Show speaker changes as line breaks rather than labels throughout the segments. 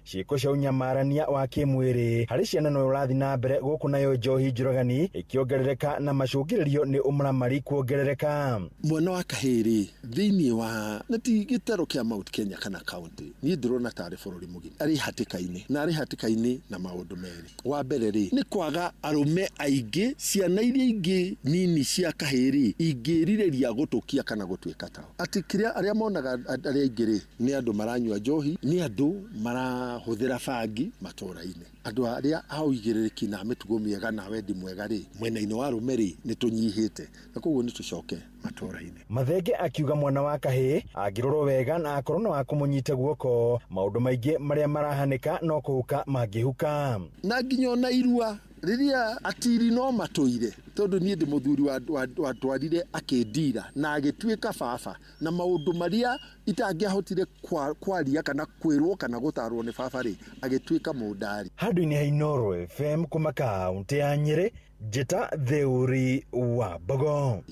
Ciĩko cia ũnyamarania wa kĩmwĩrĩ harĩ ciana no ũrathiĩ na mbere gũkũ, nayo njohi njũragani ĩkĩongerereka na macũngĩrĩrio nĩ ũmaramari kuongerereka.
Mwana wa kahĩĩ thĩinĩ wa na ti gĩtaro kĩa Mount Kenya kana county, niĩ ndĩrona tarĩ bũrũri mũgima arĩ hatĩka-inĩ, na arĩ hatĩka-inĩ na maũndũ merĩ. Wa mbere rĩ, nĩ kwaga arũme aingĩ, ciana iria ingĩ nini cia kahĩĩ rĩ, ingĩrirĩria gũtũkia kana gũtuĩka tao. Atĩ kĩrĩa arĩa monaga arĩa aingĩ rĩ, nĩ andũ maranyua njohi, nĩ andũ marahũthĩra bangi matũũra-inĩ. Andũ arĩa a ũigĩrĩrĩki na mĩtugo mĩega na wendi mwega rĩ, mwena-inĩ wa arũme rĩ, nĩ tũnyihĩte, na koguo nĩ tũcoke matũũra-inĩ.
Mathenge akiuga mwana wa kahĩĩ angĩrorwo wega na akorwo na wa kũmũnyita guoko, maũndũ maingĩ marĩa marahanĩka no kũhuka mangĩhuka.
Na nginya ona irua rĩrĩa atiri no matũire, tondũ niĩ ndĩ mũthuri watwarire akĩndira na agĩtuĩka baba, na maũndũ marĩa itangĩahotire kwaria kana kwĩrwo kana gũtarwo nĩ baba rĩ, agĩtuĩka mũndari.
Handũ-inĩ ha Inooro FM kuma kaũntĩ ya Nyĩrĩ, Njĩta Theuri wa Mbogo.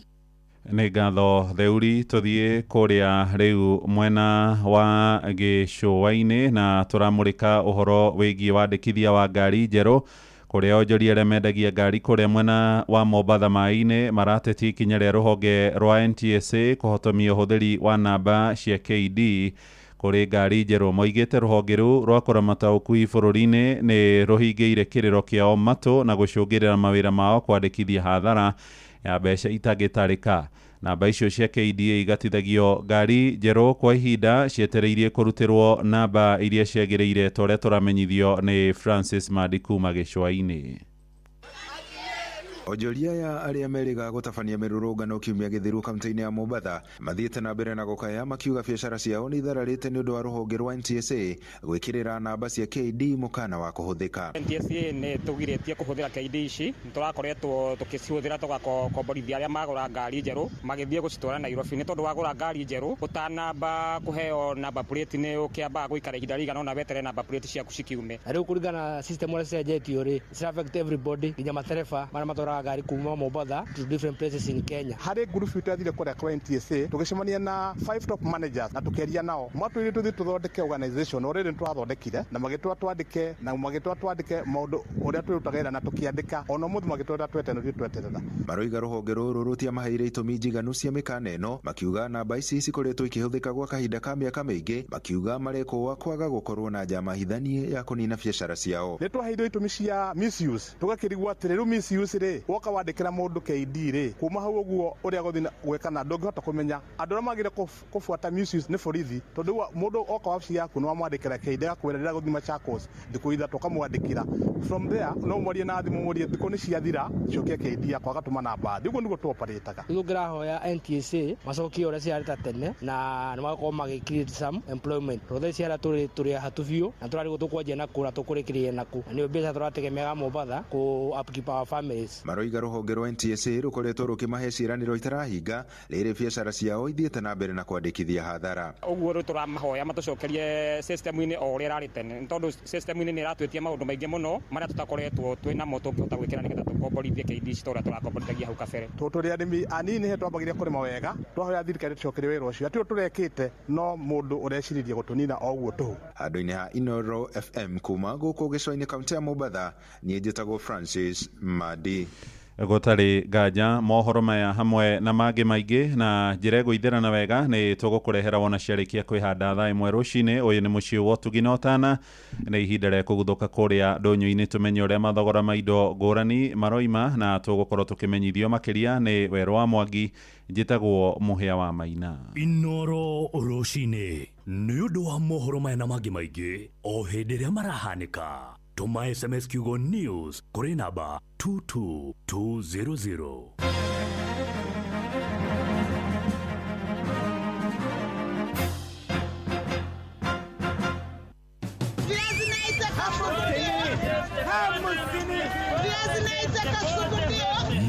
Nĩ ngatho Theuri. Tũthiĩ kũrĩa rĩu mwena wa gĩcũa-inĩ na tũramũrĩka ũhoro wĩgiĩ wandĩkithia wa ngari njerũ, kũrĩa onjoria arĩa mendagia ngari kũrĩa mwena wa Mombatha maĩ-inĩ maratetia ikinya rĩa rũhonge rwa NTSA kũhotomia ũhũthĩri wa namba cia KD kũrĩ ngari njerũ. Moigĩte rũhonge rũu rwa kũramata ũkui bũrũri-inĩ nĩ rũhingĩire kĩrĩro kĩao matũ na gũcũngĩrĩra mawĩra mao kwandĩkithia hathara ya mbeca itangĩtarĩka. Namba icio cia KDA igatithagio ngari njerũ kwa ihinda cietereirie kũrutĩrwo namba iria ciagĩrĩire, ta ũrĩa tũramenyithio nĩ Francis Mandi kuma gĩcũa-inĩ.
Onjoria aya arĩa merĩga gũtabania mĩrũrũngano kiumia gĩthiru kaunti-inĩ ya Mombatha mathiĩte na mbere na gũkaya makiuga biacara ciao nĩ ithararĩte nĩ ũndũ wa rũhonge rwa NTSA gwĩkĩrĩra namba cia KD mũkana wa kũhũthĩka.
NTSA nĩ tũgirĩtie kũhũthĩra KD ici, tũrakoretwo tũkĩcihũthĩra tũgakomborithia arĩa magũra ngari njerũ magĩthiĩ gũcitwara Nairobi, nĩ tondũ wagũra ngari njerũ ũtanamba kũheo namba plate nĩ ũkĩambaga gũikara ihinda rĩigana ũna weterere namba plate ciaku cikiume.
Na rĩu kũringana na system ũrĩa cicenjetio rĩ, cira affect everybody, nginya matereba marĩa matwaraga ngari kuma Mombatha to different places in Kenya.
Harĩ ngurubu itũ yathire kũrĩa kwa NTSA, tũgĩcemania na five top managers na tũkĩaria nao, matwĩrire tũthiĩ tũthondeke organization. Already nĩ twathondekire na magĩtwĩra twandĩke na magĩtwĩra twandĩke maũndũ ũrĩa twĩrutaga wĩra na tũkĩandĩka. Ona ũmũthĩ magĩtwĩra tweterere, ithuĩ tweterera.
Maroiga rũhonge rũrũ rũtiamaheire itũmi njiganu cia mĩkana ĩno, makiuga namba ici cikoretwo ikĩhũthĩka gwa kahinda ka mĩaka mĩingĩ, makiuga marekũa kwaga gũkorwo na njama hithanie ya kũnina biacara ciao.
Nĩ twaheirwo itũmi cia misuse, tũgakĩrigwo atĩrĩ, rĩu misuse rĩ, woka wandĩkĩra mũndũ KD rĩ, kuma hau ũguo ũrĩa gũthiĩ gwĩka na ndũngĩhota kũmenya. Andũ arĩa magĩrĩire kũbuata misuse nĩ borithi, tondũ rĩu mũndũ oka wabici yaku nĩ wamwandĩkĩra KD, agakwĩra ndĩrenda gũthiĩ Machakos thikũ 3, ũkamwandĩkĩra. From there no mwarie na thimũ, mũrie thikũ nĩ ciathira, cokia KD yakwa, agatũma namba thĩ. Ũguo nĩguo tũoparĩtaga.
Rĩu ngĩrahoya NTSA macokie ũrĩa ciarĩ ta tene na nĩ magakorwo magĩ create some employment, tondũ thaa ici arĩa tũrĩ hatu biũ na tũrarigwo tũkwanjia nakũ na tũkũrĩkĩrĩria nakũ, na nĩyo mbeca tũrategemeaga Mombatha kũ upkeep our families.
Maroiga rũhonge rwa NTSA rũkoretwo rũkĩmahe ciĩranĩro itarahinga, rĩrĩ biacara ciao ithiĩte na mbere na kwandĩkithia hathara.
Ũguo rĩu tũramahoya matũcokerie system-inĩ o ũrĩa ĩrarĩ tene, nĩ tondũ system-inĩ nĩ ĩratwĩtia maũndũ maingĩ mũno marĩa tũtakoretwo twĩ namo tũngĩhota gwĩkĩra nĩgetha tũkomborithie KD ici ta ũrĩa tũrakomborithagia hau kabere.
Tondũ tũrĩ arĩmi anini he twambagĩria kũrĩma wega, twahoya thirikari tũcokerie wĩra ũcio. Atĩ ũyũ tũrekĩte no mũndũ ũreciririe gũtũnina o ũguo tũhũ.
Handũ-inĩ ha Inooro FM kuma gũkũ gĩcũa-inĩ kaunti ya Mombatha, niĩ njĩtagwo Francis Mandi.
Gũtarĩ nganja mohoro maya hamwe na mangĩ maingĩ na njĩra ĩgũithĩrana wega nĩ tũgũkũrehera wona ciarĩkia kwĩhanda thaa 1 rũcinĩ. Ũyũ nĩ mũciĩ wa ũtugi na ũtana, nĩ ihinda rĩa kũguthũka kũrĩa ndũnyũ-inĩ tũmenye ũrĩa mathogora ma indo ngũrani maroima, na tũgũkorwo tũkĩmenyithio makĩria nĩ Werũ wa Mwangi. Njĩtagwo Mũhĩa wa Maina.
Inooro rũcinĩ, nĩ ũndũ wa mohoro maya na mangĩ maingĩ o hĩndĩ ĩrĩa marahanĩka, tũma SMS kiugo NEWS kũrĩ namba 22200.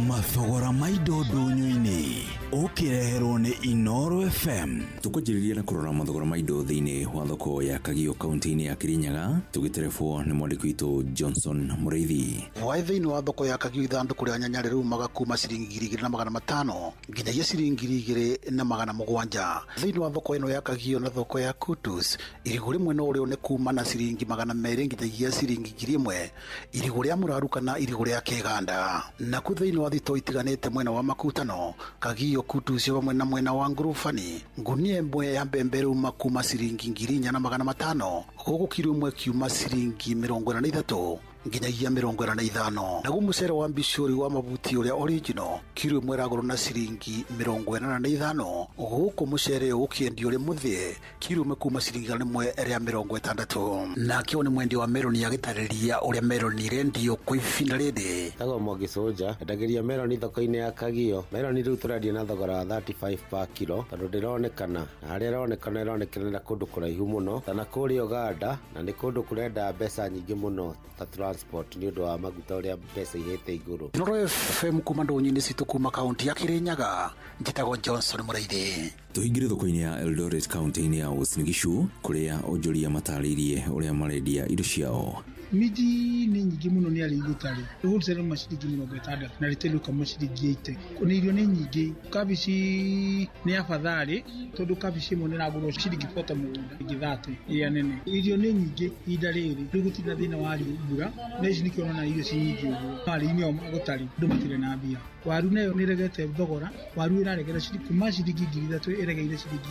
Mathogora ma indo ndũnyũ-inĩ ũkĩreherwo nĩ Inoro FM.
Tukwanjĩrĩria na kũrora mathogora ma indo thĩinĩ wa thoko ya Kagio kaunti-inĩ ya Kirinyaga, tũgĩterebwo nĩ mwandĩki witũ Johnson Mũrĩithi.
Hwaĩ thĩinĩ wa thoko ya Kagio ithandũkũ rĩa nyanya rĩrumaga kuma ciringi 2500 nginyagia ciringi 2700. Thĩinĩ wa thoko ĩno ya Kagio na thoko ya Kutus, irigũ rĩmwe no rĩone kuma na ciringi 200 nginyagia ciringi 1000, irigũ rĩa mũraru kana irigũ rĩa kĩganda. Naku thĩinĩ wa thito itiganĩte mwena wa Makutano, Kagio, Kutus hamwe na mwena wa Ngurubani, ngunia ĩmwe ya mbembe rĩuma kuma ciringi 4500 gũkũ kiro ĩmwe kiuma ciringi 43 nginyagia 45. Naguo mũcere wa mbicũri wa mabuti ũrĩa original kiro ĩmwe ĩragũrwo na ciringi 85, gũkũ mũcere ũkĩendio ũrĩ mũthĩe kiro ĩmwe kuma ciringi 160. Nake nĩ mwendia wa meroni agĩtarĩria ũrĩa meroni irendio kwa ihinda rĩrĩ.
Tagwo Mwangi Soldier, endagĩria meroni thoko-inĩ ya Kagio. Meroni rĩu tũrendia na thogora wa 35 per kilo tondũ ndĩronekana, na harĩa ĩronekana ĩronekanĩra kũndũ kũraihu mũno ta na kũrĩa Uganda, na nĩ kũndũ kũrenda mbeca nyingĩ mũno ta transport nĩ ũndũ wa maguta ũrĩa mbeca ihĩte igũrũ.
Inoro FM kuma ndũnyũ-inĩ citũ kuma kaunti ya Kirinyaga, njĩtagwo Johnson Mũrĩithi.
Tũingĩre thoko-inĩ ya Eldoret kaunti-inĩ ya Uasin Gishu kũrĩa onjoria matarĩirie ũrĩa marendia indo ciao.
Minji nĩ nyingĩ mũno nĩ arĩa igũtarĩ wholesale ma ciringi 60 na retail ũkama ciringi 80. Nĩ irio nĩ nyingĩ, kabici nĩ afadhali tondũ kabici ĩmwe nĩ ĩragũrwo ciringi 40 mũgũnda ĩngĩ 30 ĩrĩa nene. Irio nĩ nyingĩ ihinda rĩrĩ, rĩu gũtirĩ na thĩna wa mbura na ici nĩkĩo ũrona irio ci nyingĩ ũguo. Arĩmi o gũtarĩ andũ matirĩ na mbia. Waru nayo nĩ ĩregete thogora, waru ĩraregera kuma ciringi 3000 ĩregeire ciringi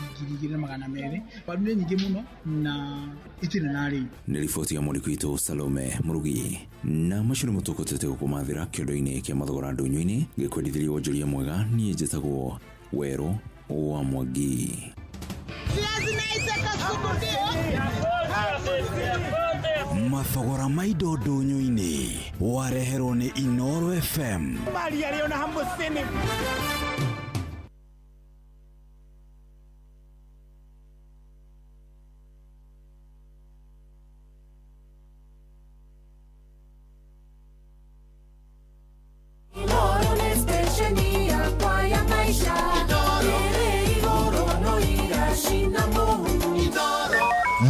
2200. Waru nĩ nyingĩ mũno na itirĩ na arĩmi.
Nĩ riboti ya mwandĩki witũ Salome Murugi. Na macio nĩmo tũkũtete gũkũmathĩra kĩondo-inĩ kĩa mathogora ndũnyũ-inĩ gĩkwendithĩria wonjoria mwega. Niĩ njĩtagwo Werũ wa Mwangi.
Mathogora ma indo ndũnyũ-inĩ wareherwo nĩ Inoro FM.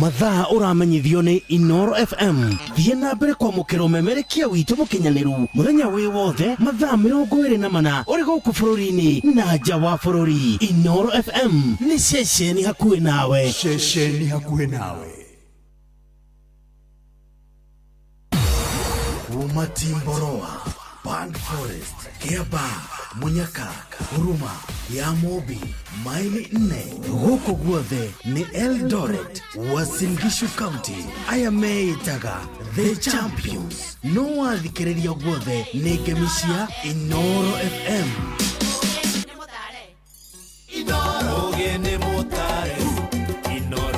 Mathaa ũramenyithio nĩ Inoro FM. Thiĩ na mbere kwamũkĩra ũmemerekia witũ mũkinyanĩru mũthenya wĩ wothe mathaa 24 ũrĩ gũkũ bũrũri-inĩ na nja wa bũrũri. Inoro FM nĩ ceceni hakuhĩ nawe.
Ceceni hakuhĩ nawe.
Kuma Timboroa, Pan Forest, Kiambaa, Munyaka, Huruma, ya Mobi, maili 4 gũkũ guothe nĩ Eldoret, Uasin Gishu County. Aya meĩtaga The Champions. No wathikĩrĩria guothe nĩ ngemi cia Inoro FM.
Inoro FM. Inoro.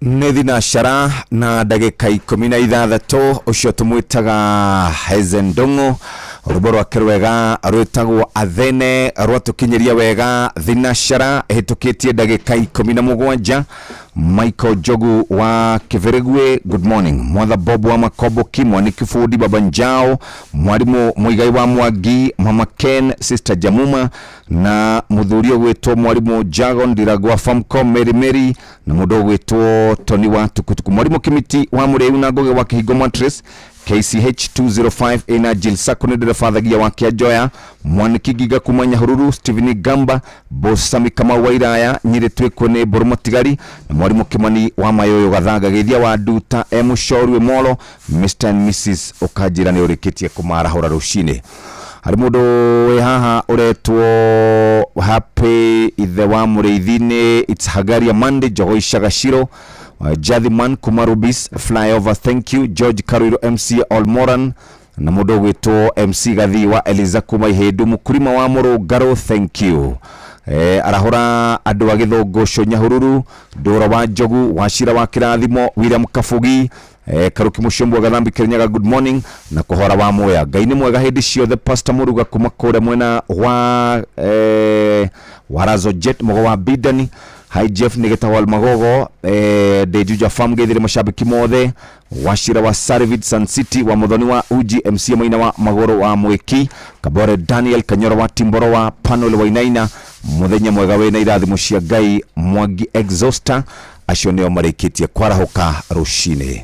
Nĩ thinacara na ndagĩka 16. Ũcio tũmwĩtaga Hezen Ndung'u, rwĩmbo rwake rwega rwĩtagwo Athene, rwatũkinyĩria wega thinacara ĩhĩtũkĩtie ndagĩka 17. Michael Jogu wa Kĩbĩrĩgwe, good morning. Mwatha Bob wa Makomboki, Mwaniki Fundi, Baba Njao, Mwarimu Muigai wa Mwangi, Mama Ken, Sister Jamuma na muthuri ũgwĩtwo Mwarimu Jagon Ndiragwa Famco, Mary Mary na mũndũ ũgwĩtwo Tony wa Tukutuku, Mwarimu Kimiti wa Mũrĩu na Ngũgĩ wa Kĩhingo Mattress, KCH 205 ina Jill Sako nĩ nderebathagia wa Kĩanjoya, Mwaniki Nginga kuma Nyahururu, Stephen Gamba, Bosami Kamau wa Iraya, Nyĩrĩ Twĩkwo nĩ Mbũrũ Mũtigari na Mwarimũ Kimani wa Mayoyo Gathanga, Geithia wa Nduta, M Shoru Molo, Mr and Mrs ũkanjĩra nĩ ũrĩkĩtie kũmarahũra rũcinĩ. Harĩ mũndũ wĩ haha ũretwo Happy ithe wa Mũrĩithi-inĩ, it's Hagaria Monday, Jogoi Shagashiro, Jathiman kuma Rubis Flyover, thank you. George Karuiro, MC Olmoran na mũndũ ũgwĩtwo MC Gathi wa Eliza kuma Ihĩndũ, Mũkurima wa Mũrũngarũ, thank you. Arahũra andũ a Gĩthũngũcũ Nyahururu, Ndũra wa Njogu, Wacira wa Kĩrathimo, William Kabugi, Karuki Mũcũmbwa Gathambi Kĩrĩnyaga, good morning na kũhora wa Mwea. Ngai nĩ mwega hĩndĩ ciothe. Pastor Mũruga kuma kũrĩa mwena wa Warazo Jet Mũgo wa Bidani. Hi Jeff nĩ gĩtagwo Almagogo, ndĩ Juja Farm, geithĩre mashabiki mothe. Wacira wa Sarvid Sun City wa Muthoni wa Uji, MC Maina wa Magũrũ wa Mwĩki, Kabore Daniel Kanyoro wa Timboro wa Panel wa Inaina, mũthenya mwega wĩna irathimo cia Ngai. Mwangi Exhauster, acio nĩo marĩkĩtie kwarahũka rũcinĩ.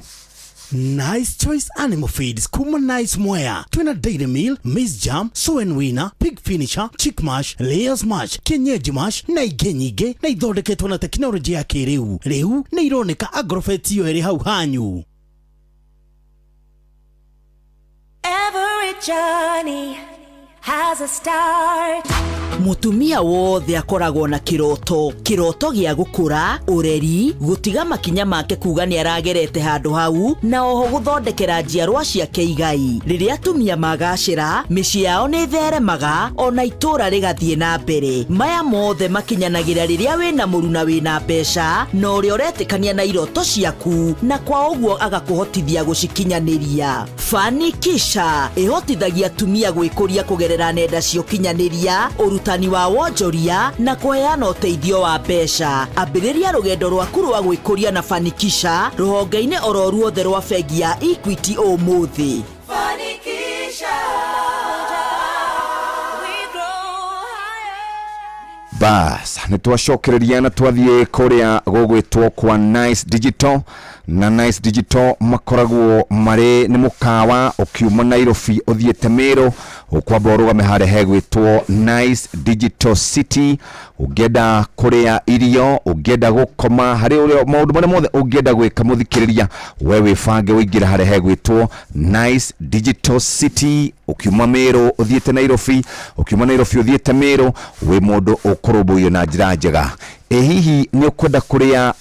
Nice Choice Animal Feeds kuma Nice Mwea twina Dairy Meal, Maize Jam, Soen Winner, Pig Finisher, Chick Mash, Layers Mash, Kienyeji Mash na ingĩ nyingĩ, na ithondeketwo na tekinoronjĩ ya kĩrĩu. Rĩu nĩ ironeka Agrovet iyo ĩrĩ hau hanyu.
Every journey has a start.
Mutumia wothe akoragwo na kiroto, kiroto gĩa gũkũra, ũreri, gũtiga makinya make kuga nĩ aragerete handũ hau, na oho gũthondekera njiarwa ciake igai. Rĩrĩa atumia magacĩra, mĩciĩ yao nĩ ĩtheremaga, ona itũũra rĩgathiĩ na mbere. Maya mothe makinyanagĩra rĩrĩa wĩna mũruna wĩna mbeca, na ũrĩa ũretĩkania na iroto ciaku, na kwa ũguo agakũhotithia gũcikinyanĩria. Fanikisha ĩhotithagia atumia gwĩkũria kũgerera nenda cia ũkinyanĩria, ũrutani wa wonjoria na kũheana ũteithio wa mbeca. Ambĩrĩria rũgendo rwaku rwa gwĩkũria na Fanikisha rũhonge-inĩ oro ruothe rwa bengi ya Equity ũmũthĩ.
Fanikisha. We grow higher.
Bas, nĩ twacokereria na twathiĩ kũrĩa gũgwĩtwo kwa Nice Digital, na Nice Digital makoragwo marĩ nĩ mũkawa ũkiuma Nairobi ũthiĩte Meru, ũkwamba ũrũgame harĩa hegwĩtwo Nice Digital City. Ũngĩenda kũrĩa irio, ũngĩenda gũkoma, harĩ ũrĩa maũndũ marĩa mothe ũngĩenda gwĩka mũthikĩrĩria, we wĩbange ũingĩre harĩa hegwĩtwo Nice Digital City. Ũkiuma Meru ũthiĩte Nairobi, ũkiuma Nairobi ũthiĩte Meru, wĩ mũndũ ũkũrũmbũiyo na njĩra njega. Ĩ hihi nĩ ũkwenda kũrĩa,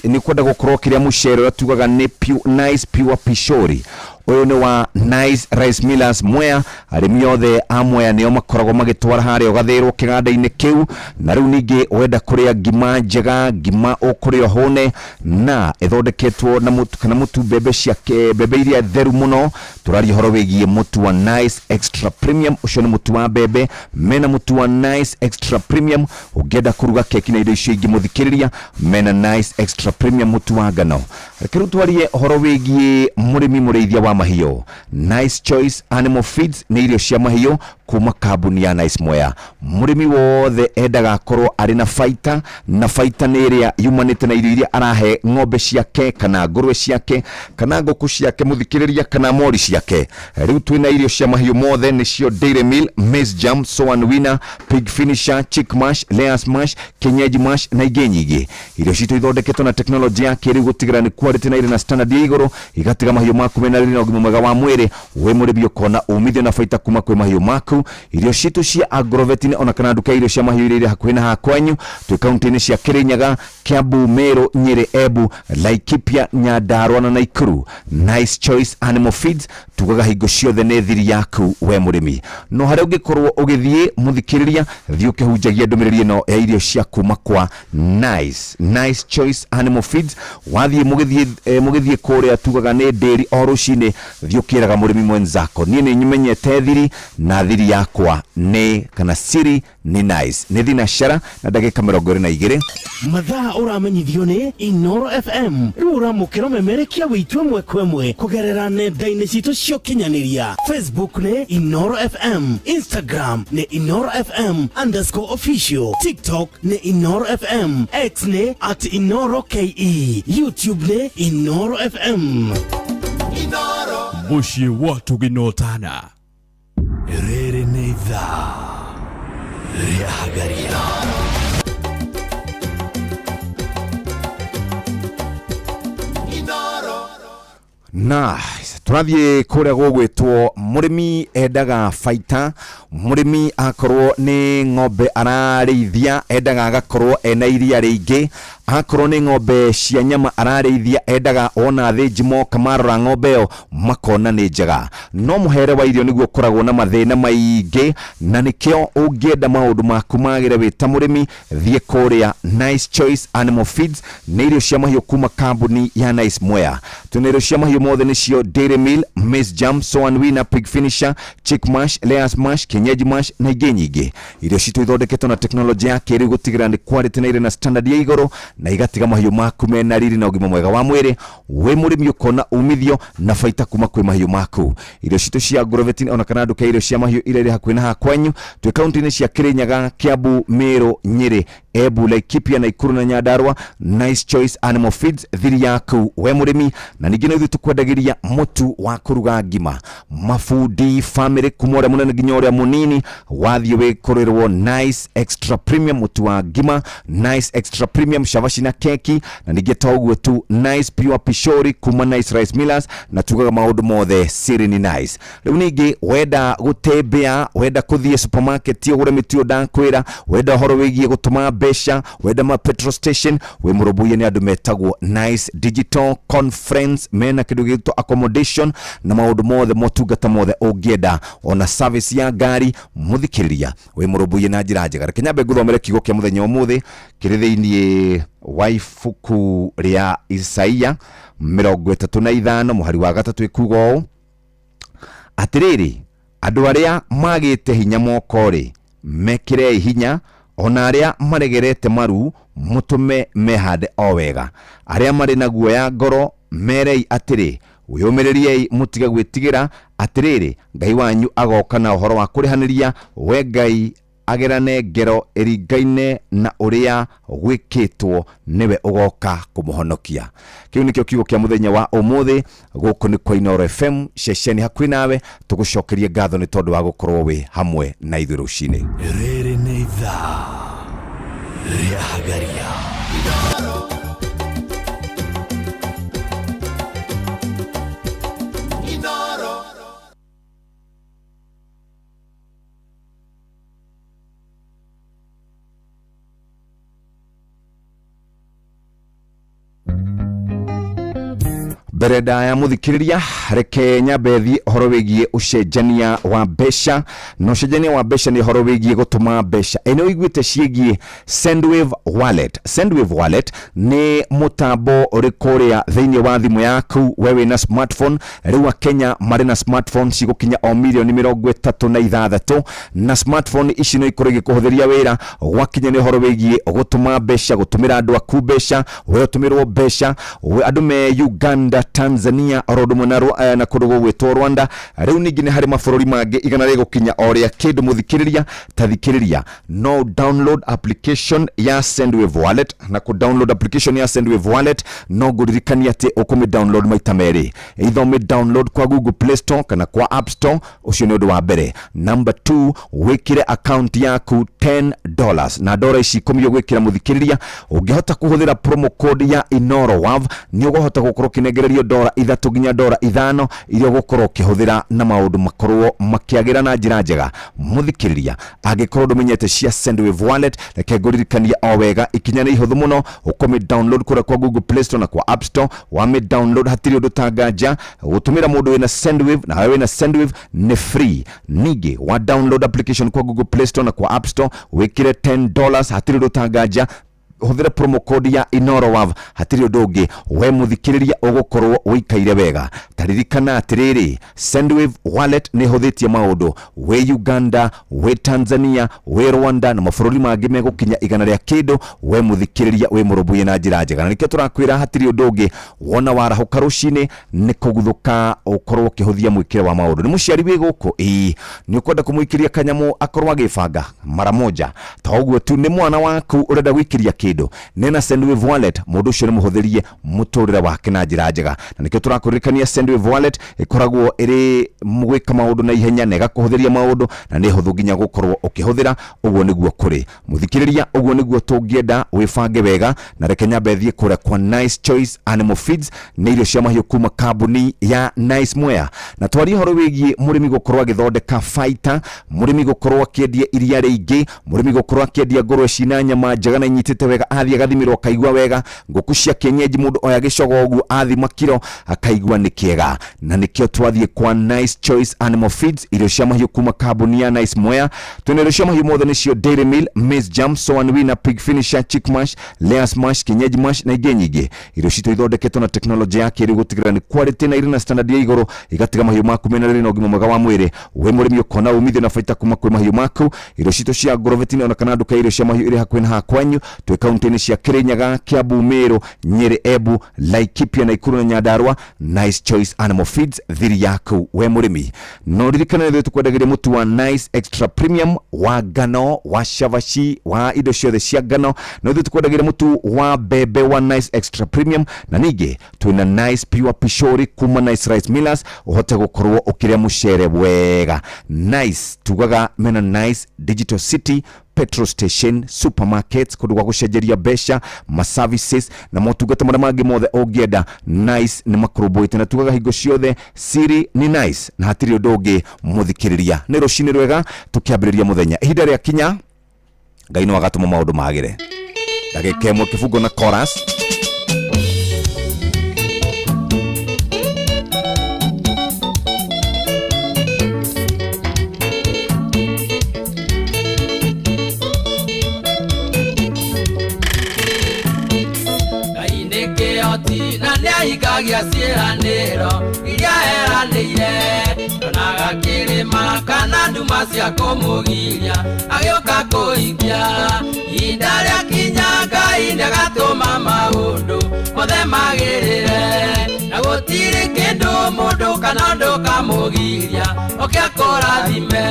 nĩ ũkwenda gũkorwo ũkĩrĩa mũcere ũrĩa tugaga nĩ Nice Pure Pishori? Ũyũ nĩ wa Nice Rice Millers Mwea. Arĩmi othe a Mwea nĩo makoragwo magĩtwara harĩa ũgathĩrwo kĩganda-inĩ kĩu. Na rĩu ningĩ wenda kũrĩa ngima njega, ngima ũkũrĩa ũhũne, na ĩthondeketwo na mũtu kana mũtu mbembe cia mbembe iria theru mũno. Tũraria ũhoro wĩgiĩ mũtu wa Nice Extra Premium. Ũcio nĩ mũtu wa mbembe mena mũtu wa Nice Extra Premium. Ũngĩenda kũruga keki na indo icio ingĩ mũthikĩrĩria, mena Nice Extra Premium mũtu wa ngano. Reke rĩu twarie ũhoro wĩgiĩ mũrĩmi mũrĩithia wa mahiũ. Nice Choice Animal Feeds nĩ irio cia mahiũ kuma kambuni ya Nice Mwea. Mũrĩmi wothe endaga akorwo arĩ na baita, na baita nĩ ĩrĩa yumanĩte na irio iria arahe ng'ombe ciake kana ngũrwe ciake kana ngũkũ ciake mũthikĩrĩria, kana mori ciake. Rĩu twĩna irio cia mahiũ mothe, nĩcio Dairy Meal, Maize Jam, Soan Winner, Pig Finisher, Chick Mash, Layers Mash, Kienyeji Mash na ingĩ nyingĩ. Irio citũ ithondeketwo na tekinoronjĩ ya kĩrĩu gũtigĩrĩra nĩ quality na irĩ na standard ya igũrũ, igatiga mahiũ maku mena riri na ũgima mwega wa mwĩrĩ. Wĩ mũrĩmi ũkona umithio na baita kuma kwĩ mahiũ maku. Irio citũ cia Agrovet ona kana nduka irio cia mahiũ iria irĩ hakuhĩ na hakwanyu, twĩ kaunti-inĩ cia Kirinyaga, Kiambu, Meru, Nyeri, Embu, Laikipia, Nyandarua na Nakuru. Nice Choice Animal Feeds tugaga hingo ciothe nĩ thiri yaku we mũrĩmi. No harĩa ũngĩkorwo ũgĩthiĩ mũthikĩrĩria, thiĩ ũkĩhunjagia ndũmĩrĩri ĩno ya irio cia kuma kwa Nice Choice Animal Feeds. Wathiĩ mũgĩthiĩ kũrĩa tugaga nĩ ndĩri o rũcinĩ, thiĩ ũkĩraga mũrĩmi mwenzako, niĩ nĩ nymenyete thiri na thiri yakwa nĩ kana siri nĩ Nice. Nĩ thinacara na ndagĩka 22.
Mathaa ũramenyithio nĩ Inoro FM. Rĩu ũramũkĩra ũmemerekia wĩitũ ĩmwe kwa ĩmwe kũgerera nenda-inĩ citũ cia ũkinyanĩria. Facebook nĩ Inoro FM, Instagram nĩ Inoro FM underscore official, TikTok nĩ Inoro FM, X nĩ at Inoro KE, YouTube nĩ Inoro FM.
Mũciĩ wa tũgĩnotana. Rĩrĩ nĩ ithaa rĩa Hagaria.
Na tũrathiĩ kũrĩa gũgwĩtwo mũrĩmi endaga baita. Mũrĩmi akorwo nĩ ng'ombe ararĩithia endaga agakorwo ena iria rĩingĩ, akorwo nĩ ng'ombe cia nyama ararĩithia endaga ona athĩnji moka marora ng'ombe ĩyo makona nĩ njega. No mũhere wa irio nĩguo ũkoragwo na mathĩna maingĩ, na nĩkĩo ũngĩenda maũndũ maku magĩre wĩ ta mũrĩmi, thiĩ kũrĩa Nice Choice Animal Feeds. Nĩ irio cia mahiũ kuma kambuni ya Nice Mwea. Twĩna irio cia mahiũ mothe, nĩcio Dairy Meal, Maize Jam, Soan Winner, Pig Finisher, Chick Mash, Layers Mash, Kienyeji Mash na ingĩ nyingĩ. Irio citũ ithondeketwo na tekinoronjĩ ya kĩrĩu gũtigĩrĩra nĩ quality na irĩ na standard ya igũrũ, na igatiga mahiũ maku mena riri na ũgima mwega wa mwĩrĩ. Wĩ mũrĩmi ũkona umithio na baita kuma kwĩ mahiũ maku. Irio citũ cia Agrovet ona kana nduka irio cia mahiũ iria irĩ hakuhĩ na hakwanyu, twĩ kaunti-inĩ cia Kirinyaga, Kiambu, Meru, Nyeri, Embu, Laikipia, Naikuru na Nyandarua. Nice Choice Animal Feeds thiri yaku we mũrĩmi. Na ningĩ nĩ ithuĩ tũkwendagĩria mũtu wa kũruga ngima, mabundi, family, kuma ũrĩa mũnene nginya ũrĩa mũnini. Wathiĩ wĩkũrĩrwo Nice Extra Premium mũtu wa ngima, Nice Extra Premium cabaci na keki, na ningĩ to ũguo tu, Nice Pure Pishori kuma Nice Rice Millers. Na tugaga maũndũ mothe siri ni Nice. Rĩu ningĩ wenda gũtembea, wenda kũthiĩ supermarket ũgũre mĩtu ĩyo ndakwĩra, wenda ũhoro wĩgiĩ gũtũma mbeca, wenda ma petrol station, wĩ mũrũmbũiye nĩ andũ metagwo Nice Digital Conference. Mena kĩndũ gĩgwĩtwo accommodation na maũndũ mothe, motungata mothe ũngĩenda, ona service ya ngari. Mũthikĩrĩria, wĩ mũrũmbũiye na njĩra njega. Reke nyambe ngũthomere kiugo kĩa mũthenya ũmũthĩ kĩrĩ thĩiniĩ wa ibuku rĩa Isaia 35 mũhari wa 3, ĩkuga ũũ: "Atĩrĩrĩ, andũ arĩa magĩte hinya moko-rĩ, mekĩrei hinya, ona arĩa maregerete maru mũtũme mehande o wega. Arĩa marĩ na guoya ngoro merei atĩrĩ, wĩyũmĩrĩriei, mũtige gwĩtigĩra. Atĩrĩrĩ, Ngai wanyu agoka na ũhoro wa kũrĩhanĩria, we Ngai agerane ngero ĩringaine na ũrĩa gwĩkĩtwo, nĩwe ũgoka kũmũhonokia." Kĩu nĩkĩo kiugo kĩa mũthenya wa ũmũthĩ. Gũkũ nĩ kwa Inooro FM, ceceni hakuhĩ nawe. Tũgũcokerie ngatho nĩ tondũ wa gũkorwo wĩ hamwe na ithuĩ rũcinĩ.
Rĩrĩ nĩ ithaa rĩa Hagaria.
Mbere ndaya, mũthikĩrĩria, reke nyambe thiĩ ũhoro wĩgiĩ ũcenjania wa mbeca. Na ũcenjania wa mbeca nĩ ũhoro wĩgiĩ gũtũma mbeca. Ĩ nĩ ũiguĩte ciĩgiĩ Sendwave Wallet? Sendwave Wallet nĩ mũtambo ũrĩ kũrĩa thĩinĩ wa thimũ yaku we wĩna smartphone. Rĩu akenya marĩ na smartphone cigũkinya o mirioni 36, na smartphone ici no ikorwo igĩkũhũthĩria wĩra gwakinya nĩ ũhoro wĩgiĩ gũtũma mbeca, gũtũmĩra andũ aku mbeca, we ũtũmĩrwo mbeca, andũ me Uganda, Tanzania, oro ũndũ ũmwe na na kũndũ gũgwĩtwo Rwanda. Rĩu ningĩ nĩ harĩ mabũrũri mangĩ igana rĩgũkinya o rĩa kĩndũ. Mũthikĩrĩria, ta thikĩrĩria, no download application ya Sendwave Wallet. Na kũ download application ya Sendwave Wallet, no ngũririkania atĩ ũkũmĩ download maita merĩ: either ũmĩ download kwa Google Play Store kana kwa App Store. Ũcio nĩ ũndũ wa mbere. Number 2, wĩkĩre account yaku $10, na ndora ici 10 ũgwĩkĩra, mũthikĩrĩria, ũngĩhota kũhũthĩra promo code ya Inoro Wav, nĩ ũgũhota gũkorwo ũkĩnengererio $3 nginya $5 iria ũgũkorwo ũkĩhũthĩra na maũndũ makorwo makĩagĩra na njĩra njega. Mũthikĩrĩria, angĩkorwo ndũmenyete cia Sendwave Wallet, reke ngũririkanie o wega, ikinya nĩ ihũthũ mũno. Ũkũmĩ download kũrĩa kwa Google Play Store na kwa App Store. Wamĩ download, hatirĩ ũndũ tanganja gũtũmĩra mũndũ wĩna Sendwave, na wewe wĩna Sendwave nĩ free. Ningĩ wa download application kwa Google Play Store na kwa App Store, wĩkĩre $10, hatirĩ ũndũ tanganja, hũthĩra promo code ya Inoro Wav, hatirĩ ũndũ ũngĩ, we mũthikĩrĩria ũgũkorwo ũikaire wega. Taririkana atĩrĩrĩ, Sendwave Wallet nĩ ĩhũthĩtie maũndũ wĩ Uganda, wĩ Tanzania, wĩ Rwanda na mabũrũri mangĩ megũkinya igana rĩa kĩndũ. We mũthikĩrĩria, wĩ mũrũmbũiye na njĩra njega, na nĩkĩo tũrakwĩra hatirĩ ũndũ ũngĩ. Wona warahũka rũcinĩ, nĩ kũguthũka ũkorwo ũkĩhũthia mwĩkĩre wa maũndũ. Nĩ mũciari wĩ gũkũ, ĩĩ nĩ ũkwenda kũmũikĩria kanyamũ akorwo agĩbanga mara moja. Ta ũguo tu, nĩ mwana waku ũrenda gwĩkĩria kĩndũ, nena Sendwave Wallet, mũndũ ũcio nĩ mũhũthĩrie mũtũrĩre wake na njĩra njega. Na nĩkĩo tũrakũririkania Sendwave Wallet ĩkoragwo ĩrĩ gwĩka maũndũ na ihenya na ĩgakũhũthĩria maũndũ, na nĩ hũthũ nginya gũkorwo ũkĩhũthĩra. Ũguo nĩguo kũrĩ, mũthikĩrĩria, ũguo nĩguo tũngĩenda wĩbange wega. Na reke nyambe thiĩ kũrĩa kwa Nice Choice Animal Feeds, nĩ irio cia mahiũ kuma kambuni ya Nice Mwea, na twarie ũhoro wĩgiĩ mũrĩmi gũkorwo agĩthondeka baita, mũrĩmi gũkorwo akĩendia iria rĩingĩ, mũrĩmi gũkorwo akĩendia ngũrwe cina nyama njega na inyitĩte wega, athiĩ agathimĩrwo akaigua wega, ngũkũ cia kienyeji mũndũ oya gĩcogo ũguo athima kiro akaigua nĩ kĩega. Na nĩkĩo twathiĩ kwa Nice Choice Animal Feeds, irio cia mahiũ kuma kambuni ya Nice Mwea. Twĩna irio cia mahiũ mothe, nĩcio Dairy Meal, Maize Jam, Soan Winner, Pig Finisher, Chick Mash, Layers Mash, Kienyeji Mash na ingĩ nyingĩ. Irio citũ ithondeketwo na tekinoronjĩ ya kĩrĩu gũtigĩrĩra nĩ quality na irĩ na standard ya igũrũ, igatiga mahiũ maku mena rĩrĩ na ũgima mwega wa mwĩrĩ. We mũrĩmi ũkona umithio na baita kuma kwĩ mahiũ maku. Irio citũ cia ngũrũbeti ona kana nduka ya irio cia mahiũ ĩrĩ hakuhĩ na haha kwanyu. Twĩ kaunti-inĩ cia Kirinyaga, Kiambu, Meru, Nyeri, Embu, Laikipia, Nakuru na Nyandarua. Nice Choice Animal Feeds, thiri yaku we mũrĩmi. No ririkana nĩ tũkwendagĩria mũtu wa Nice Extra Premium wa ngano, wa cabaci, wa indo ciothe cia ngano. No ithuĩ tũkwendagĩria mũtu wa mbembe wa Nice Extra Premium, na ningĩ twĩna Nice Pure Pishori kuma Nice Rice Millers, ũhote gũkorwo ũkĩrĩa mũcere wega. Nice tugaga mena Nice Digital City, petrol station, supermarkets, kũndũ gwa gũcenjeria mbeca, ma services na motungata marĩa mangĩ mothe ũngĩenda. Nice nĩ makũrũmbũĩte, na tugaga hingo ciothe siri ni Nice na hatirĩ ũndũ ũngĩ mũthikĩrĩria. Nĩ rũcinĩ rwega tũkĩambĩrĩria mũthenya, ihinda rĩa kinya Ngai no agatũma maũndũ magĩre. Ndagĩka ĩmwe kĩbungo na chorus.
Ngai nĩ kĩhoti na nĩahingagia ciĩranĩro iria eranĩire. Ndonaga kĩrĩma kana nduma cia kũmũgiria agĩũka kũhingia. Ihinda rĩakinya Ngai nĩagatũma maũndũ mothe magĩrĩre, na gũtirĩ kĩndũ mũndũ kana ũndũ kamũgiria oke akũrathime.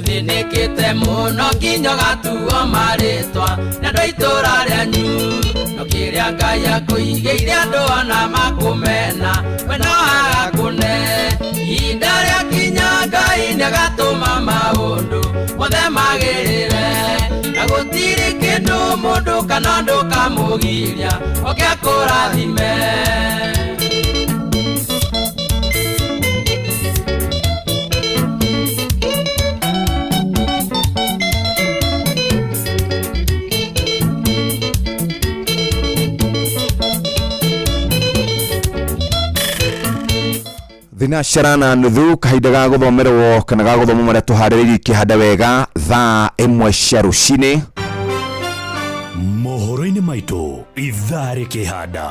Thĩnĩkĩte mũno nginya ũgatuo marĩtwa nĩ andũ a itũũra rĩanyu, no kĩrĩa Ngai akũigĩire andũ ona makũmena we no agakũne. Ihinda rĩakinya Ngai nĩagatũma maũndũ mothe magĩrĩre, na gũtirĩ kĩndũ mũndũ kana ũndũ kamũgiria oke akũrathime.
Thinacara na nuthu, kahinda ga gũthomerwo kana ga gũthoma marĩa tũharĩrĩirie ikĩhanda wega thaa 1 cia rũcinĩ.
Mohoro-inĩ maitũ ithaa rĩkĩhanda.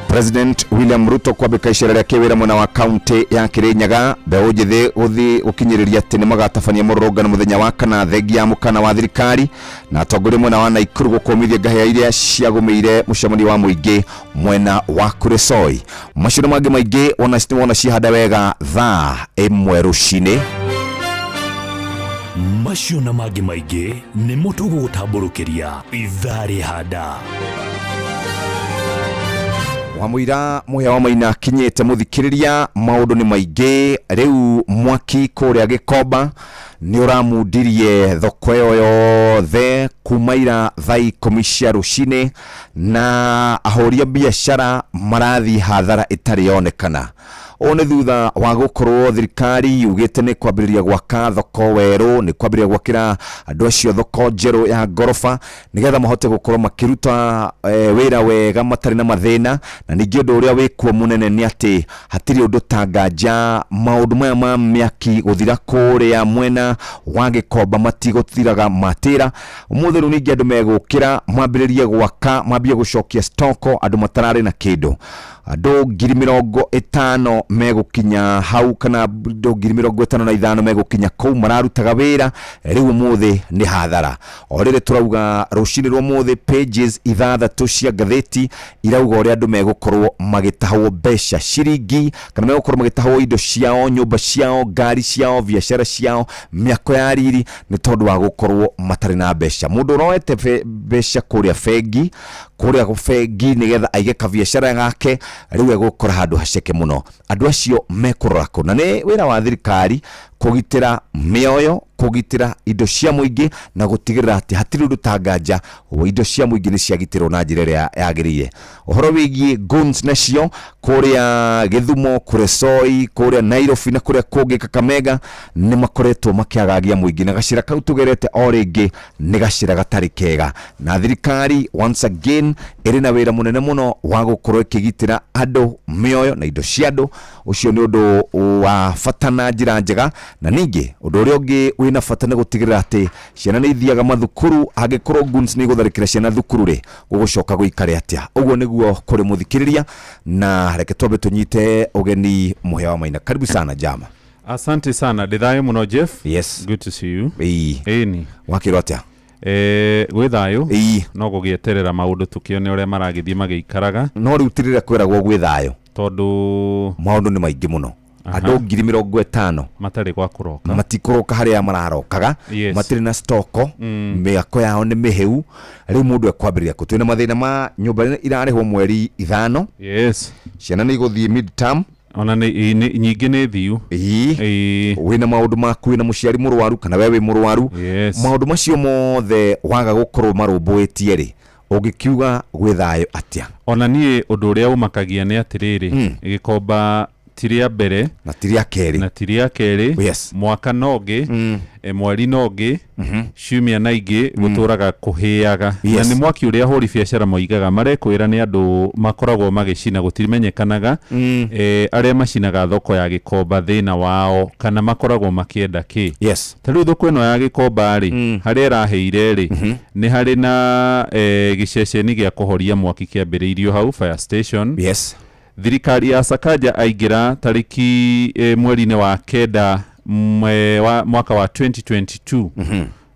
President William Ruto kwambĩka icera rĩa kĩwĩra mwena wa kaunti ya Kirinyaga. Mbeũ njĩthĩ gũthiĩ gũkinyĩrĩria atĩ nĩ magatabania mũrũrũngano mũthenya wa kana thengia ya mũkana wa thirikari, na atongoria mwena wa Nakuru gũkũmithia ngahĩha iria ciagũmĩire mũcemanio wa mũingĩ mwena wa Kuresoi. Macio na mangĩ maingĩ wona cihanda wega thaa 1 rũcinĩ.
Macio na mangĩ maingĩ nĩmo tũgũgũtambũrũkĩria ithaa rĩhanda.
Wamũira Mũhĩa wa Maina akinyĩte mũthikĩrĩria, maũndũ nĩ maingĩ rĩu. Mwaki kũrĩa Gĩkomba nĩ ũramundirie thoko ĩyo yothe kuma ira thaa 10 cia rũcinĩ, na ahũri a biacara marathiĩ hathara ĩtarĩ yonekana. Ũũ nĩ thutha wa gũkorwo thirikari yugĩte nĩ kwambĩrĩria gwaka thoko werũ, nĩ kwambĩrĩria gwakĩra andũ acio thoko njerũ ya ngoroba nĩgetha mahote gũkorwo makĩruta wĩra wega matarĩ na mathĩna. Na ningĩ ũndũ ũrĩa wĩkuo mũnene nĩ atĩ hatirĩ ũndũ ta nganja maũndũ maya ma mĩaki gũthira kũrĩa mwena wa Gĩkomba matigũthiraga matĩra. Ũmũthĩ rĩu ningĩ andũ megũkĩra mambĩrĩrie gwaka, mambie gũcokia stoko andũ matararĩ na kĩndũ. Andũ 50,000 megũkinya hau, kana andũ 55,000 megũkinya kũu mararutaga wĩra rĩu ũmũthĩ nĩ hathara. O rĩrĩ tũrauga rũcinĩ rwa ũmũthĩ, pages 6 cia ngathĩti irauga ũrĩa andũ megũkorwo magĩtahwo mbeca ciringi, kana megũkorwo magĩtahwo indo ciao, nyũmba ciao, ngari ciao, biacara ciao, mĩako ya riri, nĩ tondũ wa gũkorwo matarĩ na mbeca. Mũndũ ũroete mbeca kũrĩa bengi, kũrĩa bengi nĩgetha aige kabiacara gake, rĩu egũkora handũ haceke mũno. Andũ acio mekũrora kũ? Na nĩ wĩra wa thirikari kũgitĩra mĩoyo, kũgitĩra indo cia mũingĩ na gũtigĩrĩra atĩ hatirĩ ũndũ ta nganja indo cia mũingĩ nĩ ciagitĩrwo na njĩra ĩrĩa yagĩrĩire. Ũhoro wĩgiĩ guns nacio kũrĩa Gĩthumo, Kuresoi, kũrĩa Nairobi na kũrĩa kũngĩ Kakamega nĩ makoretwo makĩagagia mũingĩ, na gacĩra kau tũgerete o rĩngĩ nĩ gacĩra gatarĩ kega, na thirikari once again ĩrĩ na wĩra mũnene mũno wa gũkorwo ĩkĩgitĩra andũ mĩoyo na indo cia andũ. Ũcio nĩ ũndũ wa bata na njĩra njega. Na ningĩ ũndũ ũrĩa ũngĩ wĩna bata nĩ gũtigĩrĩra atĩ ciana nĩ ithiaga mathukuru. Angĩkorwo goons nĩ igũtharĩkĩra ciana thukuru rĩ, gũgũcoka gũikare atĩa? Ũguo nĩguo kũrĩ mũthikĩrĩria, na reke twambe tũnyite ũgeni Mũhĩa wa Maina. Karibu sana, jama.
Asante sana, ndĩ thayũ mũno, Jeff.
Yes.
Good to see you.
Ĩĩ.
Ĩni.
Wakĩrwo atĩa?
Gwĩ thayũ. No gũgĩeterera maũndũ tũkĩone ũrĩa maragĩthiĩ magĩikaraga.
No rĩu ti rĩrĩa kwĩragwo gwĩ thayũ,
tondũ
maũndũ nĩ maingĩ mũno. Andũ 50,000
matarĩ gwa kũroka.
Matikũroka harĩa mararokaga. Matirĩ na stoko. Mĩako yao nĩ mĩhĩu. Rĩu mũndũ ekwambĩrĩria kũ? Twĩna mathĩna ma nyũmba irarĩhwo mweri 5. Ciana nĩ igũthiĩ midterm.
Ona nĩ nyingĩ nĩ thiu.
Ĩĩ, wĩna maũndũ maku, wĩna mũciari mũrwaru kana we wĩ mũrwaru. Maũndũ macio mothe waga gũkorwo marũmbũĩtie rĩ, ũngĩkiuga gwĩ thayũ atĩa?
Ona niĩ ũndũ ũrĩa ũmakagia nĩ atĩrĩrĩ, Gĩkomba ti rĩa mbere
na ti rĩa kerĩ,
na ti rĩa kerĩ. Mwaka no ũngĩ, mweri no ũngĩ, ciumia na ingĩ gũtũraga kũhĩaga. Na nĩ mwaki ũrĩa ahũri biacara moigaga marekwĩra nĩ andũ makoragwo magĩcina, gũtimenyekanaga arĩa macinaga thoko ya Gĩkomba thĩna wao kana makoragwo makĩenda kĩ. Ta rĩu thoko ĩno ya Gĩkomba rĩ, harĩa ĩrahĩire rĩ, nĩ harĩ na gĩceceni gĩa kũhoria mwaki kĩambĩrĩirio hau, fire station. Thirikari ya Sakaja aingĩra tarĩki mweri-inĩ wa 9 mwaka wa 2022,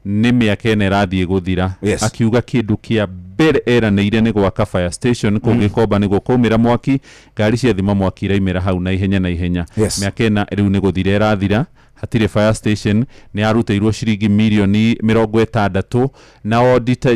nĩ mĩaka 4 ĩrathiĩ gũthira. Akiuga kĩndũ kĩa mbere eranĩire nĩ gwaka fire station kũu Gĩkomba nĩguo kwaumĩra mwaki, ngari cia thima mwaki iraumĩra hau na ihenya na ihenya. Mĩaka 4 rĩu nĩ gũthira ĩrathira, hatirĩ fire station. Nĩ arutĩirwo ciringi mirioni 60 na auditor,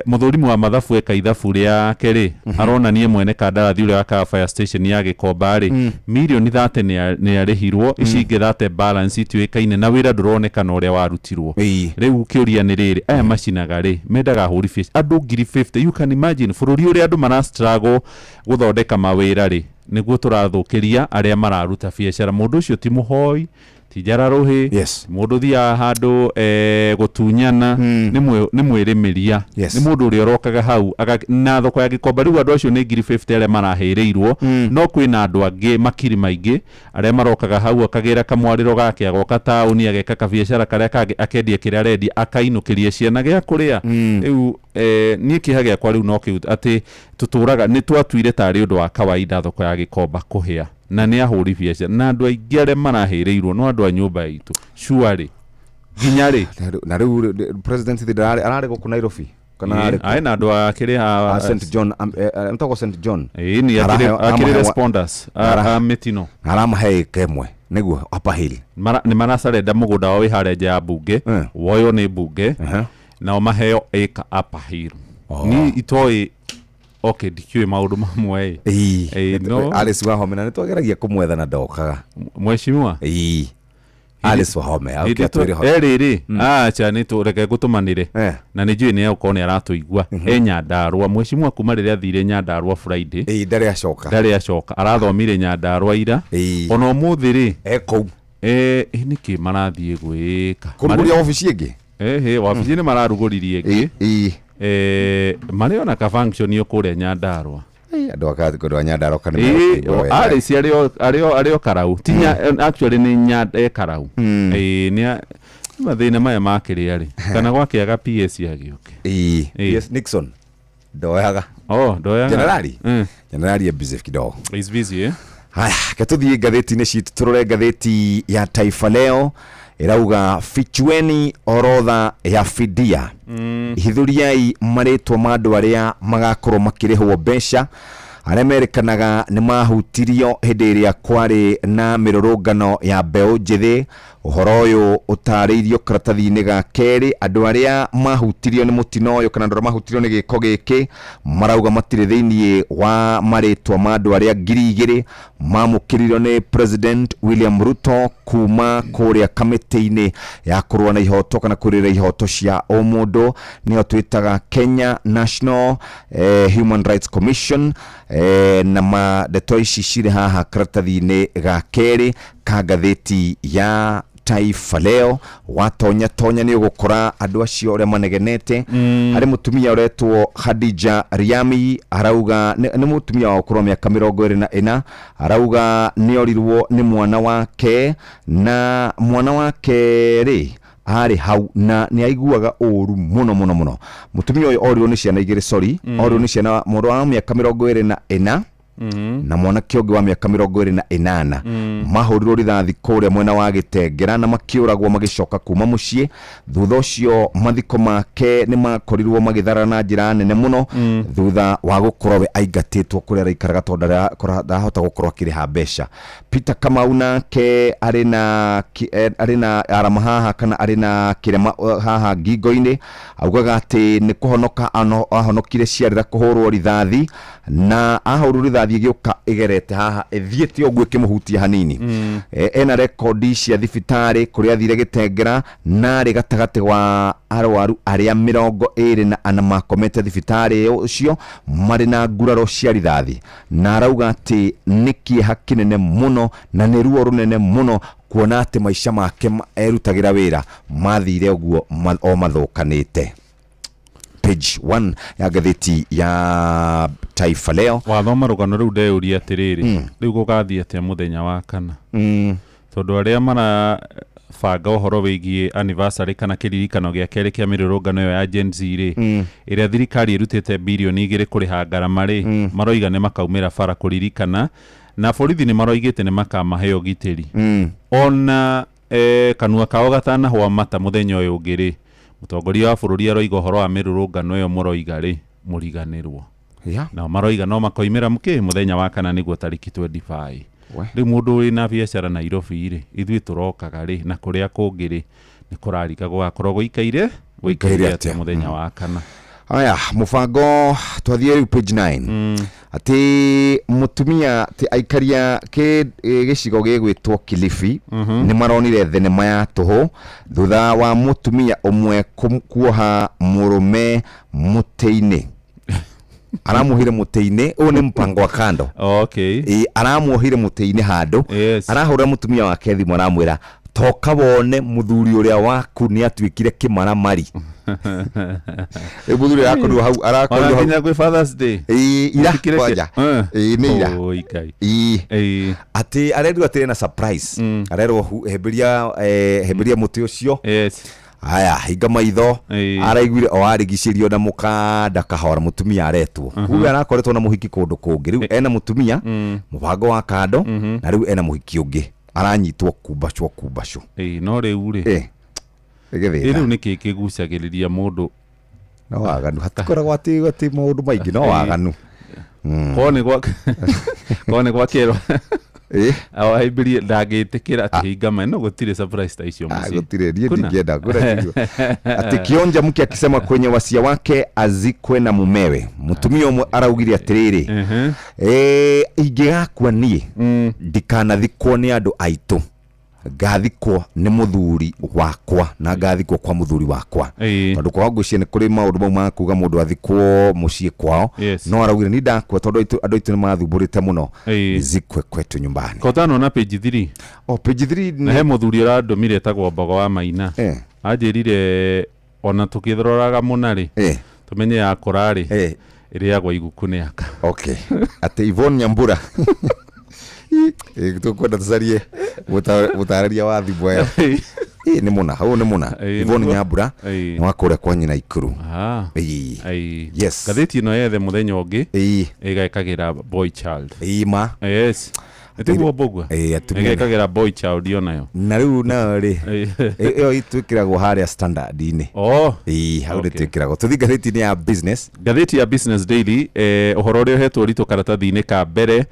mũthũrimi wa mathabu eka ithabu rĩake rĩ, aronania mwene kandarathi ũrĩa wakaga fire station ya Gĩkomba rĩ, mirioni 30 nĩ arĩhirwo, ici ingĩ 30 balance itiũĩkaine na wĩra ndũronekana ũrĩa warutirwo. Rĩu kĩũria nĩ rĩrĩ, aya macinaga rĩ, mendaga ahũri biacara andũ 50,000. You can imagine bũrũri ũrĩa andũ mara struggle gũthondeka mawĩra rĩ, nĩguo tũrathũkĩria arĩa mararuta biacara. Mũndũ ũcio ti mũhoi, ti njararũhĩ, mũndũ thiaga handũ gũtunyana, nĩ mwĩrĩmĩria, nĩ mũndũ ũrĩa ũrokaga hau na thoko ya Gĩkomba. Rĩu andũ acio nĩ 50,000 arĩa marahĩrĩirwo, no kwĩna andũ angĩ makiri maingĩ arĩa marokaga hau, akagĩra kamwarĩro gake, agoka taũni, ageka kabiacara karĩa kangĩ, akendia kĩrĩa arendia, akainũkĩria ciana gĩa kũrĩa. Rĩu niĩ kĩeha gĩakwa rĩu no kĩu atĩ tũtũraga nĩ twatuire tarĩ ũndũ wa kawaida thoko ya Gĩkomba kũhĩa, na nĩ ahũri biacara na andũ aingĩ arĩa marahĩrĩirwo no andũ a nyũmba itũ surely nginya rĩ.
Na rĩu president ndararĩ, ararĩ gũkũ Nairobi kana ararĩ kũ?
Aĩ na andũ a kĩrĩa
A St John, ntagwo St John.
Ĩĩ, nĩ akĩrĩ responders a mĩtino.
Aramahe ĩka ĩmwe nĩguo Upper Hill.
Nĩ maracarenda mũgũnda wao wĩ harĩa nja ya mbunge, woywo nĩ mbunge nao maheo ĩka Upper Hill. Niĩ itoĩ, okay, ndikĩũĩ maũndũ mamwe ĩ.
Ĩĩ,
no.
Alice Wahome, na nĩtwageragia kũmwetha na ndokaga.
Mheshimiwa?
Ĩĩ. Alice Wahome, okay, atwĩre ho.
Rĩrĩ, acha nĩ reke ngũtũmanĩre. Na nĩ njũĩ nĩ egũkorwo nĩ aratũigua. E Nyandarua, mheshimiwa kuma rĩrĩa athire Nyandarua Friday.
Ĩĩ, ndarĩ acoka.
Ndarĩ acoka. Arathomire Nyandarua ira. Ona ũmũthĩ rĩ.
E kũu.
Nĩkĩ marathiĩ gwĩka?
Kũrugũria wabici ĩngĩ?
Wabici nĩ mararugũririe ĩngĩ. Marĩ ona ka function yo kũrĩa Nyandarua.
Andũ aka andũ a Nyandarua kana nĩ wega.
Alice arĩ o Karau. Ti actually nĩ Karau. Nĩ mathĩna maya ma kĩrĩa rĩ. Kana gwakĩaga PS agĩũke.
PS Nixon. Ndoyaga.
Oh, ndoyaga.
Generali. Generali e busy kidogo.
He's busy, eh?
Haya, ke tuthiĩ ngathĩti-inĩ citũ, tũrore ngathĩti ya Taifa Leo ĩrauga fichueni orodha ya fidia. Hithũriai marĩtwa ma andũ arĩa magakorwo makĩrĩhwo mbeca arĩa merĩkanaga nĩ mahutirio hĩndĩ ĩrĩa kwarĩ na mĩrũrũngano ya mbeũ njĩthĩ. Ũhoro ũyũ ũtarĩirio karatathi-inĩ ga kerĩ. Andũ arĩa mahutirio nĩ mũtino ũyũ kana andũ arĩa mahutirio nĩ gĩko gĩkĩ marauga matirĩ thĩiniĩ wa marĩtwa ma andũ arĩa 2000 mamũkĩririo nĩ President William Ruto kuma kũrĩa kamĩtĩ-inĩ ya kũrũa na ihoto kana kũrĩra ihoto cia ũmũndũ, nĩyo twĩtaga Kenya National Human Rights Commission. Na ndeto ici cirĩ haha karatathi-inĩ ga kerĩ ka ngathĩti ya Taifa Leo. Watonya tonya nĩ ũgũkora andũ acio ũrĩa manegenete. Harĩ mũtumia ũretwo Khadija Riami, arauga nĩ mũtumia wa ũkũrũ wa mĩaka 24, arauga nĩ orirwo nĩ mwana wake, na mwana wake rĩ arĩ hau na nĩ aiguaga ũru mũno mũno mũno. Mũtumia ũyũ orirwo nĩ ciana igĩrĩ, sorry, orirwo nĩ ciana, mũndũ wa mĩaka 24 na mwanake ũngĩ wa mĩaka 28. Mahũrirwo rithathi kũrĩa mwena wa Gĩtengera na makĩũragwo magĩcoka kuma mũciĩ. Thutha ũcio mathiko make nĩ makorirwo magĩthara na njĩra nene mũno, thutha wa gũkorwo we aingatĩtwo kũrĩa araikaraga tondũ ndarahota gũkorwo akĩrĩha mbeca. Peter Kamau nake arĩ na arĩ na arama haha, kana arĩ na kĩrema haha ngingo-inĩ, augaga atĩ nĩ kũhonoka ahonokire ciarĩra kũhũrwo rithathi, na ahũrwo rithathi ĩgĩũka ĩgerete haha ĩthiĩte ũguo ĩkĩmũhutia hanini. Ena rekondi cia thibitarĩ kũrĩa athire Gĩtengera, na arĩ gatagatĩ wa arwaru arĩa 24 makomete thibitarĩ ũcio marĩ na nguraro cia rithathi, na arauga atĩ nĩ kĩeha kĩnene mũno na nĩ ruo rũnene mũno kuona atĩ maica make erutagĩra wĩra mathire ũguo o mathũkanĩte. Page 1 ya ngathĩti ya Taifa Leo.
Wathoma rũgano rũu ndeyũria atĩrĩrĩ, rĩu gũgathiĩ atĩa mũthenya wa kana? Tondũ arĩa marabanga ũhoro wĩgiĩ anniversary kana kĩririkano gĩa kerĩ kĩa mĩrũrũngano ĩyo ya Gen Z rĩ, ĩrĩa thirikari ĩrutĩte birioni 2 kũrĩha ngarama rĩ, maroiga nĩ makaumĩra bara kũririkana, na borithi nĩ maroigĩte nĩ makamahe ũgitĩri. Ona kanua kao gatanahũa mata mũthenya ũyũ ũngĩ rĩ, mũtongoria wa bũrũri aroiga ũhoro wa mĩrũrũngano ĩyo mũroiga rĩ, mũriganĩrwo. Nao maroiga no makoimĩra mũkĩ mũthenya wa kana nĩguo tarĩki 25. Rĩu mũndũ wĩna biacara Nairobi rĩ, ithuĩ tũrokaga rĩ, na kũrĩa kũngĩ rĩ, nĩ kũrarika gũgakorwo gũikaire atĩa mũthenya wa kana.
Aya, mũbango twathiĩ rĩu page 9. Atĩ mũtumia atĩ aikaria gĩcigo gĩgwĩtwo Kilifi nĩ maronire thenema ya tũhũ thutha wa mũtumia ũmwe kuoha mũrũme mũtĩ-inĩ. Aramuohire mũtĩ-inĩ, ũyũ nĩ mpango wa kando. Aramuohire mũtĩ-inĩ handũ. Arahũra mũtumia wake thimũ aramwĩra toka wone mũthuri ũrĩa waku nĩ atuĩkire kĩmaramari. Rĩu mũthuri arakorirwo hau, arakorirwo hau.
Ona nginya gwĩ Father's Day.
Ira kwanja. Nĩ ira. Atĩ arerwo atĩ ena surprise. Arerwo hĩmbĩria hĩmbĩria mũtĩ ũcio. Aya, hinga maitho, araiguire o arigicĩrio na mũkanda kahora mũtumia aretwo. Kuga arakoretwo na mũhiki kũndũ kũngĩ. Rĩu ena mũtumia, mũbango wa kando, na rĩu ena mũhiki ũngĩ. Aranyitwo kumbacwo kumbacwo.
No rĩu rĩ. Rĩu nĩkĩ kĩgucagĩrĩria mũndũ?
No waganu, hatikoragwo atĩ maũndũ maingĩ, no waganu.
Korwo nĩ gwakerwo. Ahĩmbĩrie ndangĩtĩkĩra atĩ hinga maĩ, no gũtirĩ surprise ta icio mũciĩ.
Gũtirĩ, niĩ ndingĩenda, atĩ kionja mke akisema kwenye wasia wake azikwe na mumewe. Mũtumia ũmwe araugire atĩrĩrĩ, ingĩgakua niĩ ndikanathikwo nĩ andũ aitũ, ngathikwo nĩ mũthuri wakwa na ngathikwo kwa mũthuri wakwa. Tondũ kwao ngwĩciria nĩ kũrĩ maũndũ mau ma kuga mũndũ athikwo mũciĩ kwao, no araugire ni ndakua tondũ andũ aitũ nĩ mathumbũrĩte mũno, nizikwe kwetu nyumbani.
Kotano na page 3.
Oh, page 3
na he mũthuri ũrandũmire etagwo Mbogo wa Maina. Anjĩrire ona tũkĩthoraga mũna rĩ, tũmenye yakũra rĩ, ĩrĩagwo iguku nĩ aka.
Okay. Atĩ Yvonne Nyambura. Tukwenda tucarie mũtarĩria wa thimũ ĩyo. Nĩ mũna, hau nĩ mũna. Yvonne Nyambura nĩ wa kũrĩa kwa nyina Ikuru. Yes.
Ngathĩti ĩno yethe mũthenya ũngĩ ĩgekagĩra boy child.
Ma.
Yes. Nĩtiguo Mbũgua? Ĩgekagĩra boy child yo nayo.
Na rĩu nayo rĩ, ĩyo ĩtwĩkĩragwo harĩa standard-inĩ. Hau nĩtwĩkĩragwo. Tũthiĩ ngathĩti-inĩ ya business.
Ngathĩti ya Business Daily, ũhoro ũrĩa ũhetwo ũritũ karatathi-inĩ ka mbere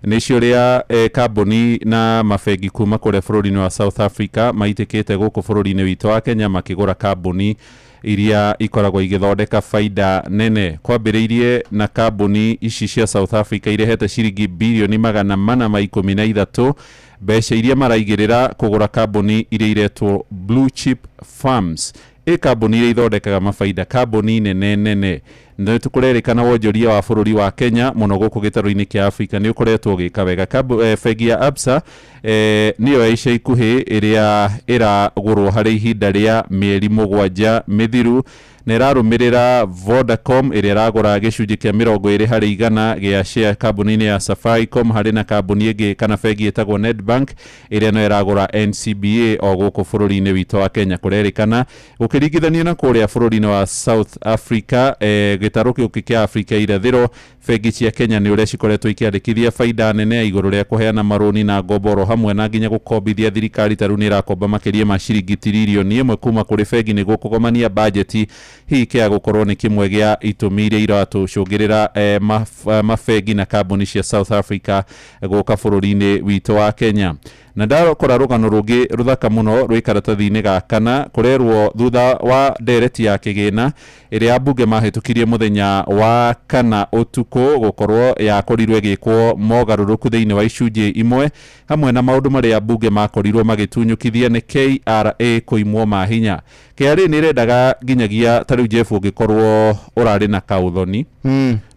nĩ ciũria kambuni na mabengi kuma kũrĩa bũrũri-inĩ wa South Africa maitĩkĩte gũkũ bũrũri-inĩ witũ wa Kenya makĩgũra kambuni iria ikoragwo igĩthondeka faida nene. Kwambĩrĩirie na kambuni ici cia South Africa irehete ciringi birioni 413 mbeca iria maraigĩrĩra kũgũra kambuni iria iretwo blue chip firms. Ĩ kambuni iria ithondekaga mabaida, kambuni nene nene. Nĩ tũkũrerĩkana wonjoria wa bũrũri wa Kenya mũno gũkũ gĩtarũ-inĩ kĩa Afrika nĩ ũkoretwo ũgĩka wega. Bengi ya Absa nĩyo ya ica ikuhĩ ĩrĩa ĩragũrwo harĩ ihinda rĩa mĩeri 7 mĩthiru, na ĩrarũmĩrĩra Vodacom ĩrĩa ĩragũra gĩcunjĩ kĩa 20% gĩa share kambuni-inĩ ya Safaricom, harĩ na kambuni ĩngĩ kana bengi ĩtagwo Nedbank ĩrĩa no ĩragũra NCBA o gũkũ bũrũri-inĩ witũ wa Kenya. Kũrerĩkana gũkĩringithanio na kũrĩa bũrũri-inĩ wa South Africa, gĩtarũ gĩũkĩ kĩa Afrika irathĩro, bengi cia Kenya nĩ ũrĩa cikoretwo ikĩandĩkithia baida nene ya igũrũ rĩa kũheana marũni na ngombo oro hamwe na nginya gũkombithia thirikari. Ta rĩu nĩ ĩrakomba makĩria ma ciringi tiririoni 1 kuma kũrĩ bengi nĩguo kũgomania bajeti. Hihi kĩa gũkorwo nĩ kĩmwe gĩa itũmi iria iratũcũngĩrĩra mabengi na kambuni cia South Africa gũka bũrũri-inĩ witũ wa Kenya. Na ndakora rũgano rũngĩ rũthaka mũno rwĩ karatathi-inĩ ga kana, kũrerwo thutha wa ndereti ya kĩgĩna ĩrĩa ambunge mahĩtũkirie mũthenya wa kana ũtukũ gũkorwo yakorirwo ĩgĩkwo mogarũrũku thĩinĩ wa icunjĩ imwe, hamwe na maũndũ marĩa ambunge makorirwo magĩtunyũkithia nĩ KRA kũimwo mahinya. KRA nĩ ĩrendaga nginyagia ta rĩu Jeff ũngĩkorwo ũrarĩ na kaũthoni,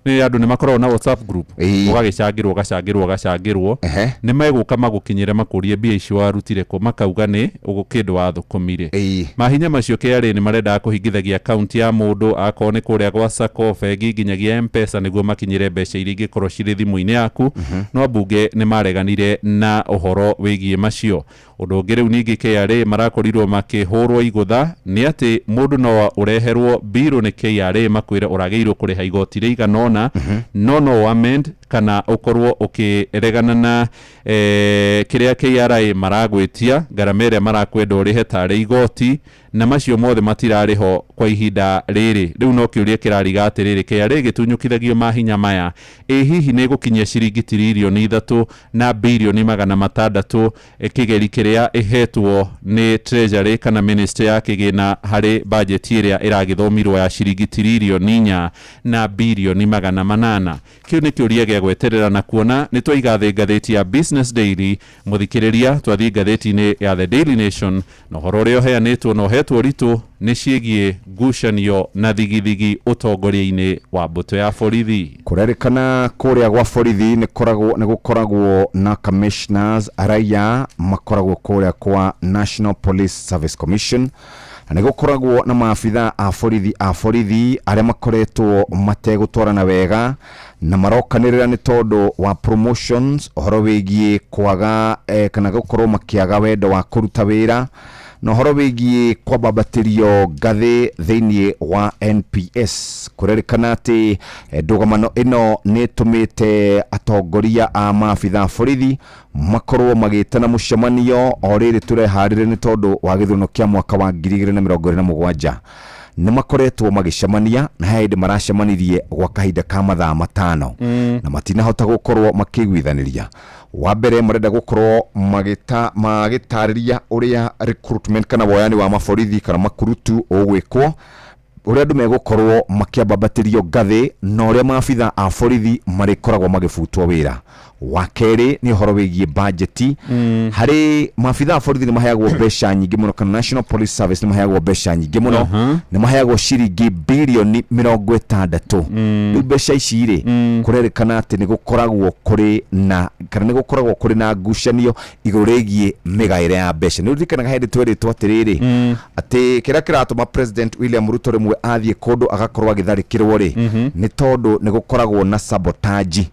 nĩ andũ nĩ makoragwo na WhatsApp group, ũgagĩcangĩrwo ũgacangĩrwo ũgacangĩrwo, nĩ megũka magũkinyĩre makũrie mbia ici warutire kũ, makauga nĩ kĩndũ wathũkũmire. Mahinya macio KRA nĩ marendaga kũhingithagia akaunti ya mũndũ akorwo nĩ kũrĩa gwa Sacco, bengi nginyagia M-Pesa nĩguo makinyĩre mbeca iria ingĩkorwo cirĩ thimũ-inĩ yaku. No ambunge nĩ mareganire na ũhoro wĩgiĩ macio. Ũndũ ũngĩ rĩu ningĩ KRA marakorirwo makĩhũrwo igũtha nĩ atĩ mũndũ no ũreherwo mbirũ nĩ KRA makwĩre ũragĩirwo kũrĩha igoti rĩigana ũna, no amend kana ũkorwo ũkĩregana na kĩrĩa KRA maragwĩtia, ngarama ĩrĩa marakwenda ũrĩhe tarĩ igoti, na macio mothe matirarĩ ho kwa ihinda rĩrĩ. Rĩu no kĩũria kĩrariga atĩrĩrĩ, KRA gĩtunyũkithagio mahinya maya, ĩ hihi nĩ gũkinyia ciringi tiririoni 3 na birioni 600 kĩgeri kĩrĩa ĩhetwo nĩ Treasury kana Ministry ya kĩgĩna harĩ bajeti ĩrĩa ĩragĩthomirwo ya ciringi tiririoni 4 na birioni 800? Kĩu nĩ kĩũria gĩa gweterera na kuona. Nĩ twaiga thĩ ngathĩti ya Business Daily mũthikĩrĩria, twathiĩ ngathĩti-inĩ ya The Daily Nation, na ũhoro ũrĩa ũheanĩtwo na ũhetwo ũritũ nĩ ciĩgiĩ ngucanio na thigithigi ũtongoria-inĩ wa mbũtũ ya borithi.
Kũrerĩkana kũrĩa gwa borithi nĩ gũkoragwo na commissioners araya makoragwo kũrĩa kwa National Police Service Commission, na nĩ gũkoragwo na maabitha a borithi arĩa makoretwo mategũtwarana wega na marokanĩrĩra nĩ tondũ wa promotions, ũhoro wĩgiĩ kwaga kana gũkorwo makĩaga wendo wa kũruta wĩra, na ũhoro wĩgiĩ kwambambatĩrio ngathĩ thĩinĩ wa NPS. Kũrerĩkana atĩ ndũgamano ĩno nĩ ĩtũmĩte atongoria a maabitha a borithi makorwo magĩtana mũcemanio o rĩrĩ tũreharĩre nĩ tondũ wa gĩthurano kĩa mwaka wa 2027. Nĩ makoretwo magĩcemania na he hĩndĩ maracemanirie gwa kahinda ka mathaa 5 na matinahota gũkorwo makĩiguithanĩria. Wa mbere marenda gũkorwo magĩtarĩria ũrĩa recruitment kana woyani wa maborithi kana makurutu ũgwĩkwo, ũrĩa andũ megũkorwo makĩambambatĩrio ngathĩ na ũrĩa maabitha a borithi marĩkoragwo magĩbutwo wĩra. Wa kerĩ nĩ ũhoro wĩgiĩ bajeti. Harĩ maabitha a borithi nĩ maheagwo mbeca nyingĩ mũno, kana National Police Service nĩ maheagwo mbeca nyingĩ mũno, nĩ maheagwo ciringi birioni 60. Rĩu mbeca ici rĩ, kũrerĩkana atĩ nĩ gũkoragwo kũrĩ na kana nĩ gũkoragwo kũrĩ na ngucanio igũrũ rĩgiĩ mĩgaĩre ya mbeca. Nĩ ũririkanaga hĩndĩ twerĩtwo atĩrĩrĩ, atĩ kĩrĩa kĩratũma President William Ruto rĩmwe athiĩ kũndũ agakorwo agĩtharĩkĩrwo rĩ, nĩ tondũ nĩ gũkoragwo na sabotage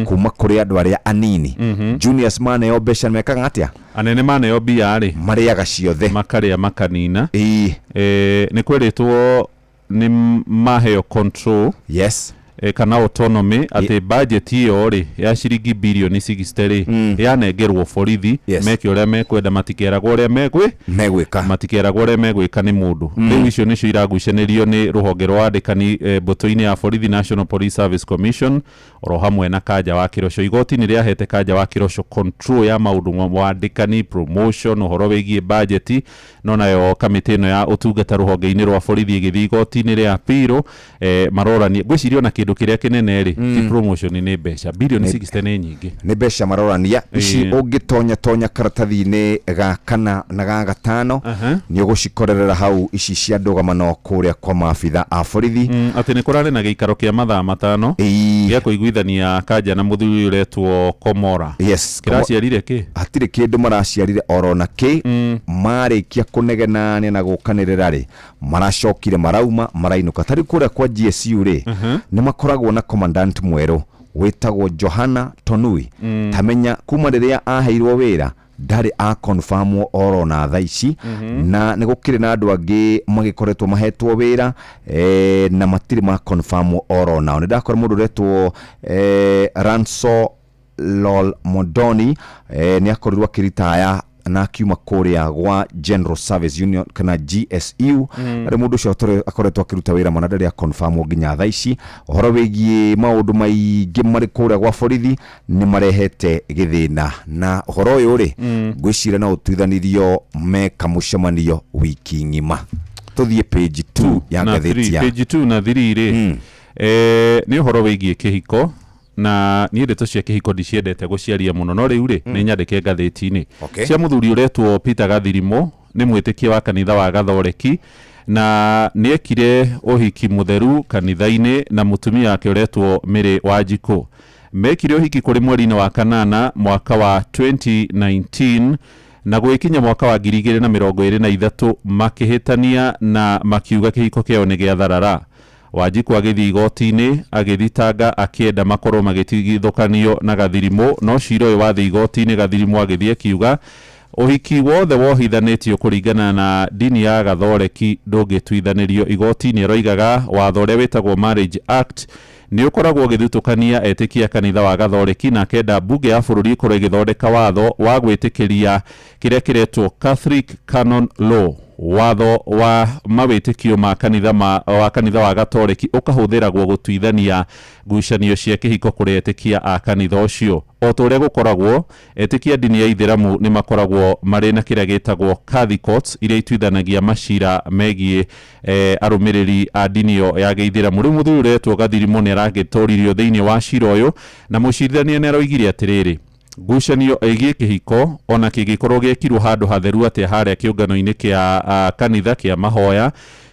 kuma kũrĩ andũ arĩa anini. Juniors maneo mbeca mekaga atĩa?
Anene maneo mbia rĩ,
marĩaga ciothe,
makarĩa makanina. Nĩ kwĩrĩtwo nĩ maheo control,
yes,
kana autonomy atĩ budget ĩyo rĩ ya ciringi birioni 60 rĩ yanengerwo borithi meke ũrĩa mekwenda, matikeragwo ũrĩa megwĩka, matikeragwo ũrĩa megwĩka nĩ mũndũ. Rĩu icio nĩcio iragucanĩrio nĩ rũhonge rwa andĩkani mbũtũ-inĩ ya borithi National Police Service Commission oro hamwe na Kanja wa Kĩroco. Igoti nĩ rĩahete Kanja wa Kĩroco control ya maũndũ ma andĩkani, promotion, ũhoro wĩgiĩ budget, no nayo kamĩtĩ ĩno ya ũtungata rũhonge-inĩ rwa borithi ĩgĩthiĩ igoti-inĩ rĩa appeal, marorania ngwĩciria ona kĩndũ Kĩndũ kĩrĩa kĩnene rĩ ti promotion, nĩ mbeca. Bilioni 60 nĩ nyingĩ.
Nĩ mbeca marorania ici. Ũngĩtonya tonya karatathi-inĩ ga kana na ga gatano, nĩ ũgũcikorerera hau ici cia ndũgamano kũrĩa kwa maabitha a borithi.
Atĩ nĩ kũrarĩ na gĩikaro kĩa mathaa 5 gĩa kũiguithania Kanja na mũthuri ũretwo Komora.
Yes.
Kĩraciarire kĩ?
Hatirĩ kĩndũ maraciarire orona kĩ. Marĩkia kũnegenania na gũkanĩrĩra rĩ, maracokire marauma marainũka. Tarĩu kũrĩa kwa GSU rĩ, nĩ makoragwo na commandant mwerũ wĩtagwo Johana Tonui. Tamenya kuma rĩrĩa aheirwo wĩra ndarĩ akonfamwo oro na thaa ici. Na nĩ gũkĩrĩ na andũ angĩ magĩkoretwo mahetwo wĩra na matirĩ makonfamwo oro nao. Nĩ ndakora mũndũ ũretwo Ranso Lol Modoni, nĩ akorirwo akĩritaya na akiuma kũrĩa gwa General Service Union kana GSU. Na rĩu mũndũ ũcio akoretwo akĩruta wĩra mũno, ndarĩ akonfamwo nginya thaa ici. Ũhoro wĩgiĩ maũndũ maingĩ marĩ kũrĩa gwa borithi nĩ marehete gĩthĩna, na ũhoro ũyũ rĩ, ngwĩciria no ũtuithanirio meka mũcemanio wiki ng'ima. Tũthiĩ page 2 ya
na
ngathĩti
3
ya
page 2 na 3 rĩ, nĩ ũhoro wĩgiĩ kĩhiko, na niĩ ndeto cia kĩhiko ndiciendete gũciaria mũno, no rĩu rĩ, nĩ nyandĩke ngathĩti-inĩ. Cia mũthuri ũretwo Peter Gathirimo, nĩ mwĩtĩkia wa kanitha wa Gathoreki, na nĩ ekire ũhiki mũtheru kanitha-inĩ na mũtumia wake ũretwo Mary Wanjikũ. Mekire ũhiki kũrĩ mweri-inĩ wa kanana mwaka wa 2019, na gwĩkinya mwaka wa 2023 makĩhĩtania na makiuga kĩhiko kĩao nĩ gĩatharara. Wanjikũ agĩthiĩ igoti-inĩ agĩthitanga akĩenda makorwo magĩtigithũkanio na Gathirimo, no cira ũyũ wathiĩ igoti-inĩ, Gathirimo agĩthiĩ akiuga ũhiki wothe wohithanĩtio kũringana na ndini ya Gathoreki ndũngĩtuithanĩrio igoti-inĩ. Aroigaga watho ũrĩa wĩtagwo Marriage Act nĩ ũkoragwo ũgĩthutũkania etĩkia kanitha wa Gathoreki, na akenda mbunge ya bũrũri ĩkorwo ĩgĩthondeka watho wa gwĩtĩkĩria kĩrĩa kĩretwo Catholic Canon Law, watho wa mawĩtĩkio ma kanitha wa kanitha wa Gatoreki ũkahũthĩragwo gũtuithania ngucanio cia kĩhiko kũrĩ etĩkia a kanitha ũcio, o ta ũrĩa gũkoragwo etĩkia ndini ya Ithĩramu nĩ makoragwo marĩ na kĩrĩa gĩtagwo Kadhi Courts, iria ituithanagia macira megiĩ arũmĩrĩri a ndini ĩyo ya gĩithĩramu. Rĩu mũthuri ũretwo Gathirimo nĩ aragĩtoririo thĩinĩ wa cira ũyũ, na mũcirithania nĩ aroigire atĩrĩrĩ, ngucanio ĩgiĩ kĩhiko ona kĩngĩkorwo gĩekirwo handũ hatheru atĩa harĩa kĩũngano-inĩ kĩa kanitha kĩa mahoya,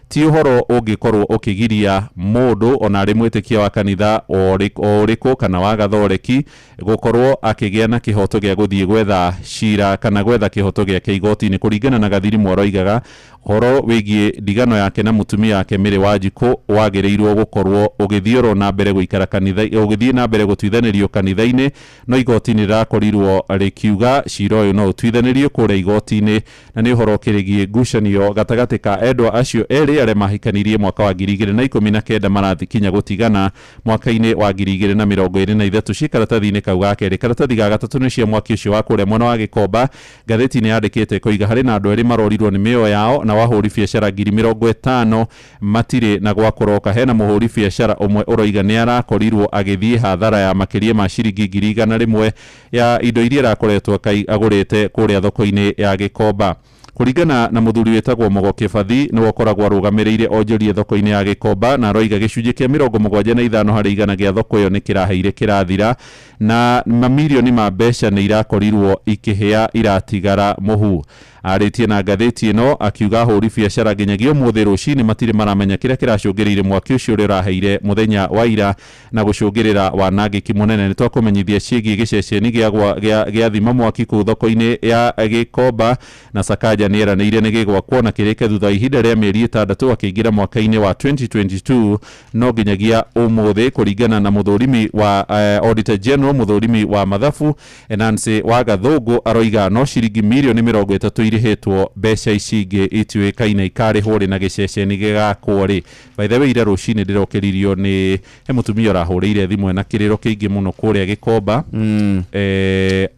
ti ũhoro ũngĩkorwo ũkĩgiria mũndũ ona arĩ mwĩtĩkia wa kanitha o ũrĩkũ kana wa Gathoreki gũkorwo akĩgĩa na kĩhoto gĩa gũthiĩ gwetha cira kana gwetha kĩhoto gĩake igoti-inĩ. Kũringana na Gathirimo, aroigaga ũhoro wĩgiĩ ndigano yake na mũtumia wake Mary Wanjikũ wagĩrĩirwo gũkorwo ũgĩthiĩ oro na mbere gũikara kanitha, ũgĩthiĩ na mbere gũtuithanĩrio kanitha-inĩ, no igoti-inĩ rĩrakorirwo rĩkiuga cira ũyũ no ũtuithanĩrio kũrĩa igoti-inĩ, na nĩ ũhoro ũkĩrĩgiĩ ngucanio gatagatĩ ka endwa acio erĩ arĩa mahikanirie mwaka wa 2019 marathikinya gũtigana mwaka-inĩ wa 2023. Ciĩ karatathi-inĩ kau ga kerĩ. Karatathi ga gatatũ nĩ cia mwaki ũcio wa kũrĩa mwena wa Gĩkomba. Ngathĩti nĩ yandĩkĩte ĩkoiga harĩ na andũ erĩ marorirwo nĩ mĩoyo yao, na wahũri biacara 50,000 matirĩ na gwa kũroka. Hena mũhũri biacara ũmwe ũroiga nĩ arakorirwo agĩthiĩ hathara ya makĩria ma ciringi 100,000 ya indo iria arakoretwo agũrĩte kũrĩa thoko-inĩ ya Gĩkomba. Kũringana na mũthuri wĩtagwo Mũgo Kĩbathi, nĩwe ũkoragwo arũgamĩrĩire onjoria thoko-inĩ ya Gĩkomba, na aroiga gĩcunjĩ kĩa 75 harĩ igana gĩa thoko ĩyo nĩ kĩraheire kĩrathira, na mamirioni ma mbeca nĩ irakorirwo ikĩhĩa iratigara mũhu. Arĩtie na ngathĩti ĩno akiuga ahũri biacara nginyagia ũmũthĩ rũcinĩ matirĩ maramenya kĩrĩa kĩracũngĩrĩire mwaki ũcio ũrĩa ũraheire mũthenya wa ira na gũcũngĩrĩra wanangĩki mũnene. Nĩ twakũmenyithia ciĩgiĩ gĩceceni gĩa thima mwaki kũu thoko-inĩ ya Gĩkomba, na Sakaja nĩ eranĩire nĩ gĩgwakwo na kĩrĩke thutha wa ihinda rĩa mĩeri 6 akĩingĩra mwaka-inĩ wa 2022, no nginyagia ũmũthĩ kũringana na mũthũrimi wa Auditor General, mũthũrimi wa mathabu Nancy wa Gathũngũ, aroiga no ciringi mirioni 30 irĩhĩtwo, mbeca ici ingĩ itiũĩkaine ikarĩhwo rĩ na gĩceceni gĩgakwo rĩ. By the way, ira rũcinĩ ndĩrokĩririo nĩ he mũtumia ũrahũrĩire thimũ ena kĩrĩro kĩingĩ mũno kũrĩa Gĩkomba,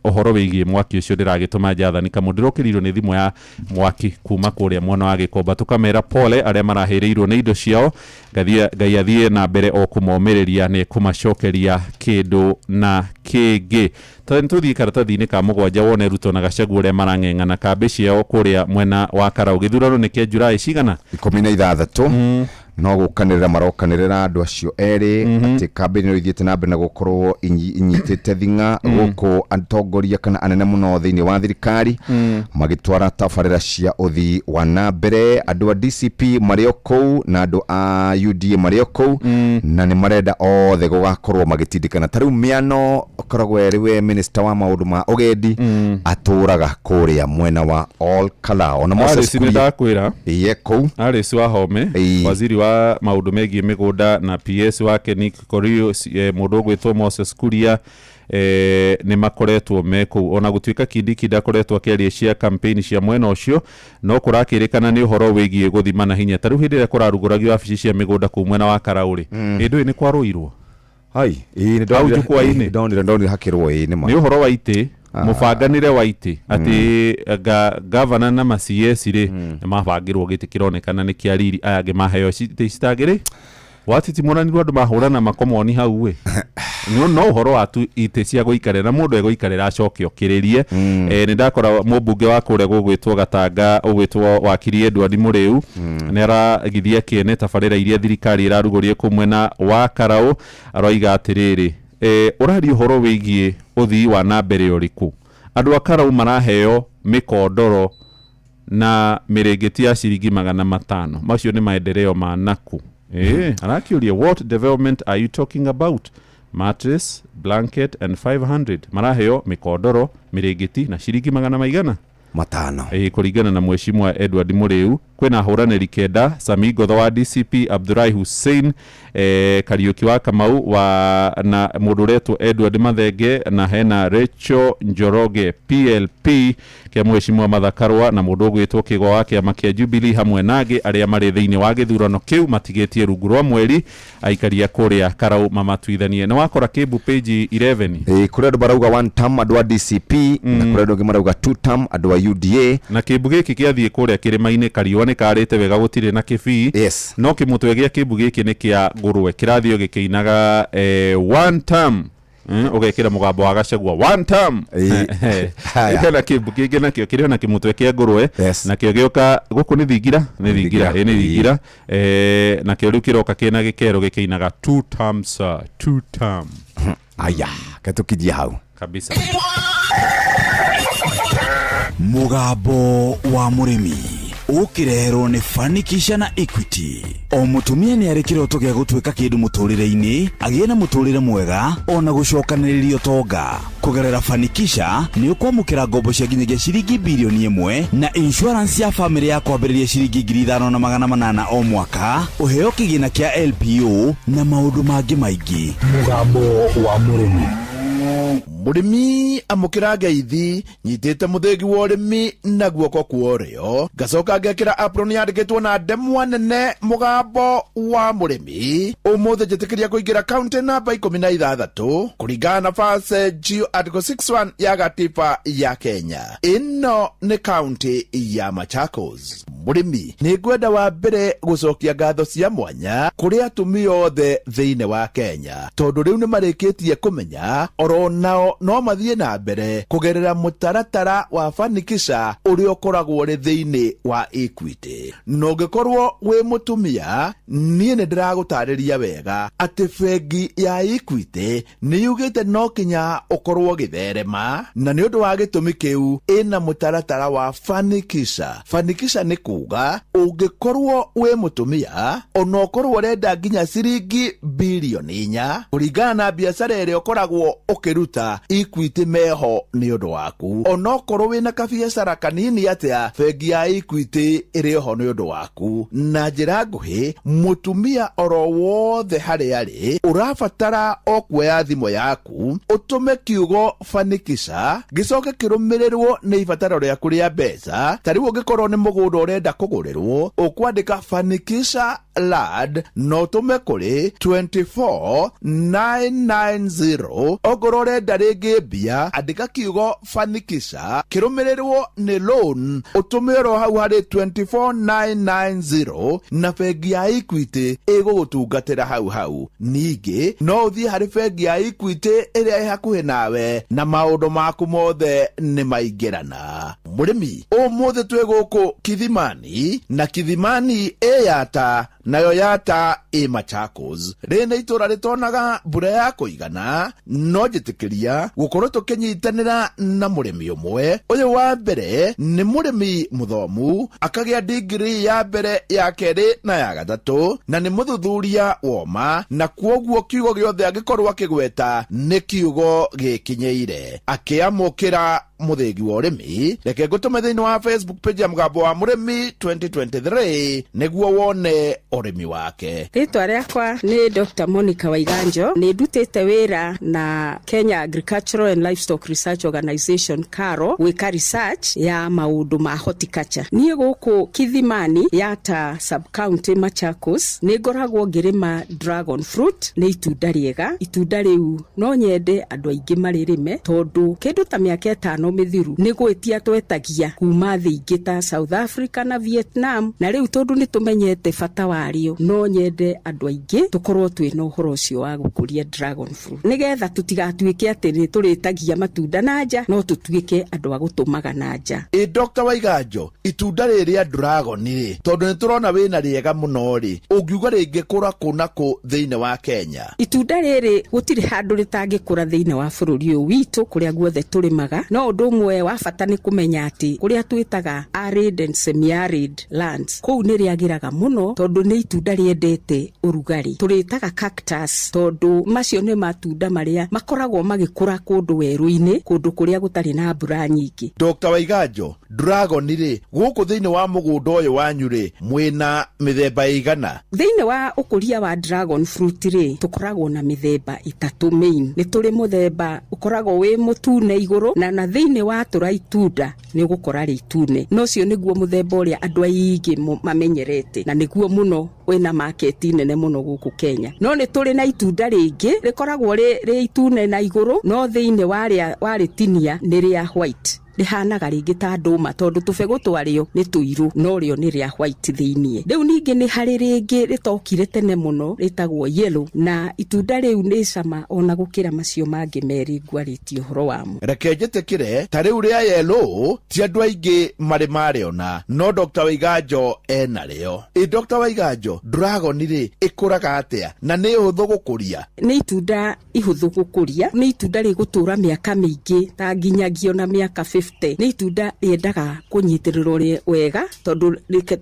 ũhoro wĩgiĩ mwaki ũcio ndĩragĩtũma Jathani Kamũ. Ndĩrokĩririo nĩ thimũ ya mwaki kuma kũrĩa mwena wa Gĩkomba, tũkamera pole arĩa marahĩrĩirwo nĩ indo ciao, Ngai athiĩ na mbere o kũmomĩrĩria nĩ kũmacokeria kĩndũ na kĩngĩ. Tũthiĩ karatathi-inĩ ka mũgwanja wone Ruto na Gachagua ũrĩa marang'eng'ana kambĩ ciao kũrĩa mwena wa Karau. Gĩthurano nĩ kĩa July cigana?
16. No gũkanĩrĩra marokanĩrĩra andũ acio erĩ atĩ kambĩini ĩno ithiĩte na mbere na gũkorwo inyitĩte thing'a gũkũ atongoria kana anene mũno thĩinĩ wa thirikari magĩtwara tabarĩra cia ũthii wa na mbere. Andũ a DCP marĩ o kũu na andũ a UDA marĩ o kũu na nĩ marenda othe gũgakorwo magĩtindĩkana. Ta rĩu Mĩano ũkoragwo erĩ we minister wa maũndũ ma ũgendi atũraga kũrĩa mwena wa Ol Kalou. Ona Moses
Alice nĩ
Kuria
ndakwĩra
iye kũu.
Alice Wahome, waziri wa maũndũ megiĩ mĩgũnda, na PS wake Nick Korio, mũndũ ũgwĩtwo Moses Kuria, nĩ makoretwo me kũu. Ona gũtuĩka Kindiki ndakoretwo akĩaria cia campaign cia mwena ũcio, no kũrakĩrĩkana nĩ ũhoro wĩgiĩ gũthima na hinya. Ta rĩu hĩndĩ ĩrĩa kũrarugũragio wabici cia mĩgũnda kũu mwena wa Karau rĩ, hĩndĩ ĩyo nĩ kwarũirwo
hai ĩĩ nĩ
hau
ndonire-
jukwaa-inĩ.
Ndonire hakĩrwo ĩĩ nĩ ma.
Nĩ ũhoro wa itĩ, mũbanganĩre wa itĩ atĩ gavana na ma CS rĩ nĩ mabangĩrwo gĩtĩ kĩronekana nĩ kĩa riri, aya angĩ maheo itĩ citagĩrĩ watitimũranirwo andũ mahũrana makomoni hau ĩ. No ũhoro wa tu itĩ cia gũikarĩra na mũndũ egũikarĩra acoke okĩrĩrie. Nĩ ndakora mũmbunge wa kũrĩa gũgwĩtwo Gatanga ũgwĩtwo wakiri Edward Mũrĩu nĩ aragithia kĩene tabarĩra iria thirikari ĩrarugũria kũu mwena wa Karau. Aroiga atĩrĩrĩ, ũraria ũhoro wĩgiĩ ũthii wa na mbere ũrĩkũ? Andũ a Karau maraheo mĩkondoro na mĩrĩngĩti ya ciringi 500. Macio nĩ maendeleo ma naku? Arakĩũria, what development are you talking about? Mattress, blanket and 500. Maraheo mĩkondoro, mĩrĩngĩti na ciringi magana maigana
500.
Kũringana na mheshimiwa Edward Mũrĩu, kwĩna ahũranĩri 9: Sami Ngotho wa DCP, Abdullahi Hussein, Kariuki wa Kamau wa na mũndũ ũretwo Edward Mathenge, na hena Rachel Njoroge PLP kĩa mheshimiwa Martha Karua, na mũndũ ũgwĩtwo Kĩgwa wa kĩama kĩa Jubilee, hamwe na angĩ arĩa marĩ thĩinĩ wa gĩthurano kĩu matigĩtie rungu rwa mweri aikaria kũrĩa Karau mamatuithanie. Nĩ wakora Kĩmbu page 11.
Ĩĩ, kũrĩ andũ marauga one term andũ a DCP na kũrĩ andũ angĩ marauga two term andũ a UDA.
Na kĩmbu gĩkĩ kĩathiĩ kũrĩa kĩrĩma-inĩ, kariũa nĩ karĩte wega, gũtirĩ na kĩbii. No kĩmũtwe gĩa kĩmbu gĩkĩ nĩ kĩa ngũrwe kĩrathiĩ gĩkĩinaga one term. Ũgekĩra mũgambo wa Gachagua one term.
Haya.
Hena kĩmbu kĩngĩ nakĩo kĩrĩ na kĩmũtwe kĩa ngũrwe, nakĩo gĩũka gũkũ nĩ thingira, nĩ thingira, ĩ nĩ thingira, nakĩo rĩu kĩroka kĩna gĩkero gĩkĩinaga two term sir, two term.
Aya, katũkinyia hau
kabisa.
Mũgambo wa mũrĩmi ũkĩreherwo nĩ Fanikisha na Equity. O mũtumia nĩ arĩ kĩroto gĩa gũtuĩka kĩndũ mũtũrĩre-inĩ, agĩe na mũtũrĩre mwega ona gũcokanĩrĩria ũtonga. Kũgerera Fanikisha nĩ ũkwamũkĩra ngombo cia nginyagia ciringi birioni 1 na insurance ya famĩlĩ ya kwambĩrĩria ciringi 5,800 o mwaka, ũheo kĩgĩna kĩa LPO na maũndũ mangĩ maingĩ.
Mũgambo wa mũrĩmi. Mũrĩmi amũkĩra ngeithi nyitĩte mũthĩgi wa ũrĩmi na guoko kwa ũrĩo, ngacoka ngekĩra apron yandĩkĩtwo na ndemwa nene mũgambo wa mũrĩmi. Ũmũthĩ njĩtĩkĩria kũingĩra kaunti namba 16 kũringana na verse Geo article 61 ya gatiba ya Kenya. Ĩno nĩ kaunti ya Machakos. Mũrĩmi, nĩ ngwenda wa mbere gũcokia ngatho cia mwanya kũrĩ atumia othe thĩinĩ wa Kenya, tondũ rĩu nĩ marĩkĩtie kũmenya oro nao no mathiĩ na mbere kũgerera mũtaratara wa Fanikisha ũrĩa ũkoragwo ũrĩ thĩinĩ wa Equity. Na ũngĩkorwo wĩ mũtumia, niĩ nĩ ndĩragũtarĩria wega atĩ bengi ya Equity nĩ yugĩte no kinya ũkorwo ũgĩtherema, na nĩ ũndũ wa gĩtũmi kĩu ĩna mũtaratara wa Fanikisha. Fanikisha nĩ kuga ũngĩkorwo wĩ mũtumia ona ũkorwo ũrenda nginya ciringi birioni 4 kũringana na biacara ĩrĩa ũkoragwo ũkĩruta, Equity meho nĩ ũndũ waku. Ona ũkorwo wĩna kabiacara kanini atĩa, bengi ya Equity ĩrĩ oho nĩ ũndũ waku. Na njĩra nguhĩ, mũtumia oro wothe harĩa arĩ ũrabatara o kuoya thimũ yaku ũtũme kiugo Fanikisha gĩcoke kĩrũmĩrĩrwo nĩ ibataro rĩaku rĩa mbeca. Ta rĩu ũngĩkorwo nĩ mũgũnda ũrenda kũgũrĩrwo, ũkwandĩka Fanikisha land na ũtũme kũrĩ 24990. Ongorwo ũrenda rĩngĩ mbia, andĩka kiugo Fanikisha kĩrũmĩrĩrwo nĩ loan ũtũme oro hau harĩ 24990 na bengi ya Equity ĩgũgũtungatĩra hau hau. Ningĩ no ũthiĩ harĩ bengi ya Equity ĩrĩa ĩ hakuhĩ nawe na maũndũ maku mothe nĩ maingĩrana. Mũrĩmi, ũmũthĩ twĩ gũkũ Kithimani, na Kithimani ĩyata Nayo Yata ĩ Machakos. Rĩrĩ nĩ itũra rĩtonaga mbura ya kũigana, no njĩtĩkĩria gũkorwo tũkĩnyitanĩra na mũrĩmi ũmwe. Ũyũ wa mbere nĩ mũrĩmi mũthomu, akagĩa degree ya mbere, ya kerĩ na ya gatatũ, na nĩ mũthuthuria woma, na kwoguo kiugo gĩothe angĩkorwo akĩgweta nĩ kiugo gĩkinyĩire. Akĩamũkĩra mũthĩgi wa ũrĩmi, reke ngũtũme thĩinĩ wa Facebook page ya Mũgambo wa Mũrĩmi 2023 nĩguo wone ũrĩmi wake.
Rĩtwa rĩakwa nĩ Dr. Monica Waiganjo. Nĩ ndutĩte wĩra na Kenya Agricultural and Livestock Research Organization, KARO, gwĩka research ya maũndũ ma horticulture. Niĩ gũkũ Kithimani, Yata sub-county, Machakos, nĩ ngoragwo ngĩrĩma dragon fruit. Nĩ itunda rĩega. Itunda rĩu no nyende andũ aingĩ marĩrĩme, tondũ kĩndũ ta mĩaka 5 mĩthiru nĩ gwĩtia twetagia kuma thĩ ingĩ ta South Africa na Vietnam, na rĩu tondũ nĩ tũmenyete bata warĩo, no nyende andũ aingĩ tũkorwo twĩna ũhoro ũcio wa gũkũria dragon fruit, nĩgetha tũtigatuĩke atĩ nĩ tũrĩtagia matunda na nja, no tũtuĩke andũ a gũtũmaga na nja.
Ĩ Dr. Waiganjo, itunda rĩrĩ rĩa dragon rĩ, tondũ nĩ tũrona wĩna rĩega mũno rĩ, ũngiuga rĩngĩkũra kũ na kũ thĩinĩ wa Kenya?
Itunda rĩrĩ gũtirĩ handũ rĩtangĩkũra thĩinĩ wa bũrũri ũyũ witũ, kũrĩa guothe tũrĩmaga. No ũndũ ũmwe wa bata nĩ kũmenya atĩ kũrĩa twĩtaga arid and semi-arid lands, kũu nĩ rĩagĩraga mũno, tondũ nĩ itunda rĩendete ũrugarĩ. Tũrĩtaga cactus tondũ macio nĩ matunda marĩa makoragwo magĩkũra kũndũ werũ-inĩ, kũndũ kũrĩa gũtarĩ na mbura nyingĩ.
Dr. Waiganjo, dragon rĩ, gũkũ thĩinĩ wa mũgũnda ũyũ wanyu rĩ, mwĩna mĩthemba ĩigana?
Thĩinĩ wa ũkũria wa dragon fruit rĩ, tũkoragwo na mĩthemba 3 main. Nĩ tũrĩ mũthemba ũkoragwo wĩ mũtune igũrũ, na thĩinĩ wa tũra itunda nĩ ũgũkora rĩ itune, na ũcio nĩguo mũthemba ũrĩa andũ aingĩ mamenyerete, na nĩguo mũno wĩna market nene mũno gũkũ Kenya. No nĩ tũrĩ na itunda rĩngĩ rĩkoragwo rĩ itune na igũrũ, no thĩinĩ warĩtinia nĩ rĩa white, rĩhanaga rĩngĩ ta ndũma, tondũ tũbegũ twarĩo nĩ tũirũ, no rĩo nĩ rĩa white thĩiniĩ. Rĩu ningĩ nĩ harĩ rĩngĩ rĩtokire tene mũno rĩtagwo yellow, na itunda rĩu nĩ cama ona gũkĩra macio mangĩ merĩ ngwarĩtie ũhoro wamo.
Reke njĩtĩkĩre ta rĩu rĩa yellow ti andũ aingĩ marĩ marĩona, no Dr. Waiganjo ena rĩo. Ĩ Dr. Waiganjo, dragon rĩ ĩkũraga atĩa na nĩ ũhũthũ gũkũria?
Nĩ itunda ihũthũ gũkũria, nĩ itunda rĩgũtũra mĩaka mĩingĩ ta nginyagia ona mĩaka 50. Nĩ itunda rĩendaga kũnyitĩrĩrwo wega, tondũ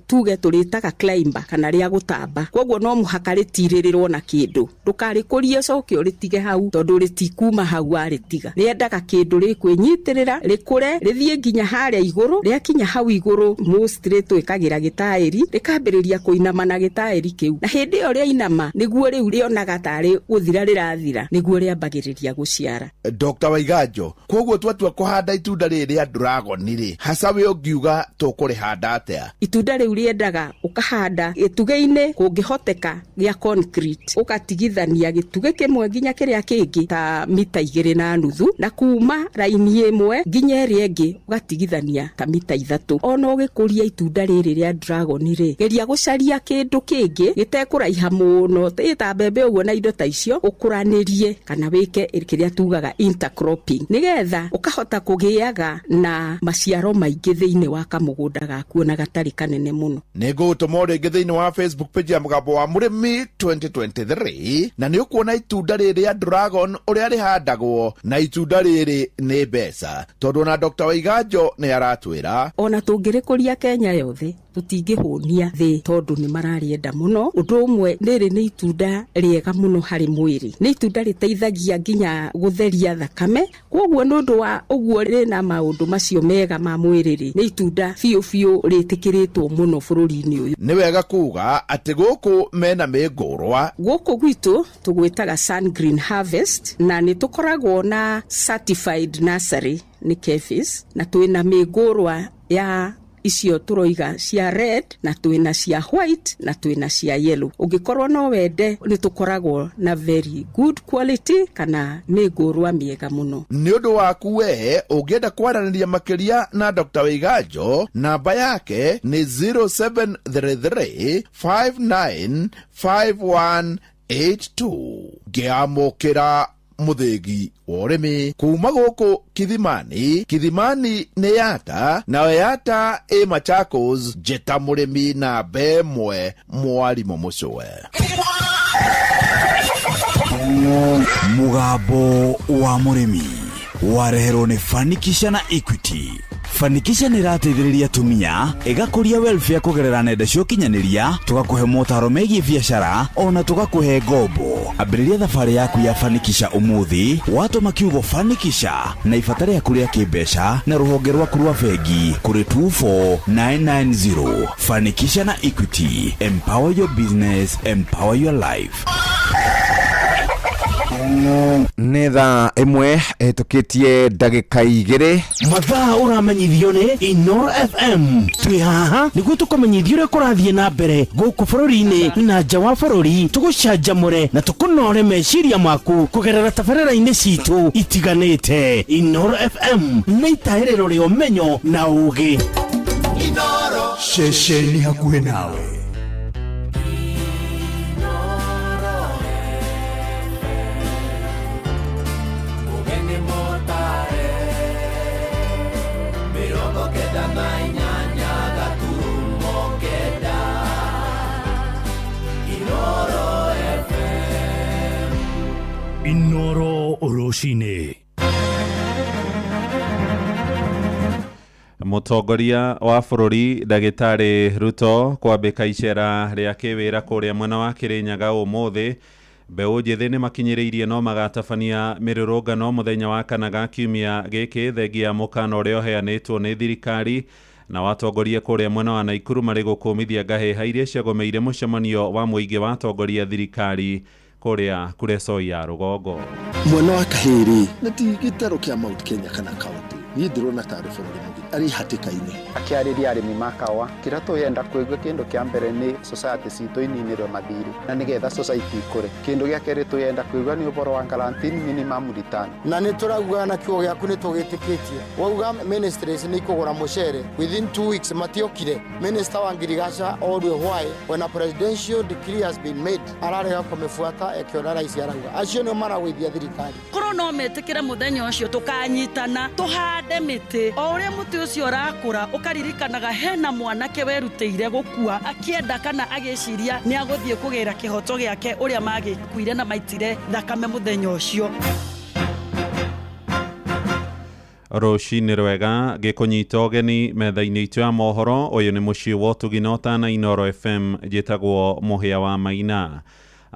tuge tũrĩtaga climber kana rĩa gũtamba, koguo no mũhaka rĩtirĩrĩrwo na kĩndũ. Ndũkarĩkũrie ũcoke ũrĩtige hau, tondũ rĩtikuma hau warĩtiga. Rĩendaga kĩndũ rĩkwĩnyitĩrĩra, rĩkũre, rĩthiĩ nginya harĩa igũrũ. Rĩakinya hau igũrũ, mostly twĩkagĩra gĩtaĩri, rĩkambĩrĩria kũinama na gĩtaĩri kĩu, na hĩndĩ ĩyo rĩainama nĩguo rĩu rĩonaga tarĩ gũthira rĩrathira, nĩguo rĩambagĩrĩria gũciara.
Dr. Waiganjo, koguo twatua kũhanda itunda rĩrĩ rĩa dragon rĩ, hasa we ũngiuga tũkũrĩhanda atĩa?
Itunda rĩu rĩendaga ũkahanda gĩtugĩ-inĩ kũngĩhoteka gĩa concrete, ũgatigithania gĩtugĩ kĩmwe nginya kĩrĩa kĩngĩ ta mita 2.5, na kuma raini ĩmwe nginya ĩrĩa ĩngĩ ũgatigithania ta mita 3. Ona ũgĩkũria itunda rĩrĩ rĩa dragon rĩ, geria gũcaria kĩndũ kĩngĩ gĩtekũraiha mũno, ta mbembe ũguo na indo ta icio, ũkũranĩrie kana wĩke kĩrĩa tugaga intercropping, nĩgetha ũkahota kũgĩaga na maciaro maingĩ thĩinĩ wa kamũgũnda gaku ona gatarĩ kanene mũno.
Nĩ ngũgũtũma rĩngĩ thĩinĩ wa Facebook page ya Mũgambo wa Mũrĩmi 2023, na nĩ ũkuona itunda rĩrĩ rĩa dragon ũrĩa rĩhandagwo, na itunda rĩrĩ nĩ mbeca, tondũ ona Dr. Waiganjo nĩ aratwĩra
ona tũngĩrĩkũria Kenya yothe tũtingĩhũnia thĩ, tondũ nĩ mararĩenda mũno. Ũndũ ũmwe, rĩrĩ nĩ itunda rĩega mũno harĩ mwĩrĩ, nĩ itunda rĩteithagia nginya gũtheria thakame, koguo nĩ ũndũ wa ũguo rĩna maũndũ macio mega ma mwĩrĩ rĩ, nĩ itunda biũ biũ rĩtĩkĩrĩtwo mũno bũrũri-inĩ ũyũ.
Nĩ wega kuga atĩ gũkũ mena mĩngũrwa.
Gũkũ gwitũ tũgwĩtaga Sun Green Harvest, na nĩ tũkoragwo na certified nursery nĩ KEPHIS, na twĩna mĩngũrwa ya icio tũroiga cia red, na twĩna cia white, na twĩna cia yellow. Ũngĩkorwo no wende, nĩ tũkoragwo na very good quality kana mĩngũrwa mĩega mũno.
Nĩ ũndũ waku we ũngĩenda kwaranĩria makĩria na Dr. Waiganjo, namba yake nĩ 0733 595182. Ngĩamũkĩra Mũthĩgi wa ũrĩmi kuma gũkũ Kithimani. Kithimani nĩ Yata, nayo Yata ĩ Machakos. Njĩta mũrĩmi namba ĩmwe, mwarimũ mũcũwe.
Mũgambo wa mũrĩmi wareherwo nĩ Fanikisha na Equity. Fanikisha nĩ ĩrateithĩrĩria atumia ĩgakũria welfare kũgerera nenda cia ũkinyanĩria, tũgakũhe motaro megiĩ biacara ona tũgakũhe ngombo. Ambĩrĩria thabarĩ yaku ya Fanikisha ũmũthĩ watũma kiugo Fanikisha na ibata rĩaku rĩa kĩmbeca na rũhonge rwaku rwa bengi kũrĩ 24990. Fanikisha na Equity, empower your business, empower your life.
Nĩ thaa 1 ĩhĩtũkĩtie ndagĩka 2.
Mathaa ũramenyithio nĩ Inoro FM. Twĩ haha nĩguo tũkũmenyithia ũrĩa kũrathiĩ na mbere gũkũ bũrũri-inĩ na nja wa bũrũri, tũgũcanjamũre na tũkũnore meciria maku kũgerera tabarĩra-inĩ citũ itiganĩte. Inoro FM nĩ itahĩrĩro rĩa ũmenyo na ũgĩ.
Ceceni hakuhĩ nawe.
Mugeni motare 98 gaturumo 9 Inoro FM.
Inoro rũcinĩ.
Mũtongoria wa bũrũri ndagĩtarĩ Ruto kwambĩka icera rĩa kĩwĩra kũrĩa mwena wa Kĩrĩnyaga ũmũthĩ. Mbeũ njĩthĩ nĩ makinyĩrĩirie no magatabania mĩrũrũngano mũthenya wa kana ga kiumia gĩkĩ, thengia ya mũkana ũrĩa ũheanĩtwo nĩ thirikari. Na watongoria kũrĩa mwena wa Naikuru marĩ gũkũmithia ngahĩha iria ciagomeire mũcemanio wa mũingĩ wa atongoria thirikari kũrĩa Kuresoi ya rũgongo.
Mwena wa kahĩrĩ na ti gĩtaro kĩa Mount Kenya kana kaunti, niĩ ndĩrona tarĩ bũrũri mũgima arĩ hatĩka-inĩ.
Akĩarĩria arĩmi ma kawa, kĩrĩa tũyenda kũigua kĩndũ kĩa mbere nĩ society citũ ininĩrwo mathirĩ na nĩgetha society ikũre. Kĩndũ gĩa kerĩ tũyenda kũigua nĩ ũhoro wa guaranteed minimum return.
Na nĩ tũrauga na kiugo gĩaku nĩ tũgĩtĩkĩtie. Wauga ministries nĩ ikũgũra mũcere within 2 weeks, matiokire. Minister wa ngirigaca orue why when a presidential decree has been made ararega kũmĩbuata, ĩkĩona rais arauga acio nĩo maragũithia thirikari.
Korwo no metĩkĩre mũthenya ũcio tũkanyitana tũhande mĩtĩ, o ũrĩa mũtĩ ũcio ũrakũra ũkaririkanaga hena mwanake werutĩire gũkua akĩenda kana agĩciria nĩ agũthiĩ kũgĩra kĩhoto gĩake ũrĩa magĩkuire na maitire thakame mũthenya ũcio.
Rũcinĩ rwega, gĩkũnyita ũgeni metha-inĩ itũ ya mohoro. Ũyũ nĩ mũciĩ wa ũtugi na ũtana Inoro FM. Njĩtagwo Mũhĩa wa Maina.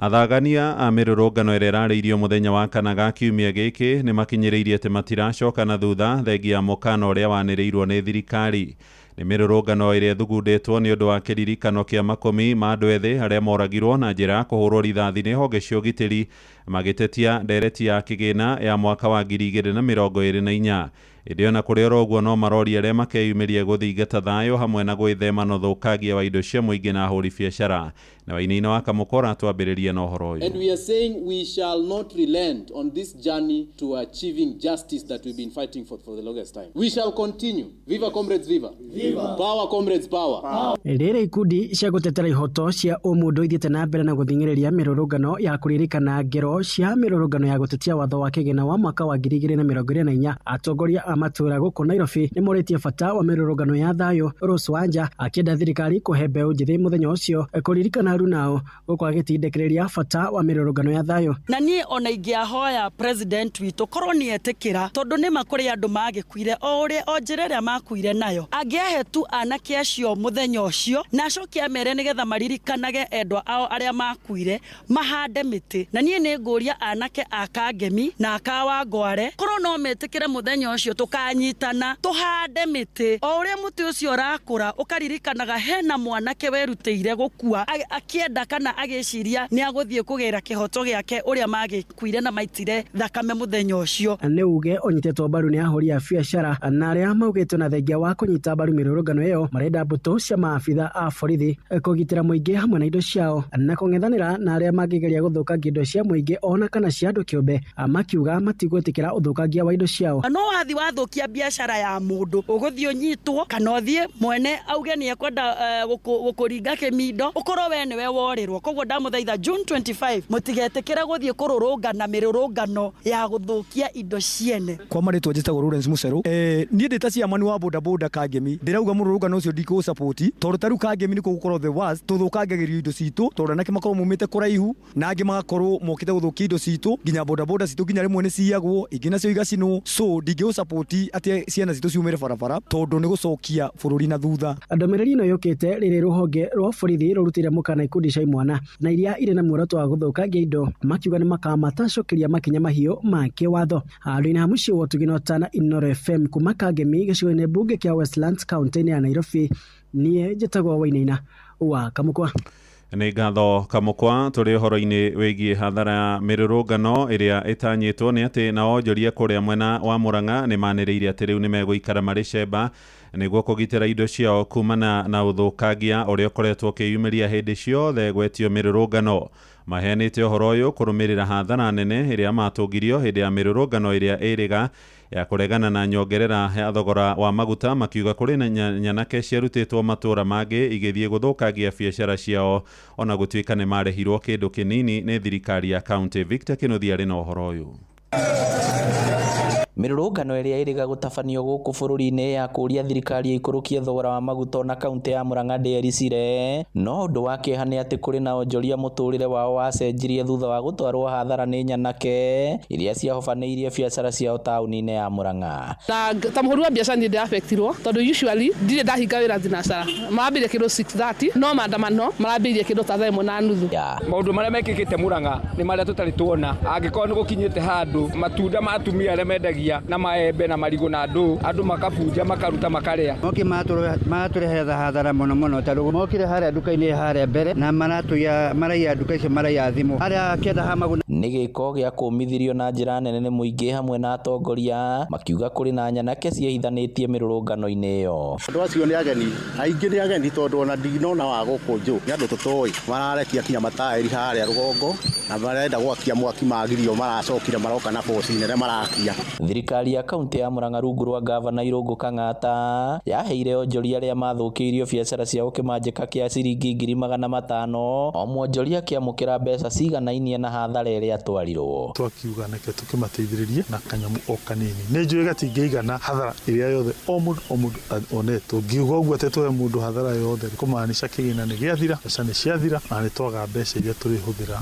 Athagania a mĩrũrũngano ĩrĩa ĩrarĩirio mũthenya wa kana ga kiumia gĩkĩ nĩ makinyĩrĩirie atĩ matiracoka na thutha thengia ya mũkana ũrĩa wanĩrĩirwo nĩ thirikari. Nĩ mĩrũrũngano ĩrĩa ĩthugundĩtwo nĩ ũndũ wa kĩririkano kĩa makũmi ma andũ ethĩ arĩa moragirwo na njĩra ya kũhũrwo rithathi nĩ honge cia ũgitĩri magĩtetia ndereti ya kĩgĩna ya mwaka wa 2024. Ĩndĩ ona kũrĩ oro ũguo, no maroria arĩa makeyumĩria gũthingata thayũ hamwe na gwĩthema na ũthũkangia wa indo cia mũingĩ na ahũri biacara. Na Wainaina wa Kamũkora twambĩrĩria na ũhoro ũyũ.
And we are saying we shall not relent on this journey to achieving justice that we've been fighting for the longest time. We shall continue. Viva comrades, viva.
Viva.
Power comrades, power.
Rĩrĩ ikundi cia gũtetera ihoto cia ũmũndũ ithiĩte na mbere na gũthing'ĩrĩria mĩrũrũngano ya kũririkana ngero cia mĩrũrũngano ya gũtetia watho wa kĩgĩna wa mwaka wa 2024, atongoria a matũũra gũkũ Nairobi nĩ morĩtie bata wa mĩrũrũngano ya thayũ. Rose Wanja akĩenda thirikari kũhe mbeũ njĩthĩ mũthenya ũcio kũririkana arunao, gũkũ agĩtindĩkĩrĩria bata wa mĩrũrũngano ya thayũ.
Na niĩ ona ingĩahoya president witũ korwo nĩ etĩkĩra, tondũ nĩma kũrĩ andũ magĩkuire o ũrĩa o njĩra ĩrĩa makuire nayo, angĩahe tu anake acio mũthenya ũcio na acoke amere nĩgetha maririkanage endwa ao arĩa makuire, mahande mĩtĩ. Na niĩ nĩ ngũria anake a Kangemi na aka Wangware, korwo no metĩkĩre mũthenya ũcio tũkanyitana tũhande mĩtĩ, o ũrĩa mũtĩ ũcio ũrakũra ũkaririkanaga hena mwanake werutĩire gũkua akĩenda kana agĩciria nĩ agũthiĩ kũgĩra kĩhoto gĩake ũrĩa magĩkuire na maitire thakame mũthenya ũcio.
Nĩ uge ũnyitĩtwo mbaru nĩ ahũri a biacara na arĩa maugĩtwo na thengia wa kũnyita mbaru mĩrũrũngano ĩyo, marenda mbũtũ cia maabitha a borithi kũgitĩra mũingĩ hamwe na indo ciao na kũng'ethanĩra na arĩa mangĩgeria gũthũkangia indo cia mũingĩ ona kana cia andũ kĩũmbe, makiuga matigwĩtĩkĩra ũthũkangia wa indo ciao.
No wathi wa Wathũkia biacara ya mũndũ ũgũthiĩ ũnyitwo kana ũthiĩ mwene auge nĩ ekwenda gũkũringa kĩmindo, ũkorwo we nĩwe worĩrwo. Koguo ndamũthaitha June 25 mũtigetĩkĩre gũthiĩ kũrũrũngana mĩrũrũngano ya gũthũkia indo ciene.
Kwa marĩtwa njĩtagwo Lawrence Mucerũ. Niĩ ndĩ ta chairman wa boda boda Kangemi, ndĩrauga mũrũrũngano ũcio ndikũ support, tondũ ta rĩu Kangemi nĩkuo gũkorwo the worst, tũthũkangagĩrio indo citũ tondũ anake makorwo maumĩte kũraihu na angĩ magakorwo mokĩte gũthũkia indo citũ, nginya boda boda citũ nginya rĩmwe nĩ ciyagwo, ingĩ nacio igacinwo. So ndingĩ support atĩ ciana citũ ciumĩre barabara tondũ nĩ gũcokia bũrũri na thutha.
Ndũmĩrĩri ĩno yũkĩte rĩrĩ rũhonge rwa borithi rũrutĩire mũkana ikundi cia imwana na iria irĩ na muoroto wa gũthũkangia indo, makiuga nĩ makamatacũkĩria makinya mahiũ ma kĩwatho. Handũ-inĩ ha mũciĩ wa Ũtugi na Ũtana, Inooro FM kuma Kangemi gĩcigo-inĩ mbunge kĩa Westlands kaunti-inĩ ya Nairobi, niĩ njĩtagwo Wainaina wa Kamũkwa.
Nĩ ngatho Kamũkwa. Tũrĩ ũhoro-inĩ wĩgiĩ hathara ya mĩrũrũngano ĩrĩa ĩtanyĩtwo nĩ atĩ nao onjoria kũrĩa mwena wa Murang'a nĩ manĩrĩire atĩ rĩu nĩ megũikara marĩ cemba nĩguo kũgitĩra indo ciao kumana na ũthũkangia ũrĩa ũkoretwo ũkĩyumĩria hĩndĩ ciothe gwetio mĩrũrũngano. Maheanĩte ũhoro ũyũ kũrũmĩrĩra hathara nene ĩrĩa matũngirio hĩndĩ ya mĩrũrũngano ĩrĩa ĩrĩga ya kũregana na nyongerera ya thogora wa maguta, makiuga kũrĩ na nyanake ciarutĩtwo matũra mangĩ igĩthiĩ gũthũkangia biacara ciao ona gũtuĩka nĩ marĩhirwo kĩndũ kĩnini nĩ thirikari ya kaunti. Victor Kĩnuthia arĩ na ũhoro ũyũ.
Mĩrũrũngano ĩrĩa ĩrĩga gũtabanio gũkũ bũrũri-inĩ ya kũũria thirikari ĩikũrũkie thogora wa maguta ona kaunti ya Murang'a ndĩericire, no ũndũ wa kĩeha nĩ atĩ kũrĩ na onjoria mũtũrĩre wao wacenjirie thutha wa gũtwarwo hathara nĩ nyanake iria ciahobanĩirie biacara ciao taũni-inĩ ya Murang'a.
Na ta mũhũri wa biacara niĩ ndĩrafektirwo tondũ usually ndirĩ ndahinga wĩra thinacara, marambĩrĩria kĩndũ 6:30 no maandamano marambĩrĩria kĩndũ ta thaa 1:30.
Maũndũ marĩa mekĩkĩte Murang'a nĩ marĩa tũtarĩ tuona, angĩkorwo nĩ gũkinyĩte handũ matunda ma atumia arĩa mendagia na maembe na marigũ na ndũ, andũ makabunja makaruta makaria.
Moki maratũrehera hathara mũno mũno, tondũ mokire harĩa nduka-inĩ harĩa mbere na maratuya maraiya nduka icio maraiya thimũ harĩa kĩenda ha maguna.
Nĩ gĩko gĩa kũmithirio na njĩra nene nĩ mũingĩ hamwe na atongoria makiuga kũrĩ na nyanake ciehithanĩtie mĩrũrũngano-inĩ ĩyo.
Andũ acio nĩ ageni aingĩ, nĩ ageni tondũ ona ndinona wa gũkũ njũ nĩ andũ tũtoĩ, mararekia kinya mataĩri harĩa rũgongo na marenda gwakia mwaki magirio, maracokire maroka na boci nene marakia.
Thirikari ya kaunti ya Murang'a rungu rwa gavana Irũngũ Kang'ata yaheire onjoria arĩa mathũkĩirio biacara ciao kĩmanjĩka kĩa ciringi 500,000 o mwonjoria akĩamũkĩra mbeca ciganainie na hathara ĩrĩa atwarirwo.
Twakiuga nake tũkĩmateithĩrĩrie na kanyamũ o kanini, nĩ njũĩ gatingĩigana hathara ĩrĩa yothe o mũndũ onetwo. Ngiuga ũguo atĩ tũhe mũndũ hathara yothe kũmaanisha kĩgĩna nĩ gĩathira, mbeca nĩ ciathira na nĩ twaga mbeca iria tũrĩhũthĩra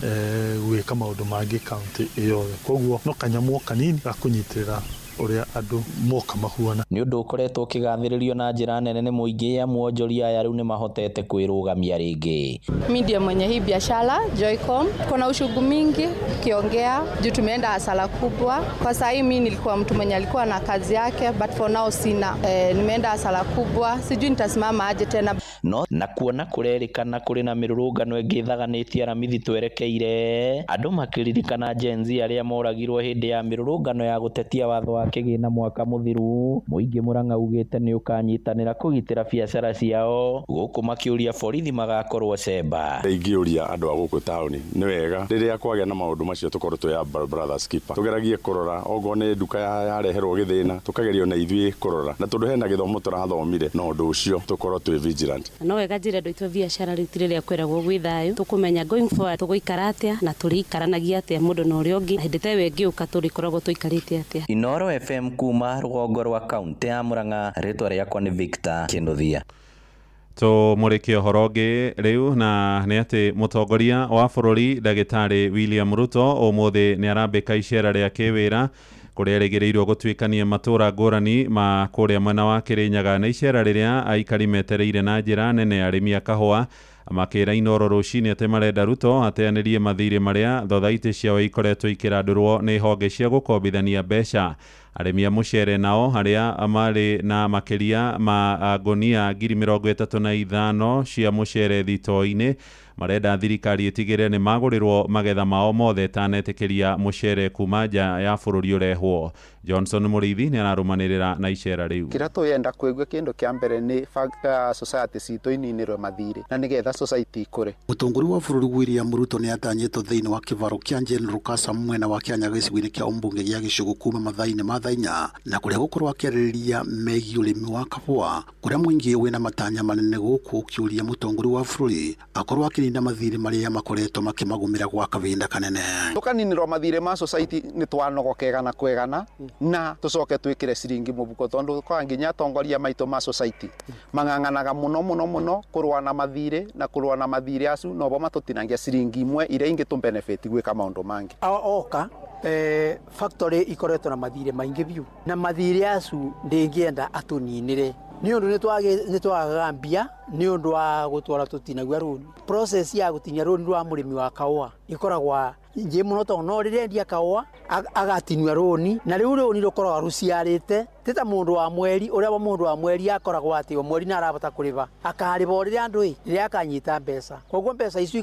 gwĩka maũndũ mangĩ kaunti yothe. Koguo no kanyamũ o kanini ga kũnyitĩrĩra ũrĩa andũ moka mahuana.
Nĩ ũndũ ũkoretwo ũkĩgathĩrĩrio na njĩra nene nĩ mũingĩ amu onjoria aya rĩu nĩ mahotete kwĩrũgamia rĩngĩ.
Mimi ndiye mwenye hii biashara Joycom. Kuna ushugu mingi kiongea juu tumeenda hasara kubwa. Kwa saa hii mimi nilikuwa mtu mwenye alikuwa na kazi yake, but for now sina. Nimeenda hasara kubwa, sijui nitasimama aje tena.
No na kuona kũrerĩkana kũrĩ na mĩrũrũngano ĩngĩ ĩthaganĩtie Aramithi twerekeire, andũ makĩririkana Gen Z arĩa moragirwo hĩndĩ ya mĩrũrũngano ya gũtetia watho wa kĩgĩna mwaka mũthiru. Mũingĩ Murang'a ugĩte nĩ ũkanyitanĩra kũgitĩra biacara ciao gũkũ makĩũria borithi magakorwo cemba.
Ingĩũria andũ a gũkũ taũni nĩ wega rĩrĩa kwagĩa na maũndũ macio tũkorwo twĩ a brothers keeper, tũgeragie kũrora okorwo nĩ nduka yareherwo gĩthĩna tũkageria ona ithuĩ kũrora, na tondũ hena gĩthomo tũrathomire na ũndũ ũcio tũkorwo twĩ vigilant.
No wega njĩra andũ aitũ biacara rĩu ti rĩrĩa kwĩragwo gwĩ thayũ, tũkũmenya going forward tũgũikara atĩa na tũrĩikaranagia atĩa mũndũ na ũrĩa ũngĩ, hĩndĩ ta ĩyo ĩngĩũka tũrĩkoragwo tũikarĩte atĩa.
Inooro FM kuma rũgongo rwa kaunti ya Murang'a, rĩtwa rĩakwa nĩ Victor Kĩnuthia.
Tũmũrĩke ũhoro ũngĩ rĩu na nĩ atĩ mũtongoria wa bũrũri ndagĩtarĩ William Ruto ũmũthĩ nĩ arambĩka icera rĩa kĩwĩra kũrĩa erĩgĩrĩirwo gũtuĩkania matũra ngũrani ma kũrĩa mwena wa Kĩrĩnyaga. Nĩ icera rĩrĩa aikari metereire na njĩra nene arĩmi a kahũa makĩra Inooro rũcinĩ atĩ marenda Ruto ateanĩrie mathirĩ marĩa thothaitĩ ciao ikoretwo ikĩrandũrwo nĩ honge cia gũkombithania mbeca. Arĩmi a mũcere nao arĩa marĩ na makĩria ma ngũnia 35,000 cia mũcere thitoo-inĩ Marenda thirikari ĩtigĩrĩre nĩ magũrĩrwo magetha mao mothe ĩtanetĩkĩria mũcere kuma nja ya bũrũri ũrehwo. Johnson Mũrĩithi nĩ ararũmanĩrĩra na icera rĩu.
Kĩrĩa tũyenda kũigua kĩndũ kĩa mbere nĩ society citũ ininĩrwe mathirĩ na nĩgetha society ikũre.
Mũtongoria wa bũrũri William Ruto nĩ atanyĩtwo thĩinĩ wa kĩvaro kĩa General Kasam mwena wa Kĩanyaga gĩcigo-inĩ kĩa ũmbunge gĩa Gĩcũgũ kuma mathaa-inĩ ma thaa inya, na kũrĩa gũkorwo akĩarĩrĩria megiĩ ũrĩmi wa kahũa kũrĩa mũingĩ wĩna matanya manene gũkũ ũkĩũria mũtongoria wa bũrũri akorwo akĩnina mathirĩ marĩa makoretwo makĩmagũmĩra gwa kahinda kanene.
Tũkaninĩrwo mathirĩ ma society nĩ twanogokega na kwegana na tũcoke twĩkĩre ciringi mũbuko tondũ kwa nginya atongoria maitũ ma society mang'ang'anaga mũno mũno mũno kũrũa na mathirĩ na kũrũa na mathirĩ acu nobo matũtinangia ciringi imwe iria ingĩ tũ benefit gwĩka maũndũ mangĩ.
Oka factory ikoretwo na mathirĩ maingĩ biũ na mathirĩ acu ndĩngĩenda atũninĩre nĩ ũndũ nĩ twagaga mbia nĩ ũndũ wa gũtwara tũtinagua rũni. Process ya gũtinia rũni rwa mũrĩmi wa kahũa ĩkoragwa njĩ mũno tondũ no rĩrĩa endia kahũa agatinua rũni na rĩu rũni rũkoragwa rũciarĩte ti ta mũndũ wa mweri ũrĩa wa mũndũ wa mweri akoragwo atĩ o mweri nĩ arabata kũrĩba akarĩba o rĩrĩa andũ rĩrĩa akanyita mbeca, koguo mbeca icio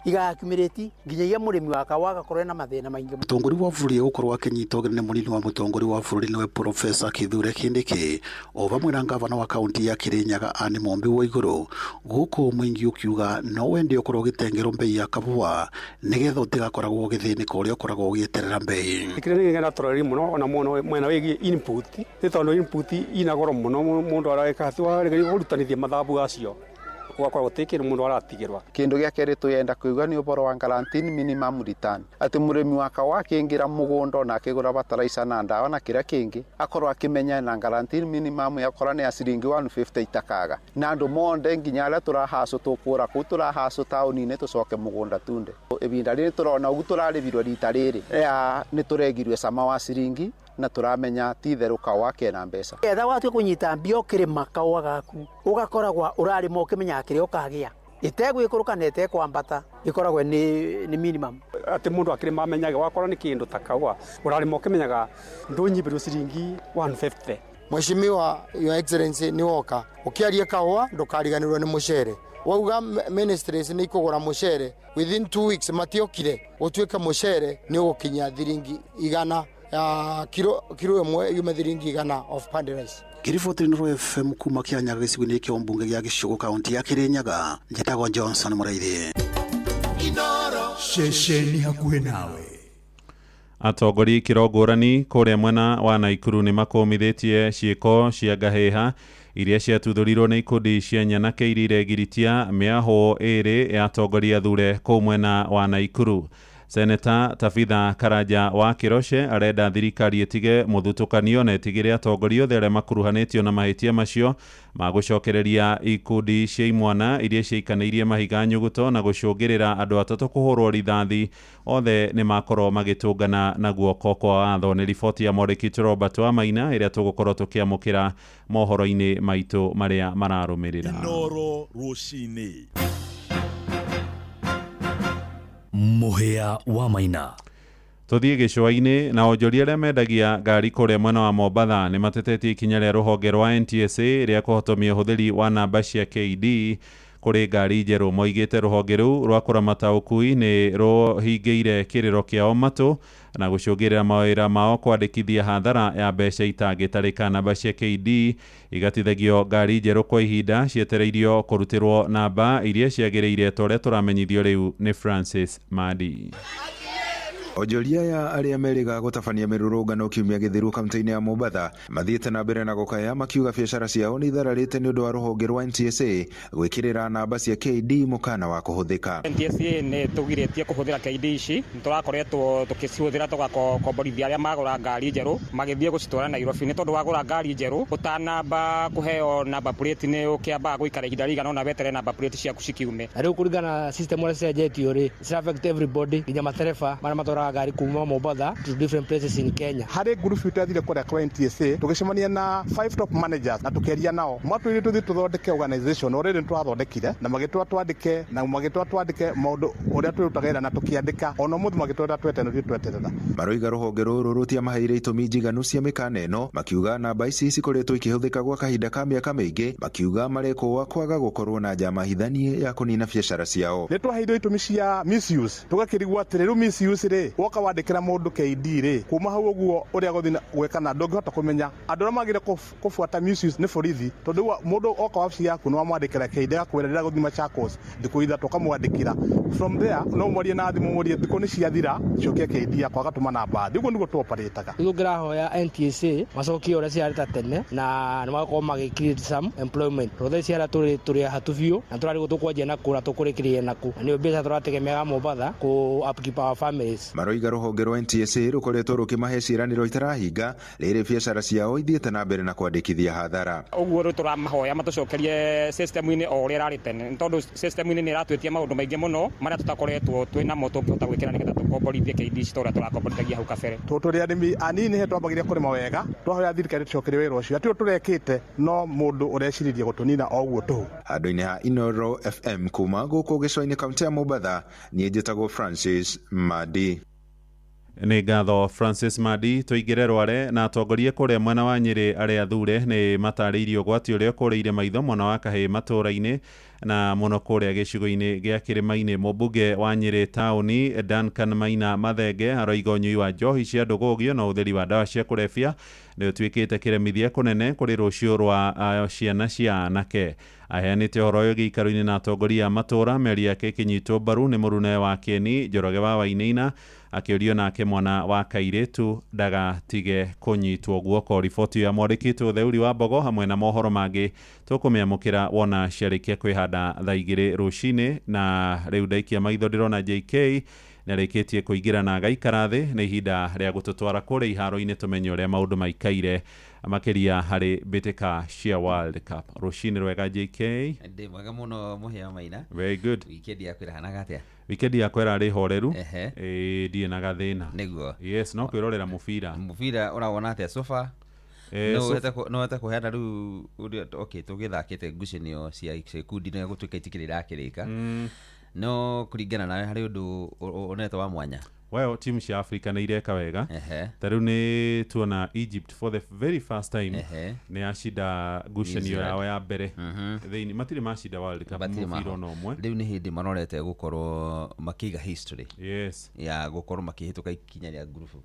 igaccumulate nginyagia mũrĩmi wa kahũa agakorwo ena mathĩna maingĩ.
Mũtongoria wa bũrũri egũkorwo akĩnyita ũgeni nĩ mũnini wa mũtongoria wa bũrũri nĩwe Profesa Kithure Kindiki o vamwe na ngavana wa kaunti ya Kirinyaga Anne Mumbi Waiguru, gũkũ mũingĩ ũkiuga no wende ũkorwo ũgĩtengerwo mbei ya kahũa nĩgetha ũtigakoragwo ũgĩthĩnĩka ũrĩa ũkoragwo ũgĩeterera mbei.
Kĩrĩa nĩ gĩatũroreri mũno ona mũno mwena wĩgiĩ input nĩ tondũ input ina goro mũno mũndũ areka atĩ kũrutanithia mathabu acio gwakorwo gũtirĩ kĩndũ mũndũ aratigĩrwa.
Kĩndũ gĩa kerĩ tũyenda kũigua nĩ ũhoro wa guaranteed minimum return atĩ mũrĩmi wa kahũa akĩingĩra mũgũnda na akĩgũra bataraitha na ndawa na kĩrĩa kĩngĩ akorwo akĩmenya na guaranteed minimum yakora nĩ ya ciringi 150 itakaga na andũ monde nginya arĩa tũrahacũ tũkũra kũu tũrahacũ taũni-inĩ tũcoke mũgũnda tunde. Ibinda rĩrĩ tũrona ũguo tũrarĩbirwo rita rĩrĩ nĩ tũregirwe cama wa ciringi na tũramenya ti itherũ kahũa kena mbeca.
Etha watua kũnyita mbia ũkĩrĩma kahũa gaku ũgakoragwa ũrarĩma ũkĩmenyaga kĩrĩa ũkagĩa ĩtegwĩkũrũka na ĩtekwambata ĩkoragwo nĩ minimum.
Atĩ mũndũ akĩrĩma amenyage wakora nĩ kĩndũ ta kahũa ũrarĩma ũkĩmenyaga ndũnyibĩrwo ciringi 150.
Mheshimiwa Your Excellency nĩ woka ũkĩaria kahũa ndũkariganĩrwo nĩ mũcere. Wauga ministries nĩ ikũgũra mũcere within 2 weeks matiokire gũtuĩka mũcere nĩ ũgũkinya thiringi 100 kiro ĩmwe yume thiringi 100 of pandi rice.
Ngĩriboti Inooro FM kuma Kĩanyaga gĩcigo-inĩ kĩa ũmbunge gĩa Gĩcũgũ kaunti ya Kirinyaga, njĩtagwo Johnson Mũraithi.
Ceceni hakuhĩ nawe.
Atongoria ikĩro ngũrani kũrĩa mwena wa Naikuru nĩ makũmithĩtie ciĩko cia ngahĩha iria ciatuthũrirwo nĩ ikundi cia nyanake iria iregiritia mĩahũ ĩrĩ ya atongoria athure kũu mwena wa Naikuru. Seneta Tabitha Karanja wa Kĩroce arenda thirikari ĩtige mũthutũkanio na ĩtigĩre atongoria othe arĩa makuruhanĩtio na mahĩtia macio ma gũcokereria ikundi cia imwana iria ciaikanĩirie mahiga nyuguto na gũcũngĩrĩra andũ atatũ kũhũrwo rithathi othe nĩ makorwo magĩtũngana na guoko kwa watho. Nĩ riboti ya mwandĩki Robert wa Maina ĩrĩa tũgũkorwo tũkĩamũkĩra mohoro-inĩ maitũ marĩa mararũmĩrĩra.
Inooro rũcinĩ. Mũhĩa wa Maina.
Tũthiĩ gĩcũa-inĩ na onjoria arĩa mendagia ngari kũrĩa mwena wa Mombatha nĩ matetetie ikinya rĩa rũhonge rwa NTSA rĩa kũhotomia ũhũthĩri wa namba cia KD kũrĩ ngari njerũ. Moigĩte rũhonge rũu rwa kũramata ũkui nĩ rũhingĩire kĩrĩro kĩao matũ na gũcũngĩrĩra mawĩra mao kwandĩkithia hathara ya mbeca itangĩtarĩka. Namba cia KD igatithagio ngari njerũ kwa ihinda cietereirio kũrutĩrwo namba iria ciagĩrĩire ta ũrĩa tũramenyithio rĩu nĩ Francis Madi.
Onjoria ya arĩa merĩga gũtabania mĩrũrũngano kiumia gĩthiru kaunti-inĩ ya Mombatha mathiĩte na mbere na gũkaya makiuga biacara ciao nĩ ithararĩte nĩ ũndũ wa rũhonge rwa NTSA gwĩkĩrĩra namba cia KD mũkana wa kũhũthĩka.
NTSA nĩ tũgirĩtie kũhũthĩra KD ici, tũrakoretwo tũkĩcihũthĩra tũgakomborithia arĩa magũra ngari njerũ magĩthiĩ gũcitwara Nairobi nĩ tondũ wagũra ngari njerũ ũtanamba kũheo namba plate nĩ ũkĩambaga gũikara ihinda rĩigana ũna weterere namba plate ciaku cikiume.
Na rĩu kũringana na system ũrĩa cicenjetio rĩ, cira affect everybody nginya matereba marĩa matwaraga
matwaraga ngari kuma Mombatha to different places in Kenya.
Harĩ ngurubu itũ yathire kũrĩa kwa NTSA tũgĩcemania na 5 top managers na tũkĩaria nao matwĩrire tũthiĩ tũthondeke organization already nĩtwathondekire na magĩtwĩra twandĩke na magĩtwĩra twandĩke maũndũ ũrĩa twĩrutaga wĩra na tũkĩandĩka ona ũmũthĩ magĩtwĩra tweterere tũthiĩ tweterera.
Maroiga rũhonge rũrũ rũtiamaheire itũmi njiganu cia mĩkana ĩno, makiuga namba ici cikoretwo ikĩhũthĩka gwa kahinda ka mĩaka mĩingĩ, makiuga marekwo kwaga gũkorwo na njama hithanie ya kũnina biacara ciao.
Nĩ twaheirwo itũmi cia misuse tũgakĩrigwo atĩrĩ rĩu misuse rĩ woka wandĩkĩra mũndũ KD rĩ kuma hau ũguo ũrĩa gũthiĩ gwĩkana ndũngĩhota kũmenya andũ arĩa magĩrĩire kũbuata misuse nĩ borithi tondũ mũndũ oka wabici yaku nĩ wamwandĩkĩra KD agakwĩra ndĩrenda gũthiĩ Machakos thikũ 3 ũkamwandĩkĩra from there no mwarie na thimũ mũrie thikũ nĩ ciathira cokia KD yakwa agatũma namba ũguo nĩguo tũoparĩtaga.
Rĩu ngĩrahoya NTSA macokie ũrĩa ciarĩ ta tene na nĩ magakorwo magĩ create some employment tondũ ciara tũrĩ hatu biũ na tũrarigwo tũkwanjia na kũ na tũkũrĩkĩrĩria na kũ na nĩyo mbeca tũrategemeaga Mombatha kũ upkeep our families.
Maroiga rũhonge rwa NTSA rũkoretwo rũkĩmahe ciĩranĩro itarahinga rĩrĩ biacara ciao ithiĩte na mbere na kwandĩkithia hathara.
Ũguo rĩu tũramahoya matũcokerie system-inĩ o ũrĩa ĩrarĩ tene nĩ tondũ system-inĩ nĩ ĩratwĩtia maũndũ maingĩ mũno marĩa tũtakoretwo twĩ namo tũngĩhota gwĩkĩra nĩgetha tũkomborithie KD ta ũrĩa tũrakomborithagia hau kabere.
Tondũ tũrĩ arĩmi anini he twambagĩrĩria kũrĩma wega twahoya thirikari tũcokerie wĩra ũcio atĩ tũrekĩte no mũndũ ũreciririe gũtũnina o ũguo tũhũ.
Handũ-inĩ ha Inoro FM kuma gũkũ gĩcũa-inĩ kaũntĩ ya Mombatha, niĩ njĩtagwo Francis Madi.
Nĩ ngatho Francis Madi. Tũingĩre Rware na atongoria kũrĩa mwena wa Nyĩrĩ arĩa athure nĩ matarĩirie ũgwati ũrĩa ũkũrĩire maitho mwana wa kahĩĩ matũũra-inĩ na mũno kũrĩa gĩcigo-inĩ gĩa kĩrĩma-inĩ. Mũmbunge wa Nyĩrĩ taũni Duncan Maina Mathenge aroiga ũnyui wa njohi cia ndũgũgio na ũhũthĩri wa ndawa cia kũrebia nĩ ũtuĩkĩte kĩremithia kũnene kũrĩ rũciũ rwa ciana cia anake. Aheanĩte ũhoro ũyũ gĩikaro-inĩ na atongoria a matũũra, mĩario yake ĩkĩnyitwo mbaru nĩ mũrune wa Kĩeni Njoroge wa Wainaina akĩũrio nake mwana wa kairĩtu ndagatige kũnyitwo guoko. Riboti ya mwandĩkĩtwo Theuri wa Mbogo hamwe na mohoro mangĩ tũkũmĩamũkĩra wona ciarĩkia kwĩhanda thaa 2 rũcinĩ. Na rĩu ndaikia maitho ndĩrona JK nĩarĩkĩtie kũingĩra na agaikara thĩ, nĩ ihinda rĩa gũtũtwara kũrĩa iharo-inĩ tũmenye ũrĩa maũndũ maikaire makĩria harĩ mbĩtĩka cia World Cup. Rũcinĩ rwega JK.
Ndĩ mwega mũno Mũhĩa Maina.
Very good.
Weekend yaku ĩrahanaga atĩa?
Weekend yakwa ĩrarĩ horeru, ndirĩ na gathĩna.
Nĩguo.
Yes, no kwĩrorera mũbira.
Mũbira ũrawona atĩa so far? No ũhote kũheana rĩu ũrĩa okay tũgĩthakĩte ngucanio cia ikundi nĩ gũtuĩka itikĩrĩ irakĩrĩka. No kũringana nawe harĩ ũndũ onete wa mwanya?
Well, timu cia Africa nĩ ireka wega. Ta rĩu nĩ tuona Egypt for the very first time nĩ yacinda ngucanio yao ya mbere thĩinĩ, matirĩ macinda World Cup mũbira ona ũmwe.
Rĩu nĩ hĩndĩ marorete gũkorwo makĩiga history.
Yes.
Ya gũkorwo makĩhĩtũka ikinya rĩa ngurubu.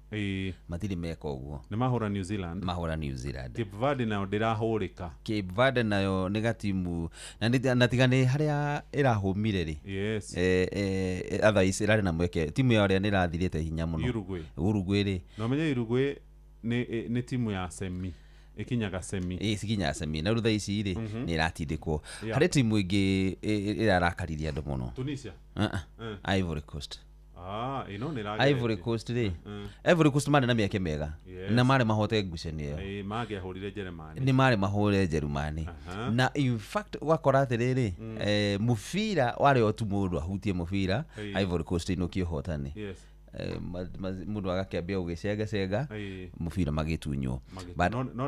Matirĩ meka ũguo.
Nĩ mahũra New Zealand.
Mahũra New Zealand.
Cape Verde nayo ndĩrahũrĩka.
Cape Verde nayo nĩ gatimu na tiga nĩ harĩa ĩrahũmire rĩ.
Yes.
Otherwise ĩrarĩ na mweke timu yao ĩrĩa nĩ ĩrathirĩte hinya mũno.
Uruguay.
Uruguay rĩ.
No menye Uruguay nĩ timu ya semi. Ĩkinyaga semi.
Ĩcinyaga semi. Na rĩu thaa ici rĩ nĩ ĩratindĩkwo. Harĩ timu ĩngĩ ĩrarakaririe andũ mũno.
Tunisia.
Ivory Coast.
Ĩno nĩ ĩrageretie.
Ivory Coast rĩ. Ivory Coast marĩ na mĩeke mĩega. Na marĩ mahote ngucanio ĩyo.
Mangĩahũrire Jerumani.
Nĩ marĩ mahũre Jerumani. Na in fact ũgakora atĩrĩrĩ mũbira warĩ o tu mũndũ ahutie mũbira Ivory Coast ĩinũkie ũhotani.
Yes.
Mũndũ agakĩambia gũgĩcengacenga mũbira magĩtunywo.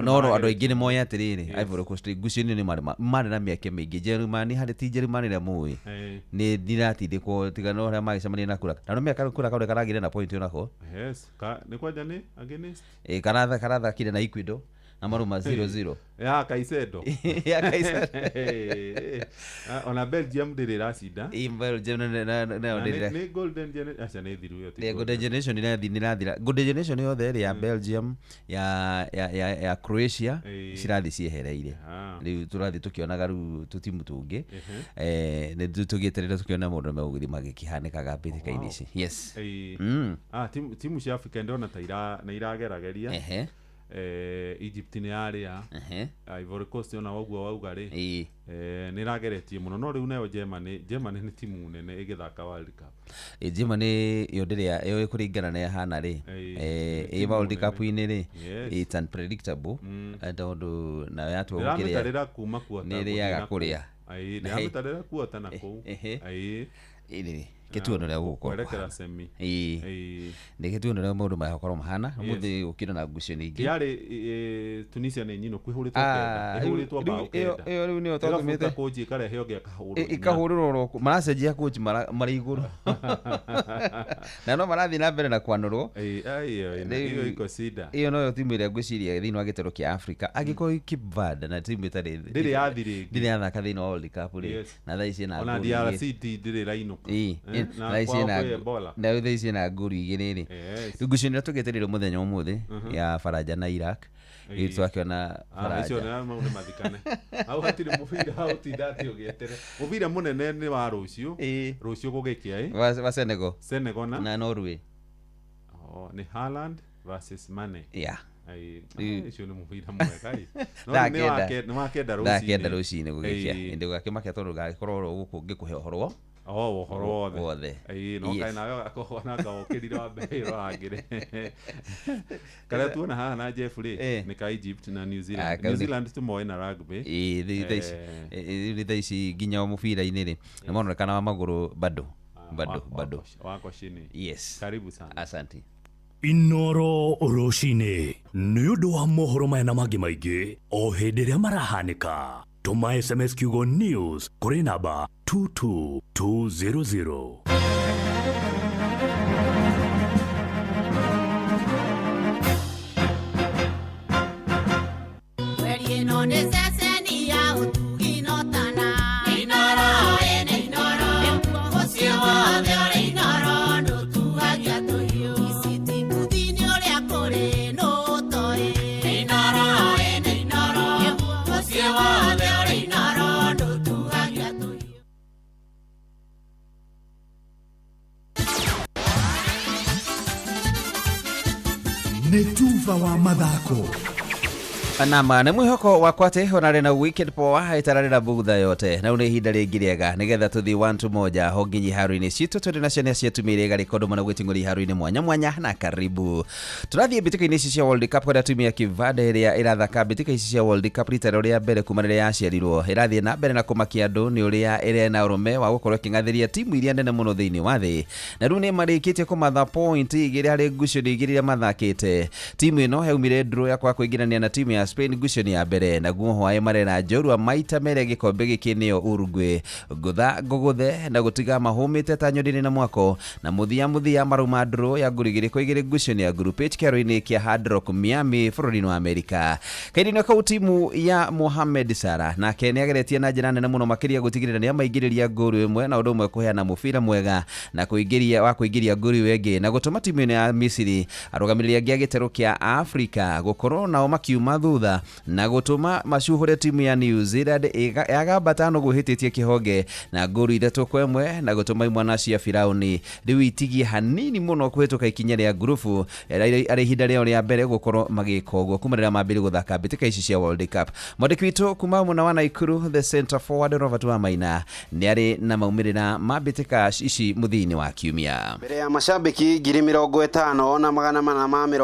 No andũ aingĩ nĩ moĩ atĩrĩrĩ Ivory Coast ngucanio nĩ marĩ na mĩeke mĩingĩ. Jerumani harĩ ti Jerumani ĩrĩa mũĩ nĩ iratindĩkwo tiga no harĩa magĩcemania na kura na nĩ kura kaũrĩa karagĩire na point onako.
Yes, nĩ kwanja nĩ against
karathakire na Ecuador na maruma 0-0
ya Caicedo.
Ya Caicedo.
Ona Belgium ndĩrĩ ĩracinda.
Belgium nayo ndĩrĩ.
Nĩ golden generation aca nĩ thiru ĩyo.
Nĩ golden generation nĩ irathira. Golden generation yothe ĩrĩ ya Belgium ya Croatia cirathiĩ ciehereire. Rĩu tũrathiĩ tũkĩonaga rĩu tũtimu tũngĩ. Nĩ tũgĩeterera tũkĩona maũndũ megũthiĩ magĩkĩhanĩkaga mbĩtĩka-inĩ ici. Yes.
Timu cia Africa ndĩrona ta nĩ iragerageria. Egypt nĩ yarĩa Ivory Coast ona ũguo wauga rĩ nĩ ĩrageretie mũno no rĩu nayo Germany nĩ timu nene ĩgĩthaka World Cup.
Germany ĩyo ndĩrĩa ĩyo ĩkũringana na ĩhana rĩ ĩ World Cup-inĩ rĩ it's unpredictable tondũ nayo yatua gũkĩrĩa
ndĩramĩtarĩra kuma kuota
nĩ ĩrĩaga kũrĩa
ndĩramĩtarĩra kuota na kũu.
Kĩtuono ũrĩa gũgũkorwo
Kwerekera semi.
Ĩĩ, nĩ kĩtuono ũrĩa maũndũ magakorwo mahana. Ũmũthĩ gũkĩrĩ na ngucanio ingĩ.
Yarĩ Tunisia nĩ nyino kwĩhũrĩtwo kenda, ĩhũrĩtwo bao kenda.
Ĩyo rĩu nĩyo
Ĩgabuta
twatũmĩte.
kũnji ĩkarehe ũngĩ akahũrwo inya.
Ĩkahũrĩrwo oro maracenjia coach marĩ igũrũ na no marathiĩ na mbere na kwanũrwo.
Ĩyo iko shida.
Ĩyo noyo timu ĩrĩa ngwĩciria thĩinĩ wa gĩtarũ kĩa Africa angĩkorwo Cape Verde na timu ĩtarĩ
Ndĩrĩ yathi rĩngĩ.
Ndĩrĩ yathaka thĩinĩ wa World Cup rĩ, na thaa ici ĩna
Ona
ngũru igĩrĩ.
DRC ndĩrĩ ĩrainũka. Na
Thaa ici
kwao
ĩna
kwĩ Ebola.
Na thaa ici ĩna ngũru igĩrĩ rĩ. Rĩu ngucanio ĩrĩa tũgĩetereire mũthenya ũmũthĩ ya Faranja na Iraq. Rĩu twakĩona
Ah, icio
Faranja
nĩ mau nĩ mathikane. Hau hatirĩ mũbira, hau tinda atĩ ũgĩetere. Mũbira mũnene nĩ wa rũciũ. Rũciũ gũgĩkĩa ĩ?
Wa Senegal.
Senegal na?
Na Norway.
Oh, nĩ Haaland versus Mane.
Yeah.
Ai,
Rĩu-
icio nĩ mũbira mwega ĩ. No
Thaa
nĩ
kenda.
nĩ wa kenda
Thaa
rũcinĩ.
kenda rũcinĩ gũgĩkĩa. Ĩndĩ gũgakĩmakia tondũ gagĩkorwo oro gũkũ ngĩkũhe ũhoro
Oh, ũhoro wothe.
Wothe.
Ĩĩ, no kaĩ nawe ũgakorwo na ngawokĩrire wa mbere ĩrorangĩre. Karĩa tuona haha na Jeff rĩ, nĩ ka Egypt na New Zealand.
Kau
New Zealand tũmoĩ na rugby.
Ĩĩ, rĩu thaa ici rĩu thaa ici nginya mũbira-inĩ rĩ, nĩ maronekana wa magũrũ bado bado bado.
Wako chini.
Yes.
Karibu sana.
Asante.
Inoro rũcinĩ nĩ ũndũ wa mohoro maya na mangĩ maingĩ o hĩndĩ ĩrĩa marahanĩka, tũma SMS kiugo news kũrĩ namba 22200.
Mweri ĩno nĩ ceceni ya ũtugi no tana. Inooro ĩnĩ Inooro. Mũciĩ wothe ũrĩ Inooro ndũtuagia tũhiũ. Ici kuthini ũrĩa kũrĩ nũ ũtoĩ. Inooro ĩnĩ Inooro. Mũciĩ wothe ũrĩ Inooro ndũtuagia tũhiũ.
Nĩ tuba wa mathako.
Nama nĩ mwĩhoko wakwa atĩ onarĩ na weekend poa ĩtararĩ na bugutha yote na nĩ ihinda rĩngĩ rĩega nĩgetha tũthiĩ one to moja ho nginya iharo-inĩ citũ tũrĩ nacio nĩ acio atumia iria igarĩkondo mũno gwĩting'ũria iharo-inĩ mwanya mwanya na karibu tũrathiĩ mbĩtĩka-inĩ ici cia World Cup kũrĩa timu ya Cape Verde ĩrĩa ĩrathaka mbĩtĩka ici cia World Cup rita rĩao rĩa mbere kuma rĩrĩa yaciarirwo ĩrathiĩ na mbere na kũmakia andũ nĩ ũrĩa ĩrĩ na ũrũme wa gũkorwo ĩkĩng'athĩria timu iria nene mũno thĩinĩ wa thĩ na rĩu nĩ marĩkĩtie kũmatha point igĩrĩ harĩ ngucanio igĩrĩ iria mathakĩte. Timu ĩno yaumire draw ya kwaga kũingĩrania na timu ya Spain ngucanio ya mbere naguo hwaĩ marera njorua maita merĩ gĩkombe gĩkĩ nĩyo Uruguay ngũtha ngũgũthe na gũtiga mahũmĩte ta nyoni na mwako na mũthia mũthia maruma draw ya ngũrũ igĩrĩ kwa igĩrĩ ngucanio ya Group H kĩharo-inĩ kĩa Hard Rock Miami bũrũri-inĩ wa Amerika. Kahinda-inĩ kau timu ya Mohamed Salah nake nĩageretie na njĩra nene mũno makĩria gũtigĩrĩra nĩamaingĩrĩria ngũru ĩmwe na ũndũ ũmwe kũheana mũbira mwega na kũingĩria wa kũingĩria ngũru ĩyo ĩngĩ na gũtũma timu ĩno ya Misiri arũgamĩrĩri angĩ a gĩtarũ kĩa Afrika gũkorwo nao makiuma thutha na gũtũma macuhũre timu ya New Zealand yagamba tano gwĩhĩtĩtie kĩhonge na ngũru 3-1 na gũtũma imwana cia Firauni rĩu itigie hanini mũno kũhĩtũka ikinya rĩa ngurubu arĩ ihinda rĩao rĩa mbere gũkorwo magĩka ũguo kuma rĩrĩa mambĩrĩria gũthaka mbĩtĩka ici cia World Cup. Mwandĩki witũ kuma mwena wa Naikuru the center forward Robert Wamaina nĩ arĩ na maumĩrĩra ma mbĩtĩka ici mũthia-inĩ wa kiumia.
Mbere ya mashabiki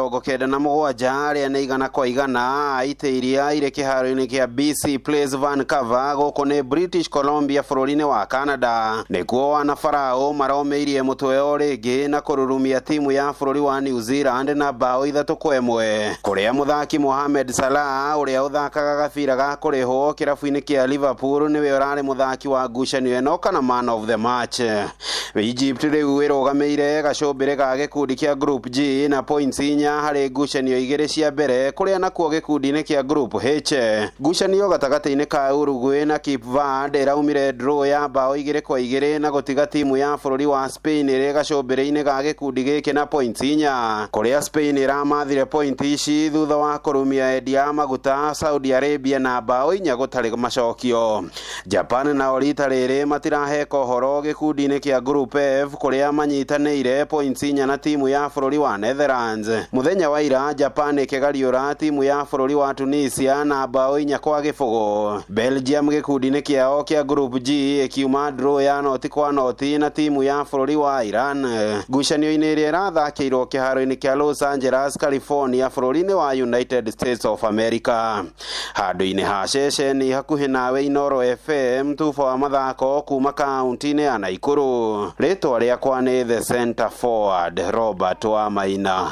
50,497 arĩa nĩ 100 kwa 100 aitĩ iria irĩ kĩharo-inĩ kĩa BC Place Vancouver gũkũ nĩ British Columbia bũrũri-inĩ wa Canada nĩkuo wana Farao maromeirie mũtwe o rĩngĩ na kũrurumia timu ya bũrũri wa New Zealand na bao 3-1 kũrĩa mũthaki Mohamed Salah ũrĩa ũthakaga gabira ga kũrĩhwo kĩrabu-inĩ kĩa Liverpool nĩwe ũrarĩ mũthaki wa ngucanio ĩno kana man of the match. Egypt rĩu ĩrũgamĩire gacũmbĩrĩ ga gĩkundi kĩa Group G na points 4 harĩ ngucanio 2 cia mbere kũrĩa nakuo gĩkundi-inĩ kĩa Group H ngucanio gatagatĩ-inĩ ka Uruguay na Cape Verde ĩraumire draw ya bao 2-2 na gũtiga timu ya bũrũri wa Spain ĩrĩ gacũmbĩrĩ-inĩ ga gĩkundi gĩkĩ na points 4 kũrĩa Spain ĩramathire point ici thutha wa kũrumia endia a maguta Saudi Arabia na bao 4 gũtarĩ macokio. Japan nao rita rĩrĩ matiraheka ũhoro gĩkundi-inĩ kĩa Group F kũrĩa manyitanĩire points 4 na timu ya bũrũri wa Netherlands. Mũthenya wa ira Japan ĩkĩgariũra timu ya bũrũri wa Tunisia na bao 4-0. Belgium gĩkundi-inĩ kĩao kĩa Group G ĩkiuma draw ya 0-0 na timu ya bũrũri wa Iran. Ngucanio-inĩ ĩrĩa ĩrathakĩirwo kĩharo-inĩ kĩa Los Angeles, California bũrũri-inĩ wa United States of America. Handũ-inĩ ha ceceni hakuhĩ nawe Inooro FM, tuba wa mathako kuma kaunti-inĩ ya Naikuru. Rĩtwa rĩakwa nĩ The Center Forward Robert Wamaina.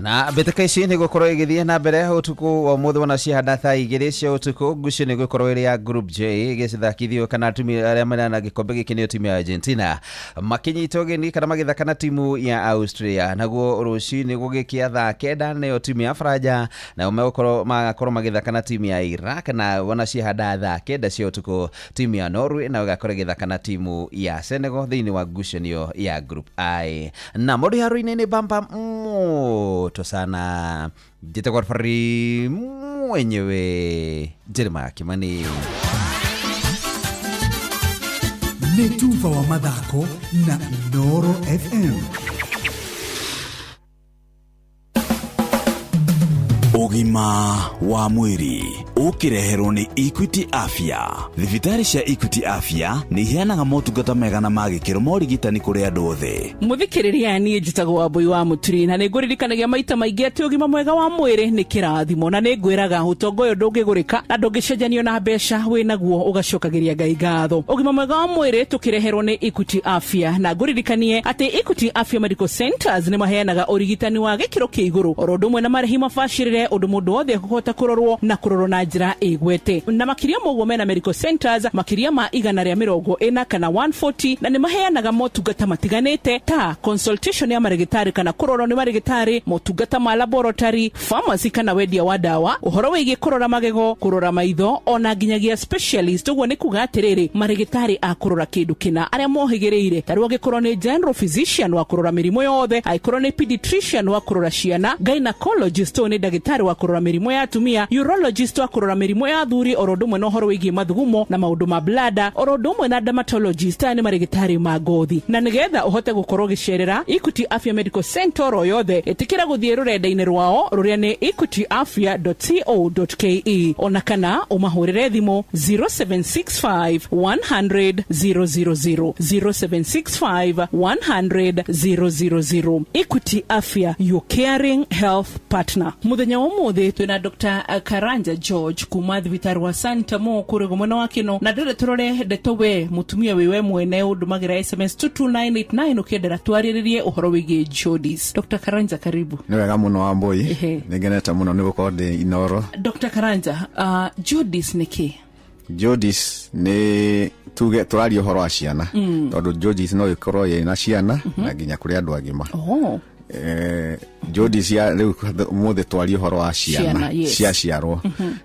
Na mbĩtĩka ici nĩ gũkorwo igĩthiĩ na mbere ũtukũ wa ũmũthĩ wona cihana thaa 2 cia ũtukũ. Ngucio nĩ gũkorwo ĩrĩ ya Group J ĩgĩcithakithio kana timu arĩa marĩ na gĩkombe gĩkĩ nĩyo timu ya Argentina makĩnyita ũgeni kana magĩthaka na timu ya Austria. Naguo rũcinĩ gũgĩkĩa thaa 9 nĩyo timu ya Faranja nao megũkorwo magakorwo magĩthaka na timu ya Iraq, na wona cihana thaa 9 cia ũtukũ timu ya Norway nayo ĩgakorwo ĩgĩthaka na timu ya Senegal thĩinĩ wa ngucanio ya Group I. Na mũndũ haro-inĩ nĩ bamba moto sana njĩtagwo referee mwenyewe Jeremiah Kimani.
Nĩ tuba wa mathako na Inooro FM.
Ũgima wa mwĩrĩ ũkĩreherwo nĩ Equity Afya. Thibitarĩ cia Equity Afya nĩ iheanaga motungata mega na ma gĩkĩro ma ũrigitani kũrĩ andũ othe.
Mũthikĩrĩria, niĩ njĩtagwo Wambui wa Mũturi na nĩngũririkanagia maita maingĩ atĩ ũgima mwega wa mwĩrĩ nĩ kĩrathimo, na nĩngwĩraga ũtonga ũyũ ndũngĩgũrĩka na ndũngĩcenjanio na mbeca, wĩnaguo ũgacokagĩria Ngai ngatho. Ũgima mwega wa mwĩrĩ tũkĩreherwo nĩ Equity Afya, na ngũririkanie atĩ Equity Afya Medical Centers nĩ maheanaga ũrigitani wa gĩkĩro kĩa igũrũ oro ũndũ ũmwe na marĩhi mabacĩrĩre, ũndũ mũndũ wothe ekũhota kũrorwo na kũrorwo na njĩra ĩgwete. Na makĩria ma ũguo mena medical centers makĩria ma 140 kana 140, na nĩ maheanaga motungata matiganĩte ta consultation ya marĩgĩtarĩ kana kũrorwo nĩ marĩgĩtarĩ, motungata ma laboratory, pharmacy kana wendia wa ndawa, ũhoro wĩgiĩ kũrora magego, kũrora maitho, ona nginyagia specialist. Ũguo nĩ kuga atĩrĩrĩ, marĩgĩtarĩ a kũrora kĩndũ kĩna arĩa mohĩgĩrĩire, ta rĩu angĩkorwo nĩ general physician wa kũrora mĩrimũ yothe, angĩkorwo nĩ pediatrician wa kũrora ciana, gynecologist ũyũ nĩ ndagĩtarĩ wa kũrora mĩrimũ ya atumia, urologist wa kũrora mĩrimũ ya athuri, oro ũndũ ũmwe na ũhoro wĩgiĩ mathugumo na maũndũ ma blada, oro ũndũ ũmwe na dermatologist, aya nĩ marĩgĩtarĩ ma ngothi. Na nĩgetha ũhote gũkorwo ũgĩcerera Equity Afya Medical Center oro yothe, ĩtĩkĩra gũthiĩ rũrenda-inĩ rwao rũrĩa nĩ equityafya.co.ke, ona kana ũmahũrĩre thimũ 0765 100 000, 0765 100 000. Equity Afya, your caring health partner. Mũthenya wa ũmũthĩ twĩna Dr. Karanja George kuma thibitarĩ wa Santa Mo kũrĩ mwena wa Kĩno, na ndĩrenda tũrore ndeto we mũtumia wĩ we mwene ũndũmagĩra SMS 22989 ũkĩendera twarĩrĩrie ũhoro wĩgiĩ jaundice. Dr. Karanja, karibu.
Nĩ wega mũno Wambui,
Ehe.
nĩ ngenete mũno nĩ gũkorwo ndĩ Inooro.
Dr. Karanja, jaundice nĩ kĩ?
Jaundice nĩ tuge tũraria ũhoro wa ciana, tondũ jaundice no ĩkorwo ĩ na ciana na nginya kũrĩ andũ agima. Jaundice ya rĩu ũmũthĩ twarie ũhoro wa ciana
Ciana, yes.
ciaciarwo.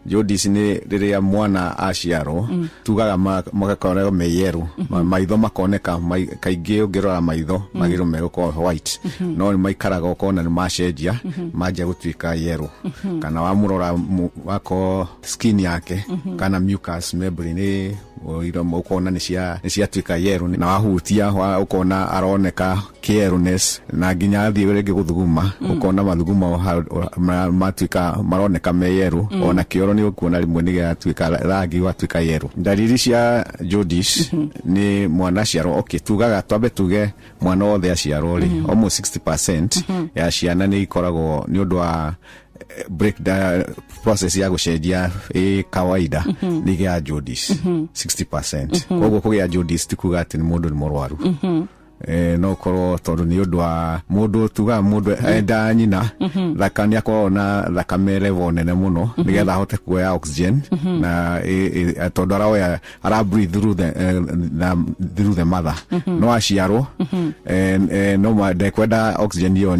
Jaundice nĩ rĩrĩa mwana aciarwo, tugaga magakorwo me yerũ, maitho makoneka, kaingĩ ũngĩrora maitho magĩrĩirwo megũkorwo white, no nĩ maikaraga ũkona nĩ macenjia, manjia gũtuĩka yerũ, kana wamũrora wakorwo skin yake kana mucous membrane nĩ ũkona nĩ ciatuĩka yerũ, na wahutia ũkona aroneka kĩerũness, na nginya athiĩ rĩngĩ gũthuguma ũkona mathugumo matuĩka maroneka me yerũ, ona kĩoro nĩ ũkuona rĩmwe nĩ gĩatuĩka rangi watuĩka yerũ. Ndariri cia jaundice nĩ mwana aciarwo, okay, tugaga twambe tuge mwana wothe aciarwo rĩ, almost 60% ya ciana nĩ ikoragwo nĩ ũndũ wa break the process ya gũcenjia ĩ kawaida, nĩ igĩaga jaundice 60%. Koguo kũgĩa jaundice ti kuga atĩ nĩ mũndũ nĩ mũrwaru. No ũkorwo tondũ nĩ ũndũ wa mũndũ, tugaga mũndũ enda nyina thaka nĩ akoragwo na thakame level nene mũno nĩgetha ahote kuoya oxygen, na tondũ aroya ara breathe through the, na, through the mother, no aciarwo no ndekwenda oxygen ĩyo,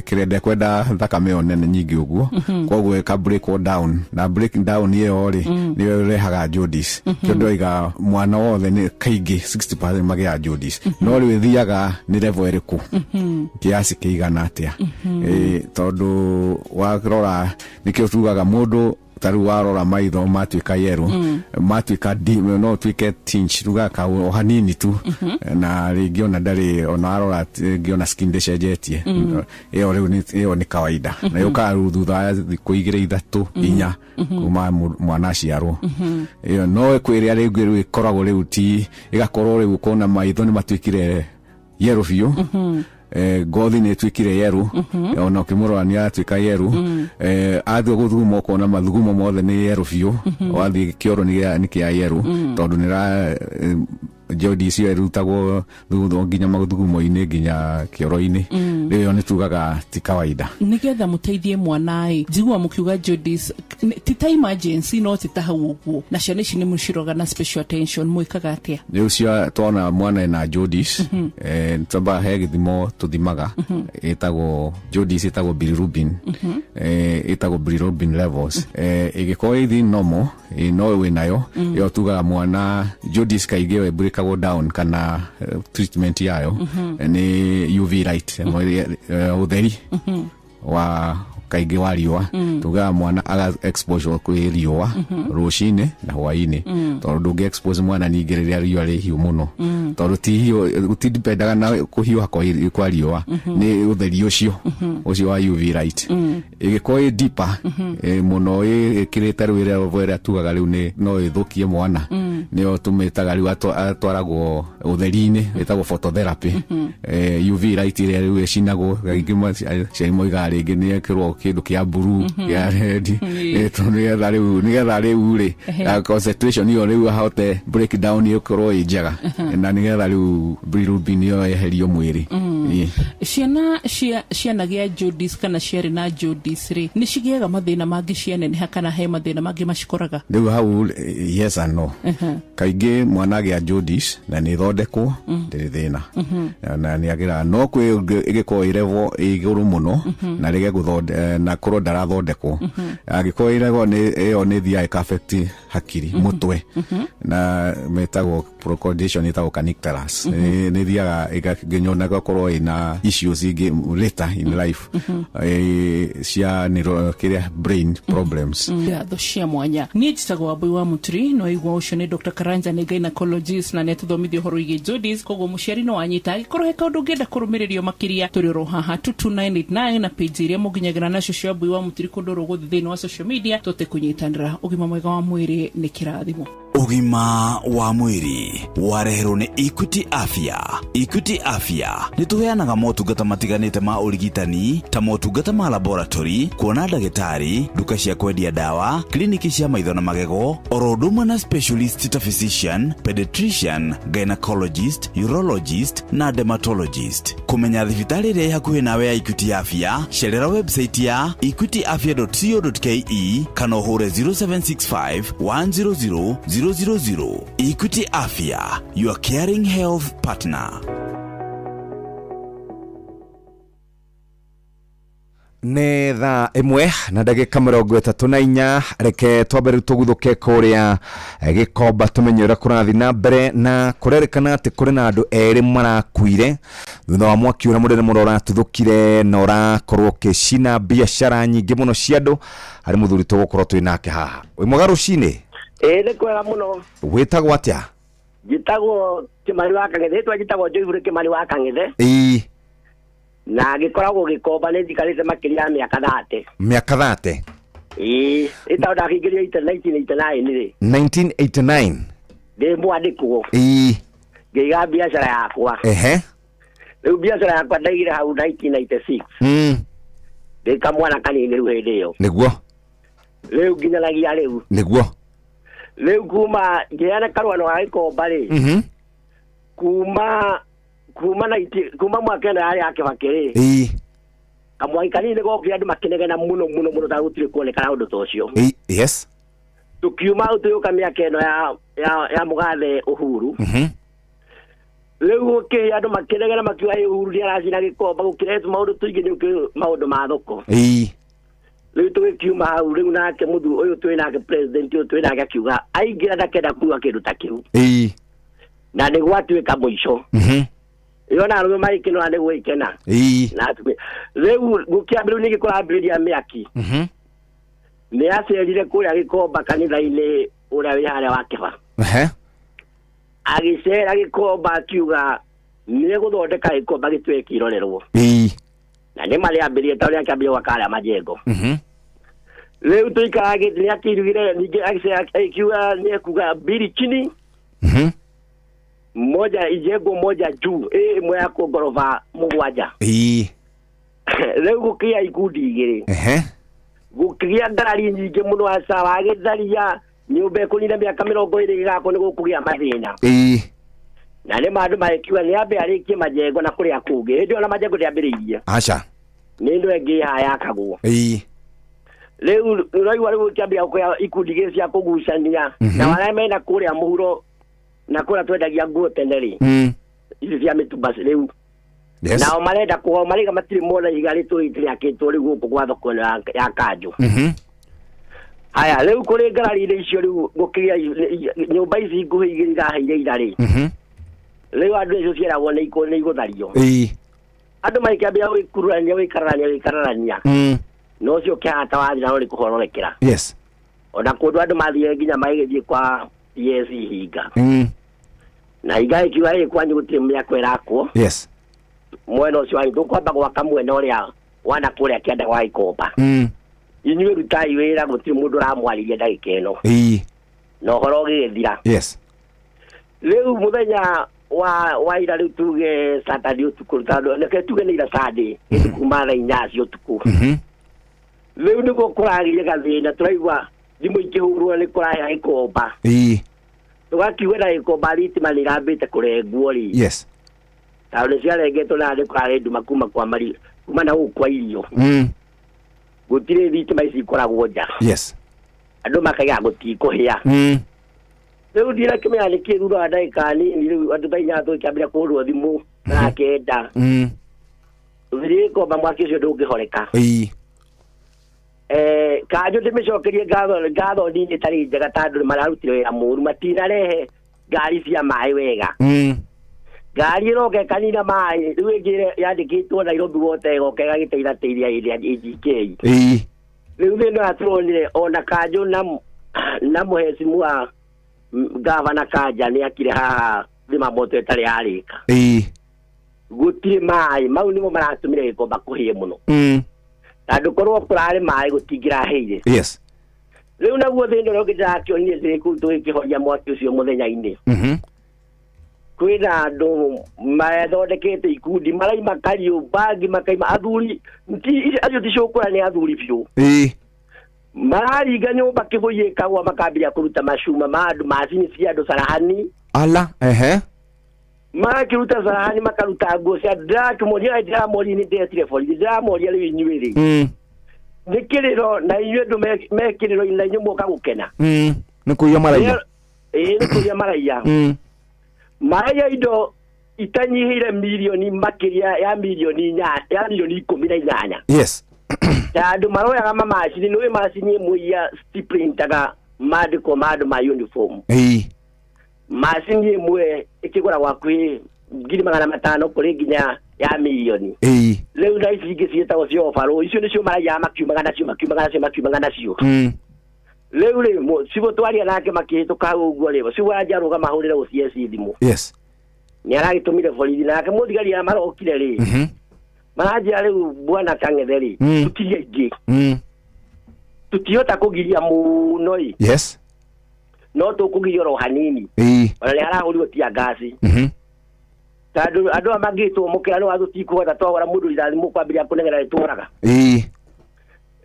kĩrĩa ndekwenda thakame ĩyo nene nyingĩ ũguo, koguo ĩka break down, na break down ĩyo rĩ nĩyo ĩrehaga jaundice. Kĩo ndoiga mwana wothe nĩ kaingĩ 60% magĩaga jaundice, no rĩu ĩthiaga nĩ level ĩrĩkũ, kiasi kĩigana atĩa, tondũ warora nĩkĩo tugaga mũndũ Ta rĩu warora maitho matuĩka yerũ, matuĩka no ũtuĩke tinge rugaga ka o hanini tu, na rĩngĩ ona ndarĩ ona warora rĩngĩ ona skin ndĩcenjetie. Ĩyo rĩu ĩyo nĩ kawaida na yũkaga rĩu thutha wa thikũ 2, 3, 4 kuma mwana aciarwo. Ĩyo no kwĩrĩa rĩngĩ rĩu ĩkoragwo rĩu ti ĩgakorwo rĩu ũkona maitho nĩ matuĩkire yerũ biũ, ngothi nĩ ĩtuĩkire yerũ, ona ũkĩmũrora nĩ aratuĩka yerũ, athiĩ gũthuguma ũkona mathugumo mothe nĩ yerũ biũ, wathiĩ kĩoro nĩ kĩa yerũ, tondũ nĩ ra jaundice ĩyo ĩrutagwo thutha nginya mathugumo-inĩ nginya kĩoro-inĩ. Rĩu ĩyo nĩ tugaga ti kawaida.
Nigetha muteithie mwana ĩ, njigua mukiuga jaundice ti ta emergency, no ti ta hau ũguo, na ciana ici nĩ mũciroga na special attention, mwĩkaga atĩa?
Rĩu cia twona mwana ena jaundice, twambaga he gĩthimo tũthimaga ĩtagwo jaundice, ĩtagwo bilirubin, ĩtagwo bilirubin levels. Ĩgĩkorwo ĩthi normal, no wĩnayo, ĩyo tugaga mwana jaundice kaingĩ ĩyo ĩbreakagwo down kana treatment yayo nĩ UV light, ũtheri wa kaingĩ wa riũa. Tugaga mwana aga exposure kwĩ riũa rũcinĩ na hwaĩ-inĩ, tondũ ndũngĩ expose mwana ningĩ rĩrĩa riũa rĩ hiũ mũno, tondũ ti hiũ gũtidipendaga na kũhiũha kwa riũa, nĩ ũtheri ũcio wa UV light. Ĩgĩkorwo ĩ deeper mũno, ĩkĩrĩte rĩu ĩrĩa level ĩrĩa tugaga rĩu nĩ no ĩthũkie mwana, nĩyo tũmĩtaga rĩu atwaragwo ũtheri-inĩ, ĩtagwo phototherapy, UV light ĩrĩa rĩu ĩcinagwo kaingĩ. Aciari moigaga rĩngĩ nĩ ekĩrwo kĩndũ kĩa blue, kĩa red, tondũ nĩgetha rĩu rĩ concentration ĩyo rĩu ahote break down ĩkorwo ĩ njega na nĩgetha rĩu bilirubin ĩyo yeherio mwĩrĩ.
Ciana cia cianagĩa jaundice kana ciarĩ na jaundice rĩ, nĩ cigĩaga mathĩna mangĩ cianeneha kana he mathĩna mangĩ macikoraga?
Rĩu hau, yes and no. Kaingĩ mwana agĩa jaundice na nĩ ĩthondekwo, ndĩrĩ thĩna na nĩ agĩraga, no kwĩ ĩgĩkorwo ĩ level ĩ igũrũ mũno na rĩge na korwo ndarathondekwo, angĩkorwo ĩ level nĩ ĩyo nĩ ĩthiaga ĩka affect hakiri, mũtwe, na metagwo condition ĩtagwo kernicterus. Nĩ ĩthiaga nginya ona ĩgakorwo ĩna issues ingĩ later in life, cia kĩrĩa brain problems.
Ngatho cia mwanya. Niĩ njĩtagwo Wambui wa Mũturi. No igua ũcio nĩ Dr Karanja, nĩ gynecologist na nĩ atũthomithia ũhoro wĩgiĩ jaundice, koguo mũciari no anyita. Angĩkorwo he kaũndũ ũngĩenda kũrũmĩrĩrio makĩria, tũrĩ oro haha 22989 na page iria mũnginyagĩra nacio cia Wambui wa Mũturi kũndũ oro gũthiĩ thĩinĩ wa social media, tũte kũnyitanĩra. Ũgima mwega wa mwĩrĩ nĩ kĩrathimo.
Ũgima wa mwĩrĩ wareherwo nĩ Equity Afya. Equity Afya nĩ tũheanaga motungata matiganĩte ma ũrigitani ta motungata ma laboratory, kuona ndagĩtarĩ, nduka cia kwendia ndawa, kliniki cia maitho na magego, oro ũndũ ũmwe na specialist ta physician, pediatrician, gynecologist, urologist na dermatologist. Kũmenya thibitarĩ ĩrĩa ĩ hakuhĩ nawe ya Equity Afya, cerera website ya equityafya.co.ke kana ũhũre 0765 100 000. Equity Afya, your caring health partner.
Nĩ thaa 1 na ndagĩka 34. Reke twambe rĩu tũguthũke kũrĩa Gĩkomba tũmenye ũrĩa kũrathiĩ na mbere, na kũrerĩkana atĩ kũrĩ na andũ erĩ marakuire thutha wa mwaki ũrĩa mũnene mũno ũratuthũkire na ũrakorwo ũkĩcina biacara nyingĩ mũno cia andũ. Harĩ mũthuri tũgũkorwo twĩ nake haha. Wĩ mwega rũcinĩ?
Ĩĩ, nĩ kwega mũno.
Wĩtagwo atĩa?
Njĩtagwo Kĩmani wa Kang'ethe, rĩtwa njĩtagwo Joyful Kĩmani wa Kang'ethe. Na gĩkoragwo Gĩkomba, nĩ njikarĩte makĩria ya mĩaka 30.
Mĩaka 30?
Ĩĩ, ĩtagwo ndakĩingĩrio 1989 rĩ.
1989?
Ndĩ mwandĩkwo. Ngĩiga biacara yakwa. Rĩu biacara yakwa ndaigire hau 1996 ndĩ kamwana kanini rĩu hĩndĩ ĩyo. Rĩu nginyanagia rĩu. Rĩu kuma ngĩheana karũgano ga Gĩkomba rĩ, kuma mwaka ĩno yarĩ ya Kĩbakĩ rĩ, kamwaki kanini gokire, andũ makĩnegena mũno mũno mũno ta gũtirĩ kuonekana ũndũ ta ũcio. Tũkiuma hau tũgĩũka mĩaka ĩno ya mũgathe Uhuru. Rĩu gũkĩrĩ andũ makĩnegena makiuga, "Ĩ, Uhuru nĩ aracina Gĩkomba." Gũkĩretwo maũndũ tũingĩ nĩ ũkĩ maũndũ ma thoko. Rĩu tũgĩkiuma hau, rĩu nake mũthuri ũyũ twĩ nake, president ũyũ twĩ nake, akiuga aingĩra ndakenda kuga kĩndũ ta kĩu, na nĩ gwatuĩka mũico. Ĩyo na arũme magĩkĩnora nĩ gwĩkena na atumia. Rĩu gũkĩambĩrĩria ningĩ kũrambĩrĩria mĩaki. Nĩ acerire kũrĩa Gĩkomba kanitha-inĩ ũrĩa wĩ harĩa wa Kĩba. Agĩcera Gĩkomba akiuga nĩ egũthondeka Gĩkomba gĩtuĩke kĩrorerwo. Na nĩ marĩambĩrĩrie ta ũrĩa akĩambĩrĩria gwaka harĩa majengo. Rĩu tũikaraga nĩ akĩirugire ningĩ akiuga nĩ ekuga mbili chini moja ijengo moja juu ĩmwe ya ngoroba 7. Rĩu gũkĩgĩa ikundi igĩrĩ. Gũkĩgĩa ngarari nyingĩ mũno aca wagĩtharia nyũmba ĩkũnina mĩaka 20 ĩgakwo nĩ gũkũgĩa mathĩna. Na nĩ ma andũ magĩkiuga nĩ ambe arĩkie majengo na kũrĩa kũngĩ. Hĩndĩ ĩyo na majengo ndĩambĩrĩirie.
Aca.
Nĩ ĩno ĩngĩ haha yakagwo. Rĩu ũraigua rĩu gũkĩambia kũgĩa ikundi igĩrĩ cia kũgucania na arĩa mena kũrĩa mũhuro na kũrĩa twendagia nguo tene rĩ. Ici cia mĩtumba rĩu. Nao marenda kũhao maraiga matirĩ mona ihiga rĩtũrĩte rĩakĩtwo rĩu gũkũ gwa thoko ĩno ya Kanjũ. Haya rĩu kũrĩ ngarari-inĩ icio rĩu gũkĩgĩa nyũmba ici nguhĩ igĩrĩ iraheire ira rĩ. Rĩu andũ icio cieragwo nĩ igũthario. Andũ magĩkĩambia gwĩkururania gwĩkararania. No ũcio ũkĩhana ta wathira no nĩ kũhororekera. Ona kũndũ andũ mathire nginya magĩgĩthiĩ kwa PS Ihinga. Na Hinga ĩkiuga ĩ kwanyu gũtirĩ mĩako ĩrakwo. Mwena ũcio wanyu tũkwamba gwaka mwena ũrĩa wana kũrĩa kĩanda gwa Gĩkomba. Inyuĩ rutai wĩra gũtirĩ mũndũ ũramwarĩria ndagĩka ĩno. Na ũhoro ũgĩgĩthira. Rĩu mũthenya wa ira rĩu tuge Saturday ũtukũ tondũ reke tuge nĩ ira Sunday ĩndĩ kuma thaa 8 cia ũtukũ. Rĩu nĩguo kũragĩire gathĩna tũraigua thimũ ikĩhũrwo nĩ kũrahĩa Gĩkomba. Tũgakiuga na Gĩkomba thitima nĩ irambĩte kũrengwo rĩ. Tondũ nĩ ciarengetwo na nĩ kũrarĩ nduma kuma kwa mari kuma na gũkũ kwa irio. Gũtirĩ thitima ici ikoragwo nja. Andũ makaiga gũtikũhĩa. Rĩu ndirakĩmenya nĩkĩ thutha wa ndagĩka nini rĩu andũ thaa 8 tũgĩkĩambĩrĩria kũhũrwo thimũ thaa 9. Tũthiĩ Gĩkomba mwaki ũcio ndũngĩhoreka. Kanjũ ndĩmĩcokerie ngatho nini ĩtarĩ njega tondũ nĩmararutire wĩra mũru matinarehe ngari cia maĩ wega. Ngari ĩroka ĩkanina maĩ rĩu ĩngĩ yandĩkĩtwo Nairobi Water ĩgoka ĩgagĩteithateithia ĩrĩa AGK. Rĩu thĩna ũrĩa tũronire ona Kanjũ na mũhecimu wa gavana Kanja nĩ akire haha thima moto ĩtarĩ yarĩka. Gũtirĩ maĩ mau nĩmo maratũmire Gĩkomba kũhĩe mũno. Tondũ korwo kũrarĩ maĩ gũtingĩrahĩire. Rĩu naguo thĩna ũrĩa ũngĩ ndĩrakĩonire ndĩ kũu tũgĩkĩhoria mwaki ũcio mũthenya-inĩ. Kwĩna andũ mathondekete ikundi maraima Kariũmbangi makaima athuri acio ti cũkũra nĩ athuri biũ. Mararinga nyũmba kĩbũi ĩkagwa makambĩrĩria kũruta macuma ma andũ macini cia andũ carahani.
Ala
Makĩruta carahani makaruta nguo cia ndĩrakĩmoria ndĩramoria nĩ ndetire borithi ndĩramoria rĩu inyuĩ rĩ. Nĩ kĩrĩro na inyuĩ andũ me kĩrĩro-inĩ na inyuĩ mũka gũkena.
Nĩ kũiya maraiya.
Nĩ kũiya maraiya. Maraiya indo itanyihĩire mirioni makĩria ya mirioni ya mirioni 18. Tondũ maroyaga mamacini nĩũĩ macini ĩmwe iria ciprintaga mandĩko ma andũ ma uniform. Macini ĩmwe ĩkĩgũragwo hakuhĩ 500,000 kũrĩ nginya ya mirioni. Rĩu na ici ingĩ ciĩtagwo cia overall icio nĩcio maraiyaga makiumaga nacio makiumaga nacio makiumaga nacio. Rĩu rĩ cibũ twaria nake makĩhĩtũka hau ũguo rĩ cibũ anjia arũgama ahũrĩre OCS thimũ. Nĩ aragĩtũmire borithi nake mũthigari arĩa marokire rĩ maranjĩra rĩu bwana Kang'ethe rĩ tũtirĩ aingĩ. Tũtihota kũgiria mũno ĩ. No tũkũgiria oro hanini. Ona nĩ arahũrirwo tear gas. Tondũ andũ aya mangĩtũmũkĩra nĩ watho tũtikũhota twahũra mũndũ rithathi mũkwambĩrĩria kũnegena nĩtũraga.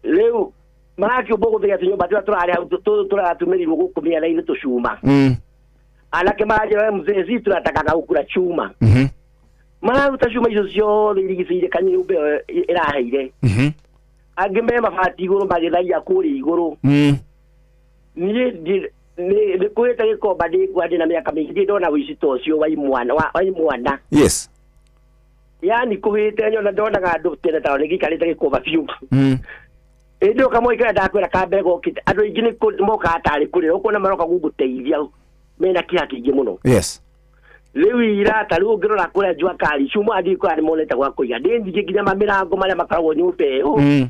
Rĩu marakĩũmbwo gũtheria tũnyũmba tũrĩa tũrarĩ hau tũratũmĩrirwo gũkũ mĩena-inĩ tũcuma. Anake maranjĩra we mzee si tunatakaga gũkura chuma. Mararuta cuma icio ciothe irigicĩirie kanyũmba ĩyo ĩraheire. Angĩ me mabati igũrũ magĩtharia kũrĩa igũrũ. Niĩ nĩ kũhĩte Gĩkomba ndĩkua ndĩna mĩaka mĩingĩ ndirĩ ndona ũici ta ũcio wa imwana. Yani kũhĩte nyona ndonaga andũ tene tondũ nĩngĩikarĩte Gĩkomba biũ. Ĩndĩ ũkamwe karĩa ndakwĩra ka mbere gokĩte andũ aingĩ nĩ mokaga tarĩ kũrĩra ũkona maroka gũgũteithia mena kĩeha kĩingĩ mũno. Rĩu ira ta rĩu ũngĩrora kũrĩa Jua Kali cuma andũ ikũra nĩ monete gwa kũiga ndĩ nyingĩ nginya mamĩrango marĩa makoragwo nyũmba ĩyo.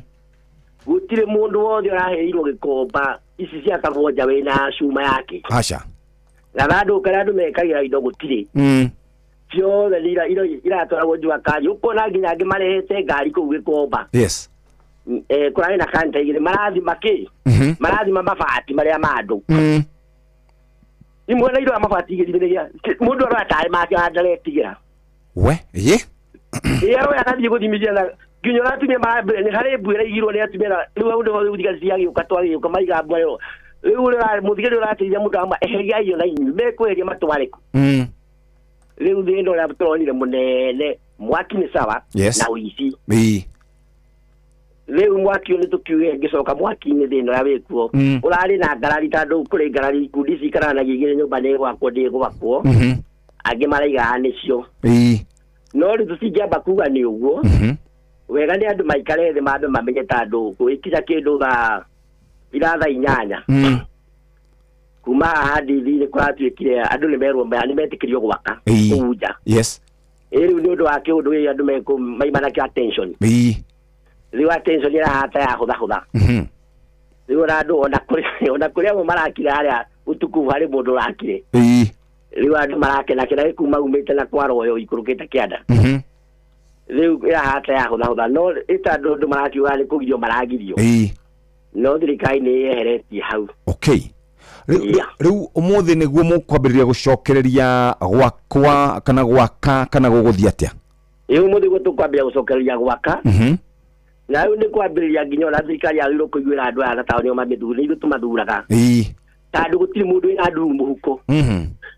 Gũtirĩ mũndũ wothe ũraheirwo gĩkomba ici cia kabonja wĩna cuma yake.
Aca.
Gathandũkũ karĩa andũ mekagĩra indo gũtirĩ. Ciothe nĩ iratwaragwo jua kari, ũkona nginya angĩ marehete ngari kũu gĩkomba.
Yes.
Kũrarĩ na kanta igĩrĩ marathima kĩ? Marathima mabati marĩa ma andũ. Imwe na indo ya mabati igĩrĩ gĩa mũndũ aroya tarĩ make ndaretigĩra.
We ye.
Ĩ aroya agathiĩ gũthimithia na nginya ũratumia marambere nĩ harĩ mbu ĩraigirwo nĩ atumia na rĩu hau nĩho rĩu thigari ciagĩũka twagĩũka maiga mbwa ĩyo. Rĩu ũrĩa mũthigari ũrateithia mũndũ amwe eheria irio na inyuĩ mekweheria matware kũ? Rĩu thĩna ũrĩa tũronire mũnene mwaki nĩ sawa.
Yes.
Na ũici.
Ĩĩ.
Rĩu mwaki ũyũ nĩtũkiuge ngĩcoka mwaki-inĩ thĩna ũrĩa wĩkuo. Ũrarĩ na ngarari tondũ kũrĩ ngarari ikundi cikaranagia igĩrĩ nyũmba nĩ ĩgwakwo ndĩgwakwo. Angĩ maraigaga nĩcio.
Ĩĩ.
No rĩu tũtingĩamba kuga nĩ ũguo. Wega nĩ andũ maikare thĩ mambe mamenye tondũ gwĩkinya kĩndũ thaa ira thaa 8. Kuma haha ndithi-inĩ kũratuĩkire andũ nĩ merwo nĩ metĩkĩrio gwaka kũu nja.
Yes.
Ĩ rĩu nĩ ũndũ wa kĩũndũ gĩkĩ andũ maima nakĩo attention.
Ĩĩ.
Rĩu attention ĩrahata ya hũthahũtha. Rĩu ona andũ ona kũrĩ amwe marakire harĩa ũtukũ harĩ mũndũ ũrakire.
Ĩĩ.
Rĩu andũ marakenakena gĩ kuma umĩte na kwa Royo ikũrũkĩte kĩanda. Rĩu ĩrahata ya hũthahũtha no ĩtandũ andũ marakiuga nĩ kũgirio maragirio.
Ĩĩ.
No thirikari nĩ yeheretie hau.
Okay. Rĩu ũmũthĩ nĩguo mũkwambĩrĩria gũcokereria gwakwa kana gwaka kana gũgũthiĩ atĩa?
Ĩ ũmũthĩ nĩguo tũkwambĩrĩria gũcokereria gwaka. Na rĩu nĩ kwambĩrĩria nginya ona thirikari yagĩrĩirwo kũiguĩra andũ aya ta nĩo mamĩthure, nĩ ithuĩ tũmathuraga.
Ĩĩ.
Tondũ gũtirĩ mũndũ wĩna nduru mũhuko.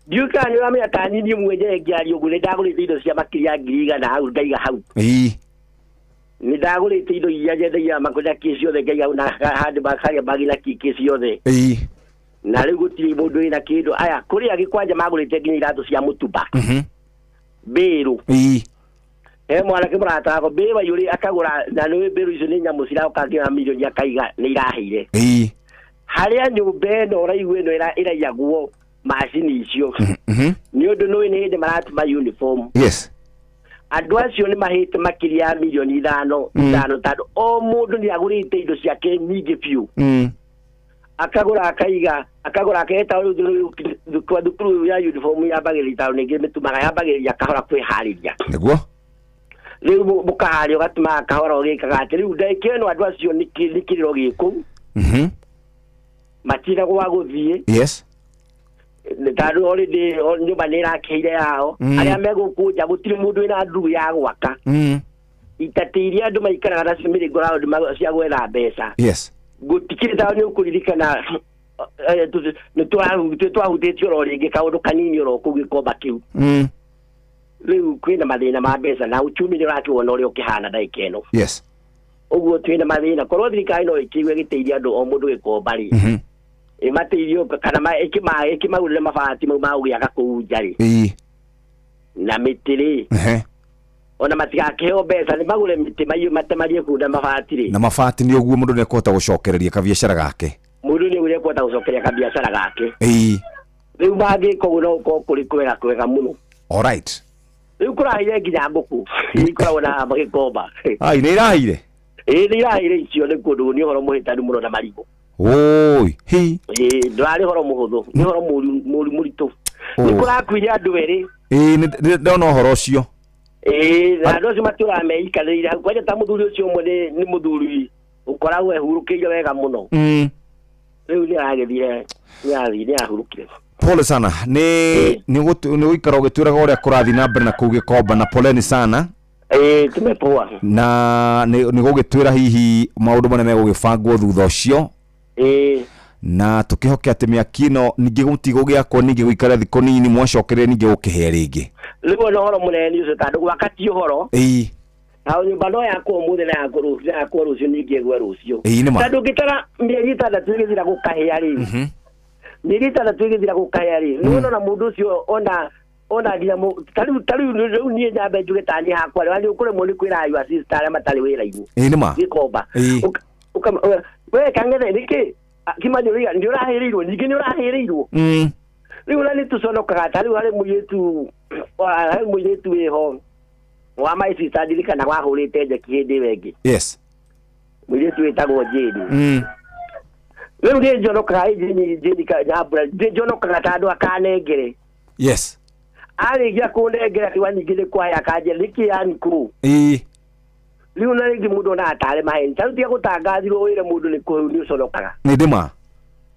Ndiũĩ kana nĩ ũramenya ta niĩ mwenyewe ngĩaria ũguo nĩ ndagũrĩte indo cia makĩria ya 100,000 hau ngaiga hau.
Ĩĩ.
Nĩ ndagũrĩte indo iria nyendagia makũnia kĩ ciothe ngaiga hau na handũ harĩa mbagi na kĩ ciothe.
Ĩĩ.
Na rĩu gũtirĩ mũndũ wĩna kĩndũ. Aya kũrĩ angĩ kwanja magũrĩte nginya iratũ cia mũtumba. Mbĩrũ.
Ĩĩ.
He mwanake mũrata wakwa mbĩrũ aiyũrĩ akagũra na nĩ mbĩrũ icio nĩ nyamũ ciroka nginya mirioni akaiga nĩ iraheire.
Ĩĩ.
Harĩa nyũmba ĩno ũraigua ĩno ĩraiyagwo macini icio. Nĩ ũndũ nĩũĩ nĩ hĩndĩ maratuma uniform.
Yes.
Andũ acio nĩ mahĩte makĩria ya mirioni 5 5 tondũ o mũndũ nĩ agũrĩte indo ciake nyingĩ biũ. Akagũra akaiga akagũra aketa rĩu kwa thukuru ya uniform yambagĩrĩria tondũ ningĩ mĩtumaga yambagĩrĩria kahora kwĩharĩria.
Nĩguo.
Rĩu mũkaharĩria ũgatumaga kahora ũgĩkaga atĩ rĩu ndagĩka ĩno andũ acio nĩ kĩrĩro gĩkũu. Matirĩ gwa gũthiĩ.
Yes.
Tondũ already nyũmba nĩ ĩrakĩire yao. Arĩa megũkũ nja gũtirĩ mũndũ wĩna nduru ya gwaka. Itatĩ iria andũ maikaraga nacio mĩrĩngo round cia gwetha mbeca.
Yes.
Gũtikĩrĩ tondũ nĩ ũkũririkana nĩ twahutĩtio oro rĩngĩ kaũndũ kanini oro kũu gĩkomba kĩu. Rĩu kwĩna mathĩna ma mbeca na uchumi nĩ ũrakĩwona ũrĩa ũkĩhana ndagĩka ĩno.
Yes.
Ũguo twĩna mathĩna korwo thirikari no ĩkĩigue ĩgĩteithia andũ o mũndũ gĩkomba rĩ. Ĩmateithio kana ĩkĩmagũrĩre mabati mau ma gũgĩaka kũu nja rĩ.
Ĩĩ.
Na mĩtĩ rĩ. Ona matigakĩheo mbeca nĩ magũre mĩtĩ matemarie kũu na mabati rĩ.
Na mabati nĩ ũguo mũndũ nĩekũhota gũcokereria kabiacara gake.
Mũndũ nĩ ekũhota gũcokereria kabiacara gake.
Ĩĩ.
Rĩu mangĩka ũguo no gũkorwo kũrĩ kwega kwega mũno.
All right.
Rĩu kũraheire nginya ngũkũ ikoragwo na gĩkomba.
Ai nĩ iraheire?
Ĩĩ nĩ iraheire icio nĩ kũndũ nĩ ũhoro mũhĩtanu mũno na marigũ.
Oi, hi.
Ĩĩ ndũrarĩ ũhoro mũhũthũ, nĩ ũhoro mũru mũritũ. Nĩ kũrakuire andũ erĩ.
Ĩĩ nĩ ndona ũhoro ũcio.
Ĩĩ na andũ acio matũraga meikarĩire hau kwanja ta mũthuri ũcio ũmwe nĩ mũthuri ũkoragwo ehurũkĩire wega mũno. Rĩu nĩ aragĩthire nĩ arahurũkire.
Pole sana. Nĩ gũikara ũgĩtwĩraga ũrĩa kũrathiĩ na mbere na kũu Gĩkomba na poleni sana.
Ĩĩ tumepoa.
Na nĩ gũgĩtwĩra hihi maũndũ marĩa megũgĩbangwo thutha ũcio.
Ĩĩ.
Na tũkĩhoke atĩ mĩaki ĩno ningĩ gũtigũgĩakwo ningĩ gũikare thikũ nini mwacokereria ningĩ gũkĩhĩa rĩngĩ.
Rĩu ona ũhoro mũnene nĩ ũcio tondũ gwaka ti ũhoro.
Ĩĩ.
Na nyũmba no yakwo ũmũthĩ na yakwo rũciũ na yakwo rũciũ ningĩ ĩgwe rũciũ.
Ĩĩ nĩ ma.
Tondũ ũngĩtara mĩeri 6 ĩgĩthira gũkahĩa rĩ. Mĩeri 6 ĩgĩthira gũkahĩa rĩ. Nĩ ũrona mũndũ ũcio ona nginya tarĩu rĩu niĩ nyambe njuge ta niĩ hakwa rĩ nĩ ũkũremwo nĩ kwĩra your sister arĩa matarĩ wĩra-inĩ.
Ĩĩ nĩ ma.
Gĩkomba.
Ĩĩ.
We kang'ethe nĩkĩ Kimani nĩ ũrahĩrĩirwo ningĩ nĩ ũrahĩrĩirwo. Rĩu ona nĩ tũconokaga ta rĩu harĩ mũirĩtu wĩho wa my sister ndirikana wahũrĩte njeki hĩndĩ ĩyo ĩngĩ.
Yes.
Mũirĩtu wĩtagwo Jane. Rĩu niĩ njonokaga Jane, Jane Nyambura, njonokaga ta andũ akanengere.
Yes.
Arĩkia kũnengera kiwa ningĩ nĩ kwaya akanjĩra nĩkĩ yani kũ. Rĩu na rĩngĩ mũndũ onaga tarĩ maheni. Ta rĩu tiga gũtangathirwo wĩre mũndũ nĩ kũu nĩ ũconokaga.
Nĩ ndĩma.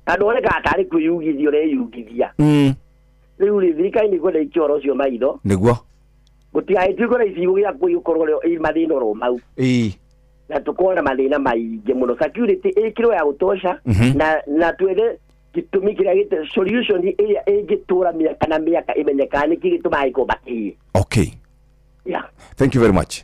Tondũ wonekaga tarĩ kwĩyugithia ũreyugithia. Rĩu rĩ thirikari nĩ ĩkwenda ĩikie ũhoro ũcio maitho.
Nĩguo.
Gũtigagĩtuĩke na icigo gĩa gũkorwo ĩ mathĩna oro mau. Na tũkorwo na mathĩna maingĩ mũno. Security ĩkĩrwo ya gũtosha na twethe gĩtũmi kĩrĩa solution ĩrĩa ĩngĩtũra mĩaka na mĩaka ĩmenyekaga nĩkĩ gĩtũmaga gĩkomba kĩiye.
Okay.
Yeah.
Thank you very much.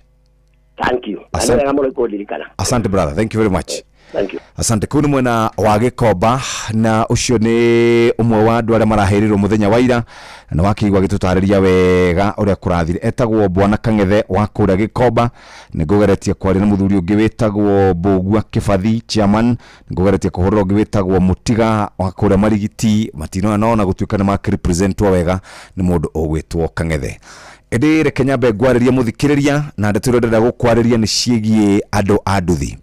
Thank you.
Asante.
Wega mũno kũndirikana.
Asante brother, thank you very much.
Thank you.
Asante. Kũu nĩ mwena wa Gĩkomba, na ũcio nĩ ũmwe wa andũ arĩa marahĩrĩirwo mũthenya wa ira, na wakĩigua agĩtũtarĩria wega ũrĩa kũrathire. Etagwo Bwana Kang'ethe wa kũrĩa Gĩkomba. Nĩ ngũgeretie kwaria na mũthuri ũngĩ wĩtagwo Mbũgua Kĩbathi chairman, nĩ ngũgeretie kũhũrĩra ũngĩ wĩtagwo Mũtiga wa kũrĩa Marigiti, matinoya no na gũtuĩka nĩ makĩrepresentwo wega nĩ mũndũ ũgwĩtwo Kang'ethe. Ĩndĩ reke nyambe ngwarĩrie mũthikĩrĩria, na ndeto ĩrĩa ndĩrenda gũkwarĩria nĩ ciĩgiĩ andũ a nduthi.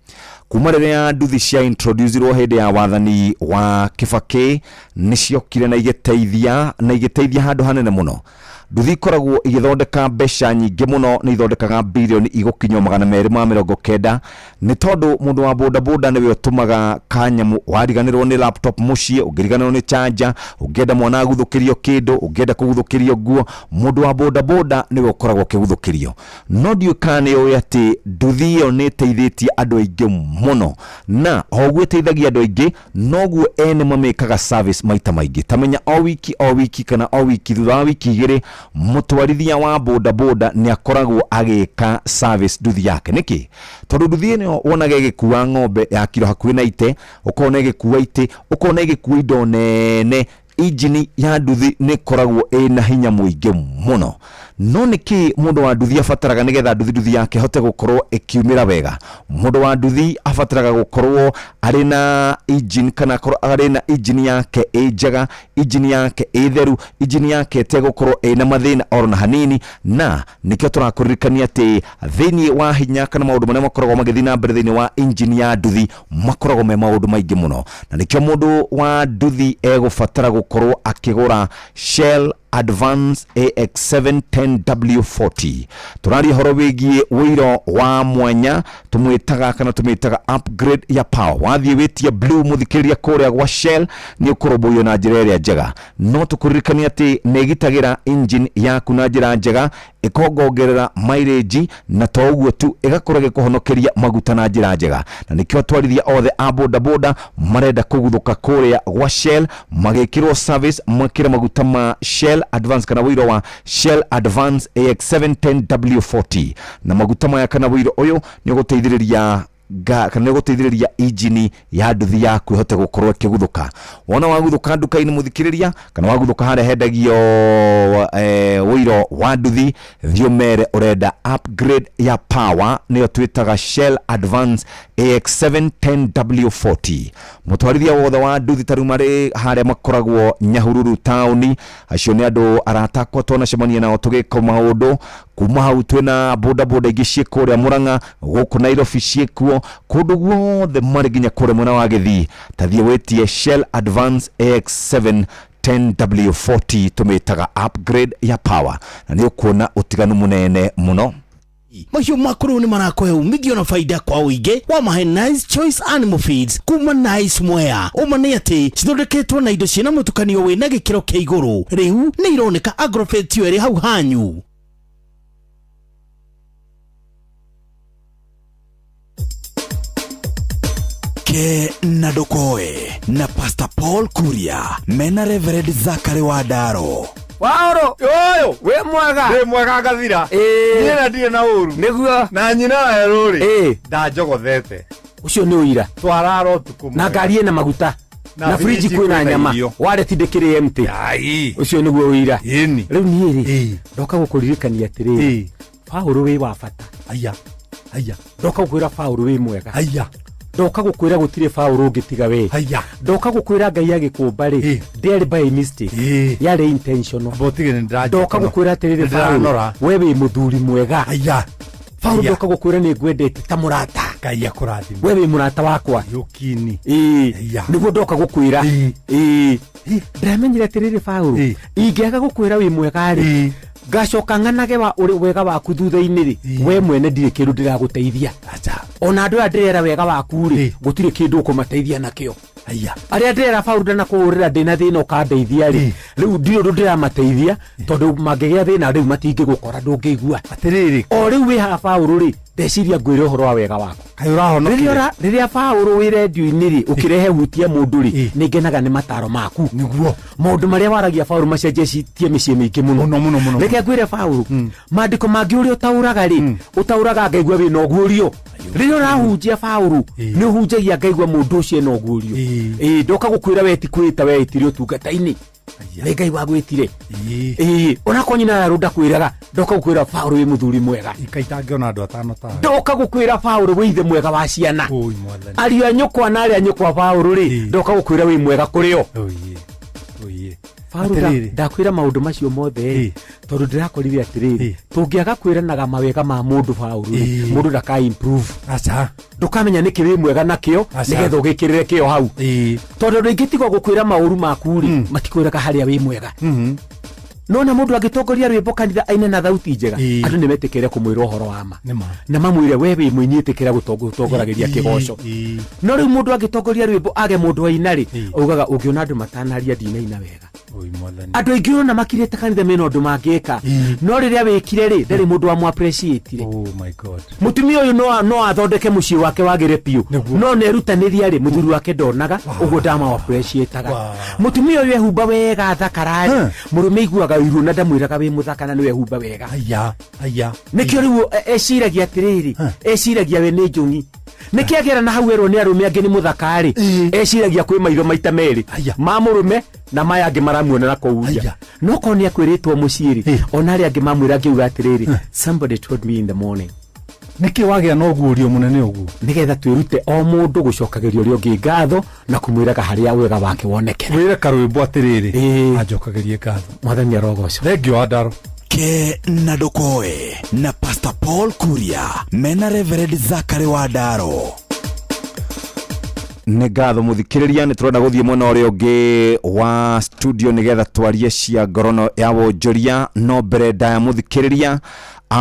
Kuma rĩrĩa nduthi cia introducirwo hĩndĩ ya wathani wa Kibaki, nĩ ciokire na igĩteithia, na igĩteithia handũ hanene mũno. Nduthi ikoragwo igĩthondeka mbeca nyingĩ mũno, nĩ ithondekaga birioni igũkinywo 290, nĩ tondũ mũndũ wa bodaboda nĩwe ũtũmaga kanyamũ. Wariganĩrwo nĩ laptop mũciĩ, ũngĩriganĩrwo nĩ charger, ũngĩenda mwana aguthũkĩrio kĩndũ, ũngĩenda kũguthũkĩrio nguo, mũndũ wa bodaboda nĩwe ũkoragwo ũkĩguthũkĩrio. No ndiũĩ kana nĩ ũĩ atĩ nduthi ĩyo nĩ ĩteithĩtie andũ aingĩ mũno, na o ũguo ĩteithagia andũ aingĩ noguo ene mamĩkaga service maita maingĩ. Ta menya o wiki o wiki kana o wiki thutha wa wiki igĩrĩ, mũtwarithia wa bodaboda nĩ akoragwo agĩka service nduthi yake. Nĩkĩ? Tondũ nduthi ĩno wonaga ĩgĩkua ng'ombe ya kiro hakuhĩ na ite, ũkona ĩgĩkua itĩ, ũkona ĩgĩkua indo nene. Injini ya nduthi nĩ ĩkoragwo ĩna hinya mũingĩ mũno. No nĩkĩ mũndũ wa nduthi abataraga nĩgetha nduthi yake ĩhote gũkorwo ĩkiumĩra wega? Mũndũ wa nduthi abataraga gũkorwo arĩ na engine, kana akorwo arĩ na engine yake ĩ njega, engine yake ĩ theru, engine yake ĩtegũkorwo ĩna mathĩna oro na hanini. Na nĩkĩo tũrakũririkania atĩ thĩinĩ wa hinya kana maũndũ marĩa makoragwo magĩthiĩ na mbere thĩinĩ wa engine ya nduthi makoragwo me maũndũ maingĩ mũno, na nĩkĩo mũndũ wa nduthi egũbatara gũkorwo akĩgũra Shell Advance AX710W40. Tũraria ũhoro wĩgiĩ ũiro wa mwanya tũmwĩtaga kana tũmĩtaga upgrade ya power. Wathiĩ wĩtie blue mũthikĩrĩria kũrĩa gwa Shell nĩ ũkũrũmbũiyo na njĩra ĩrĩa njega. No tũkũririkanie atĩ nĩ ĩgitagĩra engine yaku na njĩra njega, ĩkongongerera mileage, na to ũguo tu ĩgakorwo ĩgĩkũhonokeria maguta na njĩra njega. Na nĩkĩo atwarithia othe a bodaboda marenda kũguthũka kũrĩa gwa Shell magĩkĩrwo service, makĩre maguta ma Shell Advance kana ũiro wa Shell Advance AX710W40. Na maguta maya kana ũiro ũyũ nĩ ũgũteithĩrĩria kana nĩ ũgũteithĩrĩria injini ya nduthi yaku ĩhote gũkorwo ĩkĩguthũka. Wona waguthũka nduka-inĩ mũthikĩrĩria, kana waguthũka harĩa hendagio ũiro wa nduthi, thiĩ ũmere ũrenda upgrade ya power, nĩyo twĩtaga Shell Advance AX710W40. Mũtwarithia wothe wa nduthi ta rĩu marĩ harĩa makoragwo Nyahururu taũni, acio nĩ andũ arata akwa twanacemania nao tũgĩka maũndũ. Kuma hau twĩna bodaboda ingĩ ciĩ kũrĩa Murang'a, gũkũ Nairobi ciĩkuo, kũndũ guothe marĩ nginya kũrĩa mwena wa Gĩthii. Ta thiĩ wĩtie Shell Advance AX710W40, tũmĩtaga upgrade ya power, na nĩ ũkuona ũtiganu mũnene mũno.
Mahiũ maku rĩu nĩ marakũhe umithio na faida kwa ũingĩ wa mahe Nice Choice Animal Feeds kuma Nice Mwea. Ũma nĩ atĩ cithondeketwo na indo ciĩna mũtukanio wĩna gĩkĩro kĩa igũrũ. Rĩu nĩ ironeka Agrovet ĩyo ĩrĩ hau hanyu.
Ke na Ndokoe na Pastor Paul Kuria mena Reverend Zachary Wandaro.
Waoro, yoyo, we mwega.
Ndĩ mwega ngathira. Niĩ na ndirĩ na ũru.
Nĩguo.
Na nyina werũ rĩ. Ndanjogothete.
Ũcio nĩ ũira.
Twarara ũtukũ
Na
mwega.
ngari ĩna maguta.
Na
Na friji
friji
kwĩna
kwĩna
nyama.
irio.
Wallet ndĩkĩrĩ empty.
Ai.
Ũcio nĩguo ũira.
Ĩni.
Rĩu niĩ rĩ, ndoka gũkũririkania atĩrĩrĩ. Paũlũ wĩ wa bata.
Aya. Aya.
Ndoka gũkwĩra Paũlũ wĩ mwega.
Aya.
Ndoka gũkwĩra gũtirĩ Paũlũ ũngĩtiga we.
Aya.
Ndoka gũkwĩra Ngai agĩkũmba rĩ, ndĩarĩ by mistake. Yarĩ intentional.
Amba ũtige nĩ ndĩranjĩka
Ndoka
no.
gũkwĩra atĩrĩrĩ
Nĩ ndĩranora.
Paũlũ, we wĩ mũthuri mwega.
Aya.
Paũlũ,
Aya.
ndoka gũkwĩra nĩ ngwendete ta mũrata.
Ngai akũrathime.
We wĩ mũrata wakwa.
Yũkini.
Ĩĩ,
Aya.
nĩguo ndoka gũkwĩra. Ĩĩ, ndĩramenyire atĩrĩrĩ Paũlũ, ingĩaga gũkwĩra wĩ mwega rĩ, ngacoka ng'anage wa ũrĩ wega waku thutha-inĩ rĩ, we mwene ndirĩ kĩndũ ndĩragũteithia. Ona andũ aya ndĩrera wega waku rĩ, gũtirĩ kĩndũ ũkũmateithia nakĩo.
Aya.
Arĩa ndĩrera Paũlũ ndanakũhũrĩra ndĩna thĩna ũkandeithia rĩ, rĩu ndirĩ ũndũ ndĩramateithia, tondũ mangĩgĩa thĩna rĩu matingĩgũkora, ndũngĩigua.
Atĩrĩrĩ,
o rĩu wĩ haha Paũlũ rĩ, ndeciria ngwĩre ũhoro wa wega waku.
Kaĩ ũrahonokire?
Rĩrĩa Paũlũ wĩ rendio-inĩ rĩ, ũkĩrehe hutia mũndũ rĩ, nĩ ngenaga nĩ mataro maku.
Nĩguo.
Maũndũ marĩa waragia Paũlũ macenjetie mĩciĩ mĩingĩ mũno.
Mũno, mũno, mũno.
Reke ngwĩre Paũlũ, maandĩko mangĩ ũrĩa ũtaũraga rĩ, ũtaũraga ngaigua wĩna ũguũrio. Rĩrĩa ũrahunjia Paũlũ, nĩ ũhunjagia ngaigua mũndũ ũcio ena ũguũrio. Ĩĩ, ndoka gũkwĩra we ti kwĩta weĩtire ũtungata-inĩ. Nĩ Ngai wagwĩtire. Ĩĩ, onakorwo nyina ya rũnda kwĩraga, ndoka gũkwĩra Paũlũ wĩ mũthuri mwega.
Ikaitangĩona andũ atano tawe.
Ndoka gũkwĩra Paũlũ wĩ ithe mwega wa ciana.
Oi mwathani.
Ariũ a nyũkwa na arĩa nyũkwa Paũlũ rĩ, ndoka gũkwĩra wĩ mwega kũrĩ o.
Oiye. Oiye.
Paũlũ,
Atĩrĩrĩ.
ndakwĩra maũndũ macio mothe rĩ, tondũ ndĩrakorire atĩrĩrĩ, tũngĩaga kwĩranaga mawega ma mũndũ Paũlũ rĩ, mũndũ ndaka improve.
Aca.
Ndũkamenya nĩkĩ wĩ mwega nakĩo,
Aca.
nĩgetha ũgĩkĩrĩre kĩo hau. Tondũ andũ aingĩ tiga gũkwĩra maũru maku rĩ, matikwĩraga harĩa wĩ mwega. Nona mũndũ angĩtongoria rwĩmbo kanitha aine na thauti njega, andũ nĩ metĩkĩre kũmwĩra ũhoro wa ma,
Nĩma.
na mamwĩre we wĩ mũini, ĩtĩkĩra gũtongoragĩria kĩgoco. No rĩu mũndũ angĩtongoria rwĩmbo age mũndũ aina rĩ, augaga ũngĩona andũ matanaria ndinaina wega.
Oi mwathani.
Andũ aingĩ ũrona makirĩte kanitha mena ũndũ mangĩka, no rĩrĩa wĩkire rĩ, ndarĩ mũndũ wamũ-appreciate-ire.
Oh my God.
Mũtumia ũyũ no athondeke mũciĩ wake wagĩre biũ, no nerutanĩria rĩ, mũthuri wake ndonaga ũguo, ndama-appreciate-aga. Mũtumia ũyũ ehumba wega thakararĩ, mũrũme aiguaga ũiru na ndamwĩraga wĩ mũthaka na nĩ wehumba wega.
Aya. Aya.
Nĩkĩo rĩu eciragia atĩrĩrĩ, eciragia we nĩ njũng'i, nĩkĩ agera na hau erwo nĩ arũme angĩ nĩ mũthaka-rĩ, eciragia kwĩ maitho maita merĩ ma mũrũme na maya angĩ maramuona na kũu nja. No korwo nĩ akwĩrĩtwo mũciĩ rĩ, ona arĩa angĩ mamwĩra angĩuga atĩrĩrĩ, somebody told me in the morning.
Nĩkĩ wagĩa na ũguũrio mũnene ũguo?
Nĩgetha twĩrute o mũndũ gũcokagĩria ũrĩa ũngĩ ngatho na kũmwĩraga harĩa wega wake wonekera.
Wĩre karwĩmbo atĩrĩrĩ, anjokagĩrie ngatho.
Mwathani arogocwo.
Thengio wa Ndaro.
Ke na ndũkoe na Pastor Paul Kuria mena Reverend Zachary wa Ndaro.
Nĩ ngatho mũthikĩrĩria, nĩ tũrenda gũthiĩ mwena ũrĩa ũngĩ wa studio nĩgetha twarie cia ngorono ya wonjoria, no mbere ndaya mũthikĩrĩria,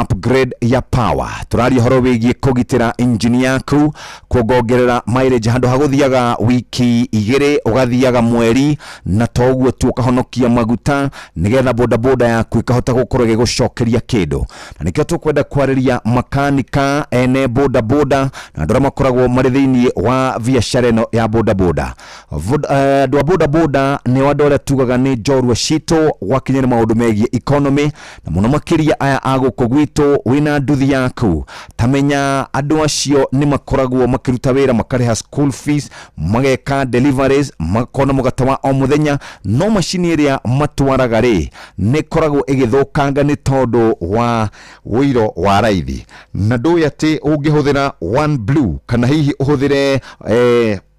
upgrade ya power, tũraria ũhoro wĩgiĩ kũgitĩra injini yaku, kuongongerera mileage, handũ ha gũthiaga wiki 2 ũgathiaga mweri, na to ũguo tu, ũkahonokia maguta nĩgetha bodaboda yaku ĩkahota gũkorwo ĩgĩgũcokeria kĩndũ. Na nĩkĩo tũkwenda kwarĩria makanika ene bodaboda na andũ arĩa makoragwo marĩ thĩinĩ wa biacara ĩno ya bodaboda. Andũ a bodaboda nĩo andũ arĩa tugaga nĩ njorua citũ gwakinya nĩ maũndũ megiĩ economy, na mũno makĩria aya a gũkũ gwitũ. Wĩna nduthi yaku, tamenya andũ acio nĩ makoragwo makĩruta wĩra, makarĩha school fees, mageka deliveries, makona mũgate wa o mũthenya, no macini ĩrĩa matwaraga rĩ, nĩ ĩkoragwo ĩgĩthũkanga nĩ tondũ wa ũiro wa raithi. Na ndũĩ atĩ ũngĩhũthĩra One Blue kana hihi ũhũthĩre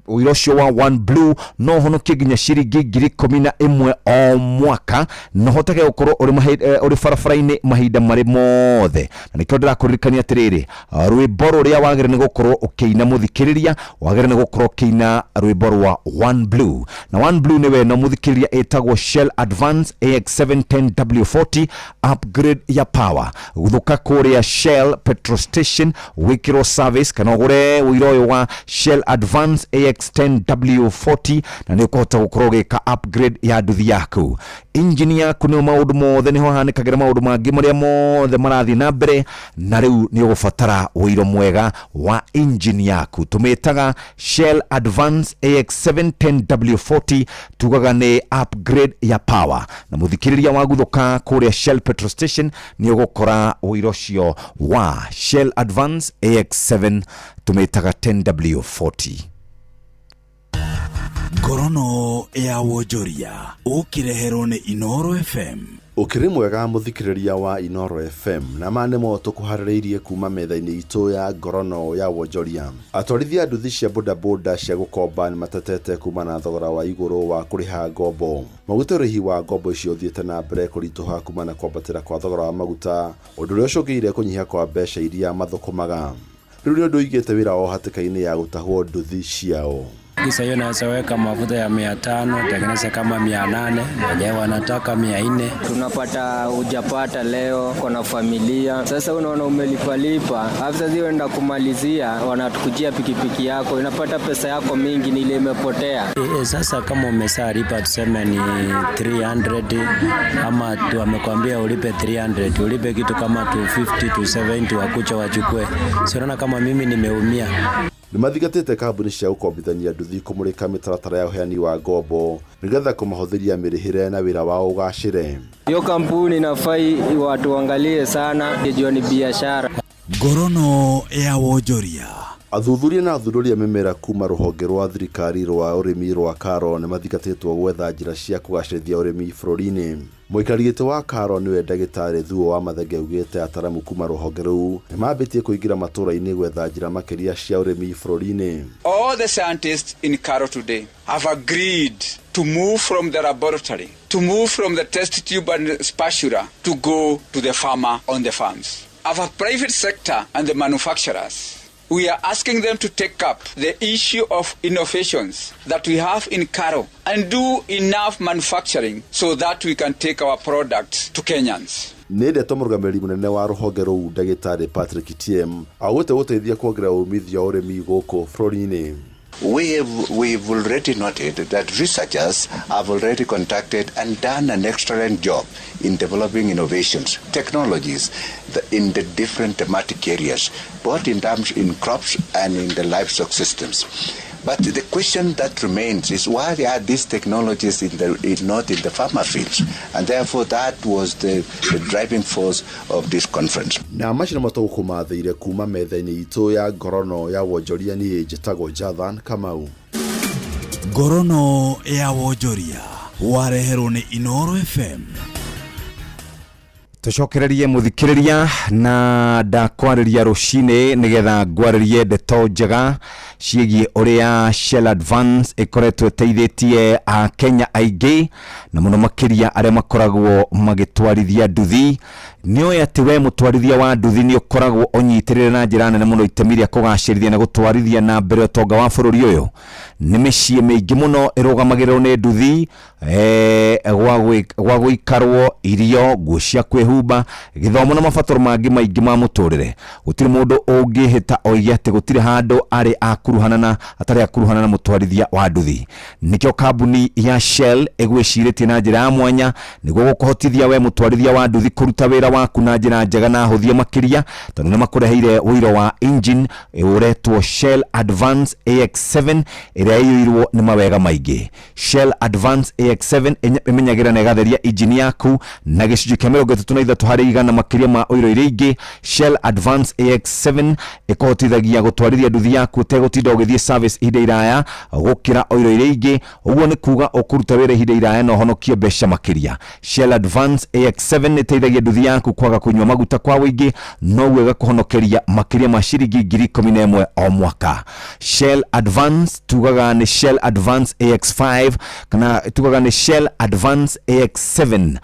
ũiro ũcio wa One Blue, no ũhonokie nginya ciringi 11,000 o mwaka, na ũhotage gũkorwo ũrĩ barabara-inĩ mahinda marĩ mothe. Na nĩkĩo ndĩrakũririkania atĩrĩrĩ, rwĩmbo rũrĩa wagĩrĩire nĩ gũkorwo ũkĩina mũthikĩrĩria, wagĩrĩire nĩ gũkorwo ũkĩina rwĩmbo rwa One Blue. Na One Blue nĩwe ĩno mũthikĩrĩria, ĩtagwo Shell Advance AX710W40 upgrade ya power. Gũthũka kũrĩa Shell petrol station wĩkĩrwo service, kana ũgũre ũiro ũyũ wa Shell Advance AX10W40, na nĩ ũkũhota gũkorwo ũgĩka upgrade ya nduthi yaku, injini yaku. Nĩo maũndũ mothe nĩho hanĩkagĩra maũndũ mangĩ marĩa mothe marathiĩ na mbere, na rĩu nĩ ũgũbatara ũiro mwega wa injini yaku. Tũmĩtaga Shell Advance AX710W40, tugaga nĩ upgrade ya power. Na mũthikĩrĩria, waguthũka kũrĩa Shell petrol station nĩ ũgũkora ũiro ũcio wa Shell Advance AX7, tũmĩtaga 10W40.
Ngorono ya wonjoria ũkĩreherwo nĩ Inoro FM.
Ũkĩrĩ mwega mũthikĩrĩria wa Inoro FM, na ma nĩmo tũkũharĩrĩirie kuma metha-inĩ itũ ya ngorono ya wonjoria. Atwarithia a nduthi cia bodaboda cia gũkomba nĩ matetete kuma na thogora wa igũrũ wa kũrĩha ngombo. Maugĩte ũrĩhi wa ngombo icio ũthiĩte na mbere kũritũha kuma na kwambatĩra kwa thogora wa maguta, ũndũ ũrĩa ũcũngĩrĩirie kũnyiha kwa mbeca iria mathũkũmaga. Rĩu nĩ ũndũ ũigĩte wĩra wao hatĩka-inĩ ya gũtahwo nduthi ciao.
Kisa hiyo naweza weka mafuta ya 500 tengeneze kama 800, wenyewe wanataka 400.
Tunapata hujapata leo, kona familia sasa, unaona umelipalipa, alafu sasa uenda kumalizia, wanatukujia pikipiki yako, inapata pesa yako mingi ni ile imepotea.
Sasa kama umeshalipa tuseme ni 300 ama wamekwambia ulipe 300, ulipe kitu kama 250 270, wakucha wachukue. Si unaona kama mimi nimeumia.
Nĩ mathingatĩte kambuni cia gũkombithania nduthi kũmũrĩka mĩtaratara ya ũheani wa ngombo nĩgetha kũmahũthĩria mĩrĩhĩre na wĩra wao ũgacĩre.
Hiyo kampuni inafai watu waangalie sana, ndio ni biashara.
Ngorono ya wonjoria.
Athuthuria na athundũri a mĩmera kuma rũhonge rwa thirikari rwa ũrĩmi rwa KALRO nĩ mathingatĩtwo gwetha njĩra cia kũgacĩrithia ũrĩmi bũrũri-inĩ. Mũikarĩri gĩtĩ wa KALRO nĩwe ndagĩtarĩ Thuo wa Mathenge augĩte ataramu kuma rũhonge rũu nĩ mambĩtie kũingĩra matũra-inĩ gwetha njĩra makĩria cia ũrĩmi bũrũri-inĩ.
All the scientists in KALRO today have agreed to move from the laboratory, to move from the test tube and spatula to go to the farmer on the farms. Our private sector and the manufacturers, we are asking them to take up the issue of innovations that we have in KALRO and do enough manufacturing so that we can take our products to Kenyans.
Nĩ ndeto mũrũgamĩrĩri mũnene wa rũhonge rũu ndagĩtarĩ Patrick Tiem augĩte gũteithia kuongerera umithio wa ũrĩmi gũkũ bũrũri-inĩ.
We've already noted that researchers have already contacted and done an excellent job in developing innovations, technologies in the different thematic areas, both in terms in crops and in the livestock systems. But the question that remains is why are these technologies not in the farmer fields? And therefore that was the driving force of this conference.
Na macio nĩmo tũgũkũmathĩire kuma metha-inĩ itũ ya ngorono ya wonjoria. Niĩ njĩtagwo Jathan Kamau.
Ngorono ya wonjoria wareherwo nĩ Inoro FM.
Tũcokererie mũthikĩrĩria na ndakwarĩria rũcinĩ nĩgetha ngwarĩrie ndeto njega ciĩgiĩ ũrĩa Shell Advance ĩkoretwo ĩteithĩtie Akenya aingĩ na mũno makĩria arĩa makoragwo magĩtwarithia nduthi. Nĩũĩ atĩ we mũtwarithia wa nduthi nĩ ũkoragwo ũnyitĩrĩire na njĩra nene mũno itemi rĩa kũgacĩrithia na gũtwarithia na mbere ũtonga wa bũrũri ũyũ. Nĩ mĩciĩ mĩingĩ mũno ĩrũgamagĩrĩrwo nĩ nduthi, gwa gũikarwo, irio, nguo cia kwĩhumba, gĩthomo na mabataro mangĩ maingĩ ma mũtũrĩre. Gũtirĩ mũndũ ũngĩhĩta oige atĩ gũtirĩ handũ arĩ akuruhana na atarĩ akuruhana na mũtwarithia wa nduthi. Nĩkĩo kambuni ya Shell ĩgwĩcirĩtie na njĩra ya mwanya nĩguo gũkũhotithia we mũtwarithia wa nduthi kũruta wĩra waku na njĩra njega na hũthie makĩria, tondũ nĩ makũreheire ũiro wa engine ũretwo Shell Advance AX7 ĩrĩa ĩiyũirwo nĩ mawega maingĩ. Shell Advance AX7 ĩmenyagĩrĩra na ĩgatheria engine yaku na gĩcunjĩ kĩa 33 harĩ igana makĩria ma ũiro iria ingĩ. Shell Advance AX7 ĩkũhotithagia gũtwarithia nduthi yaku ũtegũtinda ũgĩthiĩ service ihinda iraya gũkĩra ũiro iria ingĩ. Ũguo nĩ kuga ũkũruta wĩra ihinda iraya na ũhonokie mbeca makĩria. Shell Advance AX7 ĩteithagia nduthi yaku kwaga kũnyua maguta kwa ũingĩ, noguo ĩgakũhonokeria makĩria ma ciringi 11,000 o mwaka. Shell Advance tugaga nĩ Shell Advance AX5 kana tugaga nĩ Shell Advance AX7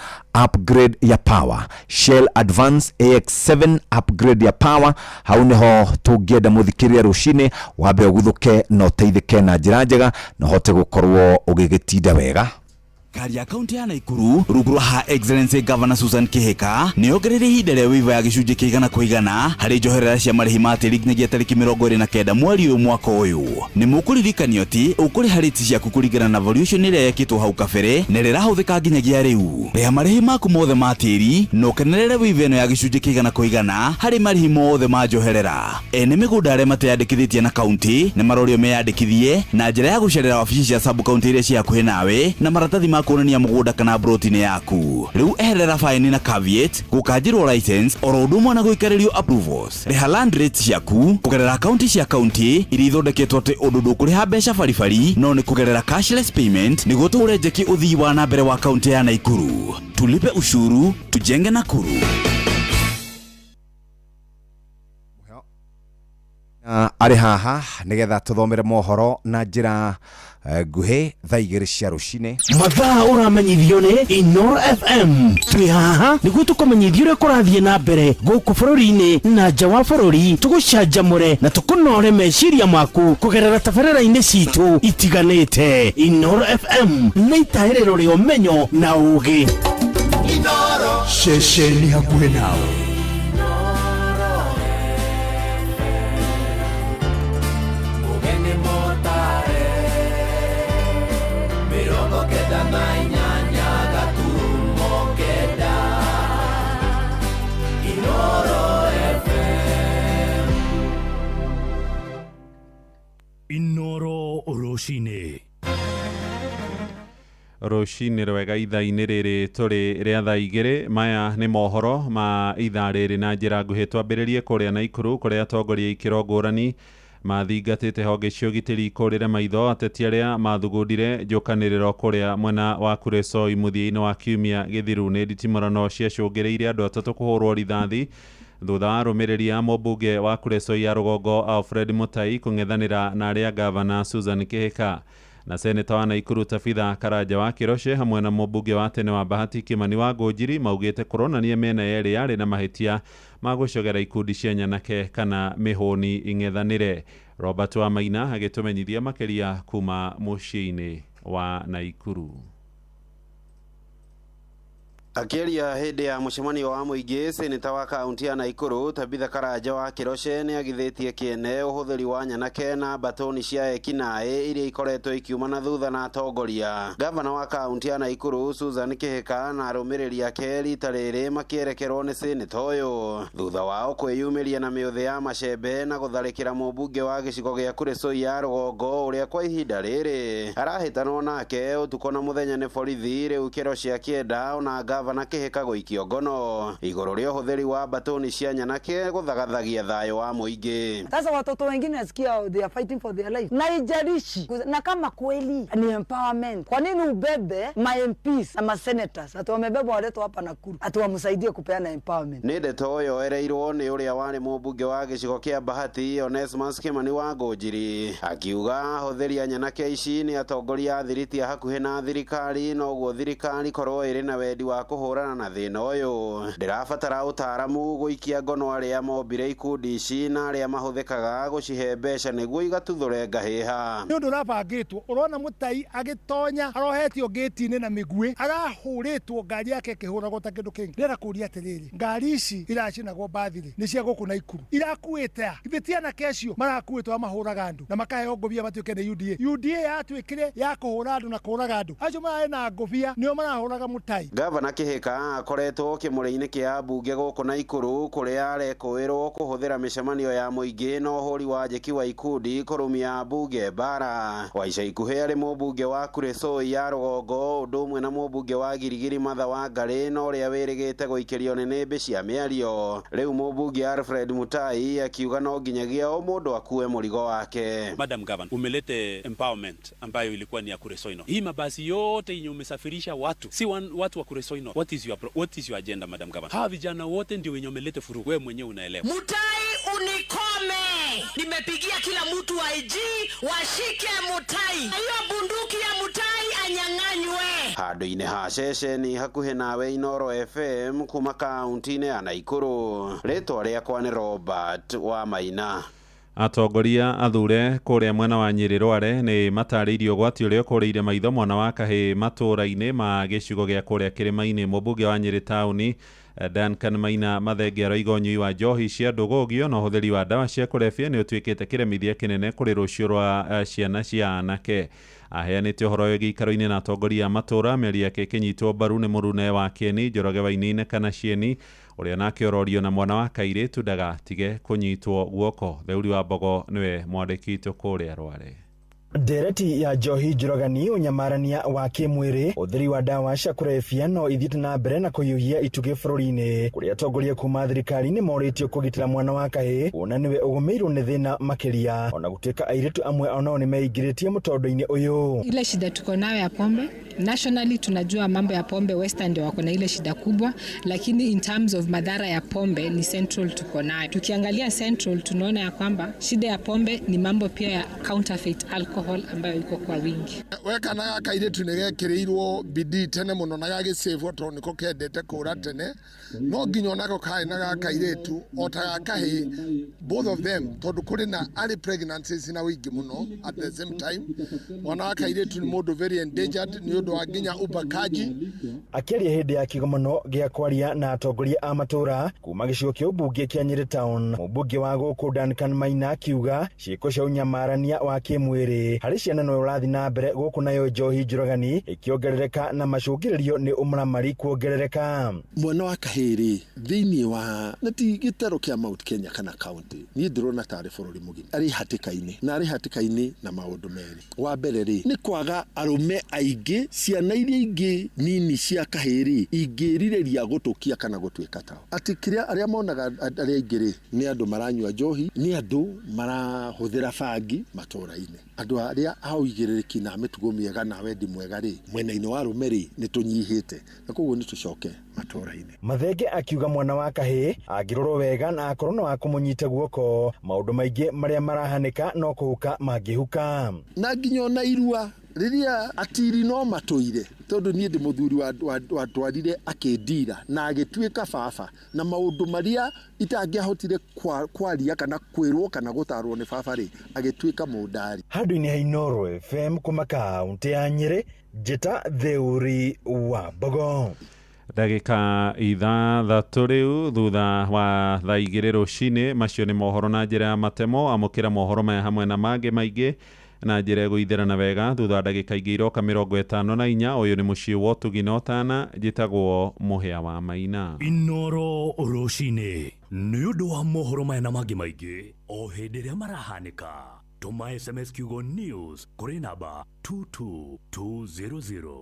upgrade ya power. Shell Advance AX7 upgrade ya power, hau niho tũngĩenda mũthikĩrĩria rũcinĩ wambe ũguthũke na ũteithĩke na njĩra njega na ũhote gũkorwo ũgĩgĩtinda wega.
Kari ya kaunti ya Nakuru rungu rwa Her Excellency Governor Susan Kihika nĩ ongereire ihinda rĩa waiver ya gĩcunjĩ kĩa igana kwa igana harĩ njoherera cia marĩhi ma tĩri nginyagia tarĩki 29 mweri ũyũ mwaka ũyũ. Nĩ mũkũririkanio atĩ ũkũrĩha rĩti ciaku kũringana na valuation ĩrĩa yekĩtwo hau kabere na ĩrĩa ĩrahũthĩka nginyagia rĩu. Rĩha marĩhi maku mothe ma tĩri na ũkenerere waiver ĩno ya gĩcunjĩ kĩa igana kwa igana harĩ marĩhi mothe ma njoherera. Ene mĩgũnda arĩa mateyandĩkithĩtie na kaunti nĩ marorio meyandĩkithie na njĩra ya gũcerera wabici cia sub kaunti iria ciĩ hakuhĩ nawe na maratathi ma kuonania mũgũnda kana broti nĩ yaku. Rĩu eherera faini na caveat, gũkanjĩrwo license oro ũndũ ũmwe na gũikarĩrio approvals. Rĩha land rates ciaku kũgerera akaunti cia kaunti iria ithondeketwo atĩ ũndũ ndũkũrĩha mbeca baribari no nĩ kũgerera cashless payment nĩguo tũhũre njeki ũthii wa na mbere wa kaunti ya Nakuru. Tulipe ushuru, tujenge Nakuru.
Arĩ haha nĩgetha tũthomere mohoro na njĩra nguhĩ thaa 2 cia rũcinĩ.
Mathaa ũramenyithio nĩ Inoro FM. Twĩ haha nĩguo tũkũmenyithie ũrĩa kũrathiĩ na mbere gũkũ bũrũri-inĩ na nja wa bũrũri, tũgũcanjamũre na tũkũnore meciria maku kũgerera tabarĩra-inĩ citũ itiganĩte. Inoro FM nĩ itahĩrĩro rĩa ũmenyo na ũũgĩ.
Ceceni hakuhĩ nawe.
Inoro rũcinĩ.
Rũcinĩ rwega ithaa-inĩ rĩrĩ tũrĩ rĩa thaa 2. Maya nĩ mohoro ma ithaa rĩrĩ na njĩra nguhĩ. Twambĩrĩrie kũrĩa Naikuru kũrĩa atongoria ikĩro ngũrani mathingatĩte honge cia ũgitĩri kũrĩre maitho ateti arĩa mathugundire njũkanĩrĩro kũrĩa mwena wa Kuresoi mũthia-inĩ wa kiumia gĩthiru. Nĩ nditimũrano ciacũngĩrĩirie andũ 3 kũhũrwo rithathi thutha wa arũmĩrĩri a mũmbunge wa Kuresoi ya rũgongo Alfred Mutai kũng'ethanĩra na arĩa gavana Susan Kihika na seneta wa Nakuru Tabitha Karanja wa Kĩroce hamwe na mũmbunge wa tene wa Bahati Kimani wa Ngũnjiri maugĩte kũronania mĩena yerĩ yarĩ na mahĩtia ma gũcogera ikundi cia nyanake kana mĩhũni ing'ethanĩre. Robert Wamaina agĩtũmenyithia makĩria kuma mũciĩ-inĩ wa Nakuru.
Akĩaria hĩndĩ ya mũcemanio wa mũingĩ, seneta wa kaunti ya Nakuru Tabitha Karanja wa Kĩroce nĩ agithĩtie kĩene ũhũthĩri wa nyanake na mbatoni cia ekinaĩ iria ikoretwo ikiuma na thutha na atongoria. Gavana wa kaunti ya Nakuru Susan Kihika na arũmĩrĩri ake rita rĩrĩ makĩerekerwo nĩ seneta ũyũ thutha wao kwĩyumĩria na mĩũthĩ ya macembe na gũtharĩkĩra mũmbunge wa gĩcigo gĩa Kuresoi ya rũgongo ũrĩa kwa ihinda rĩrĩ arahĩtanwo nake ũtukũ na mũthenya nĩ borithi. Rĩu Kĩroce akĩenda ona gavana Kihika gũikio ngono igũrũ rĩa ũhũthĩri wa mbatoni cia nyanake gũthagathagia thayũ wa mũingĩ.
Sasa watoto wengine nasikia they are fighting for their life, na ijarishi na kama kweli ni empowerment, kwa nini ubebe ma MPs na ma senators ati wamebebwa waletwa hapa Nakuru ati wamsaidie kupeana empowerment?
Nĩ ndeto yoereirwo nĩ ũrĩa warĩ mũmbunge wa gĩcigo kĩa Bahati Onesmus Kimani wa Ngũnjiri akiuga ahũthĩri a nyanake ici nĩ atongoria a thiriti a hakuhĩ na thirikari, noguo thirikari korwo ĩrĩ na wendi wa kũhũrana na thĩna ũyũ ndĩrabatara ũtaaramu gũikia ngono arĩa mombire ikundi ici na arĩa mahũthĩkaga gũcihe mbeca nĩguo igatuthũre ngahĩha.
Nĩ ũndũ ũrabangĩtwo, ũrona Mutai agĩtonya arohetio ngĩti-inĩ na mĩguĩ, arahũrĩtwo ngari yake ĩkĩhũragwo ta kĩndũ kĩngĩ. Ndĩrenda kũũria atĩrĩrĩ, ngari ici iracinagwo mbathi-rĩ nĩ cia gũkũ Naikuru, irakuĩte a githĩ ti anake acio marakuĩtwo a mahũraga andũ na makaheo ngũbia matuĩke nĩ UDA. UDA yatuĩkire ya kũhũra andũ na kũũraga andũ, acio mararĩ na ngũbia nĩo marahũraga Mutai.
Gavana Kihika akoretwo kĩmũrĩ-inĩ kĩa mbunge gũkũ Naikuru kũrĩa arekũĩrwo kũhũthĩra mĩcemanio ya mũingĩ na ũhũri wa njeki wa ikundi kũrũmia mbunge mbara. Wa ica ikuhĩ arĩ mũmbunge wa Kuresoi ya rũgongo ũndũ ũmwe na mũmbunge wa Girigiri Martha Wangari na ũrĩa wĩrĩgĩte gũikĩrio nĩnĩmbĩ cia mĩario. Rĩu mũmbunge Alfred Mutai akiuga no nginyagia o mũndũ akue mũrigo wake.
Madam Governor, umelete empowerment ambayo ilikuwa ni ya Kuresoi North. Hii mabasi yote yenye umesafirisha watu si watu wa Kuresoi North. What is your agenda, Madam Governor? Hawa vijana wote ndio wenye wameleta furugu. Wewe mwenyewe unaelewa.
Mutai unikome. Nimepigia kila mtu wa IG washike Mutai. Hiyo bunduki ya Mutai anyang'anywe.
Handũ-inĩ ha ceceni hakuhĩ nawe Inoro FM kuma kaunti-inĩ ya Nakuru. Rĩtwa rĩakwa nĩ Robert wa Maina.
Atongoria athure kũrĩa mwena wa Nyĩrĩ Rware nĩ matarĩirie ũgwati ũrĩa ũkũrĩire maitho mwana wa kahĩĩ matũũra-inĩ ma gĩcigo gĩa kũrĩa kĩrĩma-inĩ. Mũmbunge wa Nyĩrĩ taũni Duncan Maina Mathenge aroiga ũnyui wa njohi cia ndũgũgio na ũhũthĩri wa ndawa cia kũrebia nĩ ũtuĩkĩte kĩremithia kĩnene kũrĩ rũciũ rwa ciana cia anake. Aheanĩte ũhoro ũyũ gĩikaro-inĩ na atongoria a matũũra, mĩario yake ĩkĩnyitwo mbaru nĩ mũrune wa Kĩeni Njoroge Wainaina kana Cieni ũrĩa nake ũrorio na mwana wa kairĩtu ndagatige kũnyitwo guoko. Theuri wa Mbogo nĩwe mwandĩki witũ kũrĩa Rware.
Ndereti ya njohi njũragani, ũnyamarania wa kĩmwĩrĩ, ũtheri wa ndawa cia kũrebia no ithiĩte na mbere na kũhiũhia itugĩ bũrũri-inĩ, kũrĩa atongoria kuma thirikari-inĩ morĩtio kũgitĩra mwana wa kahĩĩ kuona nĩwe ũgũmĩirwo nĩ thĩna makĩria, ona gũtuĩka airĩtu amwe onao nĩmeingĩrĩtie mũtondo-inĩ ũyũ.
Ile shida tuko nayo ya pombe nationally, tunajua mambo ya pombe Western ndio wako na ile shida kubwa, lakini in terms of madhara ya pombe ni Central tuko nayo. Tukiangalia Central tunaona ya kwamba shida ya pombe ni mambo pia ya counterfeit alcohol ambayo iko kwa wingi.
We kana gaka kairĩtu nĩ gekĩrĩirwo bidii tene mũno na gagĩcĩbwo tondũ nĩko kendete kũra tene, no nginya onako karĩ na ga kairĩtu o ta ga kahĩĩ, both of them, tondũ kũrĩ na early pregnancies na ũingĩ mũno. At the same time, mwana wa kairĩtu nĩ mũndũ very endangered nĩ ũndũ wa nginya ubakaji.
Akĩaria hĩndĩ ya kĩgomano gĩa kwaria na atongoria a matũra kuma gĩcigo kĩa ũmbunge kĩa Nyĩrĩ Town, mũmbunge wa gũkũ Duncan Maina akiuga ciĩko cia ũnyamarania wa kĩmwĩrĩ harĩ ciana no ũrathiĩ na mbere gũkũ, nayo njohi njũragani ĩkĩongerereka na macũngĩrĩrio nĩ ũmaramari kuongerereka.
Mwana wa kahĩĩ thĩinĩ wa na ti gĩtaro kĩa Mount Kenya kana county, niĩ ndĩrona tarĩ bũrũri mũgima arĩ hatĩka-inĩ, na arĩ hatĩka-inĩ na maũndũ merĩ. Wa mbere rĩ, nĩ kwaga arũme aingĩ, ciana iria ingĩ nini cia kahĩĩ rĩ ingĩrirĩria gũtũkia kana gũtuĩka tao. Atĩ kĩrĩa arĩa monaga arĩa aingĩ rĩ, nĩ andũ maranyua njohi, nĩ andũ marahũthĩra bangi matũra-inĩ. Andũ arĩa a ũigĩrĩrĩki na mĩtugo mĩega na wendi mwega rĩ, mwena-inĩ wa arũme rĩ, nĩ tũnyihĩte, na koguo nĩ tũcoke matũra-inĩ.
Mathenge akiuga mwana wa kahĩĩ angĩrorwo wega na akorwo no akũmũnyita guoko, maũndũ maingĩ marĩa marahanĩka no kũhuka mangĩhuka.
Na nginya ona irua rĩrĩa atiri no matũire, tondũ niĩ ndĩ mũthuri watwarire akĩndira na agĩtuĩka baba, na maũndũ marĩa itangĩahotire kwaria kana kwĩrwo kana gũtarwo nĩ baba rĩ, agĩtuĩka mũndari.
Handũ-inĩ ha Inooro FM kuma kaũntĩ ya Nyĩrĩ, Njĩta Theuri wa Mbogo.
Ndagĩka 6 rĩu thutha wa thaa 2 rũcinĩ. Macio nĩ mohoro na njĩra ya matemo. Amũkĩra mohoro maya hamwe na mangĩ maingĩ na njĩra ĩgũithĩrana wega thutha wa ndagĩka ingĩ iroka 54. Ũyũ nĩ mũciĩ wa ũtugi na ũtana, njĩtagwo Mũhĩa wa Maina.
Inooro rũcinĩ nĩ ũndũ wa mohoro maya na mangĩ maingĩ o hĩndĩ ĩrĩa marahanĩka, tũma SMS kiugo news kũrĩ namba 22200.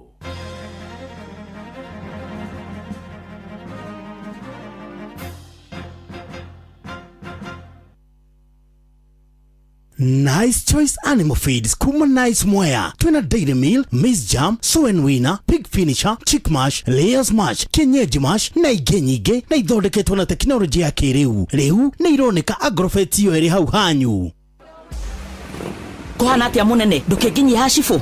Nice Choice Animal Feeds kuma Nice Mwea twina Dairy Meal, Maize Jam, Soen Winner, Pig Finisher, Chick Mash, Layers Mash, Kienyeji Mash na ingĩ nyingĩ, na ithondeketwo na tekinoronjĩ ya kĩrĩu. Rĩu nĩ ironeka Agrofet iyo ĩrĩ hau hanyu.
Kũhana atĩa mũnene, ndũkĩnginyia hacibũ?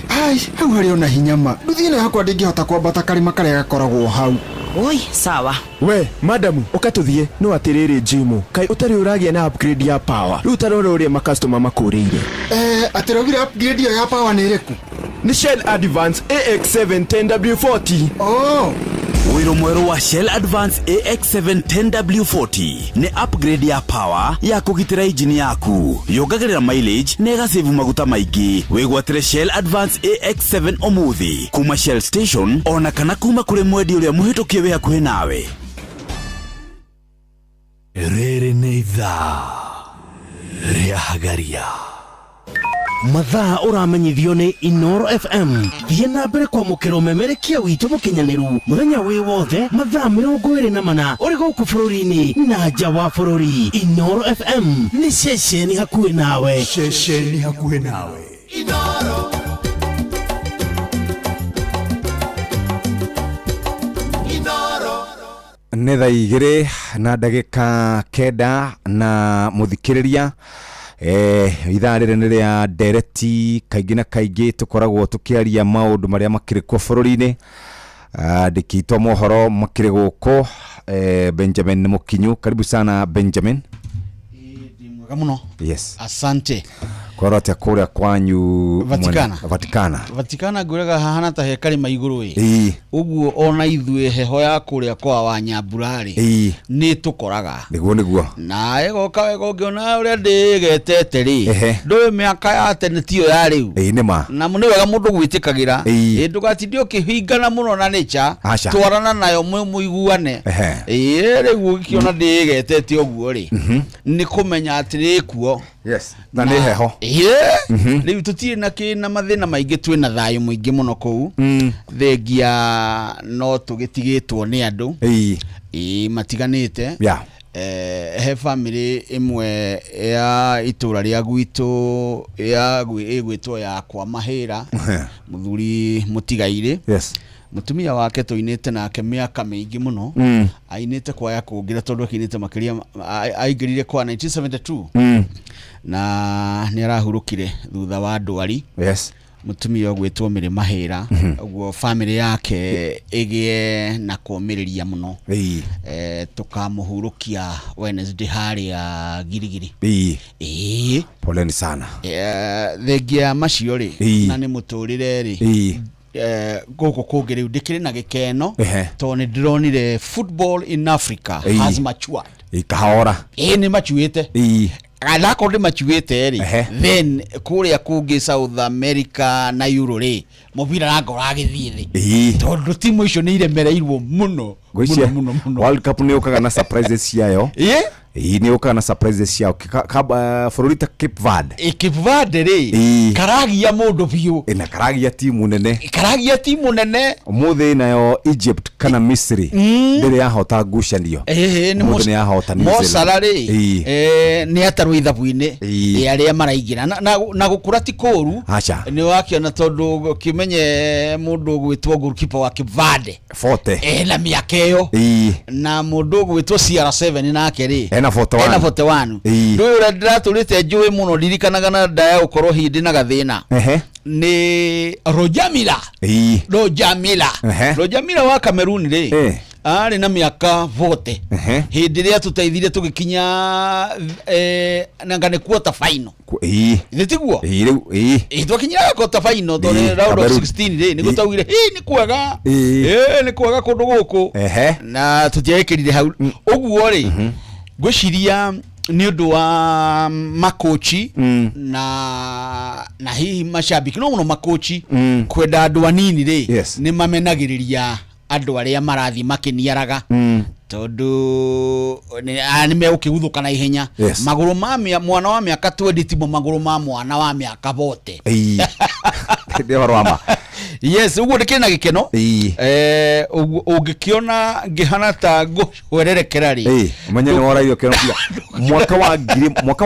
Ai, hau harĩ ona hinya ma. Nduthi ĩno yakwa ndĩngĩhota kwambata karĩma karĩa gakoragwo hau.
Oi, sawa.
We, madamu, ũka tũthiĩ. No atĩrĩrĩ Jimu, kaĩ ũtarĩ ũragĩa na upgrade ya power? Rĩu ta rora ũrĩa makastoma makũrĩire.
Atĩ raugire upgrade ĩyo ya power nĩ ĩrĩkũ?
Nĩ Shell Advance AX7 10W40.
Oh.
Ũiro mwerũ wa Shell Advance AX7 10W40 nĩ upgrade ya power ya kũgitĩra injini yaku, yongagĩrĩra mileage na ĩgasave maguta maingĩ. Wĩgwatĩre Shell Advance AX7 ũmũthĩ kuma Shell Station ona kana kuma kũrĩ mwendia ũrĩa mũhĩtũkie wĩ hakuhĩ nawe.
Rĩrĩ nĩ ithaa rĩa Hagaria.
Mathaa ũramenyithio nĩ Inooro FM. Thiĩ na mbere kwamũkĩra ũmemerekia witũ mũkinyanĩru mũthenya wĩ wothe mathaa 24 ũrĩ gũkũ bũrũri-inĩ na nja wa bũrũri. Inooro FM nĩ ceceni hakuhĩ nawe.
Ceceni hakuhĩ nawe.
Inooro. Inooro.
Nĩ thaa 2:09 na mũthikĩrĩria. Ithaa rĩrĩ nĩ rĩa ndereti, kaingĩ na kaingĩ tũkoragwo tũkĩaria maũndũ marĩa makĩrĩ kuo bũrũri-inĩ. Andĩkitwo mohoro makĩrĩ gũkũ. Benjamin nĩ mũkinyu, karibu sana Benjamin.
Mwega mũno.
Yes.
Asante.
Kwaro atĩa kũrĩa kwanyu?
Vatikana.
Vatikana.
Vatikana ngwĩraga hahana ta he karĩma igũrũ ĩ. Ũguo ona ithuĩ heho ya kũrĩa kwa Wanyambura rĩ nĩ tũkoraga.
Nĩguo nĩguo.
Na ĩgoka wega ũngĩona ũrĩa ndĩgetete rĩ, ndũĩ mĩaka ya tene tiyo ya rĩu.
Ĩĩ nĩ ma.
Na nĩ wega mũndũ gwĩtĩkagĩra. Ĩ ndũgatinde ũkĩhingana mũno na nature, twarana nayo mũiguane. Ĩ rĩu ũgĩkĩona ndĩgetete ũguo rĩ, nĩ kũmenya atĩ rĩ kuo.
Yes. Na nĩ heho.
Ĩĩ, rĩu tũtirĩ na kĩ na mathĩna maingĩ, twĩna thayũ mũingĩ mũno kũu. Thengia no tũgĩtigĩtwo nĩ andũ ĩĩ matiganĩte. He bamĩrĩ ĩmwe ya itũra rĩa gwitũ ya ĩgwĩtwo ya kwa Mahĩra, mũthuri mũtigairĩ. Mũtumia wake tũinĩte nake mĩaka mĩingĩ mũno. Ainĩte kwaya kũngĩra tondũ akĩinĩte makĩria aingĩrire kwa 1972. Na nĩ arahurũkire thutha wa ndwari. Mũtumia ũgwĩtwo Mĩrĩ Mahĩra. Ũguo bamĩrĩ yake ĩgĩe na kũũmĩrĩria mũno. Tũkamũhurũkia Wednesday harĩa Girigiri. Ĩĩ.
Poleni sana.
Thengia ya macio rĩ, na nĩ mũtũrĩre rĩ, gũkũ kũngĩ rĩu ndĩkĩrĩ na gĩkeno tondũ nĩ ndĩronire football in Africa has matured.
Ikahora.
Ĩĩ, nĩ macuĩte. Anakorwo nĩ macuĩte rĩ, then kũrĩa kũngĩ South America na Euro rĩ, mũbira nanga ũragĩthiĩ thĩ tondũ timu icio nĩ iremereirwo mũno
Ngwĩciria
mũno mũno mũno.
World Cup nĩ yũkaga na surprises ciayo. Ĩĩ, nĩ yũkaga na surprises ciayo. Bũrũri ta Cape Verde.
Ĩ, Cape Verde rĩ, karagia mũndũ biũ.
Ĩ, na karagia timu nene.
Karagia timu nene.
Ũmũthĩ nayo Egypt kana Misri ndĩrĩ yahota ngucanio.
Ĩĩ, nĩ
Ũmũthĩ nĩ yahota New
Mo
Zealand.
Salah rĩ, nĩ atarwo ithabu-inĩ. Ĩ, arĩa maraingĩra na gũkũra ti kũru.
Aca.
Nĩ wakĩona tondũ kĩmenye mũndũ ũgwĩtwo goalkeeper wa Cape Verde
40.
Ena mĩaka ĩyo. Na mũndũ ũgwĩtwo CR7 nake rĩ,
Ena 41.
Ena 41. Ndũĩ ũrĩa ndĩratũrĩte njũĩ mũno ndirikanaga na ndaya gũkorwo hindĩ na gathĩna nĩ Roger Milla. Roger Milla. Roger Milla wa Cameroon rĩ, arĩ na mĩaka 40 hĩndĩ ĩrĩa tũteithire tũgĩkinya nanga nĩ quarter final. Ithĩ tiguo?
Ĩĩ, rĩu ĩĩ.
Ĩ, twakinyiraga quarter final tondũ round of
Cameroon.
16 rĩ, nĩguo taugire hĩ nĩ kwega. Ĩ, nĩ kwega kũndũ gũkũ na tũtiaĩkĩrire hau ũguo rĩ, ngwĩciria nĩ ũndũ wa makochi na hihi macambiki no mũno makochi kwenda andũ anini rĩ, nĩ mamenagĩrĩria andũ arĩa marathiĩ makĩniaraga tondũ nĩ megũkĩguthũka na ihenya. Magũrũ ma mwana wa mĩaka 20 timo magũrũ ma mwana wa mĩaka 40.
Ĩĩ, nĩ ũhoro wa ma.
Yes, ũguo ndĩkĩrĩ na gĩkeno. Ũguo ũngĩkĩona ngĩhana ta ngũhwererekera rĩ,
Ĩĩ, ũmenye nĩ worairio kĩno mwaka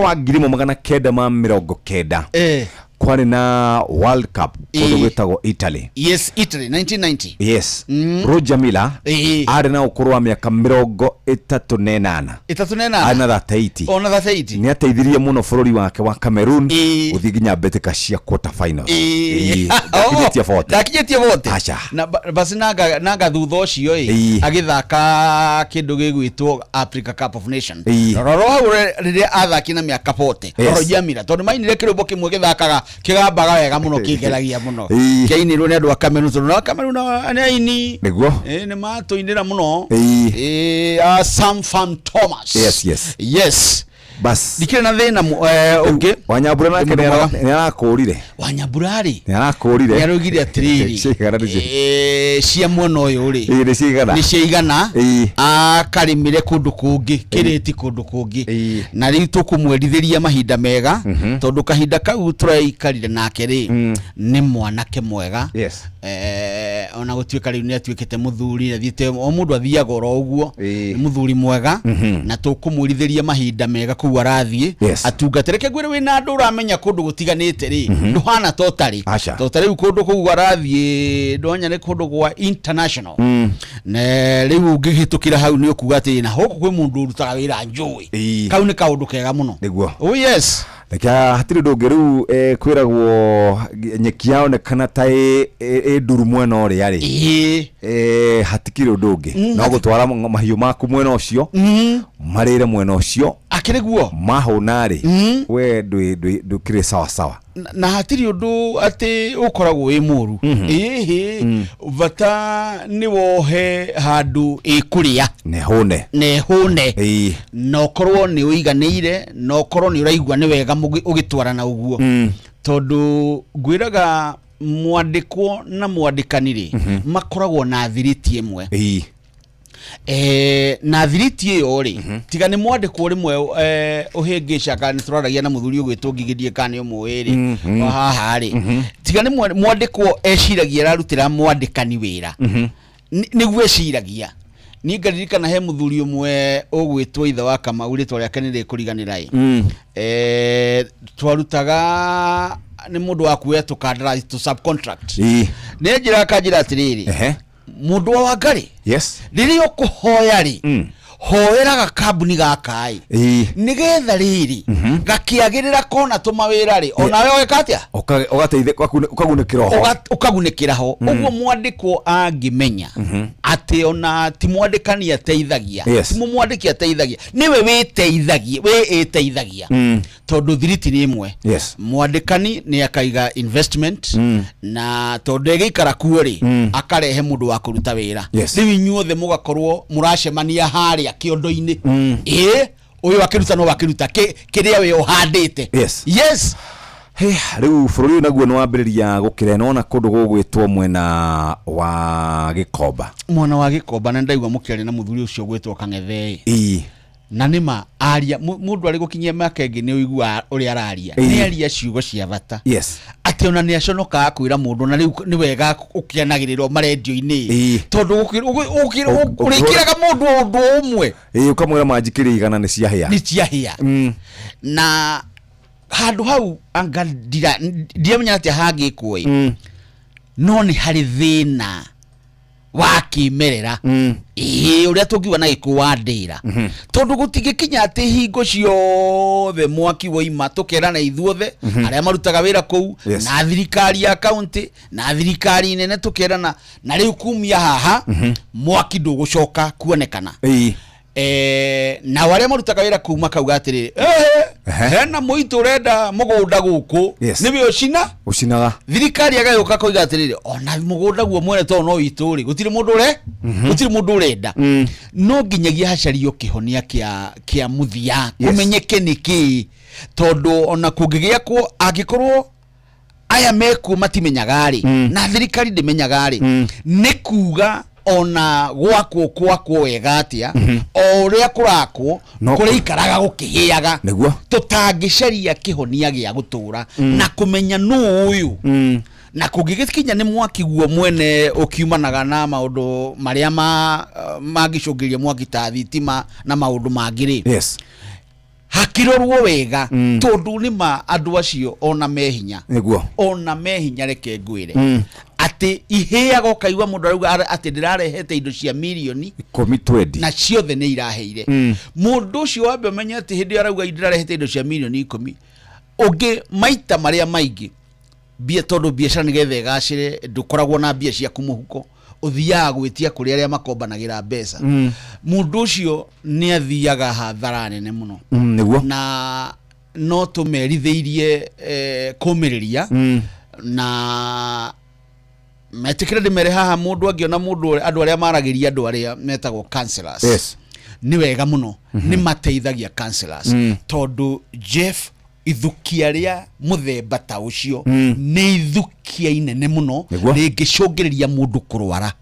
wa 1990. Kwarĩ na World Cup kũndũ gwĩtagwo Italy.
Yes, Italy 1990.
Yes. Roger Milla arĩ na ũkũrũ wa mĩaka 38.
Ĩtatũ na ĩnana.
Arĩ na 38.
Ona 38.
Nĩ ateithirie mũno bũrũri wake wa Cameroon gũthiĩ nginya mbĩtĩka cia quarter finals. Ĩĩ, ndakinyĩtie 40.
Ndakinyĩtie 40.
Aca.
Na basi nanga thutha ũcio ĩ agĩthaka kĩndũ gĩgwĩtwo Africa Cup of Nations. Rora hau rĩrĩa athaki na mĩaka 40. Roger Milla tondũ mainire kĩrũmbo kĩmwe gĩthakaga kĩgambaga wega mũno, kĩgeragia mũno. Kĩainirwo nĩ andũ a Cameroon tondũ na Cameroon nĩ aini. Nĩ matũinĩra mũno. Ĩĩ, Sam Fan Thomas.
Yes, yes.
Yes.
Bas.
Ndikĩrĩ na thĩna ũngĩ.
Wanyambura nake
Mũndũ mwega.
nĩ arakũrire.
Wanyambura rĩ,
Nĩ arakũrire.
nĩ araugire atĩrĩrĩ,
Ciigana nĩ
cia mwena ũyũ rĩ,
Ĩĩ, nĩ ciigana.
Nĩ ciaigana. Akarĩmĩre kũndũ kũngĩ, kĩrĩti kũndũ kũngĩ, na rĩu tũkũmwendithĩria mahinda mega tondũ kahinda kau tũraikarire nake rĩ, nĩ mwanake mwega. Ona gũtuĩka rĩu nĩ atuĩkĩte mũthuri, athiĩte o mũndũ athiaga oro ũguo, nĩ mũthuri mwega na tũkũmwĩrithĩria mahinda mega kũu arathiĩ. Atungate. Reke ngwĩre, wĩna andũ ũramenya kũndũ gũtiganĩte rĩ, ndũhana ta ũtarĩ.
Aca.
To ta rĩu kũndũ kũu arathiĩ ndonya nĩ kũndũ gwa international. Na rĩu ũngĩhĩtũkĩra hau nĩ ũkuga atĩ na gũkũ kwĩ mũndũ ũrutaga wĩra njũĩ. Kau nĩ kaũndũ kega mũno.
Nĩguo.
Oh yes.
Reke hatirĩ ũndũ ũngĩ rĩu, kwĩragwo nyeki yaonekana ta ĩ nduru mwena ũrĩa rĩ, hatikĩrĩ ũndũ ũngĩ no gũtwara mahiũ maku mwena ũcio, marĩre mwena ũcio.
Akĩrĩ guo.
Mahũna rĩ, we ndũkĩrĩ sawa sawa.
Na hatirĩ ũndũ atĩ ũkoragwo wĩ mũru. Ĩhĩ, bata nĩ wohe handũ ĩkũrĩa
na ĩhũne.
Na ĩhũne na ũkorwo nĩ ũiganĩire na ũkorwo nĩ ũraigua nĩ wega ũgĩtwarana ũguo tondũ ngwĩraga mwandĩkwo na mwandĩkani rĩ, makoragwo na thiriti ĩmwe. Na thiriti ĩyo rĩ, tiga nĩ mwandĩkwo rĩmwe ũhĩngĩca, kana nĩ tũraragia na mũthuri ũgwĩtwo Ngigĩ, kana nĩ ũmũĩ rĩ, wa haha rĩ, tiga nĩ mwandĩkwo eciragia ararutĩra mwandĩkani wĩra. Nĩguo eciragia. Niĩ ngaririkana he mũthuri ũmwe ũgwĩtwo ithe wa Kamau, rĩtwa rĩake nĩ rĩkũriganĩra ĩ. Twarutaga nĩ mũndũ wa kuoya tũkandarathi tũ subcontract. Nĩ njĩra akanjĩra atĩrĩrĩ, mũndũ wa Wangari, rĩrĩa ũkũhoya rĩ, hoeraga kambuni gaka ĩ, nĩgetha rĩrĩ gakĩagĩrĩra kona tũmawĩra rĩ, onawe ũgeka atĩa?
Ũgateithia, ũkagunĩkĩra oho.
Ũkagunĩkĩra ho. Ũguo mwandĩkwo angĩmenya atĩ ona ti mwandĩkani ateithagia, ti mũmwandĩki ateithagia, nĩwe wĩteithagia, wĩ ĩteithagia, tondũ thiriti nĩ ĩmwe. Mwandĩkani nĩ akaiga investment, na tondũ ĩgĩikara kuo rĩ, akarehe mũndũ wa kũruta wĩra. Rĩu inyuothe mũgakorwo mũracemania harĩa kĩondo-inĩ. Ĩ ũyũ akĩruta no akĩruta kĩrĩa we ũhandĩte. Yes.
Hey, rĩu bũrũri ũyũ naguo nĩ wambĩrĩria gũkĩra nona kũndũ gũgwĩtwo mwena wa Gĩkomba.
Mwena wa Gĩkomba, na ndaigua mũkĩaria na mũthuri ũcio ũgwĩtwo Kang'ethe. Na nĩma aria mũndũ arĩ gũkinyia mĩaka ĩngĩ nĩ ũiguaga ũrĩa araria. Nĩ aria ciugo cia bata, atĩ ona nĩ aconokaga kwĩra mũndũ, na rĩu nĩ wega ũkĩanagĩrĩrwo marendio-inĩ, tondũ ũrĩkĩraga mũndũ ũndũ ũmwe.
Ĩĩ, ũkamwĩra manjikĩria 100 nĩ ciahĩa.
Nĩ ciahĩa. Na handũ hau anga ndiramenya atĩa hangĩkwo ĩ, no nĩ harĩ thĩna wa kĩmerera, ĩĩ, ũrĩa tũngiuga na gĩkũ wa ndĩra, tondũ gũtingĩkinya atĩ hingo ciothe mwaki woima tũkerana ithuothe arĩa marutaga wĩra kũu, na thirikari ya kaunti na thirikari nene, tũkerana na rĩu kumia haha mwaki ndũgũcoka kuonekana. Nao arĩa marutaga wĩra kũu makauga atĩrĩrĩ, ehe, hena mũitũ ũrenda mũgũnda gũkũ, nĩwe ũcina.
Ũcinaga.
Thirikari agagĩũka koiga atĩrĩrĩ, ona mũgũnda guo mwene tondũ no witũ rĩ, gũtirĩ mũndũ ũre gũtirĩ mũndũ ũrenda. No nginyagia hacario kĩhonia kĩa mũthia, kũmenyeke nĩ kĩĩ, tondũ ona kũngĩgĩakwo, angĩkorwo aya mekuo matimenyaga rĩ, na thirikari ndĩmenyaga rĩ, nĩ kuga ona gwakwo kwakwo wega atĩa, o ũrĩa kũrakwo
No
kũrĩikaraga gũkĩhĩaga. Tũtangĩcaria kĩhonia gĩa gũtũra na kũmenya nũ ũyũ, na kũngĩgĩkinya nĩ mwaki guo mwene ũkiumanaga na maũndũ marĩa mangĩcũngĩrĩria mwaki ta thitima na maũndũ mangĩ rĩ, hakĩrorwo wega, tondũ nĩma andũ acio ona me hinya, ona me hinya, reke ngwĩre atĩ ihĩaga ũkaigua mũndũ arauga atĩ ndĩrarehete indo cia mirioni
10 20
na ciothe nĩ iraheire. Mũndũ ũcio wambe ũmenye atĩ hĩndĩ ĩyo arauga ndĩrarehete indo cia mirioni 10, ũngĩ maita marĩa maingĩ mbia, tondũ biacara nĩgetha ĩgacĩre ndũkoragwo na mbia ciaku mũhuko, ũthiaga gwĩtia kũrĩ arĩa makombanagĩra mbeca. Mũndũ ũcio nĩ athiaga hathara nene mũno. Na no tũmerithĩirie kũmĩrĩria na metĩkĩre ndĩmere haha, mũndũ angĩona mũndũ, andũ arĩa maragĩria, andũ arĩa metagwo counselors, nĩ wega mũno, nĩ mateithagia counselors, tondũ Jeff, ithukia rĩa mũthemba ta ũcio nĩ ithukia inene mũno rĩngĩcũngĩrĩria mũndũ kũrwara.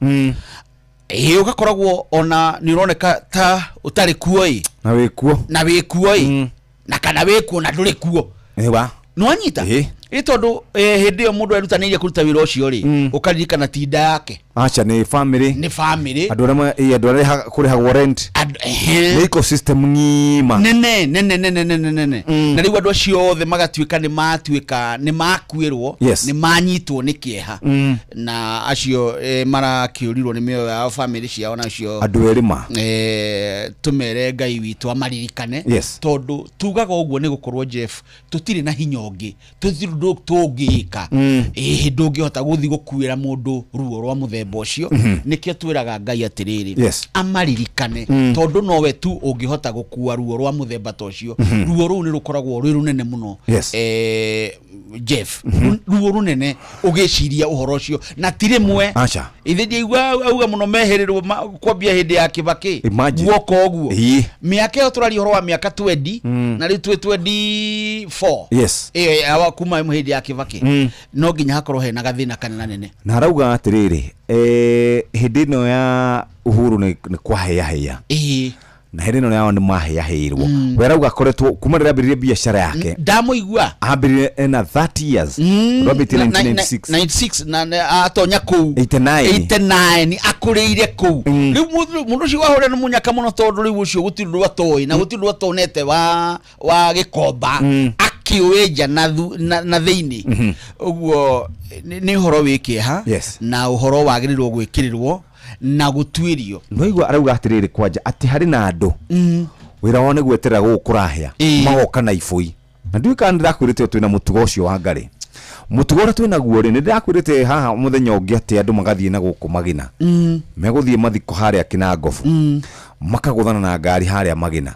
Ĩ ũgakoragwo ona nĩ ũroneka ta ũtarĩ kuo ĩ,
Na wĩkuo.
Na wĩkuo ĩ, na kana wĩkuo na ndũrĩ kuo.
Ĩwa.
Nĩwanyita? Ĩ tondũ hĩndĩ ĩyo mũndũ erutanĩirie kũruta wĩra ũcio rĩ, ũkaririkana tinda yake.
Aca, nĩ family.
Nĩ family.
Andũ arĩa ĩ, andũ arĩa kũrĩhagwo rent. Nĩ ecosystem ng'ima.
Nene nene nene nene nene. Na rĩu andũ acio othe magatuĩka nĩ matuĩka nĩ makuĩrwo, nĩ manyitwo nĩ kĩeha, na acio marakĩũrirwo nĩ mĩoyo yao, family ciao nacio.
Andũ erĩ ma.
Tũmere Ngai witũ amaririkane, tondũ tugaga ũguo nĩ gũkorwo, Jeff, tũtirĩ na hinya ũngĩ, tũtirĩ ũndũ tũngĩka. Ĩĩ, ndũngĩhota gũthiĩ gũkuĩra mũndũ ruo rwa mũthemba ũcio. Nĩkĩo twĩraga Ngai atĩrĩrĩ, amaririkane, tondũ nowe tu ũngĩhota gũkua ruo rwa mũthemba ta ũcio. Ruo rũu nĩ rũkoragwo rwĩ rũnene mũno. Jeff, ruo rũnene ũgĩciria ũhoro ũcio, na ti rĩmwe.
Aca.
Ithe ndiaigua auga mũno mehererwo kwambia hĩndĩ ya Kĩbakĩ.
Imagine.
Guoka ũguo. Mĩaka ĩyo tũraria ũhoro wa mĩaka 20, na rĩu twĩ 24. Ĩyo ya kuma hĩndĩ ya Kĩbakĩ. No nginya hakorwo hena gathĩna kanene nene.
Na arauga atĩrĩrĩ, Hĩndĩ ĩno ya Uhuru nĩ kwahĩahĩa, na hĩndĩ ĩno yao nĩ mahĩahĩirwo. We arauga akoretwo kuma rĩrĩa ambĩrĩrie biacara yake.
Ndamũigua.
Ambĩrĩrie ena 30 years. Ũndũ ambĩtie 1996.
96 na atonya kũu
89.
89, akũrĩire kũu. Rĩu mũndũ ũcio wahũra nĩ mũnyaka mũno, tondũ rĩu ũcio gũtirĩ ũndũ atoĩ na gũtirĩ ũndũ atonete wa gĩkomba, akĩũĩ nja na thĩinĩ. Ũguo nĩ ũhoro wĩ kĩeha na ũhoro wagĩrĩirwo gwĩkĩrĩrwo na gũtuĩrio.
Nĩwaigua arauga atĩrĩrĩ, kwanja atĩ harĩ na andũ wĩra wao nĩ gweterera gũkũ kũrahĩa, magoka na ibũi. Na ndiũĩ kana nĩndĩrakwĩrĩte twĩna mũtugo ũcio wa ngarĩ, mũtugo ũrĩa twĩnaguo rĩ, nĩndĩrakwĩrĩte haha mũthenya ũngĩ atĩ andũ magathiĩ na gũkũ Magina, megũthiĩ mathiko harĩa Kinangobu, makagũthana na ngari harĩa Magina.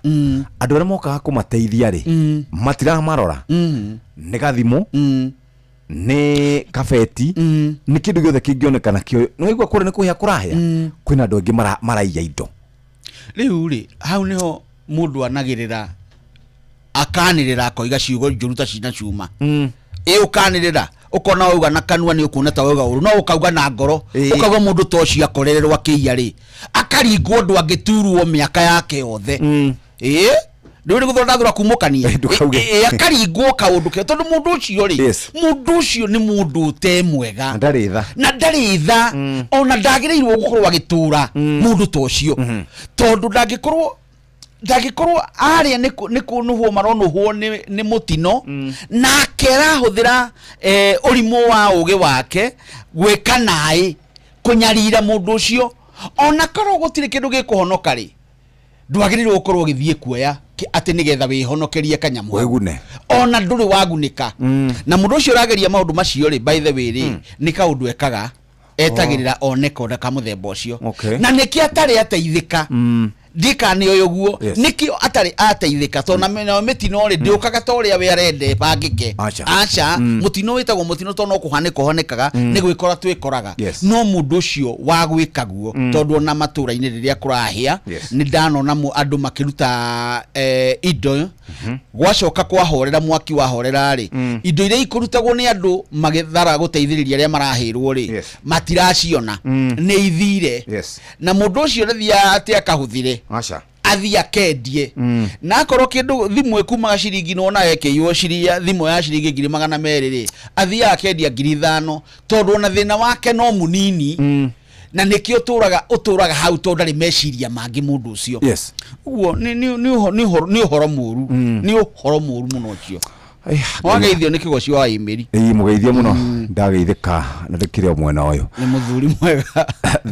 Andũ arĩa mokaga kũmateithia rĩ, matiramarora, nĩ gathimũ, nĩ kabeti, nĩ kĩndũ gĩothe kĩngĩonekana kĩo. Nĩwaigua kũrĩa nĩ kũhĩa kũrahĩa, kwĩna andũ aingĩ maraiya indo.
Rĩu rĩ, hau nĩho mũndũ anagĩrĩra, akanĩrĩra, akoiga ciugo njũru ta cina cuma. Ĩ ũkanĩrĩra, ũkona wauga na kanua nĩ ũkuona ta wauga ũru, no ũkauga na ngoro, ũkauga mũndũ ta ũcio akorererwo akĩiya rĩ, akaringwo ũndũ angĩturwo mĩaka yake yothe. Ĩ rĩu nĩ gũthora ndathura kumũkania.
Ndũkauge.
Ĩ akaringwo kaũndũ ke, tondũ mũndũ ũcio rĩ, mũndũ ũcio nĩ mũndũ ũte mwega.
Na ndarĩ tha.
Na ndarĩ tha, ona ndagĩrĩirwo gũkorwo agĩtũra mũndũ ta ũcio, tondũ ndangĩkorwo arĩa nĩ kũnũhwo maronũhwo nĩ mũtino, nake arahũthĩra ũrimũ wa ũgĩ wake gwĩka naĩ, kũnyarira mũndũ ũcio. Ona korwo gũtirĩ kĩndũ gĩkũhonoka rĩ, ndwagĩrĩirwo gũkorwo ũgĩthiĩ kuoya atĩ nĩgetha wĩhonokerie kanyamũ hau.
Wĩgune.
Ona ndũrĩ wagunĩka. Na mũndũ ũcio ũrageria maũndũ macio rĩ, by the way rĩ, nĩ kaũndũ ekaga, etagĩrĩra one konda ka mũthemba ũcio. Na nĩkĩo atarĩ ateithĩka. Ndika nĩ ũyũ guo. Nĩkĩo atarĩ ateithĩka, tondũ nayo mĩtino rĩ, ndĩũkaga ta ũrĩa we arenda ĩbangĩke.
Aca.
Aca. Mũtino wĩtagwo mũtino tondũ no kũhanĩka ũhanĩkaga, nĩ gwĩkora twĩkoraga. No mũndũ ũcio wa gwĩka guo, tondũ ona matũra-inĩ rĩrĩa kũrahĩa, nĩ ndanona andũ makĩruta indo. Gwacoka kwahorera, mwaki wahorera rĩ, indo iria ikũrutagwo nĩ andũ magĩthara gũteithĩrĩria arĩa marahĩrwo rĩ, matiraciona, nĩ ithire. Na mũndũ ũcio nĩthiaga atĩ akahũthire. Athiĩ akendie. Na akorwo kĩndũ thimũ ĩkumaga ciringi, nĩwona ekĩirwo thimũ ya ciringi 200,000 rĩ, athiaga akendia 5,000, tondũ ona thĩna wake no mũnini. Na nĩkĩo ũtũraga hau, tondũ ndarĩ meciria mangĩ mũndũ ũcio. Ũguo nĩ ũhoro mũru. Nĩ ũhoro mũru mũno ũcio. Wageithio nĩ kĩgoci wa Imĩri.
Ĩĩ, mũgeithio mũno. Ndageithĩka na ndĩkĩrĩ o mwena ũyũ.
Nĩ mũthuri mwega.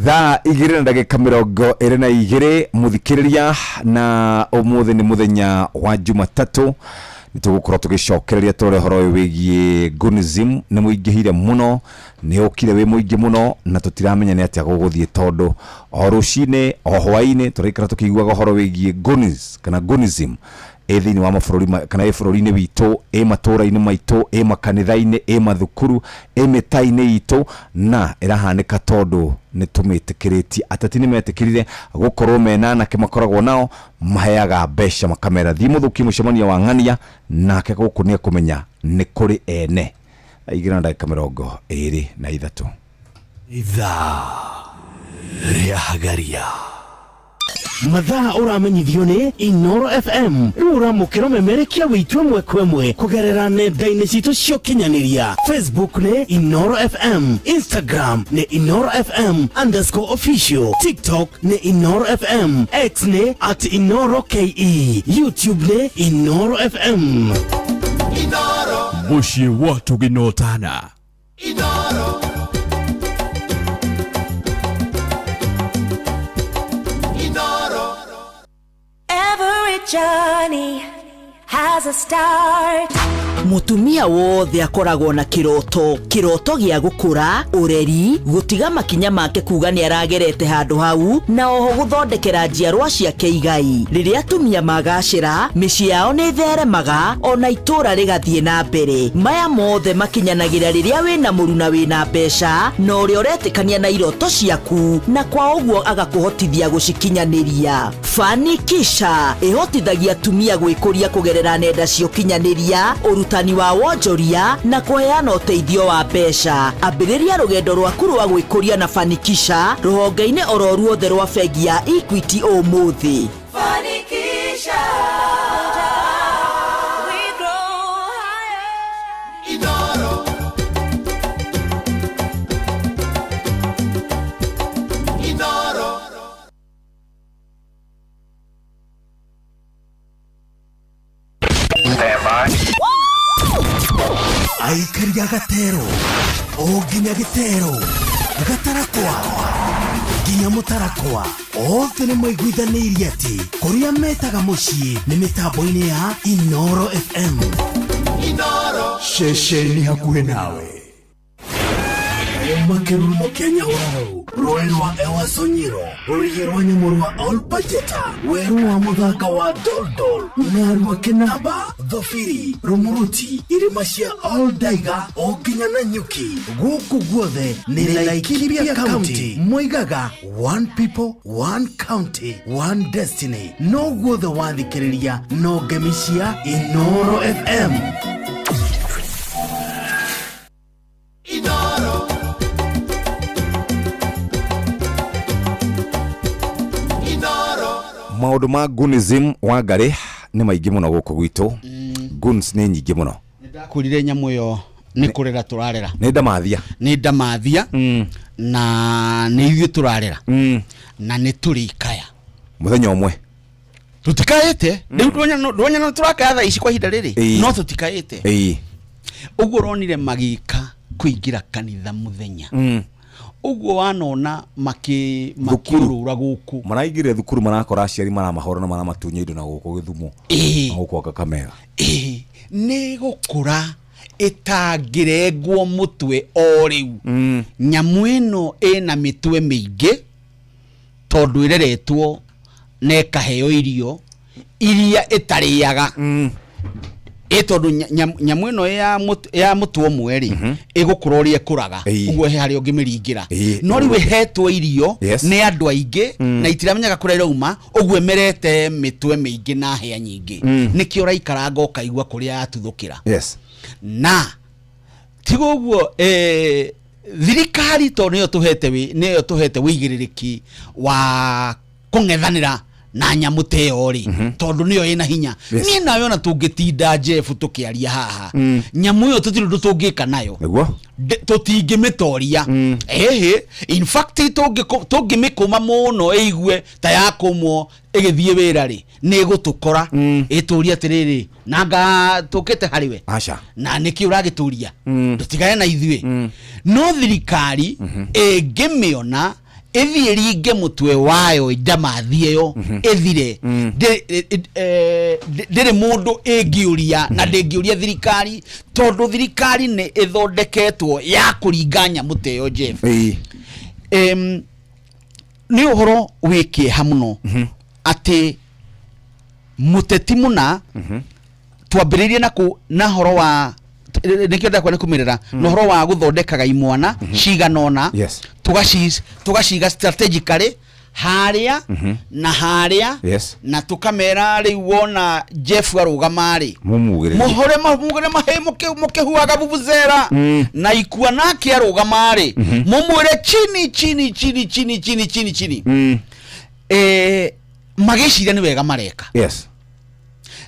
Thaa igĩrĩ na ndagĩka mĩrongo ĩrĩ na igĩrĩ, mũthikĩrĩria, na ũmũthĩ nĩ mũthenya wa Jumatatũ. Nĩ tũgũkorwo tũgĩcokereria tũrore ũhoro ũyũ wĩgiĩ Gunism. Nĩ mũingĩhire mũno, nĩ ũkire wĩ mũingĩ mũno, na tũtiramenya nĩ atĩa gũgũthiĩ, tondũ o rũcinĩ o hwaĩ-inĩ tũraikara tũkĩiguaga ũhoro wĩgiĩ Goonies kana Gunism ĩ thĩinĩ wa mabũrũri kana ĩ bũrũri-inĩ witũ, ĩ matũũra-inĩ maitũ, ĩ makanitha-inĩ, ĩ mathukuru, ĩ mĩta-inĩ itũ, na ĩrahanĩka tondũ nĩ tũmĩtĩkĩrĩtie. Ateti nĩ metĩkĩrire gũkorwo mena anake makoragwo nao, maheaga mbeca makamera thiĩ mũthũkie mũcemanio wa ng'ania, nake gũkũ nĩ ekũmenya nĩ kũrĩ ene. Igĩrĩ na ndagĩka mĩrongo ĩrĩ na ithatũ.
Ithaa rĩa Hagaria.
Mathaa ũramenyithio nĩ Inoro FM. Rĩu ũramũkĩra ũmemerekia witũ ĩmwe kwa ĩmwe kũgerera nenda-inĩ citũ cia ũkinyanĩria. Facebook nĩ Inoro FM, Instagram nĩ Inoro FM underscore official, TikTok nĩ Inoro FM, X nĩ at Inoro KE, YouTube nĩ Inoro FM.
Inoro.
Mũciĩ wa Tũgĩnotana.
Inoro. Inoro.
Every journey has a start.
Mũtumia wothe akoragwo na kĩroto, kĩroto gĩa gũkũra, ũreri, gũtiga makinya make kuga nĩ aragerete handũ hau, na oho gũthondekera njiarwa ciake igai. Rĩrĩa atumia magacĩra, mĩciĩ yao nĩ ĩtheremaga, ona itũũra rĩgathiĩ na mbere. Maya mothe makinyanagĩra rĩrĩa wĩna mũruna wĩna mbeca, na ũrĩa ũretĩkania na iroto ciaku, na kwa ũguo agakũhotithia gũcikinyanĩria. Fanikisha ĩhotithagia atumia gwĩkũria kũgerera nenda cia ũkinyanĩria, ũrutani Ũrutani wa wonjoria na kũheana ũteithio wa mbeca. Ambĩrĩria rũgendo rwaku rwa gwĩkũria na Fanikisha rũhonge-inĩ oro ruothe rwa bengi ya Equity ũmũthĩ.
Fanikisha. We grow higher.
Inoro. Inoro.
Aikari a gatero o nginya gĩtero gatarakwa nginya mũtarakwa othe nĩ maiguithanĩirie atĩ kũrĩa metaga mũciĩ nĩ mĩtambo-inĩ ya Inoro FM.
Inoro.
Ceceni hakuhĩ nawe kuma kĩrurumo kĩa Nyahururu, rũĩ rwa Ewaso Nyiro, rũrigi rwa nyamũ rwa Olpajeta, werũ wa mũthanga wa Doldol, Narua Kĩnamba, Thobiri, Rumuruti, irĩma cia Oldaiga o nginya Nanyuki. Gũkũ guothe nĩ Laikipia County. Moigaga one people, one county, one destiny. No guothe wathikĩrĩria no ngemi cia Inoro FM.
Inoro. Inoro.
Maũndũ ma gunism wa ngarĩ nĩ maingĩ mũno gũkũ gwitũ. Guns nĩ nyingĩ mũno.
Ndakwĩrire nyamũ ĩyo nĩ kũrera tũrarera.
Nĩ ndamathia.
Nĩ ndamathia na nĩ ithuĩ tũrarera na nĩ tũrĩkaya
mũthenya ũmwe.
Tũtikaĩte rĩu, ndwanya no tũrakaya thaa ici kwa ihinda rĩrĩ, no tũtikaĩte. Ũguo ũronire magĩka kũingĩra kanitha mũthenya, ũguo wanona makĩũrũra gũkũ.
Maraingĩrire thukuru, marakora aciari maramahũra na maramatunya indo na gũkũ Gĩthumo na gũkũ Kakamega.
Ĩĩ, nĩ gũkũra ĩtangĩrengwo mũtwe o rĩu. Nyamũ ĩno ĩna mĩtwe mĩingĩ tondũ ĩreretwo na ĩkaheo irio iria ĩtarĩaga. Ĩ tondũ nyamũ ĩno ya mũtwe ũmwe rĩ, ĩgũkũra ũrĩa ĩkũraga, ũguo he harĩa ũngĩmĩringĩra, no rĩu ĩhetwo irio nĩ andũ aingĩ na itiramenyaga kũrĩa irauma, ũguo ĩmerete mĩtwe mĩingĩ na hĩa nyingĩ. Nĩkĩo ũraikaranga ũkaigua kũrĩa yatuthũkĩra. Na tiga ũguo, thirikari tondũ nĩyo tũhete wĩigĩrĩrĩki wa kũng'ethanĩra na nyamũ ta ĩyo rĩ, tondũ nĩyo ĩna hinya. Niĩ nawe ona tũngĩtinda Jeff tũkĩaria haha, nyamũ ĩyo tũtirĩ ũndũ tũngĩka nayo. Tũtingĩmĩtoria. Ĩhĩ, in fact tũngĩmĩkũma mũno ĩigue ta yakũmwo ĩgĩthiĩ wĩra rĩ, nĩ ĩgũtũkora ĩtũrie atĩrĩrĩ, nanga tũkĩte harĩ we?
Aca.
Na nĩkĩ ũragĩtũria? Ndũtigane na ithuĩ. No thirikari ĩngĩmĩona ĩthiĩ ringe mũtwe wayo ndamathi ĩyo ĩthire, ndĩrĩ mũndũ ĩngĩũria na ndĩngĩũria thirikari, tondũ thirikari nĩ ĩthondeketwo ya kũringa nyamũ ta ĩyo, Jeff. Nĩ ũhoro wĩ kĩeha mũno atĩ mũteti mũna twambĩrĩirie na horo wa nĩkĩo ndakwa nĩ kũmĩrĩra na ũhoro wa gũthondekaga imwana cigana ũna, tũgaciga strategically harĩa na harĩa, na tũkamera rĩu wona Jeff arũgama rĩ,
mumugĩrĩrie,
mũhũre mũgũre mahĩ mũkĩhuhaga vuvuzela, na ikua nake arũgama rĩ, mũmwĩre chini chini chini chini chini chini chini. Magĩciria nĩ wega mareka.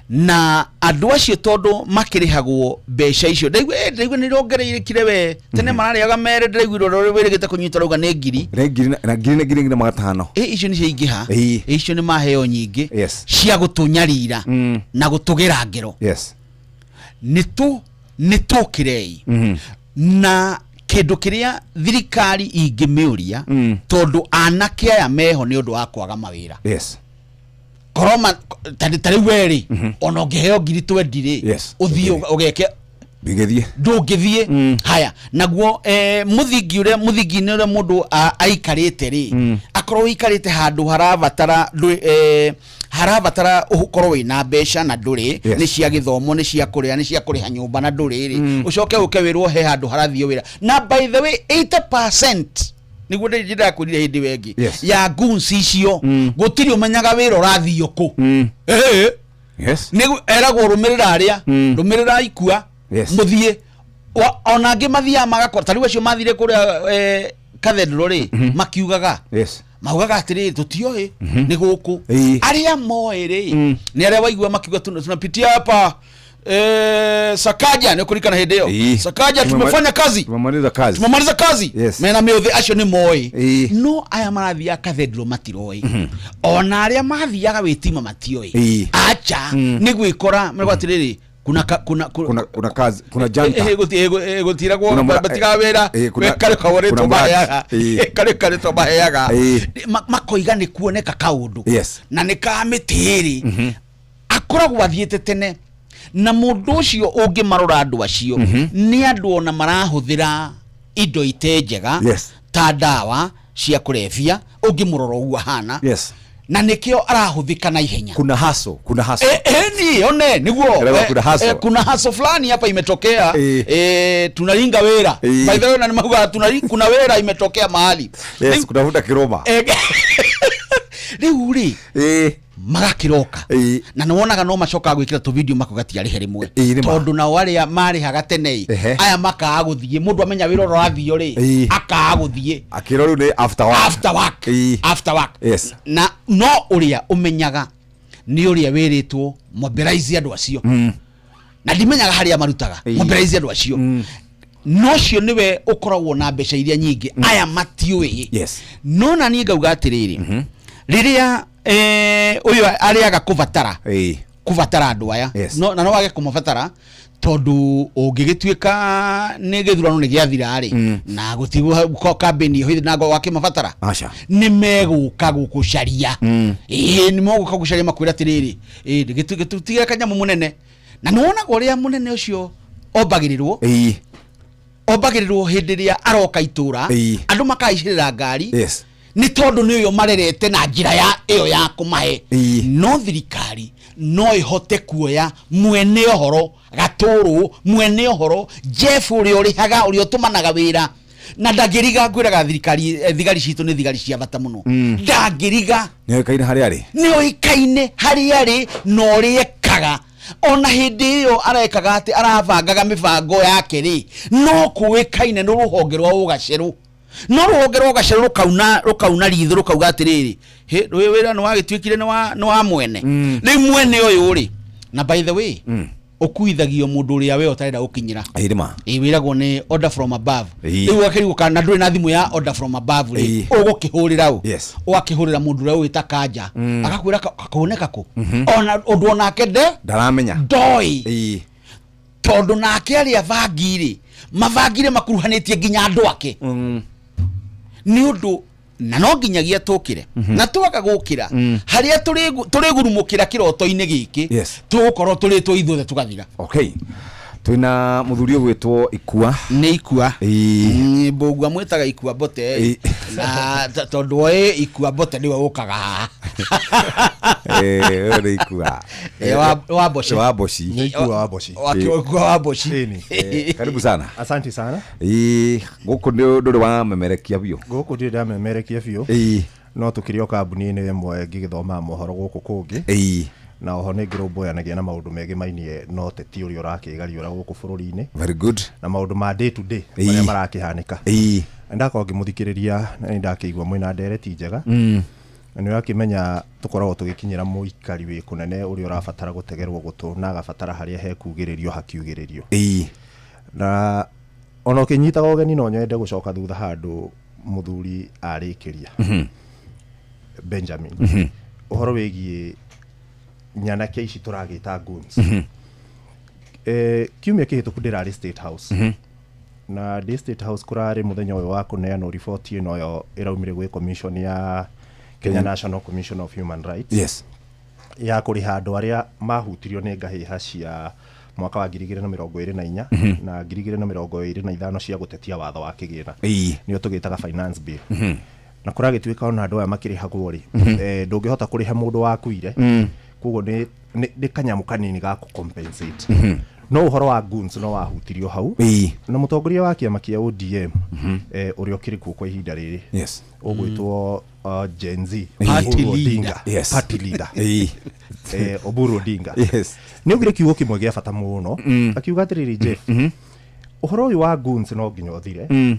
Na andũ acio tondũ makĩrĩhagwo mbeca icio, ndaigua nĩ irongererekire we. Tene mararĩaga merĩ, ndĩraiguire ũrĩa wĩrĩgĩte kũnyita rauga nĩ ngiri.
Nĩ ngiri na ngiri na 1500.
Ĩ icio nĩ ciaingĩha. Icio nĩ maheo nyingĩ cia gũtũnyarira na gũtũgĩra ngero. Nĩ tũkĩrei na kĩndũ kĩrĩa thirikari ingĩmĩũria, tondũ anake aya meho nĩ ũndũ wa kwaga mawĩra. Korwo ta rĩu we rĩ, ona ũngĩheo 20,000 rĩ, ũthiĩ ũgeke?
Ndingĩthiĩ.
Ndũngĩthiĩ. Haya, naguo mũthingi ũrĩa mũthingi-inĩ ũrĩa mũndũ aikarĩte rĩ, akorwo ũikarĩte handũ harabatara harabatara ũkorwo wĩna mbeca na ndũrĩ, nĩ cia gĩthomo, nĩ cia kũrĩa, nĩ cia kũrĩha nyũmba na ndũrĩ rĩ, ũcoke ũke wĩrwo he handũ harathiĩ wĩra. Na by the way, 80% nĩguo ndĩrakwĩrire hĩndĩ ĩyo ĩngĩ ya goons icio, gũtirĩ ũmenyaga wĩra ũrathiĩ kũ. Nĩguo eragwo rũmĩrĩra arĩa, rũmĩrĩra ikua. Mũthiĩ ona angĩ mathiaga magakora ta rĩu acio mathire kũrĩa cathedral rĩ, makiugaga maugaga atĩrĩrĩ, tũtioĩ nĩ gũkũ. Arĩa moĩ rĩ, nĩ arĩa waigua makiuga tunapitia hapa Sakaja, nĩ kũririkana hĩndĩ ĩyo Sakaja, tumefanya kazi,
tumemaliza kazi,
tumemaliza kazi. Mena mĩũthĩ acio nĩ moĩ. No aya marathiaga cathedral matiroĩ, ona arĩa mathiaga wĩtima matioĩ. Acha nĩ gwĩkora marauga atĩrĩrĩ, kuna kuna
kuna kazi, kuna janta
gutiragwo batiga wira kare kaworetwo maheaga kare kare to maheaga makoiga ni kuoneka kaundu na ni ka mitiri akoragwo athiete tene. Na mundu ucio ungimarora andu acio ni andu ona marahuthira indo ite njega ta ndawa cia kurebia, ungimurora uguo ahana na nikio arahuthika na ihenya.
Kuna haso, kuna haso.
Ni one niguo kuna haso. Kuna haso fulani hapa imetokea. Tunaringa wera. By the way, na nimauga kuna wera imetokea mahali.
Yes, kutafuta kiroma.
Riu ri magakiroka na nĩwonaga no macokaga gwĩkĩra tũ video makoga ti arĩhe rĩmwe, tondũ nao arĩa marĩhaga tene aya makaga gũthiĩ. Mũndũ amenya wĩra ũrĩa ũrathio rĩ, akaga gũthiĩ
akĩrwo rĩu nĩ after work,
after work, after work. Na no ũrĩa ũmenyaga nĩ ũrĩa wĩrĩtwo mobilize andũ acio, na ndimenyaga harĩa marutaga mobilize andũ acio, no cio niwe ũkoragwo na mbeca iria nyingĩ, aya matiũĩ. No na niĩ ngauga atĩrĩrĩ, rĩrĩa uyu ariaga kubatara kubatara andu aya no na no wage kumabatara tondu ungigituika ni githurano ni giathira ri na gutigwo campaign yo na ngo wakimabatara ni meguka gukucaria ni meguka gucaria makwira atiriri gitutige kanyamu munene. Na nĩwonaga ũrĩa munene ucio ombagĩrĩrwo ombagĩrĩrwo hĩndĩ ĩrĩa aroka itũra, andũ makaicĩrĩra ngari ni tondu ni uyo marerete na njira ya iyo ya kumahe. No thirikari no ihote kuoya mwene uhoro gaturu, mwene uhoro Jeff uria urihaga uria utumanaga wira na ndangiriga. Ngwiraga thirikari thigari citu ni thigari cia bata muno, ndangiriga
ni oikaine haria ari,
ni oikaine haria ari na uria ekaga. Ona hindi iyo arekaga ati arabangaga mibango yake ri, no kuikaine no ruhonge rwa ugaceru, no ruhonge rwa ugaceru rukauna ritho rukauga atiriri, he rwi wira ni wagituikire ni wa mwene riu mwene uyu ri. Na by the way, ukuithagio mundu uria we utarenda gukinyira wiragwo ni order from above. Riu wakirigwo kana nduri na thimu ya order from above ri, ugukihurira u ugakihurira mundu uria wita kanja agakwira kaoneka ku ona undu onake nde
ndaramenya
ndoi, tondu nake aria bangiri mabangire makuruhanitie nginya andu ake ni undu na no nginyagia tukire na twaga gukira haria turigurumukira kiroto-ini giki tugukorwo turi tu ithuothe tugathira.
Okay, twina muthuri ugwitwo Ikua.
Ni Ikua mbugua mwitaga Ikua Mbote, na tondu oi Ikua Mbote niwe ukaga haha.
Ni Ikua
wa Mboci,
wa Mboci,
ni Ikua wa Mboci,
wa Ikua wa Mboci.
Karibu sana.
Asante sana.
Guku nduri wa memerekia biũ.
Guku ndiri ndamemerekia biũ. No tukiri o kambuni-inĩ ĩmwe ngĩgĩthoma mohoro gũkũ kũngĩ. Na oho nĩ ngĩrũmbũyanagia na maũndũ megemainie no teti ũrĩa ũrakĩgariũra gũkũ bũrũri-inĩ.
Very good.
Na maũndũ ma day to day marĩa marakĩhanĩka. Ndakorwo ngĩmũthikĩrĩria na nĩ ndakĩigua mwĩna ndereti njega. Na nĩ ũrakĩmenya tũkoragwo tũgĩkinyĩra mũikari wĩ kũnene ũrĩa ũrabatara gũtegerwo gũtũ na agabatara harĩa hekugĩrĩrio hakiugĩrĩrio. Na ona ũkĩnyitaga ũgeni no nyende gũcoka thutha handũ mũthuri arĩkĩria Benjamin ũhoro wĩgiĩ nyanake ici tũragĩta goons. Kiumia kĩhĩtũku ndĩrarĩ State House. Na ndĩ State House kũrarĩ mũthenya ũyũ wa kũneanwo riboti ĩno yo ĩraumire gwĩ commission ya Kenya National Commission of Human Rights. Ya kũrĩha andũ arĩa mahutirio nĩ ngahĩha cia mwaka wa 2024 na 2025 cia gũtetia watho wa kĩgĩna, nĩyo tũgĩtaga finance bill. Na kũragĩtuĩka ona andũ aya makĩrĩhagwo rĩ, ndũngĩhota kũrĩha mũndũ wakuire, koguo nĩ kanyamũ kanini ga kũ compensate. No ũhoro wa goons no wahutirio hau. Na mũtongoria wa kĩama kĩa ODM, ũrĩa ũkĩrĩ kuo kwa ihinda rĩrĩ, ũgwĩtwo Gen Z
Party
Oburu
leader.
Odinga. Party leader. Oburu Odinga nĩ augire kiugo kĩmwe gĩa bata mũno, akiuga atĩrĩrĩ, Jeff, ũhoro ũyũ wa goons no nginya ũthire,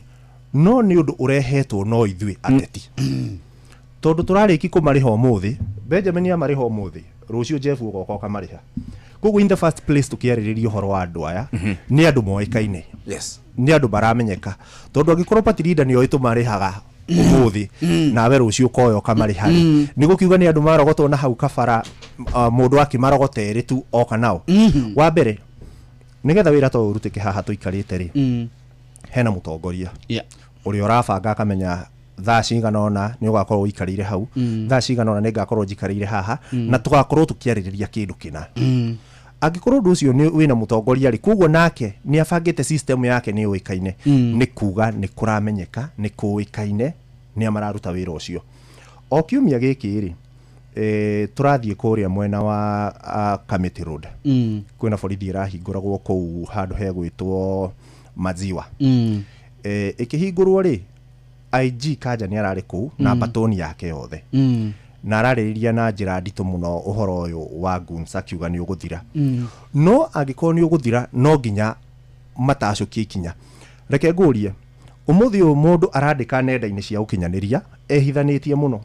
no nĩ ũndũ ũrehetwo no ithuĩ ateti, tondũ tũrarĩki kũmarĩha ũmũthĩ, Benjamin amarĩha ũmũthĩ, rũciũ Jeff ũgoka ũkamarĩha. Koguo in the first place, tũkĩarĩrĩria ũhoro wa andũ aya, nĩ andũ moĩkaine, nĩ andũ maramenyeka, tondũ angĩkorwo party leader nĩ oĩ tũmarĩhaga ũmũthĩ, nawe rũciũ ũkoya ũkamarĩha rĩ, nĩ gũkiuga nĩ andũ marogotwo na hau kabara, mũndũ akĩmarogota erĩ tu oka nao. Wa mbere, nĩgetha wĩra to ũrutĩke haha tũikarĩte rĩ, hena mũtongoria ũrĩa ũrabanga akamenya thaa cigana ũna nĩ ũgakorwo ũikarĩire hau, thaa cigana ũna nĩ ngakorwo njikarĩire haha, na tũgakorwo tũkĩarĩrĩria kĩndũ kĩna. Angĩkorwo ũndũ ũcio nĩ wĩna mũtongoria rĩ, koguo nake nĩ abangĩte system yake, nĩ yũĩkaine, nĩ kuga nĩ kũramenyeka, nĩ kũĩkaine nĩ a mararuta wĩra ũcio. O kiumia gĩkĩ rĩ, tũrathiĩ kũrĩa mwena wa Kamiti Road, kwĩna borithi ĩrahingũragwo kũu handũ hegwĩtwo Maziwa. Ĩkĩhingũrwo rĩ, IG Kanja nĩ ararĩ kũu na batoni yake yothe, na ararĩrĩria na njĩra nditũ mũno ũhoro ũyũ wa goons, akiuga nĩ ũgũthira, no angĩkorwo nĩ ũgũthira, no nginya matacũkie ikinya. Reke ngũrie, ũmũthĩ ũyũ mũndũ arandĩka nenda-inĩ cia ũkinyanĩria ehithanĩtie mũno,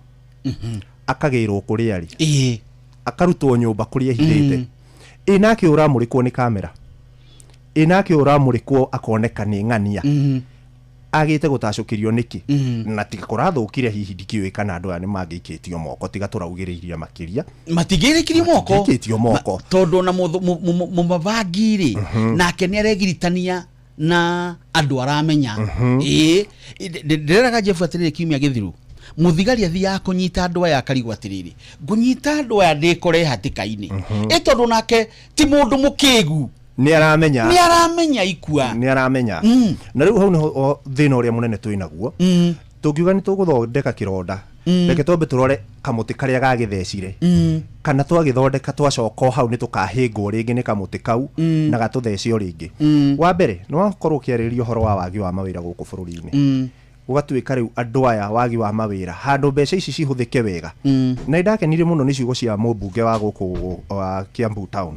akagĩrwo kũrĩa arĩ, akarutwo nyũmba kũrĩa ehithĩte, ĩ nake ũramũrĩkwo nĩ kamera, ĩ nake ũramũrĩkwo akoneka nĩ ng'ania, agĩte gũtacũkĩrio nĩkĩ? Na tiga kũrathũkire, hihi ndikĩũĩ kana andũ aya nĩ mangĩikĩtio moko, tiga tũraugĩrĩirie makĩria.
Matingĩikĩrio moko.
Matingĩikĩtio moko.
Tondũ ona mũmabangi rĩ, nake nĩ aregiritania na andũ aramenya. Ĩĩ, ndĩreraga Jeff atĩrĩrĩ, kiumia gĩthiru mũthigari athiaga kũnyita andũ aya akarigwo atĩrĩrĩ, ngũnyita andũ aya ndĩkore hatĩka-inĩ, ĩ tondũ nake ti mũndũ mũkĩgu.
Nĩ aramenya.
Nĩ aramenya ikua.
Nĩ aramenya. Na rĩu hau nĩho thĩna ũrĩa mũnene twĩ naguo. Tũngiuga nĩ tũgũthondeka kĩronda, reke twambe tũrore kamũtĩ karĩa gagĩthecire, kana twagĩthondeka twacoka o hau nĩ tũkahĩngwo rĩngĩ nĩ kamũtĩ kau na gatũthece o rĩngĩ. Wa mbere, nĩ wakorwo ũkĩarĩrĩria ũhoro wa wagi wa mawĩra gũkũ bũrũri-inĩ, gũgatuĩka rĩu andũ aya wagi wa mawĩra, handũ mbeca ici cihũthĩke wega. Na nĩndakenire mũno nĩ ciugo cia mũmbunge wa gũkũ wa Kiambu Town,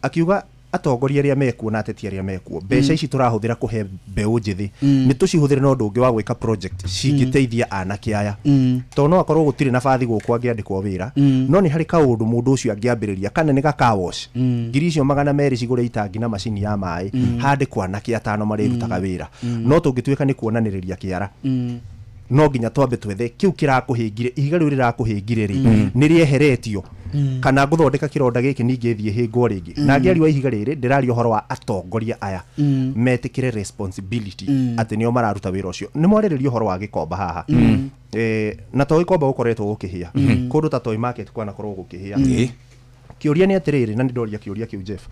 akiuga atongoria arĩa mekuo na ateti arĩa mekuo, mbeca ici tũrahũthĩra kũhe mbeũ njĩthĩ, nĩ tũcihũthĩre na ũndũ ũngĩ wa gwĩka project cingĩteithia anake aya, tondũ no akorwo gũtirĩ nabathi gũkũ angĩandĩkwo wĩra, no nĩ harĩ kaũndũ mũndũ ũcio angĩambĩrĩria, kana nĩ gaka wash, ngiri icio 200 cigũre itangi na macini ya maĩ, handĩkwo anake atano marĩrutaga wĩra. No tũngĩtuĩka nĩ kuonanĩrĩria kĩara, no nginya twambe twethe kĩu kĩrakũhĩngire, ihiga rĩu rĩrakũhĩngire rĩ, nĩ rĩeheretio, kana ngũthondeka kĩronda gĩkĩ ningĩ thiĩ hĩngwo rĩngĩ. Na ngĩaria wa ihiga rĩrĩ, ndĩraria ũhoro wa atongoria aya metĩkĩre responsibility atĩ nĩo mararuta wĩra ũcio. Nĩ mwarĩrĩria ũhoro wa Gĩkomba haha, na to Gĩkomba gũkoretwo gũkĩhĩa, kũndũ ta Toy Market kwanakorwo gũkĩhĩa. Kĩũria nĩ atĩrĩrĩ, na nĩ ndoria kĩũria kĩu Jeff,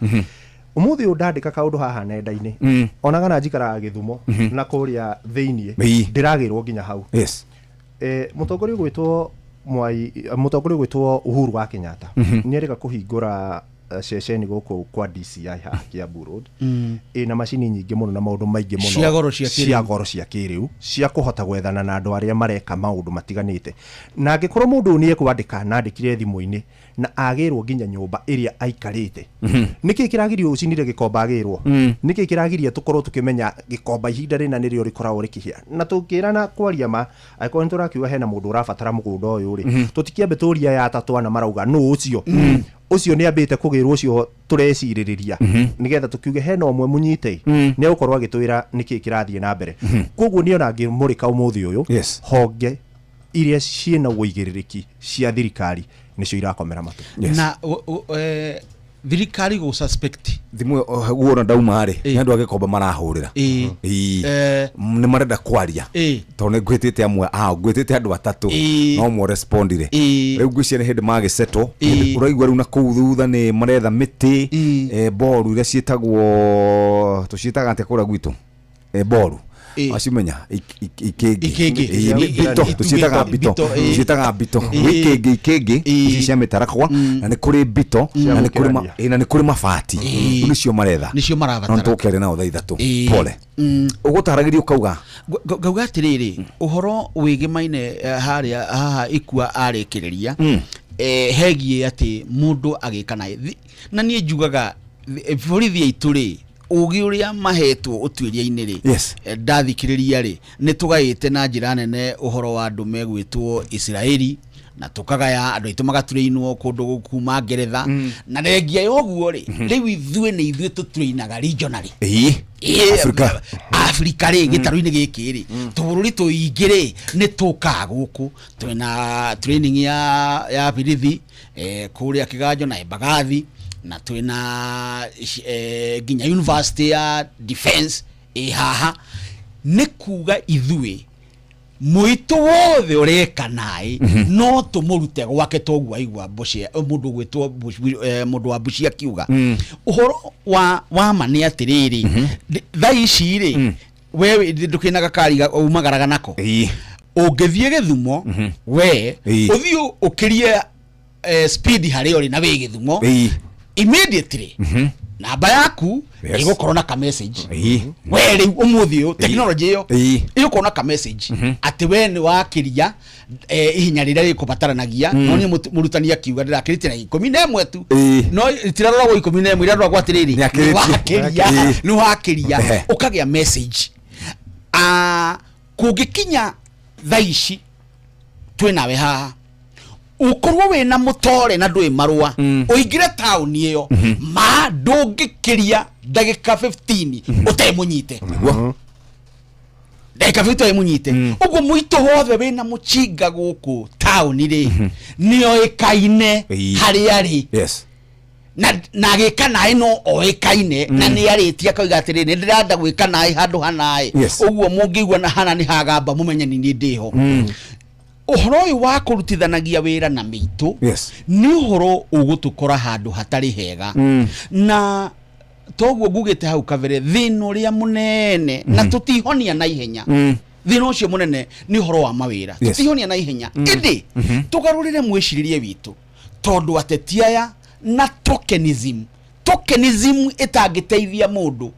ũmũthĩ ũyũ ndandĩka kaũndũ haha nenda-inĩ, ona kana njikaraga Gĩthumo na kũrĩa thĩiniĩ, ndĩragĩrwo nginya hau. Mũtongoria ũgwĩtwo Mwai, mũtongoria ũgwĩtwo Uhuru wa Kenyatta nĩ erĩga kũhingũra ceceni gũkũ kwa DCI haha Kiambu Road, ĩna macini nyingĩ mũno na maũndũ maingĩ mũno.
Cia goro cia kĩrĩu.
Cia goro cia kĩrĩu, cia kũhota gwethana na andũ arĩa mareka maũndũ matiganĩte. Na angĩkorwo mũndũ ũyũ nĩ ekwandĩka na andĩkire thimũ-inĩ na agĩrwo nginya nyũmba ĩrĩa aikarĩte, nĩkĩ kĩragirio ũcinire Gĩkomba agĩrwo? Nĩkĩ kĩragiria tũkorwo tũkĩmenya Gĩkomba ihinda rĩna nĩrĩo rĩkoragwo rĩkĩhĩa? Na tũngĩrana kwaria ma, angĩkorwo nĩ tũrakiuga hena mũndũ ũrabatara mũgũnda ũyũ rĩ, tũtikĩambe tũrie aya atatũ ana marauga nũ ũcio, ũcio nĩ ambĩte kũgĩrwo, ũcio tũrecirĩrĩria, nĩgetha tũkiuge hena ũmwe mũnyite, nĩ egũkorwo agĩtwĩra nĩkĩ kĩrathiĩ na mbere. Koguo niĩ ona ngĩmũrĩka ũmũthĩ ũyũ, honge iria ciĩna ũigĩrĩrĩki cia thirikari nĩcio irakomera matũ.
Na thirikari gũ suspect.
Thimũ ĩyo guona ndauma rĩ, nĩ andũ a Gĩkomba marahũrĩra. Ĩĩ. Nĩ marenda kwaria, tondũ nĩ ngwĩtĩte amwe ao, ngwĩtĩte andũ atatũ, no ũmwe respondire. Rĩu ngwĩciria nĩ hĩndĩ magĩcetwo. Ũraigua rĩu na kũu thutha nĩ maretha mĩtĩ, boru iria ciĩtagwo, tũciĩtaga atĩa kũrĩa gwitũ, boru. Wacimenya ikĩngĩ.
Ikĩngĩ.
Ĩĩ, nĩ mbito, tũciĩtaga mbito.
Mbito, ĩĩ.
Tũciĩtaga mbito. Gwĩ ikĩngĩ, ikĩngĩ ici cia mĩtarakwa, na nĩ kũrĩ mbito, na nĩ kũrĩ ĩĩ, na nĩ kũrĩ mabati. Rĩu nĩcio maretha.
Nĩcio marabatara.
No nĩtũgũkĩaria nao thaa 3. Pole. Ũgũtaragĩria ũkauga?
Ngauga atĩrĩrĩ, ũhoro wĩgĩmaine harĩa haha ikua arĩkĩrĩria, hegiĩ atĩ mũndũ agĩka naĩ. Na niĩ njugaga borithi aitũ rĩ, ũgĩ ũrĩa mahetwo ũtuĩria-inĩ rĩ, ndathikĩrĩria rĩ, nĩ tũgaĩte na njĩra nene ũhoro wa andũ megwĩtwo Isiraeli, na tũkagaya andũ aitũ magaturĩinwo kũndũ kuma Ngeretha, na thengia ya ũguo rĩ, rĩu ithuĩ nĩ ithuĩ tũturĩinaga regionally.
Ĩĩ. Afrika.
Afrika rĩ, gĩtarũ-inĩ gĩkĩ rĩ, tũbũrũri tũingĩ rĩ, nĩ tũkaga gũkũ. Twĩna training ya birithi, kũrĩa Kĩganjo na Embagathi, na twĩna nginya university ya defense ĩ haha. Nĩ kuga ithuĩ mũitũ wothe ũreka naĩ, no tũmũrute gwake toguo aigua Busia, mũndũ ũgwĩtwo mũndũ wa Busia akiuga. Ũhoro wa ma nĩ atĩrĩrĩ, thaa ici rĩ, we ndũkĩrĩ na gakari umagaraga nako. Ũngĩthiĩ Gĩthumo, we ũthiĩ ũkĩrie speed harĩa ũrĩ na wĩ Gĩthumo, immediately namba yaku ĩgũkorwo na ka message. We rĩu ũmũthĩ ũyũ technology ĩyo ĩgũkorwo na ka message atĩ we nĩ wakĩria ihinya rĩrĩa rĩkũbataranagia. No niĩ mũrutani akiuga ndĩrakĩrĩtie na 11 tu, no itiraroragwo 11, iraroragwo atĩrĩrĩ,
Nĩ akĩrĩtie.
nĩ wakĩria, nĩ wakĩria, ũkagĩa message. Kũngĩkinya thaa ici twĩnawe haha, ũkorwo wĩna mũtore na ndũĩ marũa, ũingĩre taũni ĩyo, ma ndũngĩkĩria ndagĩka 15 ũtemũnyite. Ndagĩka 15 ũtemũnyite. Ũguo mũitũ wothe wĩna mũchinga gũkũ taũni rĩ, nĩoĩkaine harĩa arĩ. Na agĩka naĩ no oĩkaine, na nĩ arĩtie akauga atĩrĩ, nĩ ndĩrenda gwĩka naĩ handũ hanaĩ. Ũguo mũngĩigua na hana nĩ hagamba, mũmenye nĩ niĩ ndĩho. Ũhoro ũyũ wa kũrutithanagia wĩra na mĩitũ nĩ ũhoro ũgũtũkora handũ hatarĩ hega. Na toguo ngugĩte hau kabere, thĩna ũrĩa mũnene na tũtihonia na ihenya, thĩna ũcio mũnene nĩ ũhoro wa mawĩra. Tũtihonia na ihenya, ĩndĩ tũgarũrĩre mwĩcirĩrie witũ, tondũ ateti aya na tokenism ĩtangĩteithia mũndũ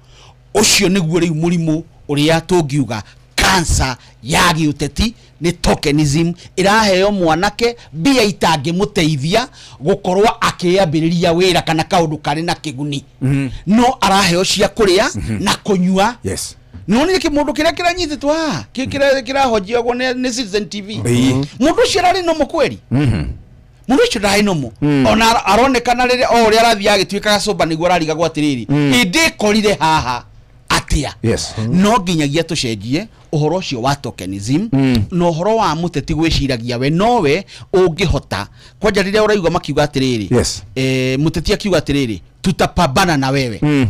ũcio, nĩguo rĩu mũrimũ ũrĩa tũngiuga cancer ya gĩũteti nĩ tokenism ĩraheo mwanake mbia itangĩmũteithia gũkorwo akĩambĩrĩria wĩra kana kaũndũ karĩ na kĩguni, no araheo cia kũrĩa na kũnyua. Nĩwonire kĩmũndũ kĩrĩa kĩranyitĩtwo haha, kĩrahonjiagwo nĩ Citizen TV? Mũndũ ũcio ararĩ nomo kweri, mũndũ ũcio ndarĩ nomo. Ona aronekana rĩrĩa o ũrĩa arathiĩ agĩtuĩkaga sober, nĩguo ararigagwo atĩrĩrĩ, ĩndĩ ĩkorire haha atĩa? No nginyagia tũcenjie ũhoro ũcio wa tokenism na ũhoro wa mũteti gwĩciragia we nowe ũngĩhota kwanja. Rĩrĩa ũraigua makiuga atĩrĩrĩ, mũteti akiuga atĩrĩrĩ, tutapambana na wewe,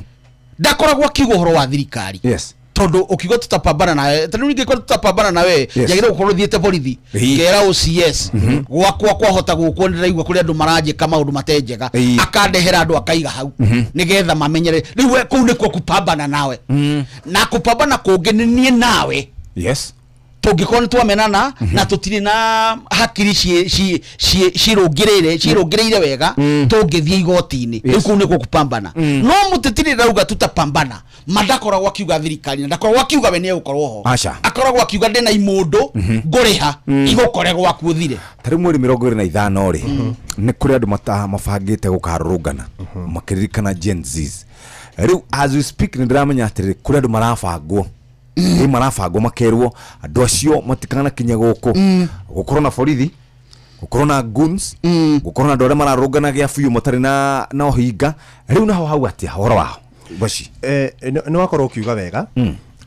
ndakoragwo akiuga ũhoro wa thirikari. Tondũ ũkiuga tutapambana nawe, tondũ ningĩkorwo tutapambana na wewe, njagĩrĩirwo gũkorwo thiĩte borithi, ngera OCS gwakwa kwahota gũkwo, ndĩraigua kũrĩ andũ maranjĩka maũndũ matenjega, akandehera andũ akaiga hau nĩgetha mamenyere. Rĩu we kũu nĩkuo kupambana nawe, na kupambana kũngĩ nĩ niĩ nawe tũngĩkorwo nĩ twamenana na tũtirĩ na hakiri cirũngĩrĩire wega, tũngĩthiĩ igoti-inĩ. Rĩu kũu nĩkuo kupambana. No mũteti rĩrĩa rauga tutapambana, mandakoragwo akiuga thirikari na ndakoragwo akiuga we nĩ egũkorwo ho.
Aca.
Akoragwo akiuga ndĩna imũndũ ngũrĩha igũkore gwaku ũthire.
Ta rĩu mweri 25 rĩ, nĩ kũrĩ andũ mabangĩte gũkarũrũngana makĩririkana Gen Zs. Rĩu as we speak, nĩ ndĩramenya atĩrĩrĩ, kũrĩ andũ marabangwo, ĩ marabangwo makerwo andũ acio matikanakinye gũkũ, gũkorwo na borithi, gũkorwo na goons, gũkorwo na andũ arĩa mararũngana gĩa biũ matarĩ na ũhinga. Rĩu naho hau atĩa ũhoro wao Baci?
Nĩ wakorwo ũkiuga wega.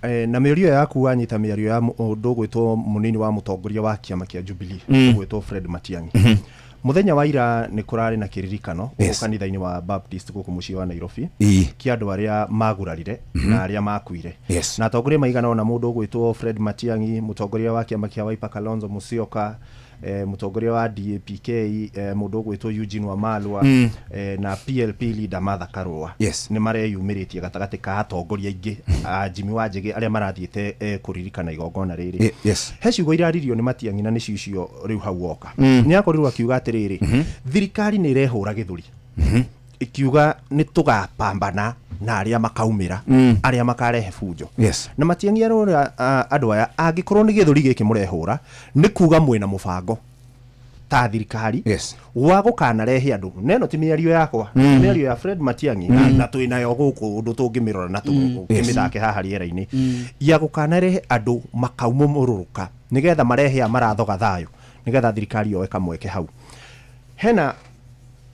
Na mĩario yaku wanyita mĩario ya mũndũ ũgwĩtwo mũnini wa mũtongoria wa kĩama kĩa Jubilee, ũgwĩtwo Fred Matiang'i. Mũthenya wa ira nĩ kũrarĩ na kĩririkano gũkũ kanitha-inĩ wa Baptist gũkũ mũciĩ wa Nairobi, kĩa andũ arĩa magurarire na arĩa makuire, na atongoria maigana ona mũndũ ũgwĩtwo Fred Matiang'i, mũtongoria wa kĩama kĩa Wiper Kalonzo Musyoka, Mũtongoria wa DAPK, mũndũ ũgwĩtwo Eugene Wamalwa, na PLP leader Martha Karua, nĩ mareyumĩrĩtie gatagatĩ ka atongoria aingĩ a Jimmy Wanjigi arĩa marathiĩte kũririkana igongona rĩrĩ. He ciugo iraririo nĩ Matiang'i, na nĩcio icio rĩu hau woka. Nĩ akorirwo akiuga atĩrĩrĩ, thirikari nĩ ĩrehũra gĩthũri ikiuga nĩ tũgapambana na arĩa makaumĩra, arĩa makarehe bunjo. Na Matiang'i arora andũ aya, angĩkorwo nĩ gĩthũri gĩkĩ mũrehũra, nĩ kuga mwĩna mũbango ta thirikari wa gũkanarehe andũ. Na ĩno ti mĩario yakwa, mĩario ya Fred Matiang'i, na twĩnayo gũkũ ũndũ tũngĩmĩrora na tũkĩmĩthake haha rĩera-inĩ, ya gũkanarehe andũ makaumũrũrũka nĩgetha marehe aya marathoga thayũ, nĩgetha thirikari yoe kamweke hau. Hena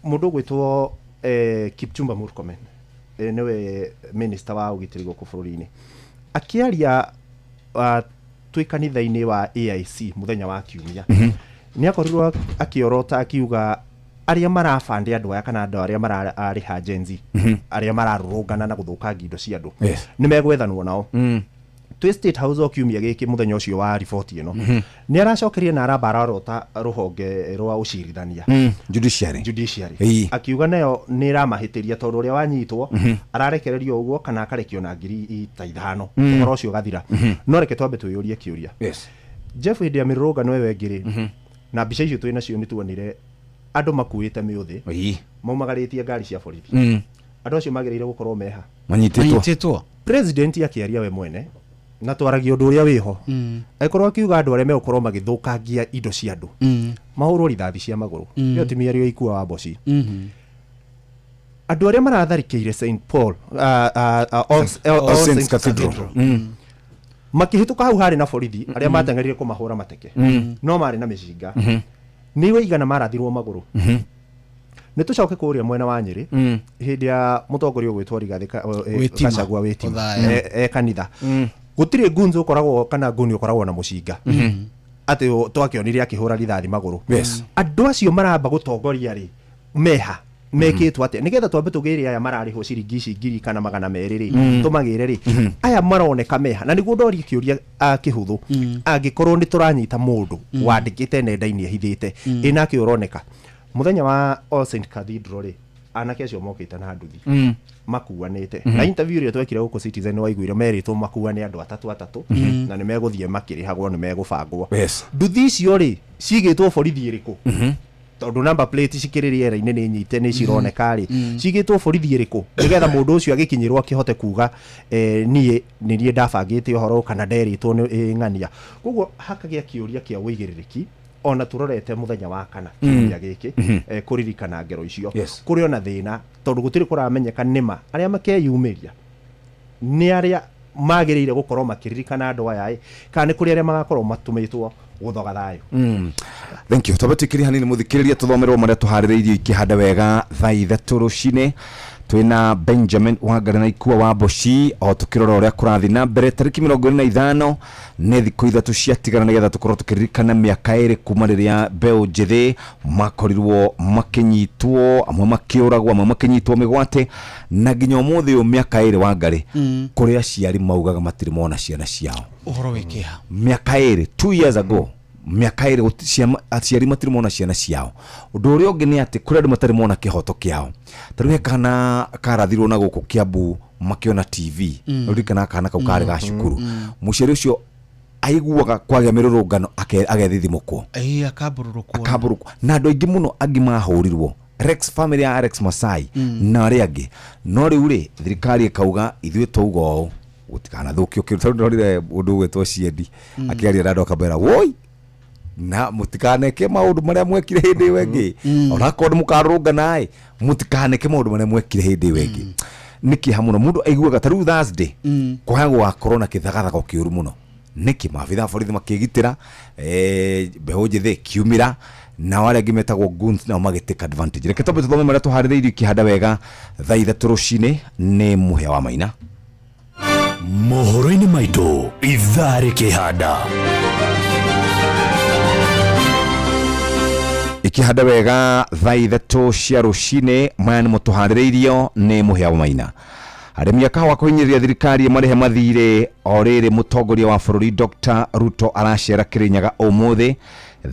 mũndũ ũgwĩtwo Kipchumba Murkomen, nĩwe minister wa ũgitĩri gũkũ bũrũri-inĩ, akĩaria twĩ kanitha-inĩ wa AIC mũthenya wa kiumia, nĩ akorirwo akĩorota akiuga arĩa marabande andũ aya kana andũ arĩa mararĩha Gen Z, arĩa mararũrũngana na gũthũkangia indo cia andũ, nĩ megwethanwo nao. Twĩ State House o kiumia gĩkĩ, mũthenya ũcio wa riboti ĩno, nĩ aracokeria na aramba ararota rũhonge rwa ũcirithania,
Judiciary.
Judiciary, akiuga nayo nĩ ĩramahĩtĩria tondũ ũrĩa wanyitwo ararekererio ũguo kana akarekio na 5,000, ũhoro ũcio ũgathira. No reke twambe twĩyũrie kĩũria. Jeff, hĩndĩ ya mĩrũrũngano ĩyo ĩngĩ rĩ, na mbica icio twĩ nacio, nĩ tuonire andũ makuĩte mĩũthĩ, maumagarĩtie ngari cia borithi. Andũ acio magĩrĩire gũkorwo meha?
Manyitĩtwo.
Manyitĩtwo.
President akĩaria we mwene, na twaragia ũndũ ũrĩa wĩho, angĩkorwo akiuga andũ arĩa megũkorwo magĩthũkangia indo cia andũ mahũrwo rithathi cia magũrũ, ĩyo ti mĩario ya ikua wa mboci. Andũ arĩa maratharĩkĩire St Paul, All
All Saints
Saints
Cathedral.
Cathedral, makĩhĩtũka hau harĩ na borithi arĩa mateng'erire kũmahũra mateke, no marĩ na mĩcinga, nĩ waigana marathirwo magũrũ. Nĩ tũcoke kũrĩa mwena wa Nyĩrĩ, hĩndĩ ya mũtongoria ũgwĩtwo Rigathĩ
Wĩtima.
Gachagua wĩtima.
Othaya.
E kanitha gũtirĩ gunzo ũkoragwo kana nguni ũkoragwo na mũcinga atĩ twakĩonire akĩhũra rithathi magũrũ. Andũ acio maramba gũtongoria rĩ, meha mekĩtwo atĩa nĩgetha twambe tũgĩre aya mararĩhwo ciringi ici 1,200 rĩ, tũmagĩre rĩ, aya maroneka meha? Na nĩguo ndorie kĩũria kĩhũthũ, angĩkorwo nĩ tũranyita mũndũ wandĩkĩte nenda-inĩ ehithĩte, ĩ nake ũroneka mũthenya wa All Saint Cathedral rĩ, anake acio mokĩte na nduthi makuanĩte, na interview ĩrĩa twekire gũkũ Citizen waiguire merĩtwo makuane andũ atatũ atatũ, na nĩ megũthiĩ makĩrĩhagwo, nĩ megũbangwo. Nduthi icio rĩ, cigĩtwo borithi ĩrĩkũ? Tondũ number plate cikĩrĩ rĩera-inĩ, nĩ nyite, nĩ cironeka rĩ, cigĩtwo borithi ĩrĩkũ nĩgetha mũndũ ũcio agĩkinyĩrwo akĩhote kuga, niĩ nĩ niĩ ndabangĩte ũhoro kana nderĩtwo nĩ ng'ania? Koguo hakagĩa kĩũria kĩa ũigĩrĩrĩki ona tũrorete mũthenya wa kana, kiumia gĩkĩ, kũririkana ngero icio. Kũrĩ ona thĩna tondũ gũtirĩ kũramenyeka nĩma arĩa makeyumĩria nĩ arĩa magĩrĩire gũkorwo makĩririkana andũ aya ĩ, kana nĩ kũrĩ arĩa magakorwo matũmĩtwo gũthoga thayũ.
Thank you. Twambe tuikĩrie hanini, mũthikĩrĩria, tũthomerwo marĩa tũharĩrĩirio ikĩhanda wega thaa 3 rũcinĩ. Twĩna Benjamin Wangari na Ikua wa Mboci, o tũkĩrora ũrĩa kũrathiĩ na mbere. Tarĩki 25, nĩ thikũ 3 ciatigara nĩgetha tũkorwo tũkĩririkana mĩaka 2 kuma rĩrĩa mbeũ njĩthĩ makorirwo makĩnyitwo, amwe makĩũragwo, amwe makĩnyitwo mĩgwate, na nginya ũmũthĩ ũyũ, mĩaka 2, Wangari, kũrĩ aciari maugaga matirĩ mona ciana ciao.
Ũhoro wĩ kĩeha.
Mĩaka 2, 2 years ago, mĩaka 2, aciari matirĩ mona ciana ciao. Ũndũ ũrĩa ũngĩ nĩ atĩ kũrĩ andũ matarĩ mona kĩhoto kĩao. Ta rĩu he kana karathirwo na gũkũ Kiambu makĩona TV. Ũririkanaga kana kau karĩ ga cukuru? Mũciari ũcio aiguaga kwagĩa mĩrũrũngano agethithimũkwo.
Ĩĩ, akambũrũrũkwo.
Akambũrũkwo, na andũ aingĩ mũno angĩ mahũrirwo, Rex, family ya Alex Masai na arĩa angĩ. No rĩu rĩ, thirikari ĩkauga ithuĩ twauga ũũ, gũtikanathũkio kĩndũ. Tondũ ndorire ũndũ ũgwĩtwo Ciendi akĩaria na andũ akamera woi na mũtikaneke maũndũ marĩa mwekire hĩndĩ ĩyo ĩngĩ, onakorwo nĩ mũkarũrũngana ĩ, mũtikaneke maũndũ marĩa mwekire hĩndĩ ĩyo ĩngĩ. Nĩ kĩeha mũno, mũndũ aiguaga ta rĩu Thursday kũhaya gũgakorwo na kĩthagathago kĩũru mũno. Nĩkĩ maabitha a borithi makĩgitĩra, mbeũ njĩthĩ ĩkiumĩra, nao arĩa angĩ metagwo goons nao magĩtake advantage. Reke twambe tũthome marĩa tũharĩrĩirio ikĩhanda wega thaa 3 rũcinĩ. Nĩ Mũhĩa wa Maina.
Mohoro-inĩ maitũ ithaa rĩkĩhanda.
Ikĩhanda wega thaa 3 cia rũcinĩ, maya nĩmo tũharĩrĩirio nĩ Mũhĩa wa Maina. Arĩmi a kahũa kũhinyĩrĩria thirikari ĩmarĩhe mathirĩ. O rĩrĩ mũtongoria wa bũrũri Dr. Ruto aracera Kĩrĩnyaga ũmũthĩ.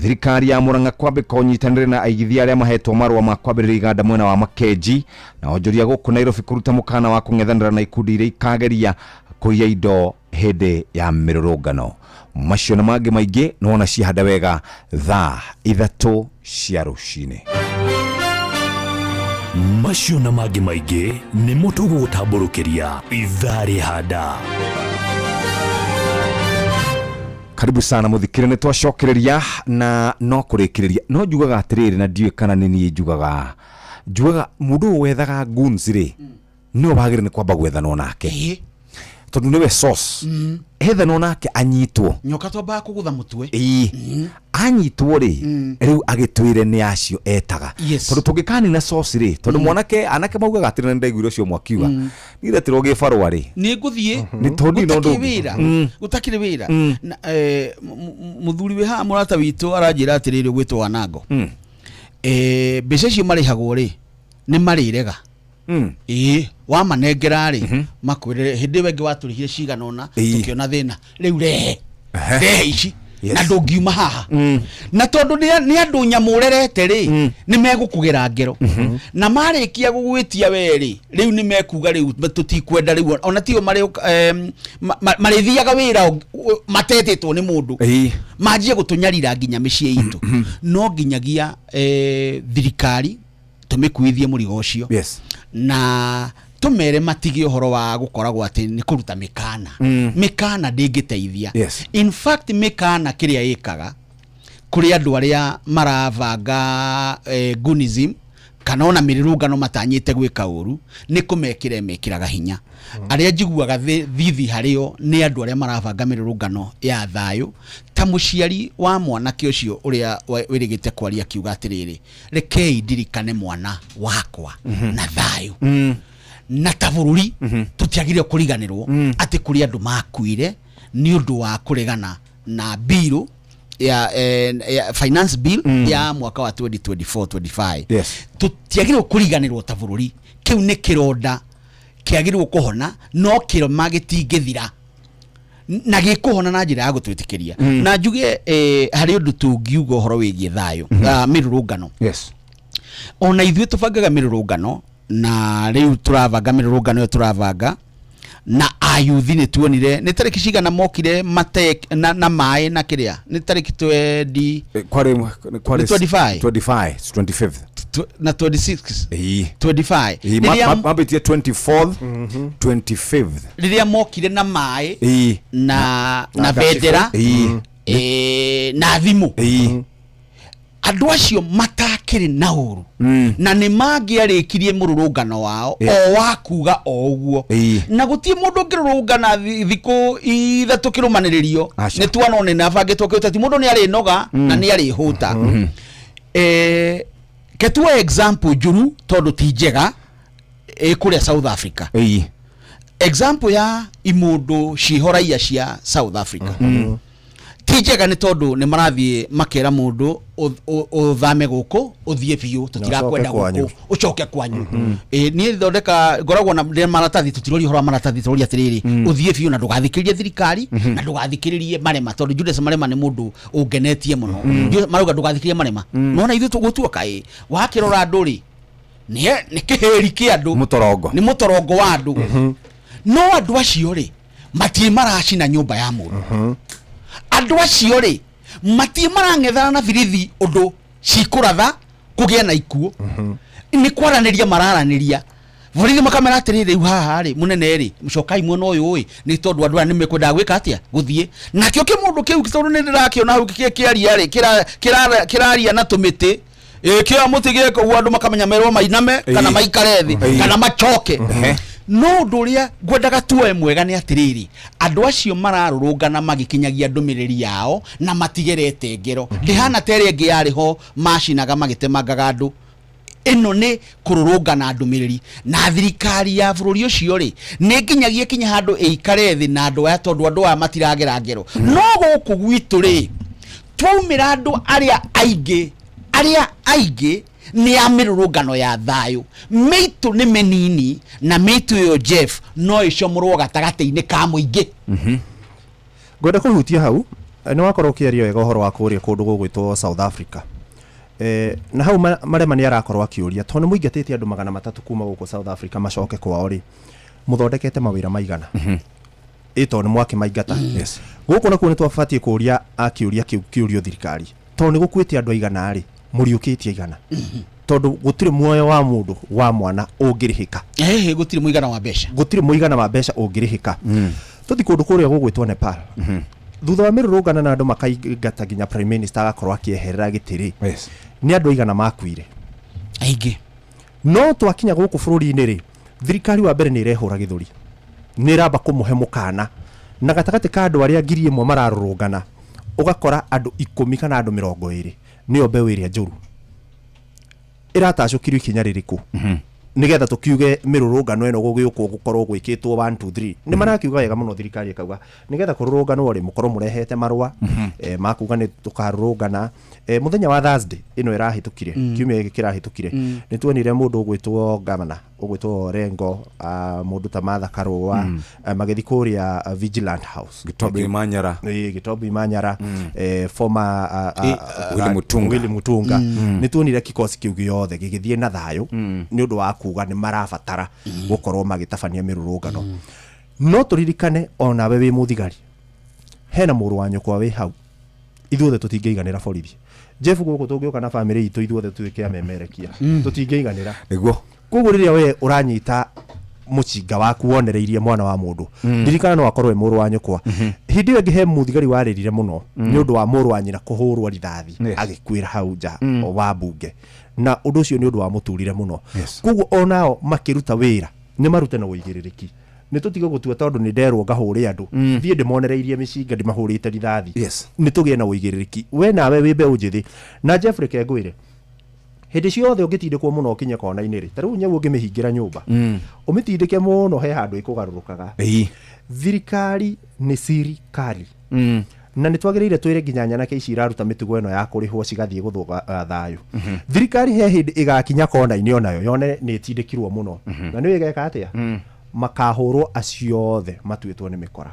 Thirikari ya Murang'a kwambĩka ũnyitanĩri na aigithia arĩa mahetwo marũa ma kwambĩrĩria iganda mwena wa Makenji, na onjoria gũkũ Nairobi kũruta mũkana wa kũng'ethanĩra na ikundi iria ikageria kũiya indo hĩndĩ ya mĩrũrũngano. Macio na mangĩ maingĩ nĩwona ciahanda wega thaa 3 cia rũcinĩ.
Macio na mangĩ maingĩ nĩmo tũgũgũtambũrũkĩria ithaa rĩhanda.
Karibu sana muthikire, nĩ twacokereria na no kũrĩkĩrĩria no njugaga atĩrĩrĩ, na ndiũĩ kana nĩ niĩ njugaga mũndũ ũyũ wethaga goons rĩ, nĩwe wagĩrĩire nĩ kwamba gwethanwo nake, tondũ nĩwe source. Ethanwo nake anyitwo,
nyoka twambaga kũgũtha mũtwe.
Ĩĩ, anyitwo rĩ, rĩu agĩtwĩre nĩ acio etaga.
Yes.
Tondũ tũngĩkanina source rĩ, tondũ mwanake anake maugaga atĩrĩ, na nĩndaiguire ũcio mwakiuga niĩ retirwo gĩbarũa rĩ,
nĩ ngũthiĩ
nĩ tondũ ndirĩ na ũndũ
gũtakĩrĩ
ũngĩ.
wĩra, gũtakĩrĩ wĩra. Na, mũthuri wĩ haha mũrata witũ aranjĩra atĩrĩrĩ, gwĩtwo Wanango, mbeca icio marĩhagwo rĩ, nĩ marĩrega. Ĩĩ, wamanengera rĩ, makwĩrĩre hĩndĩ ĩyo ĩngĩ watũrĩhire cigana ũna, tũkĩona thĩna, rĩu rehe rehe ici. Na ndũngiuma haha, na tondũ nĩ andũ nyamũrerete rĩ, nĩ megũkũgera ngero, na marĩkia gũgwĩtia we rĩ, rĩu nĩ mekuga rĩu tũtikwenda rĩu, ona tio marĩthiaga wĩra matetĩtwo nĩ mũndũ, manjie gũtũnyarira nginya mĩciĩ itũ. No nginyagia thirikari tũmĩkuithie mũrigo ũcio. Na tũmere matige ũhoro wa gũkoragwo atĩ nĩ kũruta mĩkana. Mĩkana ndĩngĩteithia. In fact, mĩkana kĩrĩa ĩkaga kũrĩ andũ arĩa marabanga gunism kana ona mĩrũrũngano matanyĩte gwĩka ũru, nĩ kũmekĩra mekĩraga hinya. Arĩa njiguaga thithi harĩo nĩ andũ arĩa marabanga mĩrũrũngano ya thayũ, ta mũciari wa mwanake ũcio ũrĩa wĩrĩgĩte kwaria akiuga atĩrĩrĩ, rekei ndirikane mwana wakwa na thayũ. Na ta bũrũri tũtiagĩrĩire kũriganĩrwo atĩ kũrĩ andũ makuire nĩ ũndũ wa kũregana na bill ya finance bill ya mwaka wa 2024-25. Tũtiagĩrĩirwo kũriganĩrwo ta bũrũri, kĩu nĩ kĩronda kĩagĩrĩirwo kũhona, no kĩroma gĩtingĩthira na gĩkũhona na njĩra ya gũtwĩtĩkĩria. Na njuge harĩ ũndũ tũngiuga ũhoro wĩgiĩ thayũ, mĩrũrũngano. Ona ithuĩ tũbangaga mĩrũrũngano, na rĩu tũrabanga mĩrũrũngano ĩyo tũrabanga na ayuthi, nĩ tuonire nĩ tarĩki cigana mokire mate na maĩ na kĩrĩa, nĩ tarĩki 20
Kwarĩ
Nĩ 25.
25, 25th.
Na 26.
Ĩĩ.
25.
Ĩĩ, mambĩtie 24th, 25th.
Rĩrĩa mokire na maĩ na
Na
bendera, na thimũ, andũ acio matakĩrĩ na ũru, na nĩ mangĩarĩkirie mũrũrũngano wao o wa kuga o ũguo, na gũtirĩ mũndũ ũngĩrũrũngana thikũ 3 kĩrũmanĩrĩrio.
Aca.
Nĩ tuona nĩ nabangĩtwo kĩũteti, mũndũ nĩ arĩnoga na nĩ arĩhũta. Ke tuoe example njuru tondũ ti njega ĩ kũrĩa South Africa. Example ya imũndũ ciĩho cia South Africa ti njega, nĩ tondũ nĩ marathiĩ makera mũndũ ũthame gũkũ ũthiĩ biũ, tũtirakwenda
Ũcoke kwanyu.
gũkũ, ũcoke kwanyu. Ĩ, niĩ thondeka ngoragwo na ndĩ maratathi, tũtiroria ũhoro wa maratathi, tũroria atĩrĩrĩ, ũthiĩ biũ na ndũgathikĩrĩrie thirikari na ndũgathikĩrĩrie Marema, tondũ Julius Marema nĩ mũndũ ũngenetie mũno. Marauga ndũgathikĩrĩrie Marema, nona ithuĩ tũgũtua ĩ wakĩrora andũ rĩ, nĩ kĩhĩri kĩa andũ.
Mũtorongo.
Nĩ mũtorongo wa andũ, no andũ acio rĩ, matirĩ maracina nyũmba ya mũndũ. Andũ acio rĩ, matirĩ marang'ethana na birithi ũndũ cikũratha kũgĩa na ikuũ. Nĩ kwaranĩria mararanĩria, borithi makamera atĩrĩrĩ, rĩu haha rĩ, mũnene rĩ, cokai mwena ũyũ ĩ, nĩ tondũ andũ aya nĩ mekwendaga gwĩka atĩa, gũthiĩ nakĩo kĩmũndũ kĩu, tondũ nĩ ndĩrakĩona hau kĩaria rĩ, kĩraria na tũmĩtĩ. Ĩ, kĩoya mũtĩ gĩeka ũguo, andũ makamenya merwo mainame kana maikare thĩ kana macoke. No ũndũ ũrĩa ngwendaga tuoe mwega nĩ atĩrĩrĩ, andũ acio mararũrũngana magĩkinyagia ndũmĩrĩri yao na matigerete ngero, ndĩhana ta ĩrĩa ĩngĩ yarĩ ho macinaga magĩtemangaga andũ. Ĩno nĩ kũrũrũngana ndũmĩrĩri, na thirikari ya bũrũri ũcio rĩ, nĩ nginyagia kinya handũ ĩikare thĩ na andũ aya, tondũ andũ aya matiragera ngero. No gũkũ gwitũ rĩ, twaumĩra andũ arĩa aingĩ, arĩa aingĩ Nĩ ya mĩrũrũngano ya thayũ. Mĩitũ nĩ mĩnini na mĩitũ ĩyo, Jeff, no ĩcomorwo gatagatĩ-inĩ ka mũingĩ.
Ngwenda kũhutia hau. Nĩ wakorwo ũkĩaria wega ũhoro wa kũrĩa kũndũ gũgwĩtwo South Africa. Na hau Marema nĩ arakorwo akĩũria, tondũ nĩ mũingatĩte andũ 300 kuma gũkũ South Africa macoke kwao rĩ, mũthondekete mawĩra maigana? Ĩ tondũ nĩ mwakĩmaingata. Gũkũ nakuo nĩ twabatiĩ kũũria akĩũria kĩu kĩũrio thirikari, tondũ nĩ gũkuĩte andũ aigana rĩ, mũriũkĩtie aigana? Tondũ gũtirĩ muoyo wa mũndũ wa mwana ũngĩrĩhĩka.
Ĩhĩ, gũtirĩ mũigana wa mbeca.
Gũtirĩ mũigana wa mbeca ũngĩrĩhĩka. Tũthi kũndũ kũrĩa gũgwĩtwo Nepal. Thutha wa mĩrũrũngano na andũ makaingata nginya prime minister agakorwo akĩeherera gĩtĩ rĩ, nĩ andũ aigana makuire?
Aingĩ.
No twakinya gũkũ bũrũri-inĩ rĩ, thirikari wa mbere nĩ ĩrehũra gĩthũri, nĩ ĩramba kũmũhe mũkana, na gatagatĩ ka andũ arĩa 1000 mararũrũngana ũgakora andũ 10 kana andũ 20 nĩo mbeũ ĩrĩa njũru. Ĩratacũkirio ikinya rĩrĩkũ nĩgetha tũkiuge mĩrũrũngano ĩno gũgĩũkwo gũkorwo gwĩkĩtwo 1 2 3? Nĩ marakiuga wega mũno, thirikari ĩkauga nĩgetha kũrũrũnganwo rĩ, mũkorwo mũrehete marũa makuga nĩ tũkarũrũngana. Mũthenya wa Thursday ĩno ĩrahĩtũkire, kiumia gĩkĩ kĩrahĩtũkire, nĩ tuonire mũndũ ũgwĩtwo governor ũgwĩtwo Orengo, mũndũ ta Martha Karũa, magĩthiĩ kũrĩa Vigilant House.
Gitobi Manyara.
Gitobi Manyara, former
Willy Mutunga.
Willy Mutunga. Nĩ tuonire kikosi kĩu gĩothe gĩgĩthiĩ na thayũ nĩ ũndũ wa kuga nĩ marabatara gũkorwo magĩtabania mĩrũrũngano. No tũririkane onawe wĩ mũthigari, hena mũrũ wa nyũkwa wĩ hau, ithuothe tũtingĩiganĩra borithi. Jeff, gũkũ tũngĩũka na bamĩrĩ itũ ithuothe tuĩke amemerekia, tũtingĩiganĩra. Koguo rĩrĩa we ũranyita mũcinga waku wonereirie mwana wa mũndũ, ndirikana no akorwo e mũrũ wa nyũkwa. Hĩndĩ ĩyo ĩngĩ he mũthigari warĩrire mũno nĩ ũndũ wa mũrũ wa nyina kũhũrwo rithathi agĩkuĩra hau nja wa mbunge, na ũndũ ũcio nĩ ũndũ wa mũturire mũno. Koguo onao makĩruta wĩra nĩ marute na ũigĩrĩrĩki, nĩ tũtige gũtua tondũ nĩ nderwo ngahũre andũ, thiĩ ndĩmonereirie mĩcinga ndĩmahũrĩte rithathi. Nĩ tũgĩe na ũigĩrĩrĩki, we nawe wĩ mbeũ njĩthĩ. Na Jeff, reke ngwĩre, hĩndĩ ciothe ũngĩtindĩkwo mũno ũkinye kona-inĩ rĩ, ta rĩu nyau ũngĩmĩhingĩra nyũmba, ũmĩtindĩke mũno, he handũ ĩkũgarũrũkaga. Thirikari nĩ sirikari, na nĩ twagĩrĩire twĩre nginya nyanake ici iraruta mĩtugo ĩno ya kũrĩhwo cigathiĩ gũthũka thayũ. Thirikari he hĩndĩ ĩgakinya kona-inĩ onayo yone nĩ ĩtindĩkirwo mũno, na nĩ ĩgeka atĩa? Makahũrwo acio othe matuĩtwo nĩ mĩkora.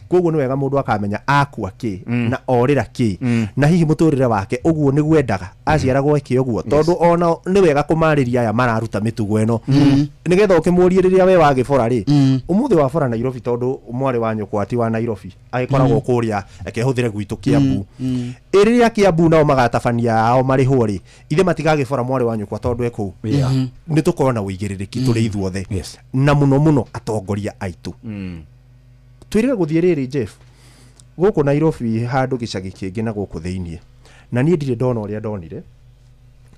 Koguo nĩ wega mũndũ akamenya akua kĩ na orĩra kĩ, na hihi mũtũrĩre wake ũguo nĩguo endaga aciaragwo eke ũguo, tondũ ona nĩ wega kũmarĩria aya mararuta mĩtugo ĩno, nĩgetha ũkĩmũrie rĩrĩa we wagĩbora rĩ, ũmũthĩ wabora Nairobi, tondũ mwarĩ wa nyũkwa ti wa Nairobi, agĩkoragwo kũrĩa ekehũthĩre gwitũ Kiambu. Ĩ rĩrĩa Kiambu nao magatabania ao marĩhwo rĩ, ithe matigagĩbora mwarĩ wa nyũkwa tondũ e kũu. Nĩ tũkorwo na ũigĩrĩrĩki tũrĩ ithuothe, na mũno mũno atongoria aitũ. Twĩrĩga gũthiĩ rĩrĩ, Jeff, gũkũ Nairobi handũ gĩcagi kĩngĩ na gũkũ thĩiniĩ, na niĩ ndirĩ ndona ũrĩa ndonire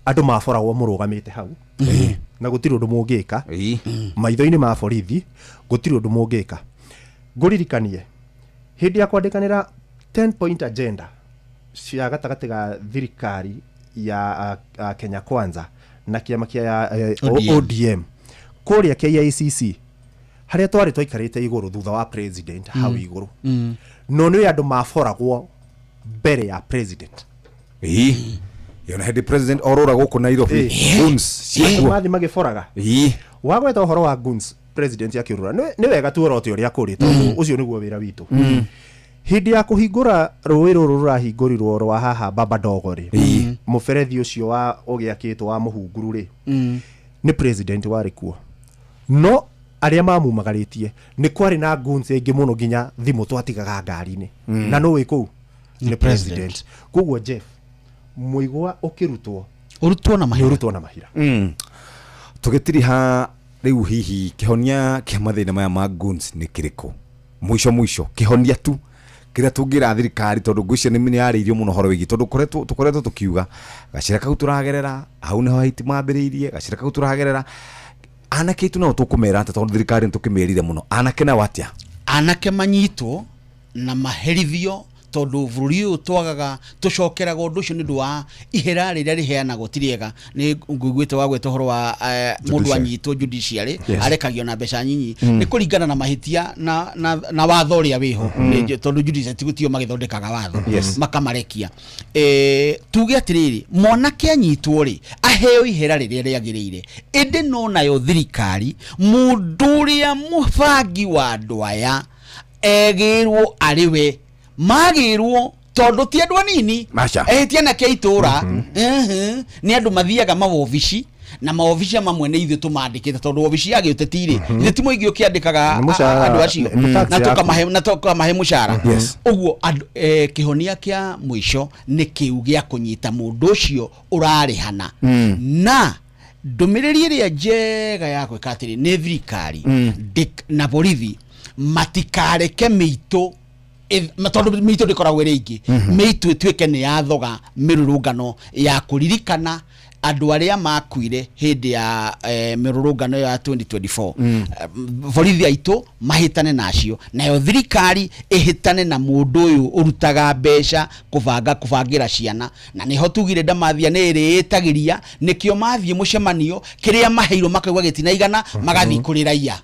andũ maboragwo mũrũgamĩte hau na gũtirĩ ũndũ mũngĩka maitho-inĩ ma borithi, gũtirĩ ũndũ mũngĩka. Ngũririkanie hĩndĩ ya kwandĩkanĩra 10 point agenda cia gatagatĩ ga thirikari ya Kenya Kwanza na kĩama kĩa
ODM.
ODM kũrĩa KICC, harĩa twarĩ twaikarĩte igũrũ thutha wa president hau igũrũ, no nĩ andũ maboragwo mbere ya president.
Ĩĩ, yona hĩndĩ president orũra gũkũ Nairobi, goons
Andũ
ciĩkuo.
mathi magĩboraga. Wagweta ũhoro wa goons, president akĩũrũra, nĩ wega tuorote ũrĩa kũrĩ, tondũ ũcio nĩguo wĩra witũ. Hĩndĩ ya kũhingũra rũĩ rũrũ rũrahingũrirwo rwa haha Baba Dogo rĩ, mũberethi ũcio wa ũgĩakĩtwo wa mũhunguru rĩ, nĩ president warĩ kuo, no arĩa mamumagarĩtie nĩ kwarĩ na goons aingĩ mũno, nginya thimũ twatigaga ngari-inĩ. Na nũ wĩ kũu? Nĩ president. Koguo Jeff, mũigua ũkĩrutwo
ũrutwo na mahira.
Ũrutwo na mahira.
Tũgĩtiriha rĩu, hihi kĩhonia kĩa mathĩna maya ma goons nĩ kĩrĩkũ? Mũico mũico, kĩhonia tu kĩrĩa tũngĩra thirikari, tondũ ngwĩciria nĩ yarĩirio mũno ũhoro wĩgiĩ, tondũ tũkoretwo tũkiuga gacĩra kau tũragerera hau nĩho haiti mambĩrĩirie, gacĩra kau tũragerera anake aitũ nao tũkũmera atĩa? Tondũ thirikari nĩ tũkĩmĩrire mũno, anake nao atĩa?
Anake manyitwo na maherithio, tondũ bũrũri ũyũ twagaga tũcokeraga ũndũ ũcio nĩ ũndũ wa ihera rĩrĩa rĩheanagwo ti rĩega. Nĩ ngũiguĩte wagweta ũhoro wa mũndũ
Judiciary.
anyitwo judiciary, arekagio na mbeca nyinyi. Nĩ kũringana na mahĩtia na watho ũrĩa wĩho. Tondũ judiciary ti gũtio magĩthondekaga watho, makamarekia. Tuge atĩrĩrĩ, mwanake anyitwo rĩ, aheo Aheo ihera rĩrĩa rĩagĩrĩire. Ĩndĩ no nayo thirikari, mũndũ ũrĩa mũbangi wa andũ aya egĩrwo arĩ we, magĩrwo tondũ ti andũ anini.
Maca.
Ehĩtia anake a itũra nĩ andũ mathiaga mawobici, na mawobici mamwe nĩ ithuĩ tũmandĩkĩte, tondũ wobici ya gĩũteti rĩ, ithuĩ ti mũingĩ ũkĩandĩkaga
Nĩ mũcara,
andũ acio
nĩ tax
na
yaku.
tũkamahe mũcara.
Yes.
Ũguo kĩhonia kĩa mũico nĩ kĩu gĩa kũnyita mũndũ ũcio ũrarĩhana. Na ndũmĩrĩri ĩrĩa njega ya gwĩka atĩrĩ, nĩ thirikari na borithi matikareke mĩitũ tondũ mĩitũ ndĩkoragwo ĩrĩ ĩingĩ, mĩitũ ĩtuĩke nĩ yathoga mĩrũrũngano ya kũririkana andũ arĩa makuire hĩndĩ ya mĩrũrũngano ya 2024. Borithi aitũ mahĩtane nacio, nayo thirikari ĩhĩtane na mũndũ ũyũ ũrutaga mbeca kũbanga kũbangĩra ciana. Na nĩho tugire ndamathia nĩ ĩrĩĩtagĩria, nĩkĩo mathiĩ mũcemanio kĩrĩa maheirwo makaigua gĩtinaigana, magathiĩ kũrĩ raia.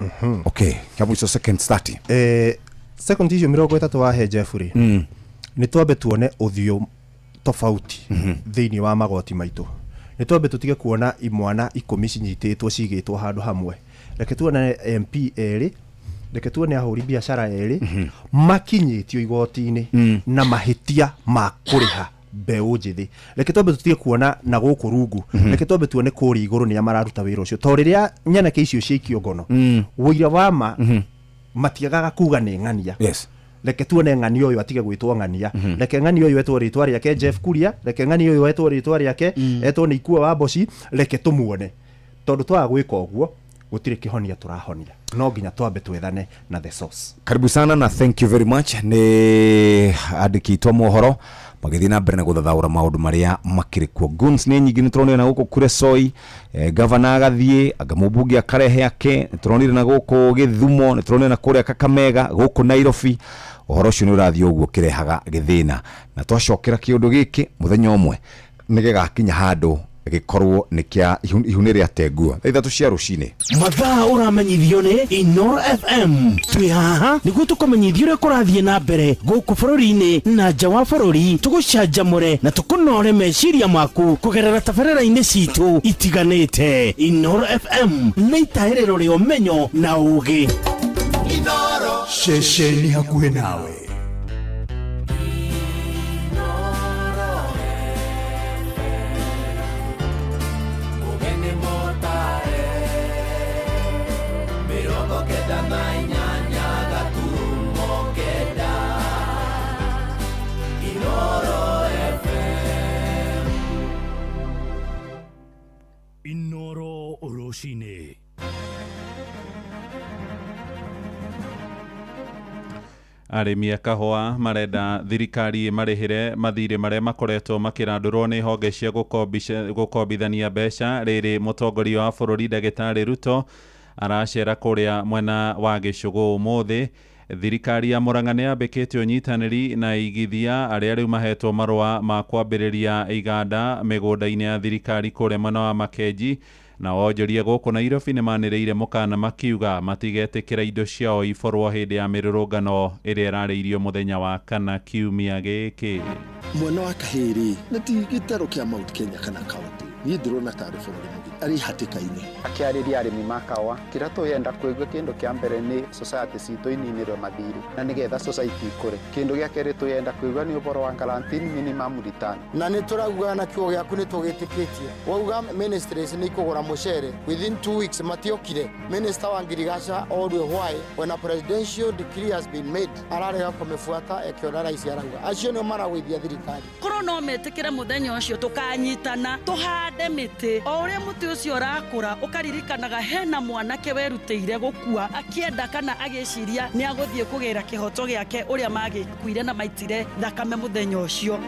Okay, kĩa mũico, second 30.
Second icio 30 wahe Jeff rĩ, nĩ twambe tuone ũthiũ tofauti thĩinĩ wa magoti maitũ. Nĩ twambe tũtige kuona imwana 10 cinyitĩtwo cigĩtwo handũ hamwe. Reke tuone MP erĩ, reke tuone ahũri biacara erĩ makinyĩtio igoti-inĩ na mahĩtia ma kũrĩha mbeũ njĩthĩ. Reke twambe tũtige kuona na gũkũ rungu, reke twambe tuone kũrĩa igũrũ nĩa mararuta wĩra ũcio, tondũ rĩrĩa nyanake icio ciaikio ngono, ũira wa ma matiagaga kuga nĩ ng'ania.
Yes.
Reke tuone ng'ania ũyũ atige gwĩtwo ng'ania, reke ng'ania ũyũ etwo rĩtwa rĩake Jeff Kuria, reke ng'ania ũyũ etwo rĩtwa rĩake, etwo nĩ Ikua wa Mboci. Reke tũmuone, tondũ twaga gwĩka ũguo gũtirĩ kĩhonia tũrahonia. No nginya twambe twethane na the source.
Karibu sana na thank you very much. Nĩ andĩki itũ a mohoro magĩthiĩ na mbere na gũthathaũra maũndũ marĩa makĩrĩ kuo. Guns nĩ nyingĩ, nĩ tũronire na gũkũ Kuresoi, gavana agathiĩ anga mũmbunge akarehe ake, nĩ tũronire na gũkũ Gĩthumo, nĩ tũronire na kũrĩa Kakamega, gũkũ Nairobi. Ũhoro ũcio nĩ ũrathiĩ ũguo ũkĩrehaga gĩthĩna, na twacokera kĩũndũ gĩkĩ mũthenya ũmwe nĩ gĩgakinya handũ gĩkorwo nĩ kĩa ihu nĩ rĩate nguo. Thaa 3 cia rũcinĩ.
Mathaa ũramenyithio nĩ Inoro FM. Twĩ haha nĩguo tũkũmenyithie ũrĩa kũrathiĩ na mbere gũkũ bũrũri-inĩ na nja wa bũrũri, tũgũcanjamũre na tũkũnore meciria maku kũgerera tabarĩra-inĩ citũ itiganĩte. Inoro FM nĩ itahĩrĩro rĩa ũmenyo na ũũgĩ.
Inoro.
Ceceni hakuhĩ nawe.
Inoro rũcinĩ.
Arĩmi a kahũa marenda thirikari ĩmarĩhĩre mathirĩ marĩa makoretwo makĩrandũrwo nĩ honge cia gũkombithania mbeca. Rĩrĩ mũtongoria wa bũrũri Ndagĩtarĩ Ruto aracera kũrĩa mwena wa Gĩcũgũ ũmũthĩ. Thirikari ya Murang'a nĩ yambĩkĩte ũnyitanĩri na igithia arĩa rĩu mahetwo marũa ma kwambĩrĩria iganda mĩgũnda-inĩ ya thirikari kũrĩa mwena wa Makenji. Na onjoria gũkũ Nairobi nĩ manĩrĩire mũkana makiuga matigetĩkĩra indo ciao iborwo hĩndĩ ya mĩrũrũngano ĩrĩa ĩrarĩirio mũthenya wa kana kiumia gĩkĩ.
Mwana wa kahĩĩ nĩ ti gĩtaro kĩa Mount Kenya kana county, niĩ ndĩrona tarĩ bũrũri mũgima arĩ hatĩka-inĩ.
Akĩarĩria arĩmi ma kahũa, kĩrĩa tũyenda kũigua kĩndũ kĩa mbere nĩ society citũ ininĩrwo mathirĩ na nĩgetha society ikũre. Kĩndũ gĩa kerĩ tũyenda kũigua nĩ ũhoro wa guaranteed minimum return.
Na nĩ tũrauga na kiugo gĩaku nĩ tũgĩtĩkĩtie. Wauga ministries nĩ ikũgũra mũcere within 2 weeks matiokire. Minister wa ngirigaca orwe why when a presidential decree has been made ararega kũmĩbuata ĩkĩona rais arauga acio nĩo maragũithia thirikari.
Korwo no metĩkĩre mũthenya ũcio tũkanyitana tũhande mĩtĩ, o ũrĩa mũtĩ ũcio ũrakũra ũkaririkanaga hena mwanake werutĩire gũkua akĩenda kana agĩciria nĩ agũthiĩ kũgĩra kĩhoto gĩake ũrĩa magĩkuire na maitire thakame mũthenya ũcio.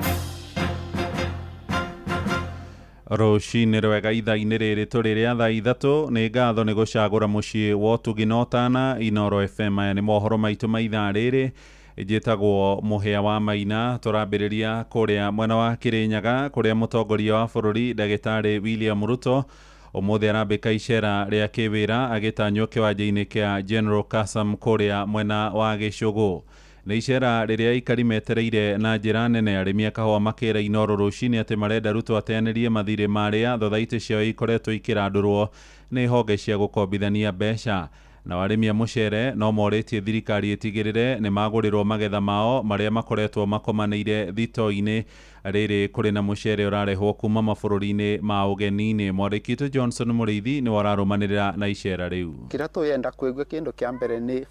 Rũcinĩ rwega ithaa-inĩ rĩrĩ tũrĩ rĩa thaa 3. Nĩ ngatho nĩ gũcagũra mũciĩ wa ũtugi na ũtana Inoro FM. Aya nĩ mohoro maitũ ma ithaa rĩrĩ. Njĩtagwo Mũhĩa wa Maina. Tũrambĩrĩria kũrĩa mwena wa Kĩrĩnyaga kũrĩa mũtongoria wa bũrũri Ndagĩtarĩ William Ruto ũmũthĩ arambĩka icera rĩa kĩwĩra agĩtanywo kĩwanja-inĩ kĩa General Kasam kũrĩa mwena wa Gĩcũgũ. Nĩ icera rĩrĩa aikari metereire na njĩra nene. Arĩmi a kahũa makĩra Inooro rũcinĩ atĩ marenda Ruto ateanĩrie mathirĩ marĩa thothaitĩ ciao ikoretwo ikĩrandũrwo nĩ honge cia gũkombithania mbeca. Nao arĩmi a mũcere no morĩtie thirikari ĩtigĩrĩre nĩ magũrĩrwo magetha mao marĩa makoretwo makomanĩire thito-inĩ rĩrĩ kũrĩ na mũcere ũrarehwo kuma mabũrũri-inĩ ma ũgeni-inĩ. Mwandĩki witũ Johnson Mũrĩithi nĩwe ũrarũmanĩrĩra na icera rĩu.
Kĩrĩa tũyenda kũigua kĩndũ kĩa mbere nĩ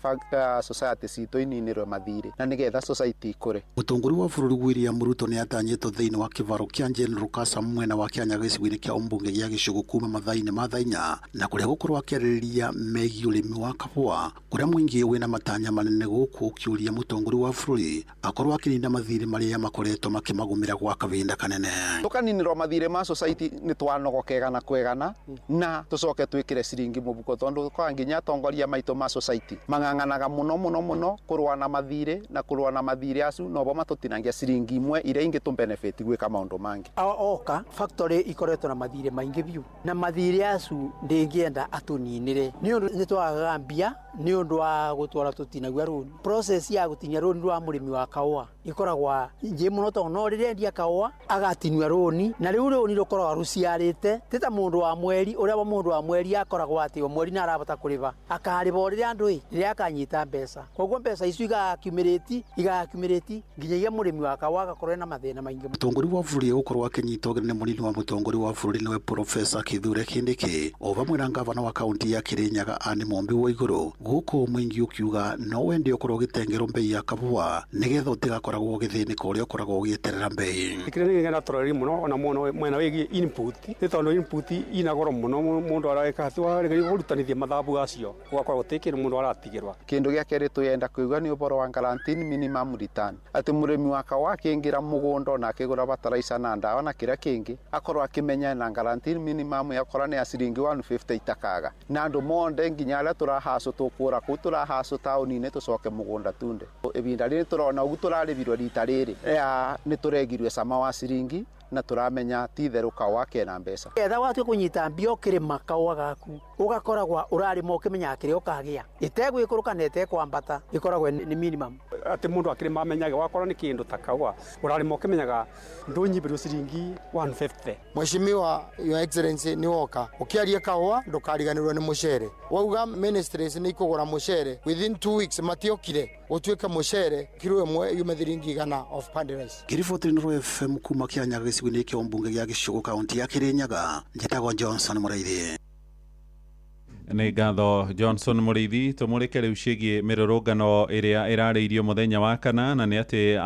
society citũ ininĩrwe mathirĩ na nĩgetha society ikũre.
Mũtongoria wa bũrũri William Ruto nĩ atanyĩtwo thĩinĩ wa kĩvaro kĩa General Kasa mwena wa Kĩanyaga gĩcigo-inĩ kĩa ũmbunge gĩa Gĩcũgũ kuma mathaa-inĩ ma thaa inya, na kũrĩa gũkorwo akĩarĩrĩria megiĩ ũrĩmi wa kahũa kũrĩa mũingĩ wĩna matanya manene gũkũ ũkĩũria mũtongoria wa bũrũri akorwo akĩninda mathirĩ marĩa makoretwo makĩmagũmĩra gwa kahinda kanene.
Tũkaninĩrwo mathirĩ ma society nĩ twanogokega na kwegana na tũcoke twĩkĩre ciringi mũbuko tondũ kwa nginya atongoria maitũ ma society mang'ang'anaga mũno mũno mũno kũrũa na mathirĩ na kũrũa na mathirĩ acu nobo matũtinangia ciringi imwe iria ingĩ tũ benefit gwĩka maũndũ mangĩ.
Oka factory ikoretwo na mathirĩ maingĩ biũ na mathirĩ acu ndĩngĩenda atũninĩre nĩ ũndũ nĩ twagaga mbia nĩ ũndũ wa gũtwara tũtinagua rũni. Process ya gũtinia rũni rwa mũrĩmi wa kahũa ikoragwa njĩ mũno tondũ no rĩrĩa endia kahũa agatinua rũni na rĩu rũni rũkoragwa rũciarĩte ti ta mũndũ wa mweri ũrĩa wa mũndũ wa mweri akoragwa atĩ o mweri nĩ arabata kũrĩba akarĩba o rĩrĩa andũ ĩ rĩrĩa akanyita mbeca koguo mbeca icio igakumĩrĩti nginyagia mũrĩmi wa kahũa agakorwo ena mathĩna maingĩ.
Mũtongoria wa bũrũri egũkorwo akĩnyita ũgeni nĩ mũnini wa mũtongoria wa bũrũri nĩwe Profesa Kithure Kindiki o vamwe na ngavana wa kaunti ya Kirinyaga Anne Mumbi Waiguru gũkũ mũingĩ ũkiuga no wende ũkorwo ũgĩtengerwo mbei ya kahũa nĩgetha ũtigakoragwo ũgĩthĩnĩka ũrĩa ũkoragwo ũgĩeterera mbei.
Kĩrĩa nĩ gĩatũroreri mũno ona mũno mwena wĩgiĩ input nĩ tondũ input ina goro mũno mũndũ areka atĩ kũrutanithia mathabu acio gũgakorwo gũtirĩ kĩndũ mũndũ aratigĩrwa.
Kĩndũ gĩa kerĩ tũyenda kũigua nĩ ũhoro wa guaranteed minimum return atĩ mũrĩmi wa kahũa akĩingĩra mũgũnda na akĩgũra bataraitha na ndawa na kĩrĩa kĩngĩ akorwo akĩmenya na guaranteed minimum yakorwo nĩ ya ciringi 150 itakaga na andũ monde nginya arĩa tũrahacũ tũkũra kũu tũrahacũ taũni-inĩ tũcoke mũgũnda tunde. Ibinda rĩrĩ tũrona ũguo tũrarĩbirwo rita rĩrĩ nĩ tũregirwe cama wa ciringi na tũramenya ti itherũ kahũa kena mbeca.
Etha watua kũnyita mbia ũkĩrĩma kahũa gaku ũgakoragwa ũrarĩma ũkĩmenyaga kĩrĩa ũkagĩa ĩtegwĩkũrũka na ĩtekwambata ĩkoragwo nĩ minimum.
Atĩ mũndũ akĩrĩma amenyage wakorwo nĩ kĩndũ ta kahũa ũrarĩma ũkĩmenyaga ndũnyibĩrwo ciringi 150.
Mheshimiwa Your Excellency nĩ woka ũkĩaria kahũa ndũkariganĩrwo nĩ mũcere wauga ministries nĩ ikũgũra mũcere within 2 weeks matiokire gũtuĩka mũcere kiro ĩmwe yume thiringi 100 of pandi rice.
Ngĩriboti Inooro FM kuma Kĩanyaga gĩcigo-inĩ kĩa ũmbunge gĩa Gĩcũgũ kaunti ya Kirinyaga njĩtagwo Johnson Mũrĩithi.
Nĩ ngatho Johnson Mũrĩithi. Tũmũrĩke rĩu ciĩgiĩ mĩrũrũngano ĩrĩa ĩrarĩirio mũthenya wa kana na nĩ atĩ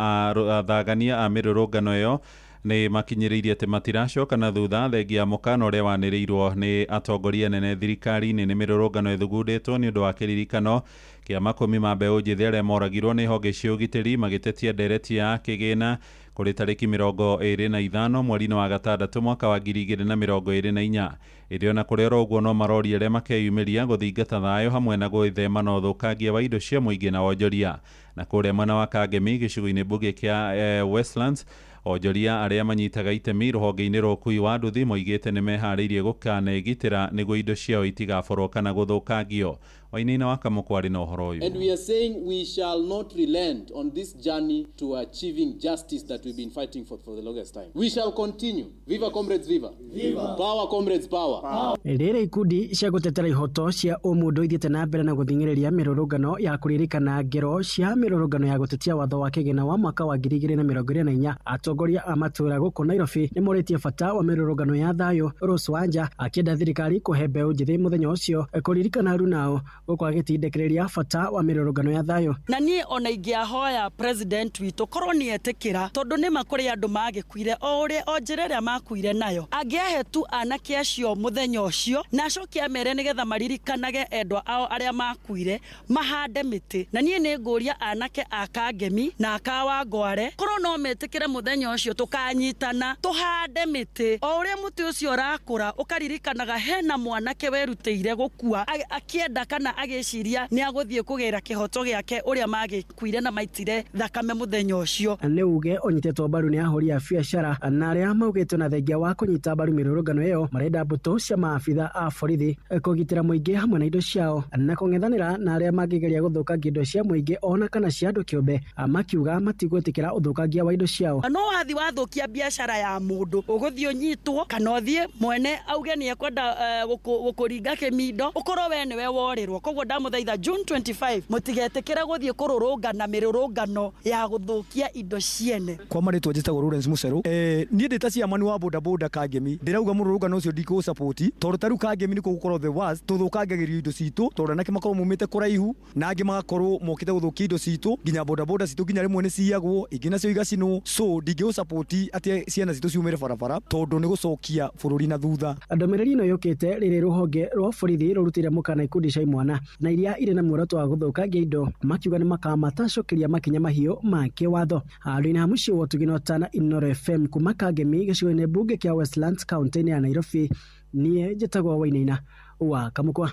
athagania a mĩrũrũngano ĩyo nĩ makinyĩrĩirie atĩ matiracoka na thutha thengia mũkana ũrĩa wanĩrĩirwo nĩ atongoria nene thirikari-inĩ. Nĩ mĩrũrũngano ĩthugundĩtwo nĩ ũndũ wa kĩririkano kĩa makũmi ma mbeũ njĩthĩ arĩa moragirwo nĩ honge cia ũgitĩri magĩtetia ndereti ya kĩgĩna kũrĩ tarĩki 25 mweri-inĩ wa gatandatũ mwaka wa 2024. Ĩndĩ ona kũrĩ oro ũguo no maroria arĩa makeyumĩria gũthingata thayũ hamwe na gwĩthema na ũthũkangia wa indo cia mũingĩ na wonjoria. Na kũrĩa mwena wa Kangemi gĩcigo-inĩ mbunge kĩa Westlands onjoria arĩa manyitaga itemi rũhonge-inĩ rwa ũkui wa nduthi moigĩte nĩ meharĩirie gũkanegitĩra nĩguo indo ciao itigaborwo kana gũthũkangio. Wainaina wa Kamũkũ arĩ na ũhoro ũyũ.
And we are saying we shall not relent on this journey to achieving justice that we've been fighting for the longest time. We shall continue. Viva comrades, viva. Viva. Power comrades, power.
Rĩrĩ ikundi cia gũtetera ihoto cia ũmũndũ ithiĩte na mbere na gũthing'ĩrĩria mĩrũrũngano ya kũririkana ngero cia mĩrũrũngano ya gũtetia watho wa kĩgĩna wa mwaka wa 2024. Atongoria a matũũra gũkũ Nairobi nĩ morĩtie bata wa mĩrũrũngano ya thayũ. Rose Wanja akĩenda thirikari kũhe mbeũ njĩthĩ mũthenya ũcio kũririkana arunao gũkũ agĩtindĩkĩrĩria bata wa mĩrũrũngano ya thayũ.
Na niĩ ona ingĩahoya president witũ korwo nĩ etĩkĩra tondũ nĩ ma kũrĩ andũ magĩkuire o ũrĩa o njĩra ĩrĩa makuire nayo angĩahe tu anake acio mũthenya ũcio na acoke amere nĩgetha maririkanage endwa ao arĩa makuire mahande mĩtĩ. Na niĩ nĩ ngũria anake a Kangemi na aka Wangware korwo no metĩkĩre mũthenya ũcio tũkanyitana tũhande mĩtĩ o ũrĩa mũtĩ ũcio ũrakũra ũkaririkanaga hena mwanake werutĩire gũkua akĩenda kana agĩciria nĩ agũthiĩ kũgĩra kĩhoto gĩake ũrĩa magĩkuire na maitire thakame mũthenya ũcio.
Nĩ uge ũnyitĩtwo mbaru nĩ ahũri a biacara na arĩa maugĩtwo na thengia wa kũnyita mbaru mĩrũrũngano ĩyo marenda mbũtũ cia maabitha a borithi kũgitĩra mũingĩ hamwe na indo ciao na kũng'ethanĩra na arĩa mangĩgeria gũthũkangia indo cia mũingĩ ona kana cia andũ kĩũmbe, makiuga matigwĩtĩkĩra ũthũkangia wa indo ciao.
No wathi wathũkia biacara ya mũndũ ũgũthiĩ ũnyitwo kana ũthiĩ mwene auge nĩ ekwenda gũkũringa kĩmindo ũkorwo we nĩwe worĩrwo. Koguo ndamũthaitha June 25 mũtigetĩkĩre gũthiĩ kũrũrũngana mĩrũrũngano ya gũthũkia indo ciene.
Kwa marĩtwa njĩtagwo Lawrence Muceru. Niĩ ndĩ ta chairman wa boda boda Kangemi ndĩrauga mũrũrũngano ũcio ndikũ support tondũ ta rĩu Kangemi nĩ gũkorwo the worst tũthũkangagĩrio indo citũ tondũ anake makorwo maumĩte kũraihu na angĩ magakorwo mokĩte gũthũkia indo citũ nginya boda boda citũ nginya rĩmwe nĩ ciyagwo ingĩ nacio igacinwo, so ndingĩ support atĩ ciana citũ ciumĩre barabara tondũ nĩ gũcokia bũrũri na thutha.
Ndũmĩrĩri ĩno yũkĩte rĩrĩ rũhonge rwa borithi rũrutĩire mũkana ikundi cia imwana na iria irĩ na muoroto wa gũthũkangia indo makiuga nĩ makamatacũkĩria makinya mahiũ ma kĩwatho. Handũ-inĩ ha mũciĩ wa Ũtugi na Ũtana, Inooro FM kuma Kangemi gĩcigo-inĩ mbunge kĩa Westlands kaunti-inĩ ya Nairobi, niĩ njĩtagwo Wainaina wa Kamũkwa.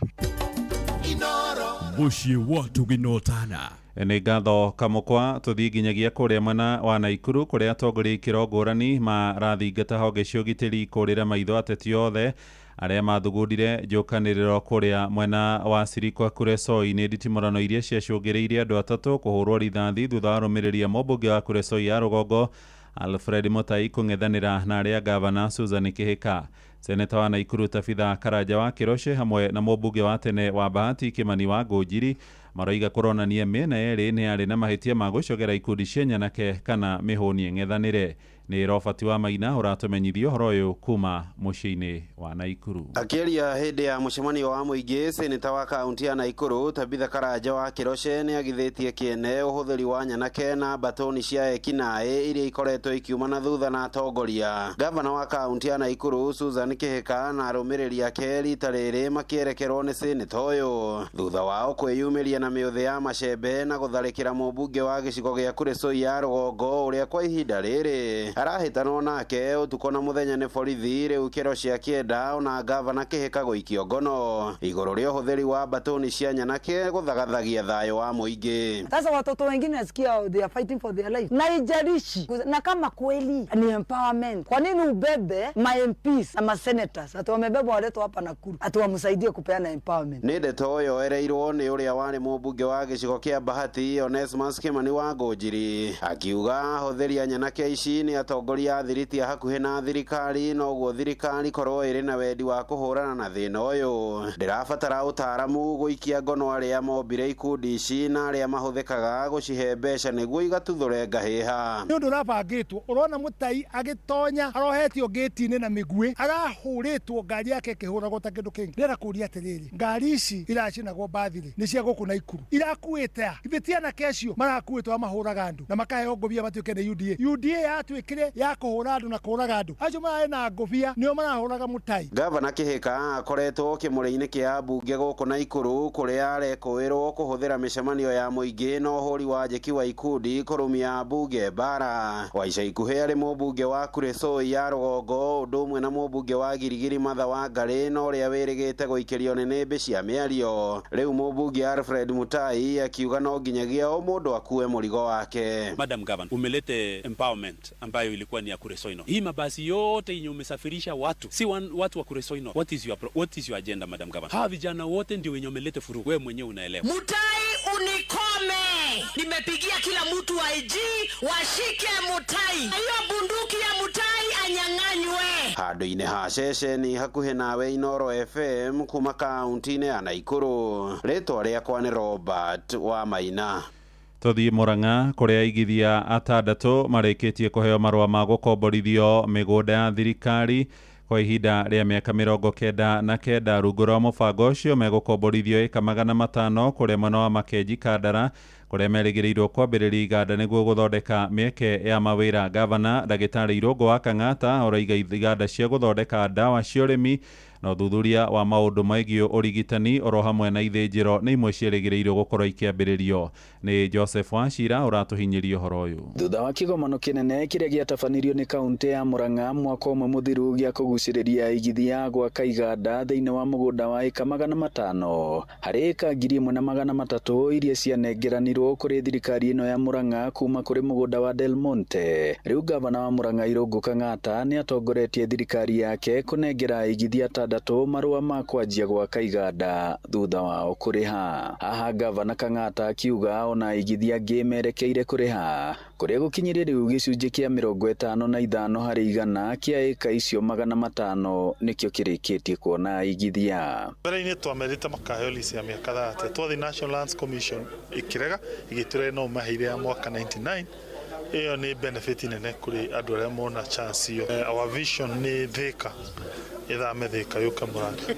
Mũciĩ wa Ũtugi na Ũtana.
Nĩ ngatho Kamũkwa. Tũthiĩ nginyagia kũrĩa mwena wa Naikuru kũrĩa atongoria ikĩro ngũrani marathingata honge cia ũgitĩri kũrĩra maitho ateti othe arĩa mathugundire njũkanĩrĩro kũrĩa mwena wa Sirikwa Kuresoi nĩ nditimũrano iria ciacũngĩrĩirie andũ atatũ kũhũrwo rithathi thutha wa arũmĩrĩri a mũmbunge wa Kuresoi ya rũgongo Alfred Mutai kũng'ethanĩra na arĩa gavana Susan Kihika. Seneta wa Naikuru Tabitha Karanja wa Kĩroche hamwe na mũmbunge wa tene wa Bahati Kimani wa Ngũnjiri maroiga kũronania mĩena yerĩ nĩ yarĩ na mahĩtia ma gũcogera ikundi cia nyanake kana mĩhũni ĩng'ethanĩre. Nĩ Robert wa Maina ũratũmenyithia ũhoro ũyũ kuma mũciĩ-inĩ wa Naikuru.
Akĩaria hĩndĩ ya mũcemanio wa mũingĩ, seneta wa kaunti ya Naikuru Tabitha Karanja wa Kĩroche nĩ agithĩtie kĩene ũhũthĩri wa nyanake na mbatoni cia ekinaĩ iria ikoretwo ikiuma na thutha na atongoria. Gavana wa kaunti ya Naikuru Susan Kihika na arũmĩrĩri ake rita rĩrĩ makĩerekerwo nĩ seneta ũyũ thutha wao kwĩyumĩria na mĩũthĩ ya macembe na gũtharĩkĩra mũmbunge wa gĩcigo gĩa Kuresoi ya rũgongo ũrĩa kwa ihinda rĩrĩ arahĩtanwo nake ũtukũ na mũthenya nĩ borithi. Rĩu Kĩroche akĩenda ona gavana Kihika gũikio ngono igũrũ rĩa ũhũthĩri wa mbatoni cia nyanake gũthagathagia thayũ wa mũingĩ.
Sasa watoto wengine nasikia they are fighting for their life, na ijarishi na kama kweli ni empowerment, kwa nini ubebe ma MPs na ma senators ati wamebebwa waletwa hapa Nakuru ati wamsaidie kupeana empowerment?
Nĩ ndeto yoereirwo nĩ ũrĩa warĩ mũmbunge wa gĩcigo kĩa Bahati Onesmus Kimani wa Ngũnjiri akiuga ahũthĩri a nyanake ici nĩ atongoria a thiriti a hakuhĩ na thirikari, noguo thirikari korwo ĩrĩ na wendi wa kũhũrana na thĩna ũyũ ndĩrabatara ũtaaramu gũikia ngono arĩa mombire ikundi ici na arĩa mahũthĩkaga gũcihe mbeca nĩguo igatuthũre ngahĩha.
Nĩ ũndũ ũrabangĩtwo, ũrona Mũtai agĩtonya arohetio ngĩti-inĩ na mĩguĩ, arahũrĩtwo ngari yake ĩkĩhũragwo ta kĩndũ kĩngĩ. Ndĩrenda kũũria atĩrĩrĩ, ngari ici iracinagwo mbathi-rĩ nĩ cia gũkũ Naikuru irakuĩte a ithe ti anake acio marakuĩtwo mahũraga andũ na makaheo ngũbia matuĩke nĩ UDA. UDA yatuĩkire ya kũhũra andũ na kũraga andũ acio mararĩ na ngũbia nĩo marahũraga Mũtai.
Gavana Kihika akoretwo kĩmũrĩ-inĩ kĩa mbunge gũkũ Naikuru kũrĩa arekũĩrwo kũhũthĩra mĩcemanio ya mũingĩ na ũhũri wa njeki wa ikundi kũrũmia mbunge mbara. Wa ica ikuhĩ arĩ mũmbunge wa Kuresoi ya rũgongo ũndũ ũmwe na mũmbunge wa Girigiri Matha wa Ngarĩ na ũrĩa wĩrĩgĩte gũikĩrio nĩnĩmbĩ cia mĩario. Rĩu mũmbunge Alfred Mutai akiuga no nginyagia o mũndũ akue mũrigo wake.
Madam Governor, umelete empowerment ambayo ilikuwa ni ya Kuresoi North. Hii mabasi yote yenye umesafirisha watu si watu wa Kuresoi North. What is your agenda, Madam Governor? Hawa vijana wote ndio wenye umelete furugu, wewe mwenyewe unaelewa.
Mutai unikome. Nimepigia kila mtu wa IG washike Mutai. Hiyo bunduki ya Mutai anyang'anywe.
Handũ-inĩ ha ceceni hakuhĩ nawe Inooro FM kuma kaunti-inĩ ya Naikuru, rĩtwa rĩakwa nĩ Robert wa Maina.
Tũthiĩ Murang'a kũrĩa aigithia atandatũ marĩkĩtie kũheo marũa ma gũkomborithio mĩgũnda ya thirikari kwa ihinda rĩa mĩaka 99. Rungu rwa mũbango ũcio megũkomborithio ĩka 500 kũrĩa mwena wa Makenji Kandara kũrĩa merĩgĩrĩirwo kwambĩrĩria iganda nĩguo gũthondeka mĩeke ya mawĩra. Gavana Ndagĩtarĩ Irũngũ wa Kang'ata ũraiga iganda cia gũthondeka ndawa cia ũrĩmi Na ũthuthuria wa maũndũ megiĩ ũrigitani oro hamwe na ithĩnjĩro nĩ imwe ciĩrĩgĩrĩirwo gũkorwo ikĩambĩrĩrio. Nĩ Joseph Wachira ũratũhinyĩria ũhoro ũyũ.
Thutha wa kĩgomano kĩnene kĩrĩa gĩatabanirio nĩ kaunti ya Murang'a mwaka ũmwe mũthiru gĩa kũgucĩrĩria igithia gwaka iganda thĩinĩ wa mũgũnda wa ĩka 500 harĩ ĩka 1300 iria cianengeranirwo kũrĩ thirikari ĩno ya Murang'a kuma kũrĩ mũgũnda wa Del Monte. Rĩu gavana wa Murang'a Irũngũ Kang'ata nĩ atongoretie thirikari yake kũnengera igithia 6 marũa ma kwanjia gwaka iganda thutha wao kũrĩha. Haha gavana Kang'ata akiuga ona igithia angĩ merekeire kũrĩha kũrĩa gũkinyĩrie rĩu gĩcunjĩ kĩa 55 harĩ igana kĩa ĩka icio 500 nĩkĩo kĩrĩkĩtie kuona igithia.
Mbere-inĩ twamerĩte makaheo lease ya mĩaka 30 twathiĩ National Lands Commission ĩkĩrega ĩgĩtwĩra no maheire ya mwaka 99. Ĩyo nĩ benefit nene kũrĩ andũ arĩa mona chance ĩyo. Our vision nĩ Thika ĩthame Thika yũke Murang'a.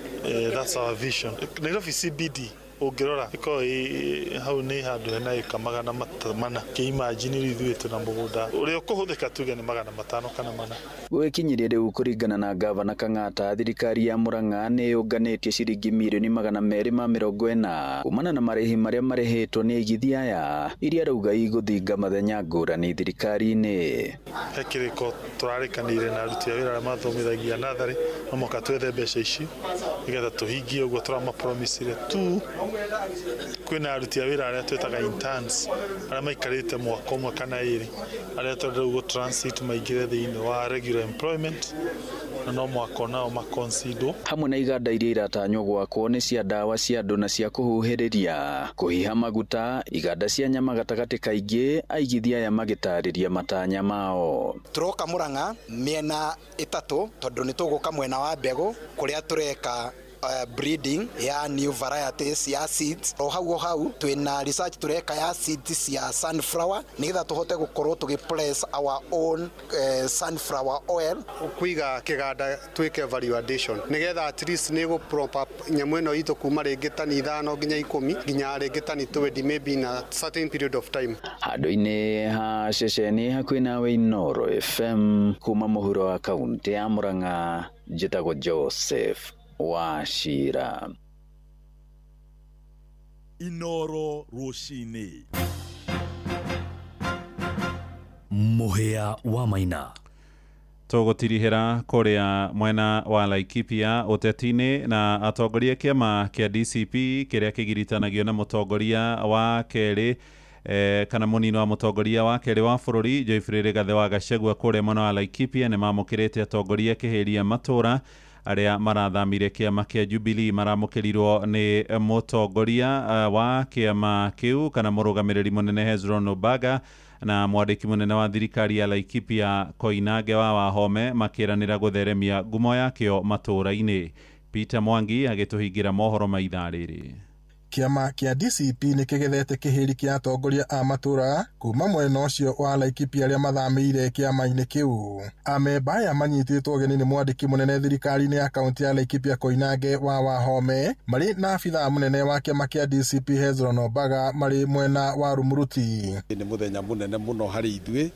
That's our vision. Nairobi CBD ũngĩrora ĩkoragwo hau nĩ handũ hena ĩka 400. Kĩ-imagine rĩu ithuĩ twĩna mũgũnda ũrĩa ũkũhũthĩka tuge nĩ 500 kana 400.
Gwĩkinyirie rĩu kũringana na gavana Kang'ata, thirikari ya Murang'a nĩ yũnganĩtie ciringi mirioni 240 kumana na marĩhi marĩa marĩhĩtwo nĩ aigithia aya iria rauga igũthinga mathenya ngũrani thirikari-inĩ.
He kĩrĩko tũrarĩkanĩire na aruti a wĩra arĩa mathomithagia natharĩ no mũhaka twethe mbeca ici nĩgetha tũhingie ũguo tũramapromisire tu. Kwĩna aruti a wĩra arĩa twĩtaga interns arĩa maikarĩte mwaka ũmwe kana ĩrĩ arĩa tũrenda rĩu gũ transit maingĩre thĩinĩ wa regular employment na no mwaka onao maconsiderwo.
Hamwe na iganda iria iratanywo gwakwo nĩ cia ndawa cia andũ na cia kũhuhĩrĩria, kũhiha maguta, iganda cia nyama gatagatĩ kaingĩ, aigithia aya magĩtarĩria matanya mao.
Tũroka Murang'a mĩena ĩtatũ tondũ nĩ tũgũka mwena wa mbegũ kũrĩa tũreka breeding ya new varieties ya seeds. O hau twina research tureka ya seeds ya sunflower nigetha tuhote gukorwo tugi press our own sunflower oil.
Kuiga kiganda twike value addition nigetha at least ni gu prop up nyamu ino itu kuma ringi tani 5 nginya 10 nginya ringi tani 20 maybe in a certain period of time.
Handu-inĩ ha ceceni hakuhĩ nawe Inooro FM kuma mũhuro wa kaunti ya Murang'a, njĩtagwo Joseph Wachira.
Inooro rũcinĩ.
Mũhĩa wa Maina.
Tũgũtirihĩra kũrĩa mwena wa Laikipia ũteti-inĩ na atongoria kĩama kĩa DCP kĩrĩa kĩgiritanagio na mũtongoria wa kerĩ kana mũnini wa mũtongoria wa kerĩ wa bũrũri Geoffrey Rigathĩ wa Gachagua kũrĩa mwena wa Laikipia nĩ mamũkĩrĩte atongoria kĩhĩria matũra arĩa marathamire kĩama kĩa Jubilee. Maramũkĩrirwo nĩ mũtongoria wa kĩama kĩu kana mũrũgamĩrĩri mũnene Hezron Obaga na mwandĩki mũnene wa thirikari ya Laikipia Koinange wa Wahome makĩranĩra gũtheremia ngumo yakĩo matũra-inĩ. Peter Mwangi agĩtũhingĩra mohoro ma ithaa rĩrĩ.
Kĩama kĩa DCP nĩ kĩgethete kĩhĩri kĩa atongoria a matũra kuma mwena ũcio wa Laikipia arĩa mathamĩire kĩama-inĩ kĩu. Amemba aya manyitĩtwo ũgeni nĩ mwandĩki mũnene thirikari-inĩ ya kaunti ya Laikipia Koinange wa Wahome marĩ na abithaa mũnene wa kĩama kĩa DCP Hezron Obaga marĩ mwena wa Rumuruti.
Nĩ mũthenya mũnene mũno harĩ ithuĩ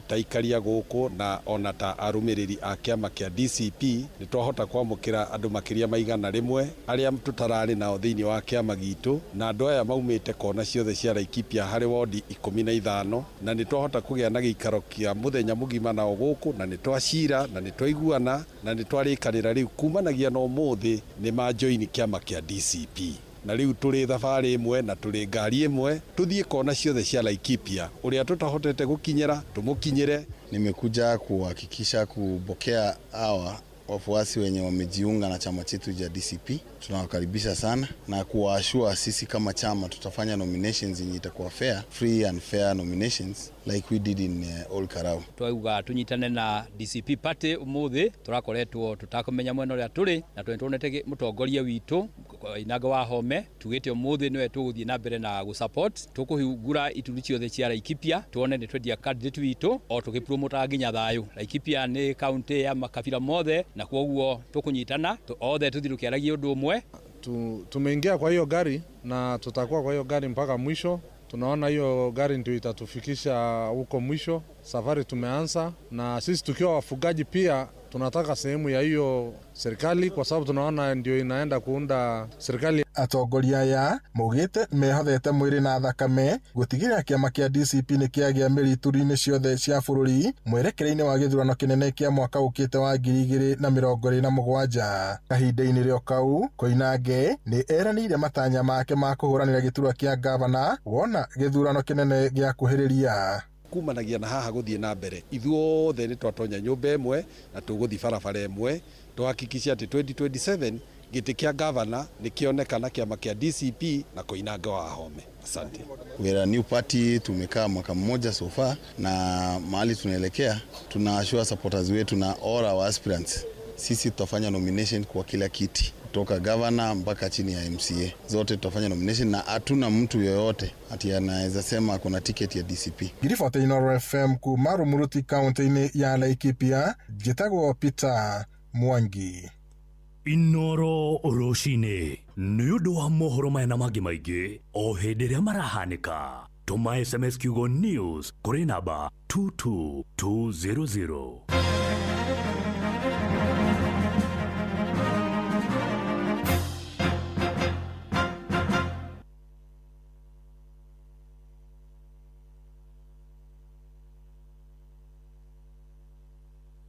ta ikaria gũkũ na ona ta arũmĩrĩri a kĩama kĩa DCP nĩ twahota kwamũkĩra andũ makĩria ma 100 arĩa tũtararĩ nao thĩinĩ wa kĩama gitũ, na andũ aya maumĩte kona ciothe cia Laikipia harĩ wodi 15, na nĩ twahota kũgĩa na gĩikaro kĩa mũthenya mũgima nao gũkũ, na nĩ twacira na nĩ twaiguana na nĩ twarĩkanĩra rĩu kumanagia na ũmũthĩ nĩ majoini kĩama kĩa DCP. Na rĩu tũrĩ thabarĩ ĩmwe na tũrĩ ngari ĩmwe tũthiĩ kona ciothe cia Laikipia ũrĩa tũtahotete gũkinyĩra tũmũkinyĩre.
Nimekuja kuhakikisha kupokea hawa wafuasi wenye wamejiunga na chama chetu cha DCP. Tunawakaribisha sana na kuwaashua sisi kama chama tutafanya nominations yenye itakuwa fair, free and fair nominations like we did in Ol Kalou.
Twauga tunyitane na DCP party umuthi turakoretwo tutakumenya mwena uria turi na twonete mutongoria witu Koinange wa Wahome tugite umuthi niwe tuguthie na mbere na gusupport tukuhingura ituri ciothe cia Laikipia tuone ni twendia candidate witu o tugipromota nginya thayu. Laikipia ni county ya makabila mothe na koguo tukunyitana othe tuthi tukiaragia undu umwe.
Tumeingia kwa hiyo gari na tutakuwa kwa hiyo gari mpaka mwisho. Tunaona hiyo gari ndio itatufikisha huko mwisho. Safari tumeanza, na sisi tukiwa wafugaji pia tunataka sehemu ya hiyo serikali kwa sababu tunaona ndio inaenda kuunda serikali.
Atongoria aya maugĩte mehothete mwĩrĩ na thakame gũtigĩrĩra kĩama kĩa DCP nĩ kĩagĩa mĩri ituri-inĩ ciothe cia bũrũri mwerekera-inĩ wa gĩthurano kĩnene kĩa mwaka ũkĩte wa 2027. Kahinda-inĩ rĩo kau, Koinange nĩ eranĩire matanya make ma kũhũranĩra gĩturwa kĩa ngavana wona gĩthurano kĩnene gĩakuhĩrĩria.
Kumanagia na haha guthie na mbere ithuothe ni twatonya nyumba imwe na tuguthi barabara imwe tuhakikishe ati 2027 giti kia gavana ni kionekana kiama kia DCP na Koinange wa Wahome. Asante.
We are a new party, tumekaa mwaka mmoja so far, na mahali tunaelekea tunaashua supporters wetu na all our aspirants. Sisi tutafanya nomination kwa kila kiti kutoka governor mpaka chini ya MCA. Zote tutafanya nomination na hatuna mtu yoyote ati anaweza sema kuna ticket ya DCP.
Ngiribota Inooro FM kuma Rumuruti kaunti-inĩ ya Laikipia, njĩtagwo Peter Mwangi.
Inooro rũcinĩ nĩ ũndũ wa mohoro maya na mangĩ maingĩ o hĩndĩ ĩrĩa marahanĩka. Tũma SMS kiugo news kũrĩ namba 22200.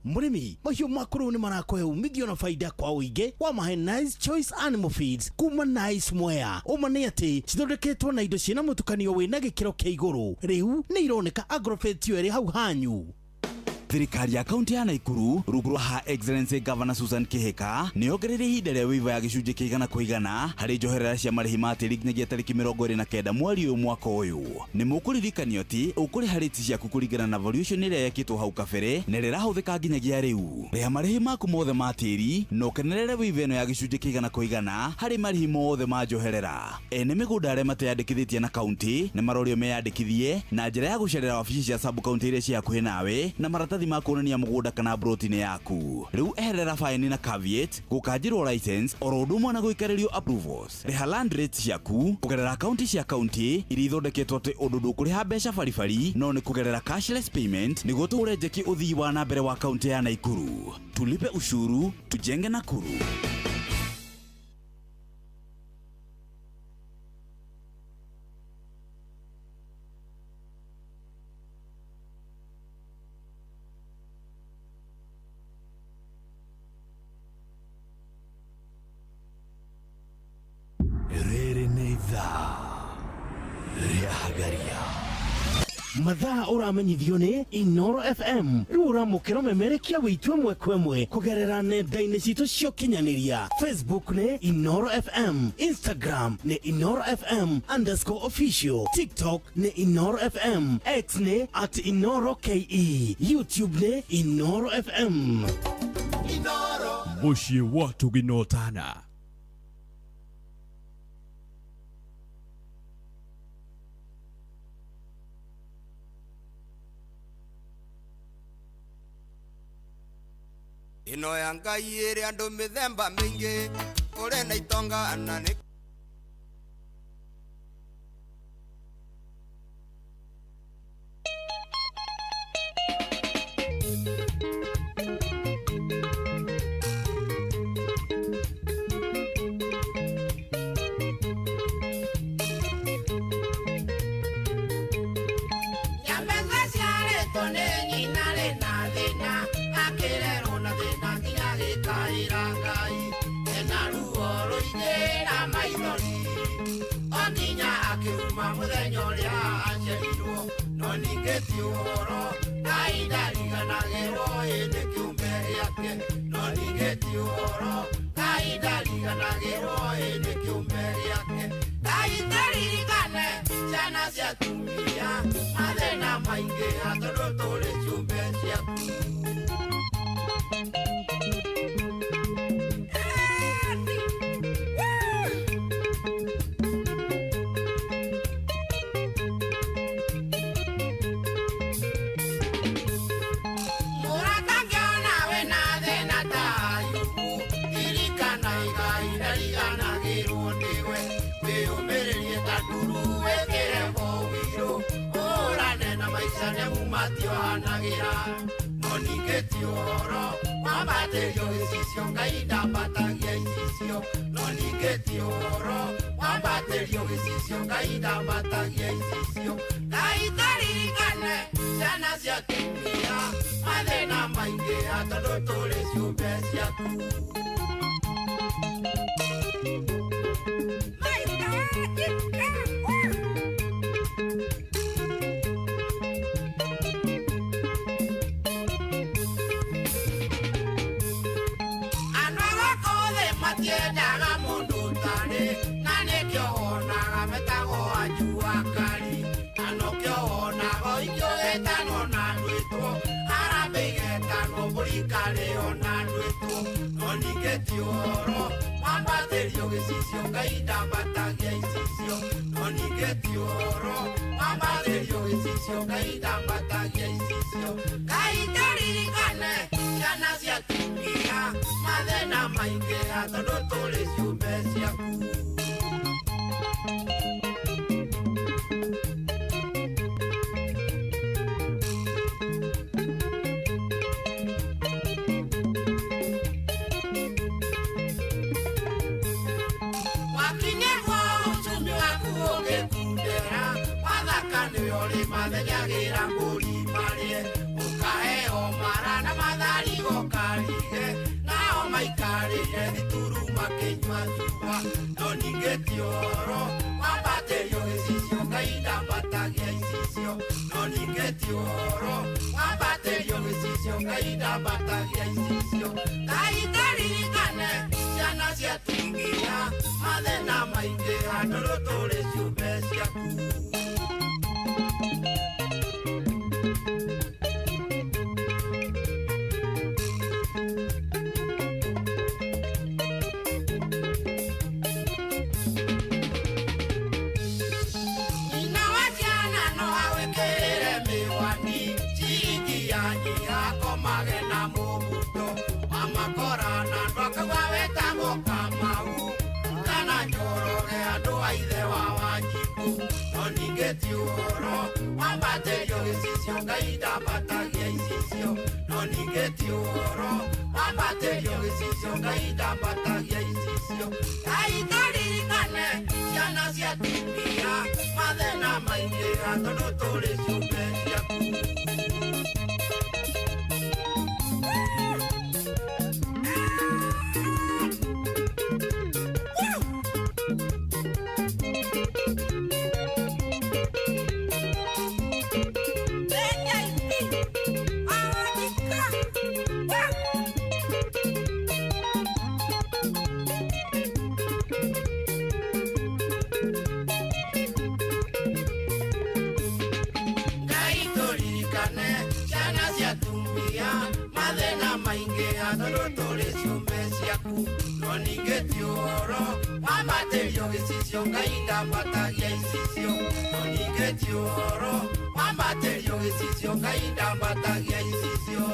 Mũrĩmi, mahiũ maku rĩu nĩ marakũhe umithio na faida kwa ũingĩ wa mahe Nice Choice Animal Feeds kuma Nice Mwea. Ũma nĩ atĩ cithondeketwo na indo ciĩna mũtukanio wĩna gĩkĩro kĩa igũrũ. Rĩu nĩ ironeka Agrovet yo ĩrĩ hau hanyu.
Thirikari ya kaunti ya Naikuru rungu rwa Her Excellency Governor Susan Kihika nĩ yongereire ihinda rĩa waiver ya gĩcunjĩ kĩa igana kwa igana harĩ njoherera cia marĩhi ma tĩri nginyagia tarĩki 29 mweri ũyũ mwaka ũyũ. Nĩ mũkũririkanio atĩ ũkũrĩha rates ciaku kũringana na valuation ĩrĩa yekĩtwo hau kabere na ĩrĩa ĩrahũthĩka nginyagia rĩu. Rĩha marĩhi maku mothe ma tĩri na ũkenerere waiver ĩno ya gĩcunjĩ kĩa igana kwa igana harĩ marĩhi mothe ma njoherera. Ene mĩgũnda arĩa mateyandĩkithĩtie na kaunti nĩ marorio meyandĩkithie na njĩra ya gũcerera wabici cia sub kaunti iria ciĩ hakuhĩ nawe na maratathi ma kuonania mũgũnda kana broti-inĩ yaku. Rĩu eherera faini na caveat, gũkanjĩrwo license oro ũndũ ũmwe na gũikarĩrio approvals. Rĩha land rates ciaku kũgerera akaunti cia kaunti iria ithondeketwo atĩ ũndũ ndũkũrĩha mbeca baribari no nĩ kũgerera cashless payment nĩguo tũhũre njeki ũthii wa na mbere wa kaunti ya Naikuru. Tulipe ushuru, tujenge Nakuru.
Mathaa ũramenyithio nĩ Inooro FM. Rĩu ũramũkĩra ũmemerekia witũ ĩmwe kwa ĩmwe kũgerera nenda-inĩ citũ cia ũkinyanĩria. Facebook nĩ Inooro FM, Instagram nĩ Inooro FM _official, TikTok nĩ Inooro FM, X nĩ @InooroKE, YouTube nĩ Inooro FM.
Mũciĩ wa Tũginotana.
Ino ya Ngai ĩrĩ andũ mĩthemba mĩingĩ kũrĩ na itonga na nĩ nemu matiohanagĩra no ningĩ ti ũhoro wambatĩrio gĩcicio Ngai ndambatagia icicio no ningĩ ti ũhoro wambatĩrio gĩcicio Ngai ndambatagia icicio Ngai taririkane ciana cia atumia mathĩna maingĩha tondũ tũrĩ ciũmbe ciaku. Andũ a gũkũ thĩ matiendaga mũndũ ũtarĩ na nĩkĩo wonaga metagwo anjua kari na nokĩo wonaga ingĩũgĩtanwo na ndwĩtwo harambĩ igetanwo mbũri ikarĩo na ndwĩtwo no ningĩ ti ũhoro wambatĩrio gĩcicio Ngai ndambatagia icicio no ningĩ ti ũhoro wambatĩrio gĩcicio Ngai ndambatagia icicio Ngai taririkane ciana cia atumia mathĩna maingĩha tondũ tũrĩ ciũmbe ciaku. Wakinyĩrwo ũcumi waku ũgĩkundera wathaka nĩwe ũrĩmathengagĩra mbũri marĩe ũkaheo mara na matharigo karige nao maikarĩire thituru makĩnyua cua no ningĩ ti ũhoro wambatĩrio gĩcicio Ngai ndambatagia icicio no ningĩ ti ũhoro wambatĩrio gĩcicio Ngai ndambatagia icicio Ngai taririkane ciana cia atumia mathĩna maingĩha tondũ tũrĩ ciũmbe ciaku. Nyina wa ciana no awĩkĩrĩre mĩwani ciringi yanyiha akomage na mũbuto wa makora na andũ akauga wetagwo Kamau kana Njoroge andũ a ithe wa Wanjikũ no ningĩ ti ũhoro wambatĩrio gĩcicio Ngai ndambatagia icicio no ningĩ ti ũhoro wambatĩrio gĩcicio Ngai ndambatagia icicio Ngai taririkane ciana cia atumia mathĩna maingĩha tondũ tũrĩ ciũmbe ciaku. Ngai tũririkane ciana cia atumia mathĩna maingĩha tondũ tũrĩ ciũmbe ciaku no ningĩ ti ũhoro wambatĩrio gĩcicio Ngai ndambatagia icicio no ningĩ ti ũhoro wambatĩrio gĩcicio Ngai ndambatagia icicio.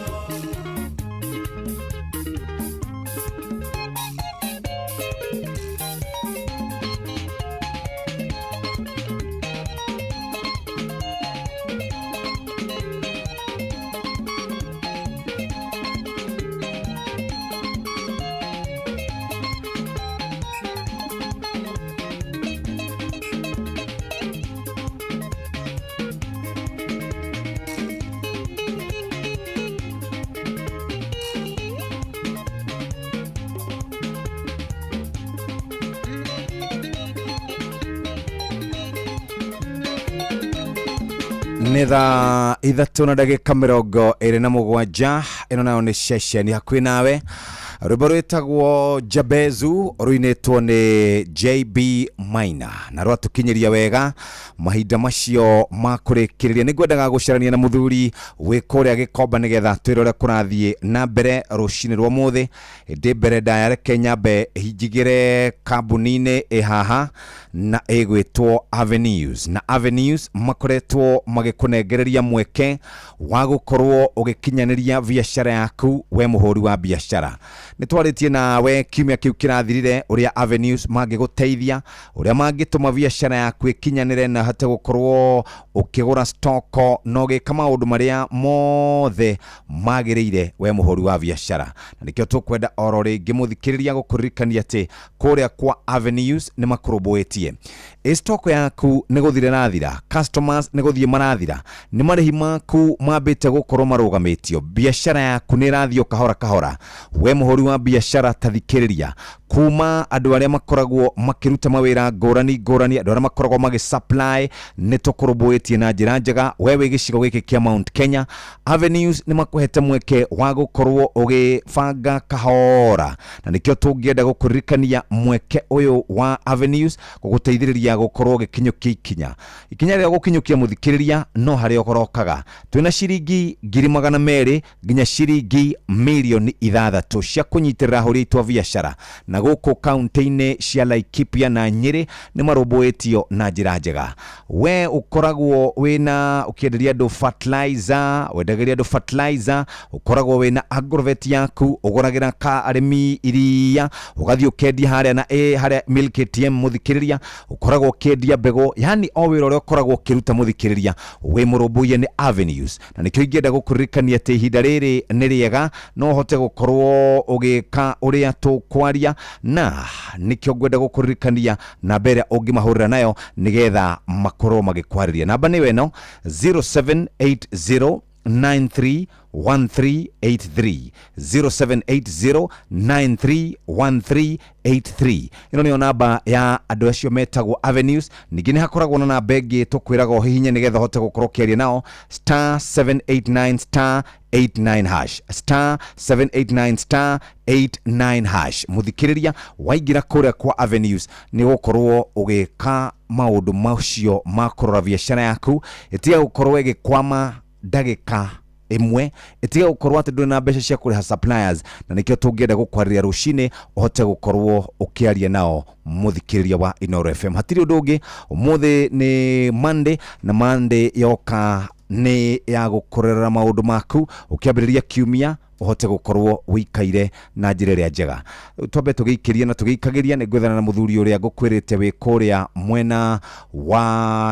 Nĩ thaa 3 na ndagĩka 27. Ĩno nayo nĩ ceceni hakuhĩ nawe, rwĩmbo rwĩtagwo Jabezu rũinĩtwo nĩ JB Maina na rwatũkinyĩria wega mahinda macio ma kũrĩkĩrĩria. Nĩ ngwendaga gũcarania na mũthuri wĩ kũrĩa Gĩkomba nĩgetha twĩre ũrĩa kũrathiĩ na mbere rũcinĩ rwa ũmũthĩ. Ĩndĩ mbere ndaya reke nyambe njigĩre kambuni-inĩ ĩ haha na ĩgwĩtwo Avenues, na Avenues makoretwo magĩkũnengereria mweke wa gũkorwo ũgĩkinyanĩria biacara yaku we mũhũri wa biacara. Nĩ twarĩtie nawe kiumia kĩu kĩrathirire ũrĩa Avenues mangĩgũteithia, ũrĩa mangĩtũma biacara yaku ĩkinyanĩre na hote gũkorwo ũkĩgũra stoko na ũgĩka maũndũ marĩa mothe magĩrĩire we mũhũri wa biacara. Na nĩkĩo tũkwenda oro rĩngĩ mũthikĩrĩria gũkũririkania atĩ kũrĩa kwa Avenues nĩ makũrũmbũĩtie. Ĩ stoko yaku nĩ gũthira ĩrathira, customers nĩ gũthiĩ marathira, nĩ marĩhi maku mambĩte gũkorwo marũgamĩtio, biacara yaku nĩ ĩrathiĩ o kahora kahora. We mũhũri wa biacara ta thikĩrĩria, kuma andũ arĩa makoragwo makĩruta mawĩra ngũrani ngũrani, andũ arĩa makoragwo magĩ supply, nĩ tũkũrũmbũĩtie na njĩra njega. We wĩ gĩcigo gĩkĩ kĩa Mount Kenya, Avenues nĩ makũhete mweke wa gũkorwo ũgĩbanga kahora, na nĩkĩo tũngĩenda gũkũririkania mweke ũyũ wa Avenues gũgũteithĩrĩria gũkorwo ũgĩkinyũkia ikinya. Ikinya rĩa gũkinyũkia mũthikĩrĩria no harĩa ũgorokaga. Twĩna ciringi 200,000 nginya ciringi 6 million cia kũnyitĩrĩra ahũri aitũ a biacara, na gũkũ kaunti-inĩ cia Laikipia na Nyĩrĩ nĩ marũmbũĩtio na njĩra njega. We ũkoragwo wĩna ũkĩenderia andũ fertilizer, wendagĩria andũ fertilizer, ũkoragwo wĩna agrovet yaku, ũgũragĩra ka arĩmi iria, ũgathiĩ ũkendia harĩa na harĩa Milk ATM mũthikĩrĩria, ũkoragwo ũkĩendia mbegũ, yani o wĩra ũrĩa ũkoragwo ũkĩruta mũthikĩrĩria wĩ mũrũmbũiye nĩ Avenues. Na nĩkĩo ingĩenda gũkũririkania atĩ ihinda rĩrĩ nĩ rĩega, no ũhote gũkorwo ũgĩka ũrĩa tũkwaria, na nĩkĩo ngwenda gũkũririkania namba ĩrĩa ũngĩmahũrĩra nayo nĩgetha makorwo magĩkwarĩria. Namba nĩyo ĩno, 0780 931383, 0780 931383. Ĩno nĩyo namba ya andũ acio metagwo Avenues. Ningĩ nĩ hakoragwo na namba ĩngĩ tũkwĩraga ũhihinye nĩgetha ũhote gũkorwo ũkĩaria nao, star 789 star 89 hash, star 789 star 89 hash. Mũthikĩrĩria, waingĩra kũrĩa kwa Avenues nĩ gũkorwo ũgĩka maũndũ macio ma kũrora biacara yaku ĩtiga gũkorwo ĩgĩkwama ndagĩka ĩmwe, ĩtiga gũkorwo atĩ ndũrĩ na mbeca cia kũrĩha suppliers. Na nĩkĩo tũngĩenda gũkwarĩria rũcinĩ ũhote gũkorwo ũkĩaria nao, mũthikĩrĩria wa Inooro FM. Hatirĩ ũndũ ũngĩ, ũmũthĩ nĩ Monday, na Monday yoka nĩ ya gũkũrerera maũndũ maku ũkĩambĩrĩria kiumia ũhote gũkorwo wĩikaire na njĩra ĩrĩa njega. Twambe tũgĩikĩrie na tũgĩikagĩria nĩ ngwethana na mũthuri ũrĩa ngũkwĩrĩte wĩ kũrĩa mwena wa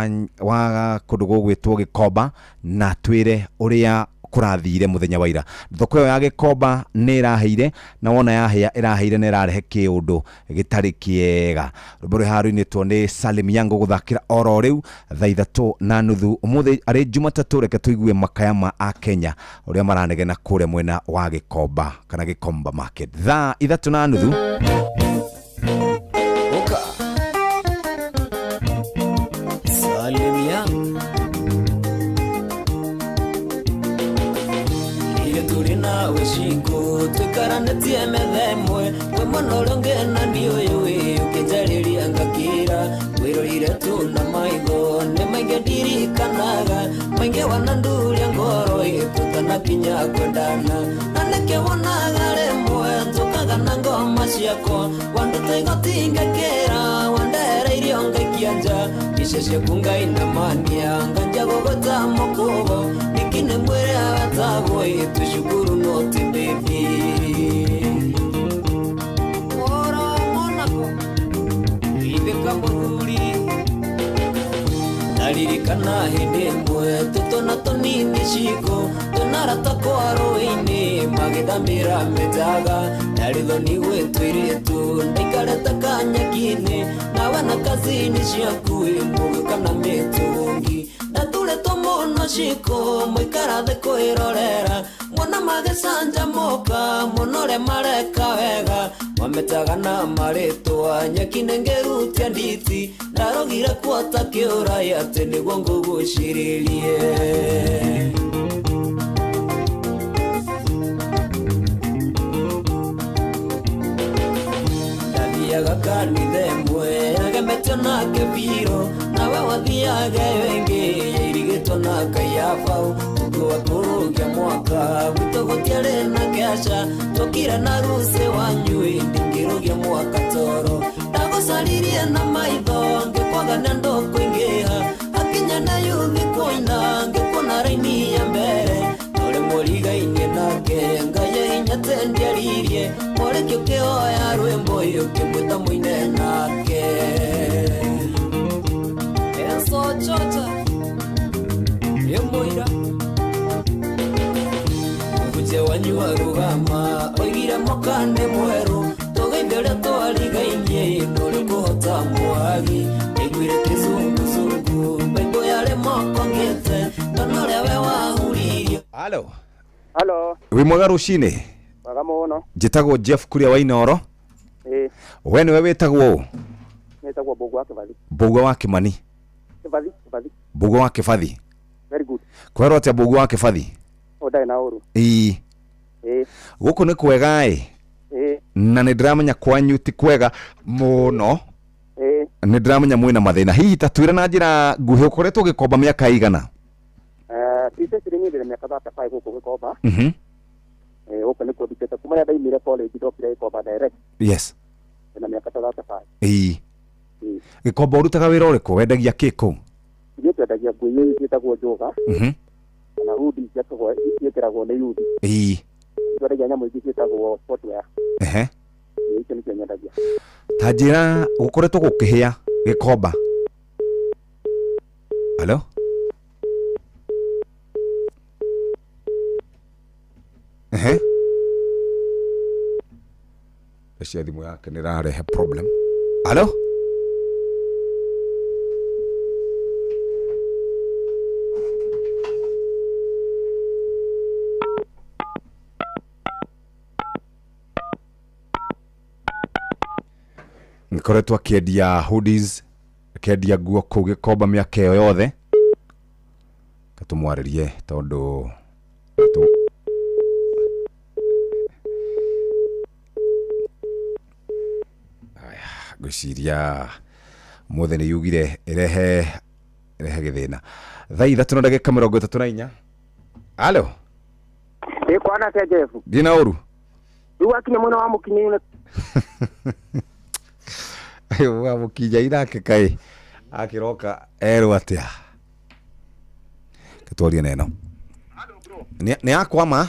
kũndũ gũgwĩtwo Gĩkomba, na twĩre ũrĩa kũrathire mũthenya wa ira. Thoko ĩyo ya Gĩkomba nĩ ĩraheire, na wona yahĩa ĩraheire na ĩrarehe kĩũndũ gĩtarĩ kĩega. Rwĩmbo rwĩ haha rũinĩtwo nĩ Salim Yango gũthakĩra oro rĩu thaa 3:30 ũmũthĩ arĩ Jumatatũ. Reke tũigue makaya ma Akenya ũrĩa maranegena kũrĩa mwena wa Gĩkomba kana Gĩkomba market thaa 3:30.
Oka. Salim Yang. Ile tũrĩ nawe ciko tũikaranĩtie metha ĩmwe, we mwena ũrĩa ũngena ni ũyũ ĩ ũkĩnjarĩria ngakĩra wĩrorire tu na maitho nĩ maingĩ ndirikanaga maingĩ wananduria ngoro ĩ tũtanakinya kwendana, na nĩkĩo wonaga rĩmwe njũkaga na ngoma ciakwa wanduta igoti ngakĩra wandehereirio ngaikia nja icio ciaku ngainamania nganja gũgũta mũkũbo nikine mwĩre wetagwo ĩ tũcukuru no ti baby. Oro Monaco itheka mũthuri, ndaririkana hĩndĩ ĩmwe tũtwana tũnini ciko tũnarata kwa rũĩ-inĩ magĩthambĩra mĩtaga, ndarĩ thoni gwĩtũirĩtu ndaikarĩte kanyeki-inĩ nawe na kazini ciaku ĩ mũgĩũka na mĩtũngi ndaturĩtwo mũno ciko mũikara thĩ kwĩrorera mwana magĩcanjamũka mũno ũrĩa mareka wega mametaga na marĩtwa nyeki nĩngĩrutia nditi ndarogire kuota kĩũrai atĩ nĩguo ngũgucĩrĩrie. Ndathiaga kanitha ĩmwe yagemetio na kĩbiro nawe wathiaga ĩyo ĩngĩ yairigĩtwo na kayabaũ tukua kũrũgia mwaka gwitũ gũtiarĩ na kĩaca tũkire na rucĩ wanyu ndingĩrũgia mwaka toro ndagũcaririe na maitho ngĩkwaga na ndũkũingĩha hakinya na yuthi kũina ngĩkuona raini ya mbere tũrĩ mũrigaine nake ngaye hinya tendiaririe. Norĩkĩo kĩhoya rwĩmbo ũkĩmwĩta mũine nake Enso Chocha ĩmũira Mũhunjia wanyu wa rũgama oigire mwaka nĩ mwerũ tũgeithĩre twarigainie ndũrĩ kũhota mwagi Ndaiguire kĩzunguzungu baibũ yarĩ moko ngĩte ndona ũrĩa we wahuririe.
Halo.
Halo.
Wĩ mwega rũcinĩ?
Mwega mũno.
Njĩtagwo Jeff Kuria wa Inooro.
Ĩĩ.
We nĩwe wĩtagwo ũ?
Nĩtagwo Mbũgua wa Kĩbathi.
Mbũgua wa Kĩmani.
Kĩbathi, Kĩbathi.
Mbũgua wa Kĩbathi.
Very good.
Kwerwo atĩa Mbũgua wa Kĩbathi?
O ndarĩ na ũru.
Ĩĩ.
Ĩĩ.
Gũkũ nĩ kwega ĩ?
Ĩĩ.
Na nĩ ndĩramenya kwanyu ti kwega mũno.
Ĩĩ.
Nĩ ndĩramenya mwĩna mathĩna. Hihi ta twĩre na njĩra nguhĩ ũkoretwo ũgĩkomba mĩaka ĩigana?
Icecire niĩ ndĩrĩ mĩaka 35 gũkũ Gĩkomba.
Mhm.
Gũkũ nĩkuo ndutĩte kuma rĩrĩa ndaumire college ndokire Gĩkomba direct.
Yes.
Ndĩna mĩaka 35.
Ĩĩ. Gĩkomba ũrutaga wĩra ũrĩkũ? Wendagia kĩ kũu?
Ithuĩ twendagia nguo iria ciĩtagwo njũga.
Mhm.
Kana hudi ciĩkĩragwo nĩ yuthi.
Ĩĩ.
Twendagia nyamũ ingĩ ciĩtagwo sportwear.
Ehe.
Icio nĩcio nyendagia.
Ta njĩra gũkoretwo gũkĩhĩa Gĩkomba. Halo? Ehe. Cia thimũ yake nĩ ĩrarehe problem. Halo? Nĩkoretwo akĩendia hoodies, akĩendia nguo kũu Gĩkomba mĩaka ĩyo yothe. Katũmwarĩrie tondũ ngwĩciria mũthĩ nĩ yugire ĩrehe gĩthĩna. Thaa 3:34. Halo.
Ĩ kwana atĩa Jeff?
Ndina ũru.
Rĩu wakinya mwena wa Mũkinyĩ.
Wa Mũkinya inake kaĩ akĩroka erwo atĩa? Ketwarie na ĩno. Nĩ yakwama?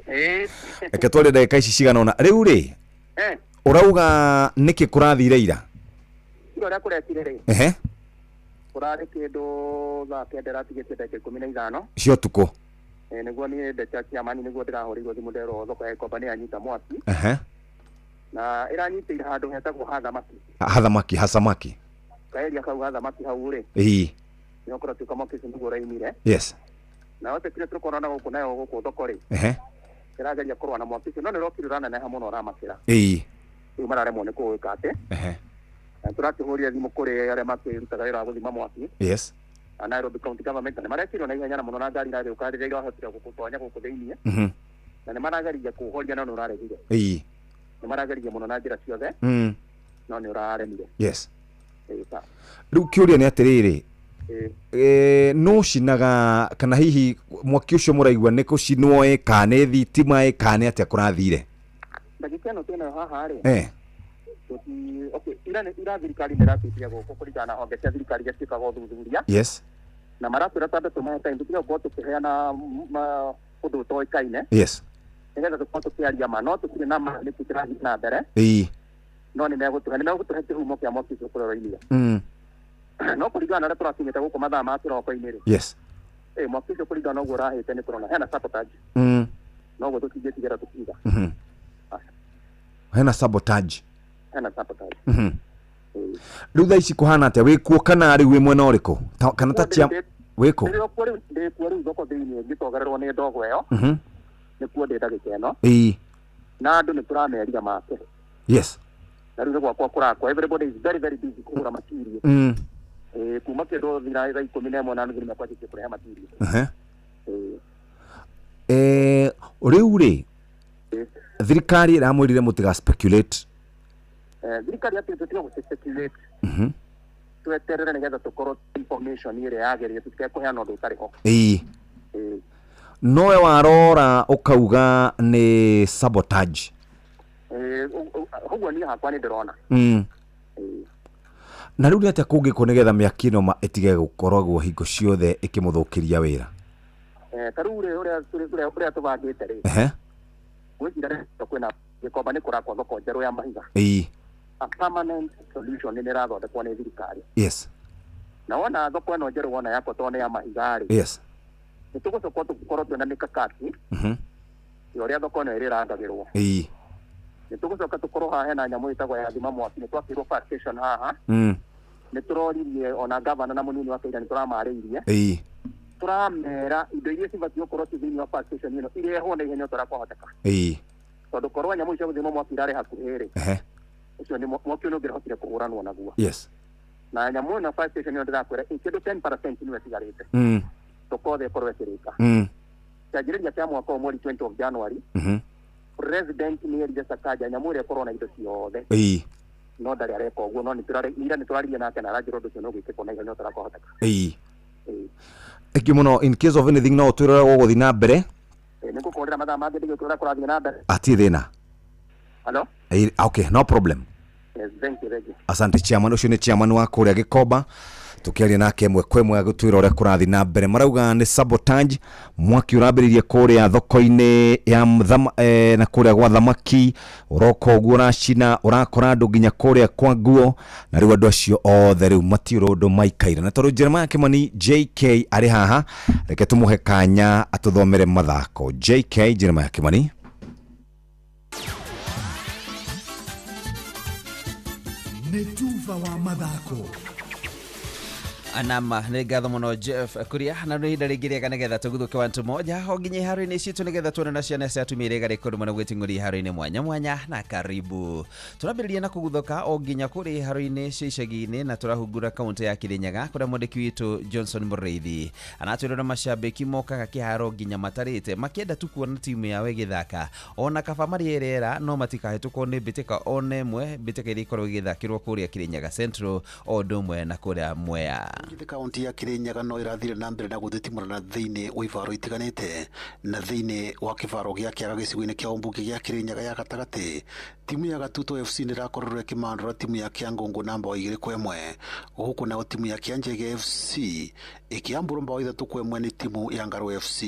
Ĩĩ.
Reke twarie ndagĩka ici cigana ũna. Rĩu rĩ, ũrauga nĩkĩ kũrathire ira?
Ira ũrĩa kũrekire rĩ?
Ehe.
Kũrarĩ kĩndũ thaa 9 ĩratigĩtie ndagĩka 15.
Cia ũtukũ.
Nĩguo niĩ ndecha kĩamani nĩguo ndĩrahũrĩirwo thimũ nderwo thoko ya Gĩkomba nĩ yanyita mwaki.
Ehe.
Na ĩranyitĩire handũ hetagwo Hathamaki.
Hathamaki, Hasamaki.
Kaeria kau Hathamaki hau rĩ.
Ĩĩ.
Nĩho kũratuĩka mwaki ũcio nĩguo ũraumire.
Yes.
Na yote kĩrĩa tũkorwo na gũkũ nayo gũkũ thoko rĩ.
Ehe.
Ĩrageria kũrũa na mwaki ũcio no nĩ ũrokire ũraneneha mũno ũramakĩra.
Ĩĩ.
Rĩu mararemwo nĩ kũwĩka atĩ.
Ehe.
Na tũrakĩhũrire thimũ kũrĩ arĩa makĩrutaga wĩra wa gũthima mwaki.
Yes.
A Nairobi County Government na nĩmarekirwo na ihenya mũno na ngari iragĩũka rĩrĩa irahotire gũtonya gũkũ thĩiniĩ.
Mhm.
Na nĩmarageria kũũhoria no nĩũraregire.
Ĩĩ.
Nĩmarageria mũno na njĩra ciothe.
Mm.
No nĩũraremire.
Yes.
Ĩĩ ta.
Rĩu kĩũria nĩ atĩrĩrĩ.
Ĩĩ.
No cinaga kana hihi mwaki ũcio mũraigua nĩ kũcinwo ĩ kana nĩ thitima ĩ kana nĩ atĩa kũrathire?
Ndagĩka ĩno twĩnayo haha rĩ.
Eh.
Okay, ira thirikari nĩ ĩratwĩtire gũkũ kũringana na honge cia thirikari iria ciĩkaga ũthuthuria.
Yes.
Na maratwĩra twambe tũmahe time tũtige gũkorwo tũkĩheana ũndũ ũtoĩkaine.
Yes.
Nĩgetha tũkorwo tũkĩaria ma no tũtirĩ na ma nĩkĩ kĩrathiĩ na mbere.
Ĩĩ.
No nĩmegũtũhe kĩhumo kĩa mwaki ũcio kũrĩa ũroimire.
Mm.
No kũringana na ũrĩa tũrakinyĩte gũkũ mathaa ma kĩroko-inĩ rĩ.
Yes.
Mwaki ũcio kũringana na ũguo ũrahĩte nĩ tũrona hena sabotage.
Mm.
Noguo tũtingĩtigĩra tũkiuga.
Mhm. Hena sabotage.
Hena sabotage.
Mhm. Rĩu thaa ici kũhana atĩa wĩkuo kana rĩu wĩ mwena ũrĩkũ? Kana ta cia wĩkũ?
Ndĩkuo rĩu thoko thĩiniĩ ngĩtongererwo nĩ ndogo ĩyo.
Mhm.
Nĩkuo ndĩ ndagĩka ĩno.
Ĩĩ.
Na andũ nĩ tũrameria make.
Yes.
Na rĩu nĩ gwakwa kũrakwa everybody is very very busy kũgũra material.
Mm.
Kuma kĩndũ thira thaa 11:30 nĩmakwanjĩtie kũrehe material.
Ehe. Rĩu rĩ thirikari ĩramwĩrire mũtiga speculate.
Thirikari atĩ tũtige gũ speculate.
Mhm.
Tweterere nĩgetha tũkorwo information ĩrĩa yagĩrĩire tũtige kũheana ũndũ ũtarĩ ho.
Ĩĩ. Nowe warora ũkauga nĩ sabotage.
Ũguo niĩ hakwa nĩ ndĩrona.
Mm. Na rĩu nĩ atĩa kũngĩkwo nĩgetha mĩaki ĩno ma ĩtige gũkoragwo hingo ciothe ĩkĩmũthũkĩria wĩra?
Ta rĩu rĩ ũrĩa tũbangĩte rĩ.
Ehe.
Ngwĩciria kwĩna Gĩkomba nĩ kũrakwo thoko njerũ ya mahiga.
Ĩĩ.
A permanent solution nĩ ĩrathondekwo nĩ thirikari.
Yes.
Na wona thoko ĩno njerũ wona yakwo tondũ nĩ ya mahiga rĩ,
Yes.
nĩ tũgũcoka tũkorwo twĩna mĩkakati ya ũrĩa thoko ĩno ĩrĩrangagĩrwo.
Ĩĩ.
Nĩ tũgũcoka tũkorwo haha hena nyamũ ĩtagwo ya thima mwaki, nĩ twakĩirwo fire station haha. Nĩ tũroririe ona gavana na mũnini wake ira nĩ tũramarĩirie.
Ĩĩ.
Tũramera indo iria cibatiĩ gũkorwo ci thĩinĩ wa fire station ĩno irehwo na ihenya ũrĩa kwahoteka.
Ĩĩ.
Tondũ korwo nyamũ icio gũthima mwaki irarĩ hakuhĩ rĩ,
Ehe.
ũcio nĩ mwaki ũyũ nĩ ũngĩrahotire kũhũranwo naguo.
Yes.
Na nyamũ ĩno fire station ĩno ndĩrakwĩra ĩ kĩndũ 10% nĩyo ĩtigarĩte. Thoko yothe ĩkorwo ĩkĩrĩka. Kĩanjĩrĩria kĩa mwaka ũyũ mweri 20 of January, president nĩ erire Sakaja nyamũ ĩrĩa ĩkorwo na indo ciothe.
Ĩĩ.
No ndarĩ areka ũguo, no ira nĩ tũraririe nake na aranjĩra ũndũ ũcio nĩ ũgwĩkĩkwo na ihenya ũrĩa kwahoteka.
Ĩĩ.
Ĩĩ.
Thank you mũno. In case of anything no ũtwĩre ũrĩa gũgũthiĩ na mbere.
Ĩĩ, nĩ ngũkũrĩra mathaa mangĩ ndĩgĩkwĩra ũrĩa kũrathiĩ na mbere.
Hatirĩ thĩna.
Hello?
Ĩĩ, okay, no problem.
Yes, thank you, thank you.
Asante chairman. Ũcio nĩ chairman wa kũrĩa Gĩkomba, tukiaria nake ĩmwe kwa ĩmwe agĩtwĩra ũrĩa kũrathiĩ na mbere. Marauga nĩ sabotage, mwaki ũrambĩrĩirie kũrĩa thoko-inĩ ya na kũrĩa gwa thamaki, ũroka ũguo ũracina, ũrakora andũ nginya kũrĩa kwa nguo, na rĩu andũ acio othe rĩu matiũrĩ ũndũ maikaire. Na tondũ Jeremiah Kimani JK arĩ haha, reke tũmũhe kanya atũthomere mathako. JK Jeremiah Kimani.
Nĩ tuba wa mathako.
Anama nĩ ngatho mũno Jeff Kuria, na nĩ ihinda rĩngĩ rĩega nĩgetha tũguthũke wantu moja o nginya iharo-inĩ citũ nĩgetha tuone na ciana cia atumia iria igarĩ kũndũ mũno gwĩting'ũria iharo-inĩ mwanya mwanya. Na karibu tũrambĩrĩria na kũguthũka o nginya kũrĩ iharo-inĩ cia icagi-inĩ, na tũrahungura kaũntĩ ya Kirinyaga kũrĩa mwandĩki witũ Johnson Mũrĩithi anatwĩrora macambĩki mokaga kĩharo nginya matarĩte makĩenda tu kuona timu yao ĩgĩthaka, ona kaba marĩerera no matikahĩtũkwo nĩ mbĩtĩka ona ĩmwe, mbĩtĩka iria ikoragwo igĩthakĩrwo kũrĩa Kirinyaga Central o ũndũ ũmwe na kũrĩa Mwea.
Kaunti ya Kirinyaga no irathire na mbere na guthitimũrana thiini wa ibaro itiganite, na thiini wa kibaro gia Kiaga gĩcigo-inĩ kĩa ũmbunge gĩa Kirinyaga ya gatagatĩ. Timu ya Gatuto FC nĩ ĩrakorirwo ĩkĩmandũra timu ya Kĩangũngũ na mbao 2-1, gũkũ nayo timu ya Kĩanjege FC ĩkĩambũrwo mbao 3-1 nĩ timu ya Ngarũ FC.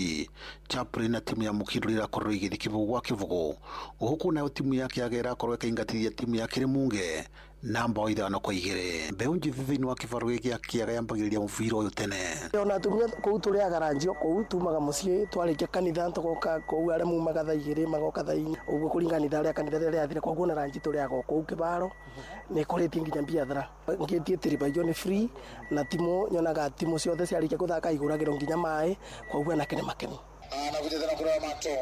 Chaplin na timu ya Mũkindũ irakorirwo igĩthiĩ kĩbũgũ gwa kĩbũgũ, gũkũ nayo timu ya Kĩaga ĩrakorwo ĩkĩingatithia timu ya Kĩrĩmunge na mbao 5-2. Mbeũ njĩthĩ thĩinĩ wa kĩbaro gĩkĩ gĩa Kĩaga yambagĩrĩria mũbira ũyũ tene.
Ona atumia kũu tũrĩaga ranjio kũu tumaga mũciĩ twarĩkia kanitha tũgoka kũu, arĩa mumaga thaa 2 magoka thaa 4 ũguo kũringana na ithaa rĩa kanitha rĩrĩa rĩathire. Koguo na ranji tũrĩaga o kũu kĩbaro nĩ kũrĩtie nginya biathara ngĩtie tiribaio nĩ free, na timu nyonaga timu ciothe ciarĩkia gũthaka igũragĩrwo nginya maĩ, koguo anake nĩ makenu.
Anakuja tena kule Mato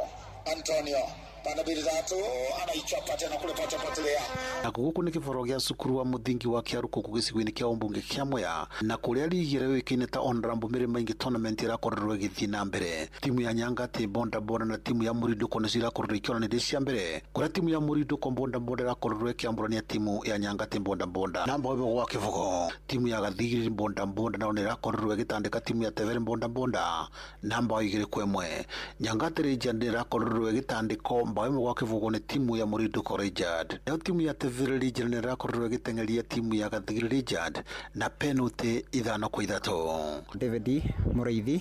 Antonio panda mbili tatu anaichapa tena kule pata potelea.
Na gũkũ nĩ kĩbaro gĩa cukuru wa mũthingi wa Kĩarũkũkũ gĩcigo-inĩ kĩa ũmbunge kĩa Mwea, na kũrĩa ligi ĩrĩa yũĩkaine ta Honorable Mary Maingi tournament ĩrakorirwo ĩgĩthiĩ na mbere. Timu ya Nyangati Bonda Bonda na timu ya Mũrindũko nĩcio irakorirwo ikĩonanĩria cia mbere, kũrĩa timu ya Mũrindũko Bonda Bonda ĩrakorirwo ĩkĩambũrania timu ya Nyangati Bonda Bonda na mbao 1-0. Timu ya Gathigiri Bonda Bonda nayo nĩ ĩrakorirwo ĩgĩtandĩka timu ya Tevere Bonda Bonda na mbao 2-1. Nyangati Legend ĩrakorirwo ĩgĩtandĩkwo mbao 1-0 nĩ timu ya Mũrindũko Legend. Nayo timu ya Tevere Legend nĩ ĩrakorirwo ĩgĩteng'eria timu ya Gathigiri Legend na penalty 5-3.
David Mũrĩithi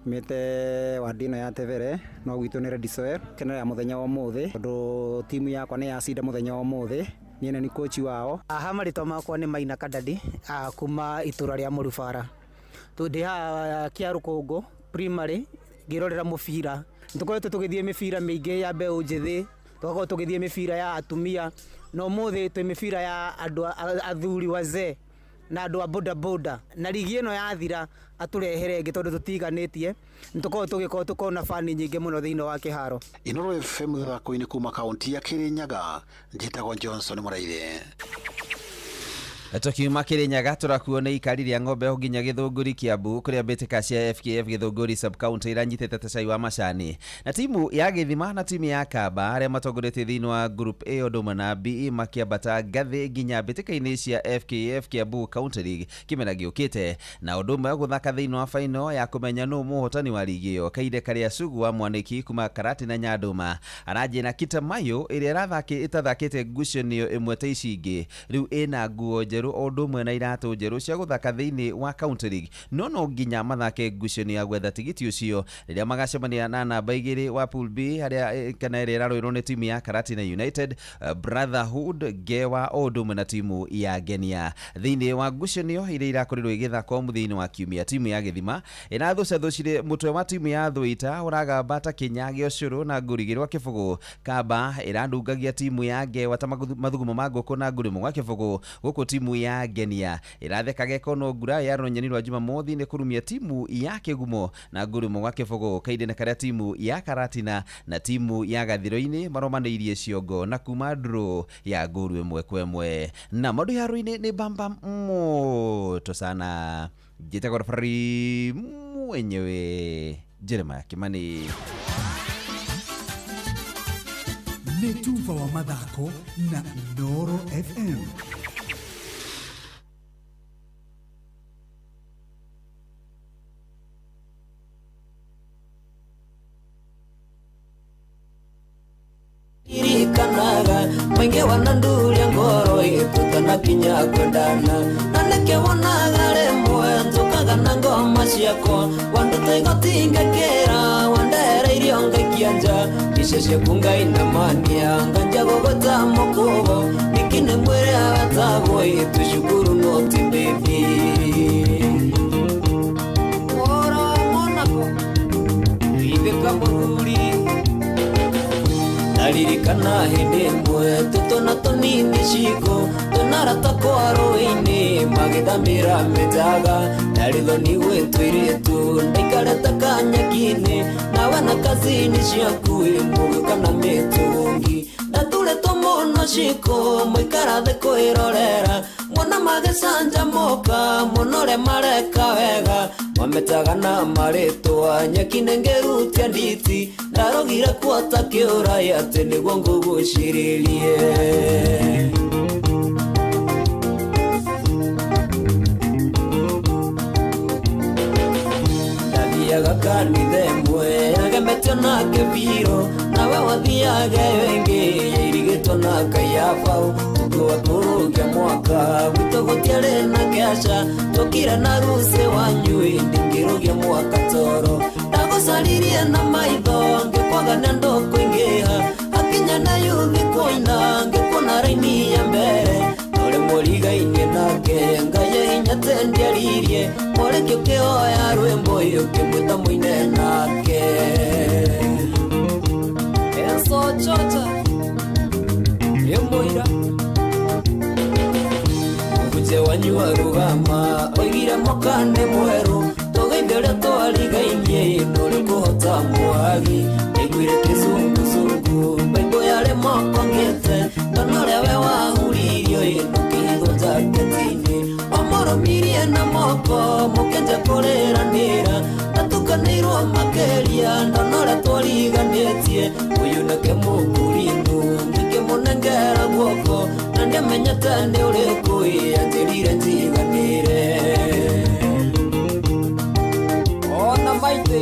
mete wadi ĩno ya Tevere no gwitũ nĩ Red Soil. Kenera mũthenya wa ũmũthĩ tondũ timu yakwa nĩ yacinda mũthenya wa ũmũthĩ, niĩ nĩ coach wao.
Haha marĩtwa makwa nĩ Maina Kadadi kuma itũra rĩa Mũrubara. Ndĩ haha Kĩarũkũngũ primary ngĩrorera mũbira. Nĩtũkoretwo tũgĩthiĩ mĩbira mĩingĩ ya mbeũ njĩthĩ, tũgakorwo tũgĩthiĩ mĩbira ya atumia, na ũmũthĩ twĩ mĩbira ya andũ athuri wazee na andũ a boda boda. Na ligi ĩno yathira atũrehere ĩngĩ tondũ tũtiganĩtie, nĩtũkorwo tũgĩkorwo tũkorwo na bani nyingĩ mũno thĩinĩ wa kĩharo.
Inooro FM thako-inĩ kuma kaunti ya Kirinyaga, njĩtagwo Johnson Mũraithi.
Tukiuma Kirinyaga tũrakuo nĩ ikari rĩa ng'ombe o nginya Gĩthũngũri Kiambu kũrĩa mbĩtĩka cia FKF Gĩthũngũri sub county iranyitĩte ta cai wa macani, na timu ya Gĩthima na timu ya Kamba arĩa matongoretie thĩinĩ wa group A ũndũ ũmwe na B makĩambata ngathĩ nginya mbĩtĩka-inĩ cia FKF Kiambu County League kĩmera gĩũkĩte, na ũndũ ũmwe gũthaka thĩinĩ wa final ya kũmenya nũ mũhotani wa ligi ĩyo. Kaide Karĩa Sugu wa Mwanĩki kuma Karati na Nyandũma aranjia na Kitamayo ĩrĩa ĩtathakĩte ngucanio ĩmwe ta ici ingĩ, rĩu ĩna nguo njerũ njerũ o ũndũ ũmwe na iratũ njerũ cia gũthaka thĩinĩ wa County League, no no nginya mathake ngucanio ya gwetha tigiti ũcio rĩrĩa magacemania na namba 2 wa Pool B harĩa kana ĩrĩa ĩrarũĩrwo nĩ timu ya Karatina United, Brotherhood, Ngewa o ũndũ ũmwe na timu ya Ngenia. Thĩinĩ wa ngucanio iria irakorirwo igĩthakwo mũthia-inĩ wa kiumia, timu ya Gĩthima ĩrathũcathũcire mũtwe wa timu ya Thũita ũragamba ta Kĩnya gĩa ũcũrũ na ngũri igĩrĩ gwa kĩbũgũ. Kamba ĩrandungagia timu ya Ngewa ta mathugumo ma ngũkũ na ngũri ĩmwe gwa kĩbũgũ, gũkũ timu ya Ngenia ĩratheka gekono ngura ya rũnyeni rwa Jumamothi nĩ kũrumia timu ya Kĩgumo na ngũri ĩmwe gwa kĩbũgũ. Kainde na karĩa timu ya Karatina na timu ya Gathiro-inĩ maromanĩirie ciongo na kuma draw ya ngũru 1-1. Na maũndũ haro-inĩ nĩ bamba moto sana. Njĩtagwo referee mwenyewe Jeremiah Kimani.
Nĩ tuba wa mathako na Inooro FM.
Irikanaga maingi wananduria ngoro itutanakinya kwendana na nĩkĩo wonaga rĩmwe njũkaga na ngoma ciakwa wanduta igoti ngakĩra wandehereirio ngaikia nja mbica ciaku ngainamania nganja gũgũta mũkũbo ningĩ nĩ mwĩrĩ agatagwo ĩtũcukuru no ti baby Oro monako itheka mũthuri naririkana hĩndĩ ĩmwe tũtũna tũnini ciko tũnarata kwa rũĩ-inĩ magĩthamĩra mĩtaga ndaritho gwĩtũirĩtu ndaikarĩte kanyeki-inĩ nawe na kazini ciaku mũgĩũka na mĩtũngi ndaturĩtwo mũno ciko mũikara thĩ kwĩrorera muona magĩcanjamũka mũno ũrĩa mareka wega mametaga na marĩtwa nyeki nĩngĩrutia nditi ndarogire kuota kĩũrai atĩ nĩguo ngũgucĩrĩrie. Ndathiaga kanitha ĩmwe yagemetio na kĩbiro nawe wathiaga ĩyo ĩngĩ yairigĩtwo na kayabaũ wa kũrũgia mwaka gwitũ gũtiarĩ na kĩaca tũkire na rucĩ wanyu ndingĩrũgia mwaka toro ndagũcaririe na maitho ngĩkwaga na ndũkũingĩha hakinya na yuthi kũina ngĩkuona raini ya mbere norĩ mũrigainie nake Ngai hinya tendiaririe mũrĩkĩ ũkĩhoya rwĩmbo ũkĩmwĩta mũine nake Enso chocha ĩmũira Muje wanyu wa rugama oigire mwaka nĩ mwerũ tũgeithie ũrĩa twarigainie nũrĩ kũhota mwagi ndaiguire kĩzunguzungu baibũ yarĩ moko ngĩte ndona ũrĩa we wahuririo ĩno kĩhitho njaketi-inĩ wamũrũmirie na moko mũkĩnja kũrĩranĩra ndatukanĩirwo makĩria ndona ũrĩa twariganĩtie ũyũ nake mũkũrinũ ngĩkĩmũnengera guoko na ndiamenyete nĩ ũrĩkũ anjĩrire njiganĩre ona maitĩ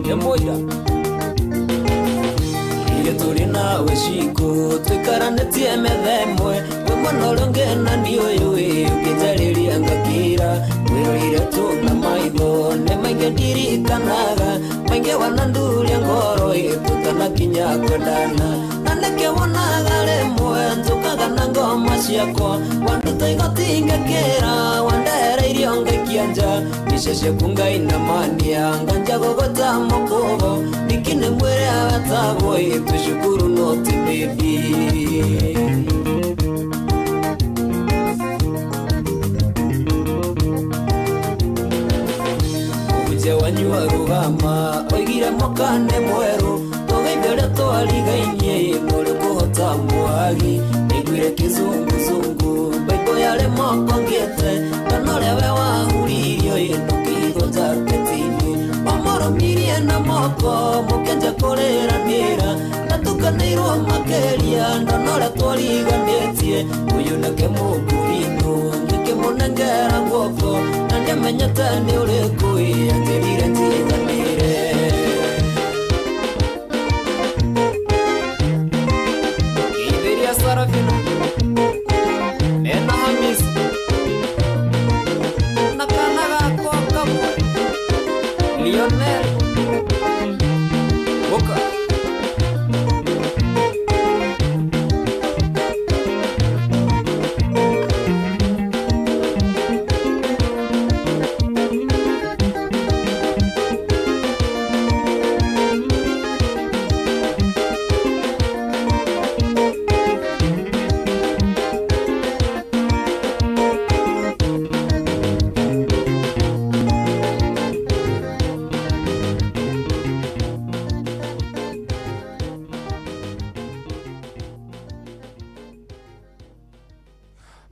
nĩ mũira iria tũrĩ nawe ciko tũikaranĩtie metha ĩmwe wĩ mwena ũrĩa ũngĩ na niĩ ũyũ ũkĩnjarĩria ngakira wĩroire tu na maitho nĩ maingĩ ndirikanaga maingĩ wananduria ngoro tũtanakinya kwendana na nĩkĩo wonaga rĩmwe njũkaga na ngoma ciakwa wanduta igoti ngakĩra wandehereirio ngaikia nja mbica ciaku ngainamania nganja gũgũta mũkũbo ningĩ nĩ mwĩrĩ agatagwo tũcukuru no ti baby. Muje wanyu wa rugama oigire mwaka nĩ mwerũ tũgeithie ũrĩa twarigainie nũrĩ kũhota mwagi ndaiguire kĩzunguzungu baibũ yarĩ moko ngĩte ndona ũrĩa we wahuririo ĩno kĩhitho njaketi-inĩ wamũrũmirie na moko mũkĩnja kũrĩranĩra ndatukanĩirwo makĩria ndona ũrĩa twariganĩtie ũyũ nake mũkũrinũ ngĩkĩmũnengera guoko na ndiamenyete nĩ ũrĩkũ anjĩrire njiganĩre. Kitheria Sarafina mena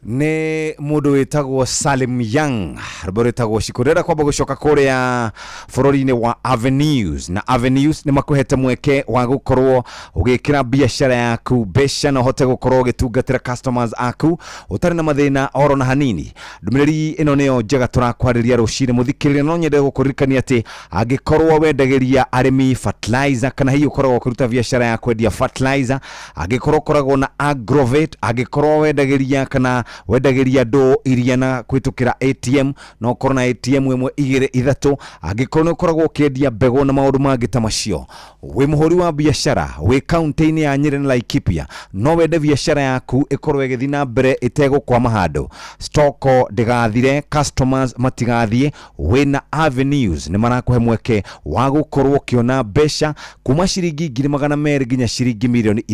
Nĩ mũndũ wĩtagwo Salim Young, rwĩmbo rwĩtagwo Shiko. Ndĩrenda kwamba gũcoka kũrĩa bũrũri-inĩ wa Avenues, na Avenues nĩ makũhete mweke wa gũkorwo ũgĩkĩra biacara yaku mbeca na ũhote gũkorwo ũgĩtungatĩra customers aku ũtarĩ na mathĩna oro na hanini. Ndũmĩrĩri ĩno nĩyo njega tũrakwarĩria rũcinĩ mũthikĩrĩria. No nyende gũkũririkania atĩ angĩkorwo wendagĩria arĩmi fertilizer, kana hihi ũkoragwo ũkĩruta biacara ya kwendia fertilizer, angĩkorwo ũkoragwo na agrovet, angĩkorwo wendagĩria kana wendagĩria andũ iria na kũhĩtũkĩra ATM, no ũkorwo na ATM ĩmwe igĩrĩ ithatũ, angĩkorwo nĩ ũkoragwo ũkĩendia mbegũ na maũndũ mangĩ ta macio, wĩ mũhũri wa biacara wĩ kaunti-inĩ ya Nyĩrĩ na Laikipia, no wende biacara yaku ĩkorwo ĩgĩthiĩ na mbere ĩtegũkwama handũ, stoko ndĩgathire, customers matigathiĩ, wĩna Avenues nĩ marakũhe mweke wa gũkorwo ũkĩona mbeca kuma ciringi 200,000 nginya ciringi 6 mirioni.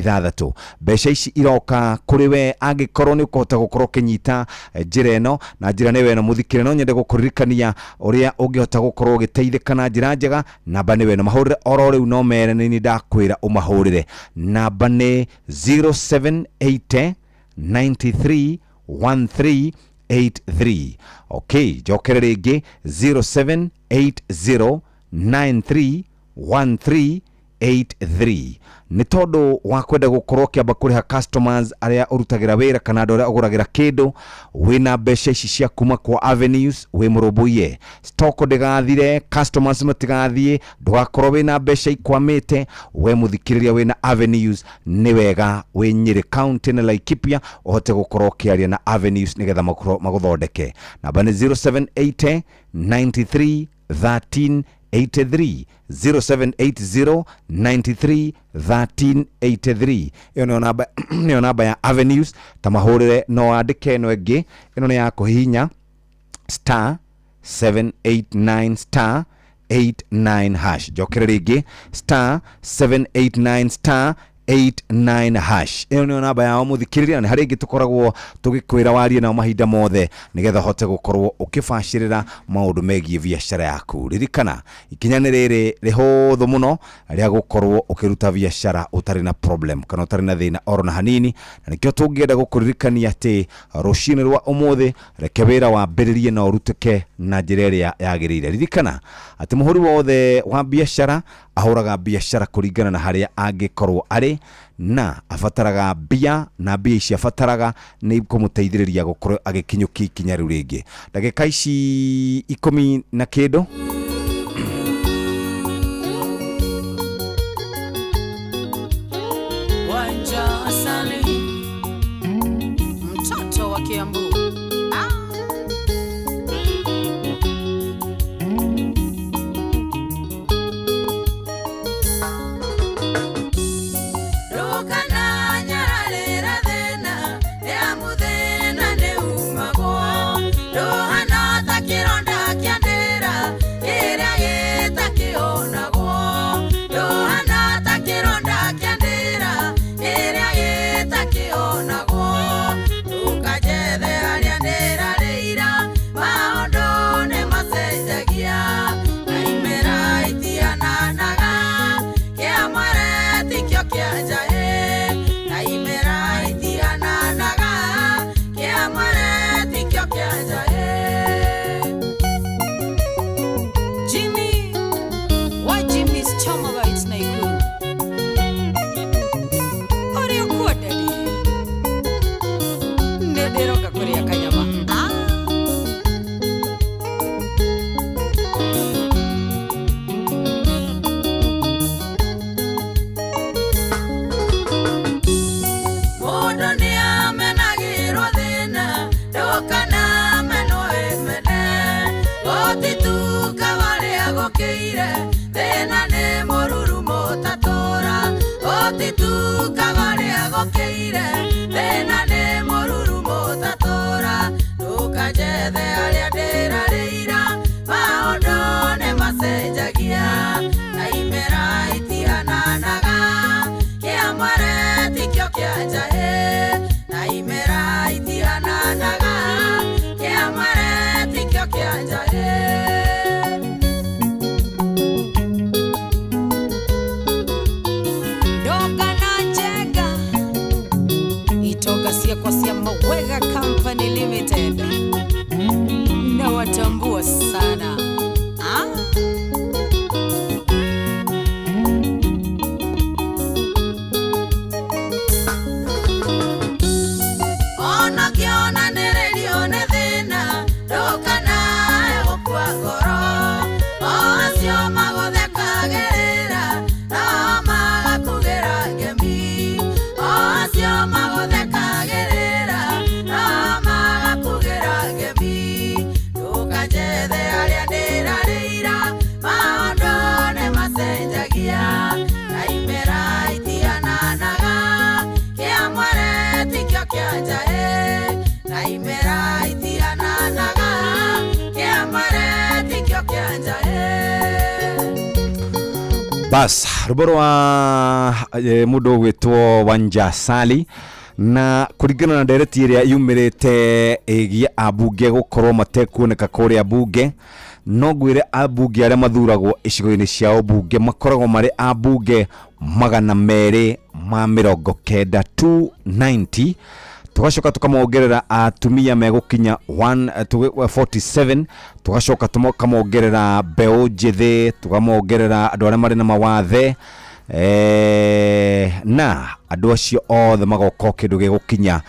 Mbeca ici iroka kũrĩ we angĩkorwo nĩ ũkũhota gũkorwo ũkĩnyita njĩra ĩno, na njĩra nĩyo ĩno mũthikĩre. No nyende gũkũririkania ũrĩa ũngĩhota gũkorwo ũgĩteithĩka na njĩra njega. Namba nĩyo ĩno, mahũrĩre oro rĩu, no mere nĩ niĩ ndakwĩra ũmahũrĩre. Namba nĩ 0780 93 1383. Okay, njokere rĩngĩ, 0780 93 1383. Nĩ tondũ wa kwenda gũkorwo ũkĩamba kũrĩha customers arĩa ũrutagĩra wĩra kana andũ arĩa ũgũragĩra kĩndũ, wĩna mbeca ici cia kuma kwa Avenues, wĩ mũrũmbũiye, stock ndĩgathire, customers matigathiĩ, ndũgakorwo wĩna mbeca ikwamĩte. We mũthikĩrĩria wĩna Avenues, nĩ wega wĩ Nyĩrĩ county na Laikipia ũhote gũkorwo ũkĩaria na Avenues nĩgetha magũthondeke. Namba nĩ 0780 93 13 83, 0780 93 13 83. Ĩyo nĩyo namba, nĩyo namba ya Avenues. Ta mahũrĩre, no wandĩke ĩno ĩngĩ, ĩno nĩ ya kũhihinya star 789 star 89 hash. Njokere rĩngĩ, star 789 star 89 hash. Ĩyo nĩyo namba yao mũthikĩrĩria, na nĩ harĩ ĩngĩ tũkoragwo tũgĩkwĩra warie nao mahinda mothe nĩgetha ũhote gũkorwo ũkĩbacĩrĩra maũndũ megiĩ biacara yaku. Ririkana ikinya nĩ rĩrĩ rĩhũthũ mũno rĩa gũkorwo ũkĩruta biacara ũtarĩ na problem kana ũtarĩ na thĩna oro na hanini, na nĩkĩo tũngĩenda gũkũririkania atĩ rũcinĩ rwa ũmũthĩ reke wĩra wambĩrĩrie na ũrutĩke na njĩra ĩrĩa yagĩrĩire. Ririkana atĩ mũhũri wothe wa biacara ahũraga biacara kũringana na harĩa angĩkorwo arĩ, na abataraga mbia, na mbia ici abataraga nĩ kũmũteithĩrĩria gũkorwo agĩkinyũkia ikinya rĩu rĩngĩ. Ndagĩka ici 10 na kĩndũ.
Wanja Asali, mtoto wa Kiambu. Rũkana nyararĩra thĩna, nĩ thĩna nĩ umagwo. Rũhana ta kĩronda kĩa ndĩra, kĩrĩa gĩtakĩonagwo. Rũhana ta kĩronda kĩa ndĩra, kĩrĩa gĩtakĩonagwo. Ndũkanjethe harĩa ndĩrarĩira, maũndũ nĩ macenjagia. Na imera itihananaga, kĩa mwere tikĩo kĩa njaĩ. Na imera itihananaga, kĩa mwere tikĩo kĩa njaĩ. Jimmy, wa Jimmy's Choma Bites Nakuru. Ũrĩ ũkuo daddy? Nĩ ndĩroka kũrĩa kanyama. Ah. Mũndũ nĩ amenagĩrwo thĩna, ndũkana menwo ĩmene. Gũtituka warĩa gũkĩire, thĩna nĩ mũruru mũtatũra. Gũtituka warĩa gũkĩire, thĩna nĩ mũruru mũtatũra. Ndũkanjethe harĩa ndĩrarĩira, maũndũ nĩ macenjagia. Na imera itihananaga, kĩa mwere tikĩo kĩa njaĩ. Na imera itihananaga, kĩa mwere tikĩo kĩa njaĩ. Ndoga na Njenga, itonga ciakwa cia Mawega Company.
Bas rwĩmbo rwa mũndũ ũgwĩtwo Wanja Sali, na kũringana na ndereti ĩrĩa yumĩrĩte ĩgiĩ ambunge gũkorwo matekuoneka kũrĩa bunge, no ngwĩre ambunge arĩa mathuragwo icigo-inĩ cia ũmbunge makoragwo marĩ ambunge 290, 290. Tugacoka tukamongerera atumia megũkinya 147, tugacoka tukamongerera mbeũ njĩthĩ, tukamongerera andũ arĩa marĩ na mawathe, na andũ acio othe magoka kĩndũ gĩgũkinya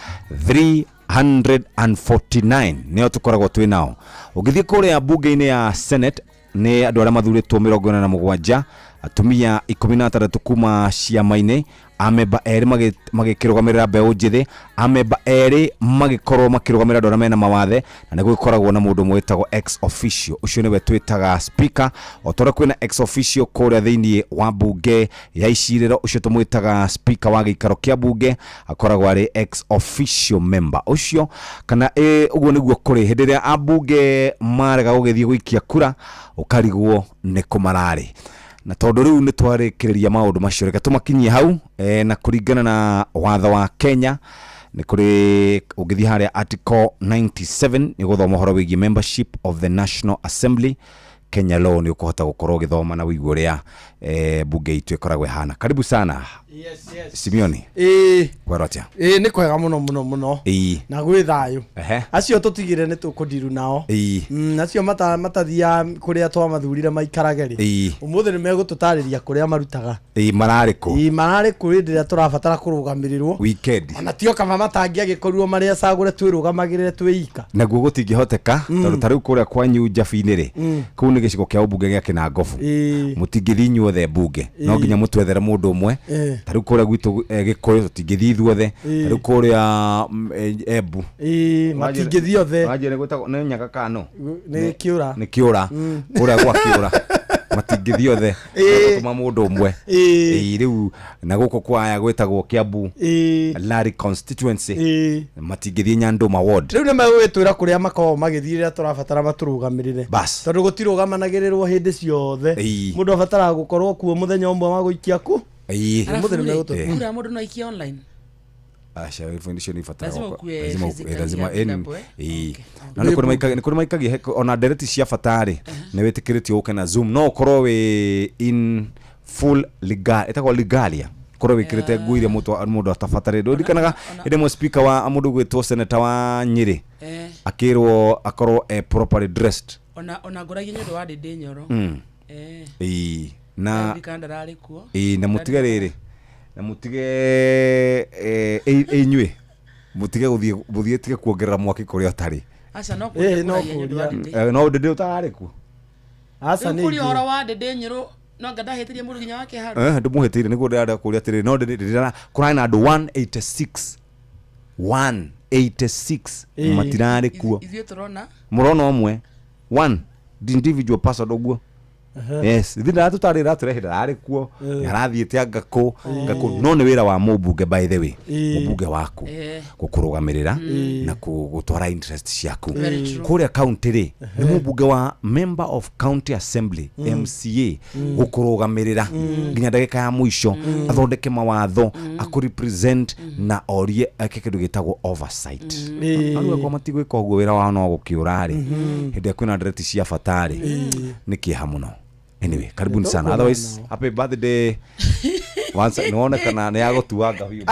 349 nĩo tũkoragwo twĩ nao. Ũngĩthiĩ kũrĩa bunge-inĩ ya Senate nĩ andũ arĩa mathurĩtwo 47, atumia 16 kuma ciama-inĩ, amemba erĩ magĩkĩrũgamĩrĩra mbeũ njĩthĩ, amemba erĩ magĩkorwo makĩrũgamĩrĩra andũ arĩa mena mawathe, na nĩ gũgĩkoragwo na mũndũ ũmwe wĩtagwo ex officio, ũcio nĩwe twĩtaga speaker. O ta ũrĩa kwĩna ex officio kũrĩa thĩinĩ wa bunge ya icirĩro, ũcio tũmwĩtaga speaker wa gĩikaro kĩa bunge, akoragwo arĩ ex officio member ũcio. Kana ũguo nĩguo kũrĩ hĩndĩ ĩrĩa ambunge marega gũgĩthiĩ gũikia kura, ũkarigwo nĩ kũ mararĩ. Na tondũ rĩu nĩ twarĩkĩrĩria maũndũ macio, reke tũmakinyie hau. Na kũringana na watho wa Kenya nĩ kũrĩ, ũngĩthiĩ harĩa article 97 nĩ ũgũthoma ũhoro wĩgiĩ membership of the National Assembly Kenya law, nĩ ũkũhota gũkorwo ũgĩthoma na ũigue ũrĩa bunge itũ ĩkoragwo ĩhana. Karibu sana.
Yes, yes.
Simeoni.
Ĩĩ.
Kwero atĩa?
Ĩĩ, nĩ kwega mũno mũno mũno.
Ĩĩ.
Na gwĩ thayũ.
Ehe.
Acio tũtigire nĩ tũkũndiru nao.
Ĩĩ.
Acio matathiaga kũrĩa twamathurire maikarage rĩ.
Ĩĩ.
Ũmũthĩ nĩ megũtũtarĩria kũrĩa marutaga.
Ĩĩ, mararĩ kũ?
Ĩĩ, mararĩ kũ hĩndĩ ĩrĩa tũrabatara kũrũgamĩrĩrwo.
Weekend.
Ona tio kaba matangĩagĩkorirwo marĩ acagũre twĩrũgamagĩrĩre twĩ ika.
Naguo gũtingĩhoteka, tondũ ta rĩu kũrĩa kwanyu Njabi-inĩ rĩ, kũu nĩ gĩcigo kĩa ũmbunge gĩa Kĩnangobu. Mũtingĩthiĩ inyuothe mbunge, no nginya mũtwethere mũndũ ũmwe. Ta rĩu kũrĩa gwitũ Gĩkũyũ tũtingĩthiĩ ithuothe. Ta rĩu kũrĩa Embu.
Ĩĩ, matingĩthiĩ othe.
Ũranjĩra gwĩtagwo nĩ Nyaga kana?
Nĩ Kĩũra.
Nĩ Kĩũra. Kũrĩa gwa Kĩũra. Matingĩthiĩ othe. Tũma mũndũ ũmwe. Ĩĩ, rĩu na gũkũ kwa aya gwĩtagwo Kiambu. Lari constituency. Matingĩthiĩ Nyandũma ward.
Rĩu nĩ megũgĩtwĩra kũrĩa makoragwo magĩthiĩ rĩrĩa tũrabatara matũrũgamĩrĩre.
Bas.
Tondũ gũtirũgamanagĩrĩrwo hĩndĩ ciothe. Mũndũ abataraga gũkorwo kuo mũthenya ũmwe wa gũikia ku.
Ĩĩ.
Ũmũthĩ nĩ megũtwĩra.
Kura mũndũ no aikie online.
Aca, icio nĩ ibataraga
Lazima ũkue
lazima
physically
lazima
ya kitabu, eh?
Ĩĩ. Na nĩ kũrĩ maikagia, nĩ kũrĩ maikagia ona ndereti cia bata rĩ, nĩ wĩtĩkĩrĩtio ũke na Zoom, no ũkorwo wĩ in full legal, ĩtagwo legalia, ũkorwo wĩkĩrĩte nguo iria mũndũ atabatarĩte. Ũririkanaga hĩndĩ ĩmwe speaker wa mũndũ ũgwĩtwo senator wa Nyĩrĩ akĩrwo akorwo e properly dressed.
Ona ngũragia nĩ ũndũ wa Ndĩndĩ Nyoro.
Ĩĩ. Na
Ndirikana ndararĩ kuo.
Ĩĩ, na mũtige rĩrĩ, na mũtige inyuĩ mũtige gũthiĩ, mũthiĩ tige kuongerera mwaki kũrĩa ũtarĩ.
Aca, no kũria
no
kũragia nĩ ũndũ wa
kũria.
Ndĩndĩ.
No Ndĩndĩ ũtararĩ kuo.
Aca,
Rĩu
nĩ
kũria
ingĩ.
ũhoro wa Ndĩndĩ Nyoro, no anga ndahĩtĩrie mũndũ nginya wake handũ.
Ndĩmũhĩtĩire nĩguo ndĩrenda kũria atĩrĩrĩ, no Ndĩndĩ kũrarĩ na andũ 186. 186 matirarĩ kuo.
Ithuĩ tũrona.
Mũrona ũmwe. One individual person ũguo. Yes, ithuĩ ndaratũtarĩra atĩrĩ, ndararĩ kuo, nĩarathiĩte anga kũ, anga kũ. No nĩ wĩra wa mũmbunge, by the way, mũmbunge waku gũkũrũgamĩrĩra na gũtwara interest ciaku.
Very true.
Kũrĩa county rĩ, nĩ mũmbunge wa member of county assembly, MCA, gũkũrũgamĩrĩra nginya ndagĩka ya mũico, athondeke mawatho, akũrepresent na orie eke kĩndũ gĩtagwo oversight. No rĩu akorwo matigwĩka ũguo, wĩra wao no gũkĩũra rĩ, hĩndĩ ĩrĩa kwĩna ndereti cia bata rĩ, nĩ kĩeha mũno. Anyway, karibuni sana. Otherwise, happy birthday. Once nĩwonekana nĩ yagũtuanga biũ.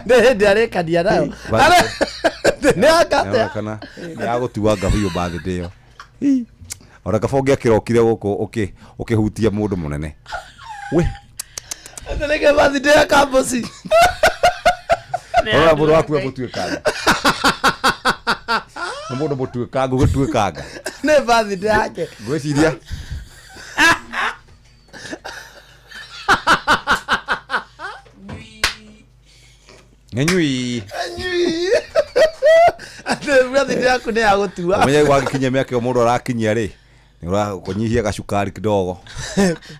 Nĩ hĩndĩ arĩkania nayo.
Birthday.
Nĩ aka atĩa?
Nĩwonekana nĩ yagũtuanga biũ birthday ĩyo. Ii. Ona kaba ũngĩakĩrokire gũkũ ũkĩhutia mũndũ mũnene. We.
Nĩkĩ birthday ya Kamboci?
Rora mũndũ waku emũtuĩkanga. Nĩ mũndũ mũtuĩkangu gũtuĩkanga.
Nĩ birthday yake.
Ngwĩciria. Nĩ nyui.
Nyui. Nĩ birthday yaku nĩ ya gũtua.
Ũmenye gwagĩkinyia mĩaka ĩyo mũndũ arakinyia rĩ, nĩ ũrakũnyihia gacukari kidogo.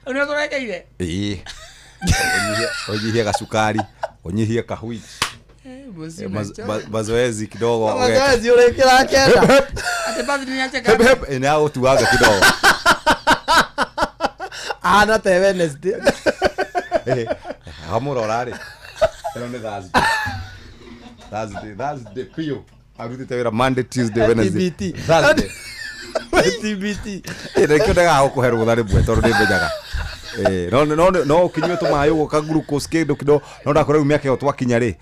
Ũrĩa tũrekeire?
Ĩĩ. Ũnyihie gacukari, ũnyihie kahwit. Mazoezi kidogo.
Mazoezi ũrĩkĩra kenda.
Atĩ birthday nĩ yacheka.
Hep, hep, nĩ yagũtuanga kidogo.
Ahana te Wednesday.
Hamũrora rĩ, ĩno nĩ Thursday. Thursday, Thursday biũ. Arutĩte wĩra Monday, Tuesday, Wednesday,
TBT.
Thursday.
TBT.
Ĩ, na nĩkĩo ndegaga gũkũhe rũtha rĩmwe tondũ nĩ menyaga. Ĩ, no no no ũkĩnyue tũmaĩ ũguo ka glucose kĩndũ kĩndo, no ndakora rĩu mĩaka ĩyo twakinya rĩ,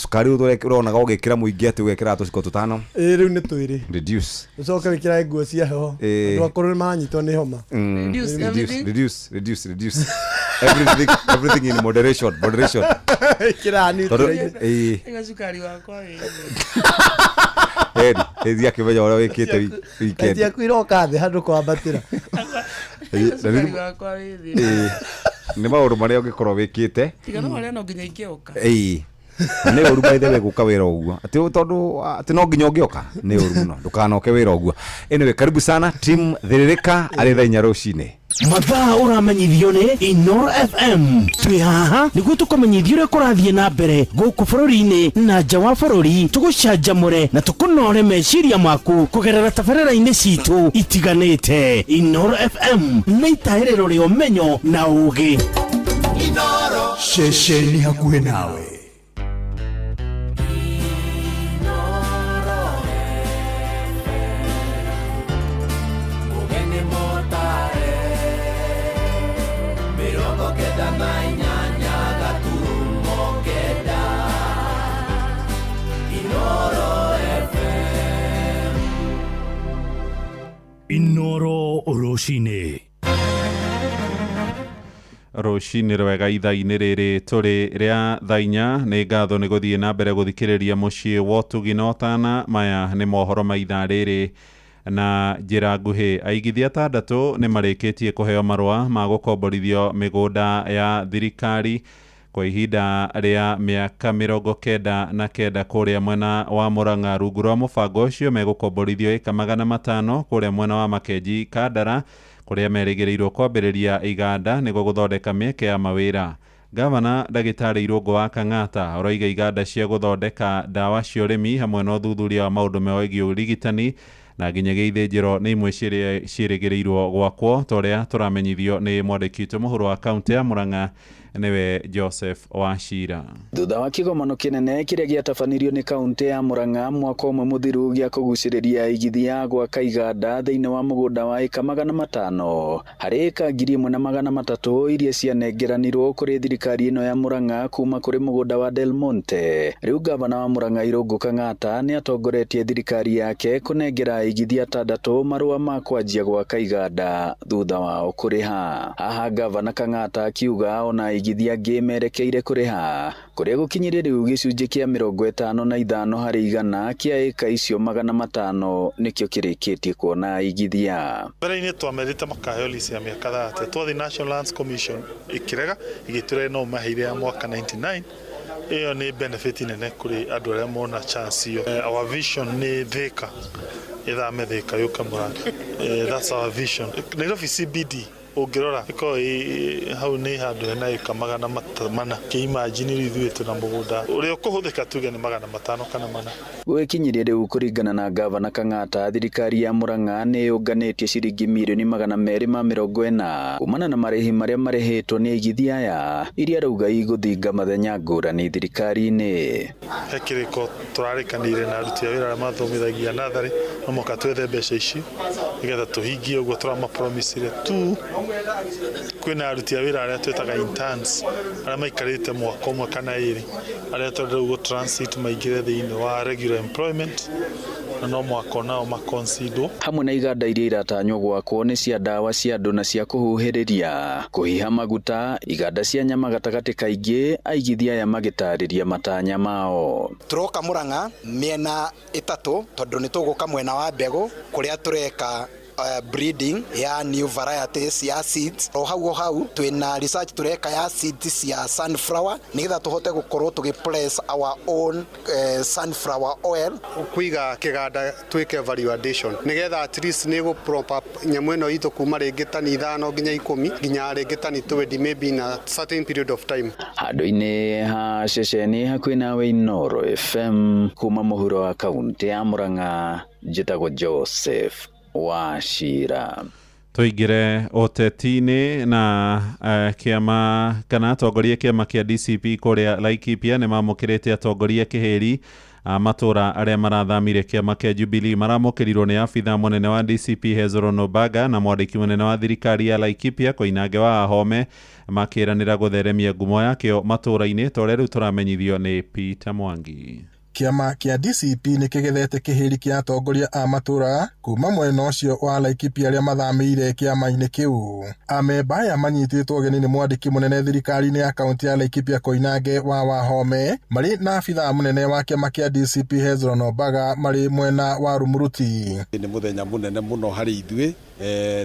cukari ũyũ ũronaga ũgĩkĩra mũingĩ atĩ ũgekĩra tũciko tũtano.
Ĩ, rĩu nĩ twĩrĩ.
Reduce.
Ũcoke wĩkĩrage nguo cia heho.
Ĩ.
Andũ akũrũ nĩ maranyitwo nĩ homa.
Reduce, reduce, reduce, reduce, reduce. Everything, everything in moderation, moderation.
Ĩkĩraga
Tondũ,
nutri-inĩ.
ĩ,
Iga cukari wakwa wĩ
Eri, ĩthi akĩmenya ũrĩa wĩkĩte weekend.
Ciaku iroka thĩ handũ kwambatĩra.
Ĩ, na
cukari
rĩu-
wakwa wĩ thĩ.
Ĩ, nĩ maũndũ marĩa ũngĩkorwo wĩkĩte.
Tiga no marĩa no nginya ingĩoka.
Ĩ, na nĩ ũru by the way gũka wĩra ũguo atĩ tondũ atĩ no nginya ũngĩoka, nĩ ũru mũno, ndũkanoke wĩra ũguo. Anyway, karibu sana team Thĩrĩrĩka arĩ thaa 4 rũcinĩ.
Mathaa ũramenyithio nĩ Inoro FM. Twĩ haha nĩguo tũkũmenyithia ũrĩa kũrathiĩ na mbere gũkũ bũrũri-inĩ na nja wa bũrũri, tũgũcanjamũre na tũkũnore meciria maku kũgerera tabarĩra-inĩ citũ itiganĩte. Inoro FM nĩ itahĩrĩro rĩa ũmenyo na ũũgĩ.
Ceceni hakuhĩ nawe.
Ũgeni mũtare 98.9 Inoro FM.
Inoro rũcinĩ.
Rũcinĩ rwega ithaa-inĩ rĩrĩ tũrĩ rĩa thaa 4. Nĩ ngatho nĩ gũthiĩ na mbere gũthikĩrĩria mũciĩ wa ũtugi na ũtana. Maya nĩ mohoro ma ithaa rĩrĩ na njĩra nguhĩ. Aigithia 6 nĩ marĩkĩtie kũheo marũa ma gũkomborithio mĩgũnda ya thirikari kwa ihinda rĩa mĩaka 99 kũrĩa mwena wa Murang'a. Rungu rwa mũbango ũcio megũkomborithio ĩka 500 kũrĩa mwena wa Makenji Kandara, kũrĩa merĩgĩrĩirwo kwambĩrĩria iganda nĩguo gũthondeka mĩeke ya mawĩra. Gavana ndagĩtarĩ Irũngũ wa Kang'ata ũroiga iganda cia gũthondeka ndawa cia ũrĩmi hamwe na ũthuthuria wa maũndũ megiĩ ũrigitani na nginyagia ithĩnjĩro nĩ imwe ciĩrĩgĩrĩirwo gwakwo, ta ũrĩa tũramenyithio nĩ mwandĩki witũ mũhũro wa kaũntĩ ya Murang'a nĩwe Joseph Wachira.
Thutha wa kĩgomano kĩnene kĩrĩa gĩatabanirio nĩ kaũntĩ ya Murang'a mwaka ũmwe mũthiru gĩa kũgucĩrĩria aigithia gwaka iganda thĩinĩ wa mũgũnda wa ĩka 500 harĩ ĩka 1300 iria cianengeranirwo kũrĩ thirikari ĩno ya Murang'a kuma kũrĩ mũgũnda wa Del Monte. Rĩu gavana wa Murang'a Irũngũ Kang'ata nĩ atongoretie thirikari yake kũnengera aigithia 6 marũa ma kwanjia gwaka iganda thutha wao kũrĩha. Haha gavana Kang'ata akiuga ona aigithia angĩ merekeire kũrĩha kũrĩa gũkinyire rĩu gĩcunjĩ kĩa 55 harĩ igana kĩa ĩka icio 500 nĩkĩo kĩrĩkĩtie kuona aigithia.
Mbere-inĩ twamerĩte makaheo lease ya mĩaka 30, twathiĩ National Lands Commission ĩkĩrega ĩgĩtwĩra no maheire ya mwaka 99. Ĩyo nĩ benefit nene kũrĩ andũ arĩa mona chance ĩyo. Our vision nĩ Thika ĩthame Thika yũke Murang'a. That's our vision. Nairobi CBD ũngĩrora ĩkoragwo hau nĩ handũ hena ĩka 400. Kĩ-imagine rĩu ithuĩ twĩna mũgũnda ũrĩa ũkũhũthĩka tuge nĩ 500 kana 400.
Gwĩkinyirie rĩu kũringana na gavana Kang'ata, thirikari ya Murang'a nĩ yũnganĩtie ciringi mirioni 240 kumana na marĩhi marĩa marĩhĩtwo nĩ aigithia aya iria rauga igũthinga mathenya ngũrani thirikari-inĩ.
He kĩrĩko tũrarĩkanĩire na aruti a wĩra arĩa mathomithagia natharĩ, no mũhaka twethe mbeca ici nĩgetha tũhingie ũguo tũramapromisire. Tu kwĩna aruti a wĩra arĩa twĩtaga interns arĩa maikarĩte mwaka ũmwe kana ĩrĩ, arĩa tũrenda rĩu gũ transit maingĩre thĩinĩ wa regular employment, na no mũhaka onao maconsiderwo.
Hamwe na iganda iria iratanywo gwakwo nĩ cia ndawa cia andũ na cia kũhuhĩrĩria, kũhiha maguta, iganda cia nyama gatagatĩ kaingĩ, aigithia aya magĩtarĩria matanya mao.
Tũroka Murang'a mĩena 3 tondũ nĩ tũgũka mwena wa mbegũ kũrĩa tũreka breeding ya new varieties ya seeds. O hau twina research tureka ya seeds ya sunflower nigetha tuhote gukorwo tugi press our own sunflower oil.
Kuiga kiganda twike value addition nigetha at least ni gu prop up nyamu ino itu kuma ringi tani 5 nginya 10 nginya ringi tani 20 maybe in a certain period of time.
Handu-inĩ ha ceceni hakuhĩ nawe Inooro FM kuma mũhuro wa kaunti ya Murang'a, njĩtagwo Joseph Wachira.
Tũingĩre ũteti-inĩ na kĩama kana atongoria kĩama kĩa DCP kũrĩa Laikipia nĩ mamũkĩrĩte atongoria kĩhĩri a matũra arĩa marathamire kĩama kĩa Jubilee. Maramũkĩrirwo nĩ abitha mũnene wa DCP Hezron Obaga na mwandĩki mũnene wa thirikari ya Laikipia Koinange wa Ahome, makĩranĩra gũtheremia ngumo yakĩo matũra-inĩ ta ũrĩa rĩu tũramenyithio nĩ Peter Mwangi.
Kĩama kĩa DCP nĩ kĩgethete kĩhĩri kĩa atongoria a matũra kuma mwena ũcio wa Laikipia arĩa mathamĩire kĩama-inĩ kĩu. Amemba aya manyitĩtwo ũgeni nĩ mwandĩki mũnene thirikari-inĩ ya kaunti ya Laikipia Koinange wa Wahome marĩ na abithaa mũnene wa kĩama kĩa DCP Hezron Obaga marĩ mwena wa Rumuruti.
Nĩ mũthenya mũnene mũno harĩ ithuĩ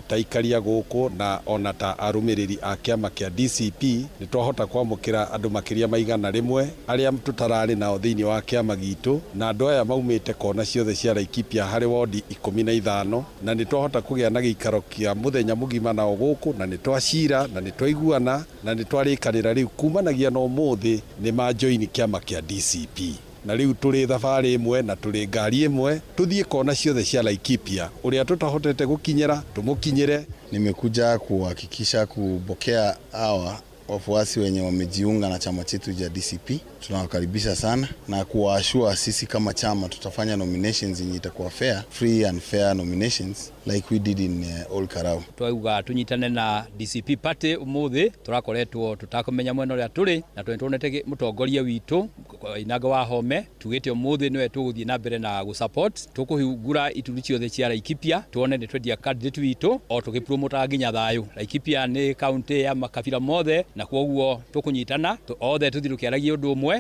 ta ikaria gũkũ na ona ta arũmĩrĩri a kĩama kĩa DCP. Nĩ twahota kwamũkĩra andũ makĩria ma 100 arĩa tũtararĩ nao thĩinĩ wa kĩama gitũ, na andũ aya maumĩte kona ciothe cia Laikipia harĩ wondi 15, na nĩ twahota kũgĩa na gĩikaro kĩa mũthenya mũgima nao gũkũ, na nĩ twacira na nĩ twaiguana na nĩ twarĩkanĩra rĩu kumanagia na ũmũthĩ nĩ majoini kĩama kĩa DCP. Na rĩu tũrĩ thabarĩ ĩmwe na tũrĩ ngari ĩmwe tũthiĩ kona ciothe cia Laikipia, ũrĩa tũtahotete gũkinyĩra tũmũkinyĩre.
Nimekuja kuhakikisha kupokea hawa wafuasi wenye wamejiunga na chama chetu cha DCP. Tunawakaribisha sana na kuwaashua sisi kama chama tutafanya nominations yenye itakuwa fair, free and fair nominations like we did in Ol Kalou.
Twauga tunyitane na DCP party umuthi turakoretwo tutakumenya mwena uria turi na twonete mutongoria witu Koinange wa Home tugite umuthi niwe tuguthie na mbere na gusupport tukuhingura ituri ciothe cia Laikipia tuone ni twendia candidate witu o tugipromotaga nginya thayu. Laikipia ni county ya makabila mothe na kwoguo tukunyitana othe tuthi tukiaragia undu umwe.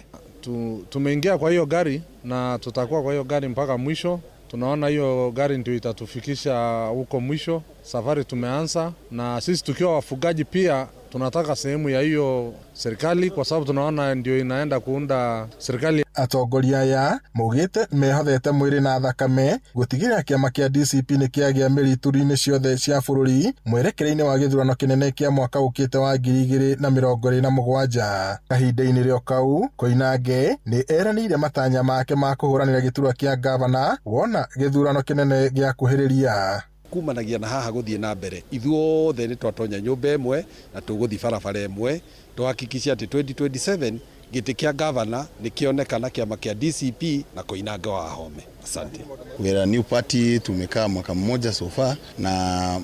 Tumeingia kwa hiyo gari na tutakuwa kwa hiyo gari mpaka mwisho. Tunaona hiyo gari ndio itatufikisha huko mwisho. Safari tumeanza, na sisi tukiwa wafugaji pia tunataka sehemu ya hiyo serikali kwa sababu tunaona ndio inaenda kuunda serikali.
Atongoria aya maugĩte mehothete mwĩrĩ na thakame gũtigĩrĩra kĩama kĩa DCP nĩ kĩagĩa mĩri ituri-inĩ ciothe cia bũrũri mwerekereini wa gĩthurano kĩnene kĩa mwaka ũkĩte wa 2027. Kahinda-inĩ rĩo kau, Koinange nĩ eranĩire matanya make ma kũhũranĩra gĩturwa kĩa gavana wona gĩthurano kĩnene gĩakuhĩrĩria.
Kumanagia na haha guthie na mbere ithuothe nĩ twatonya nyũmba ĩmwe na tũgũthi barabara ĩmwe tuhakikishe atĩ 2027 gĩtĩ kĩa gavana nĩ kĩonekana kĩama kĩa DCP na Koinange wa Wahome. Asante.
We are a new party, tumekaa mwaka mmoja so far, na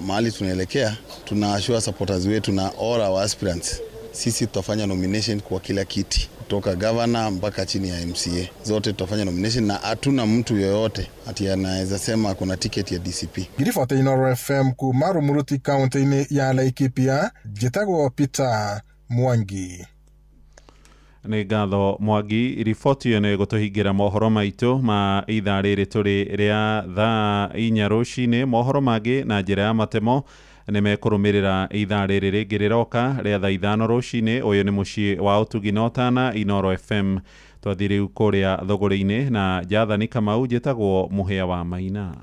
mahali tunaelekea tunaashua supporters wetu na all our aspirants. Sisi tutafanya nomination kwa kila kiti kutoka governor mpaka chini ya MCA. Zote tutafanya nomination na hatuna mtu yoyote ati anaweza sema kuna ticket ya DCP.
Ngiribota Inooro FM kuma Rumuruti kaunti-inĩ ya Laikipia, njĩtagwo Peter Mwangi.
Nĩ ngatho Mwangi. Riboti ĩyo nĩ ĩgũtũhingĩra mohoro maitũ ma ithaa rĩrĩ tũrĩ rĩa thaa 4 rũcinĩ. Mohoro mangĩ na njĩra ya matemo nĩ mekũrũmĩrĩra ithaa rĩrĩ rĩngĩ rĩroka rĩa thaa 5 rũcinĩ. Ũyũ nĩ mũciĩ wa ũtugi na ũtana Inooro FM. Twathiĩ rĩu kũrĩa thũgũrĩ-inĩ na Jathani Kamau, njĩtagwo Mũhĩa wa Maina.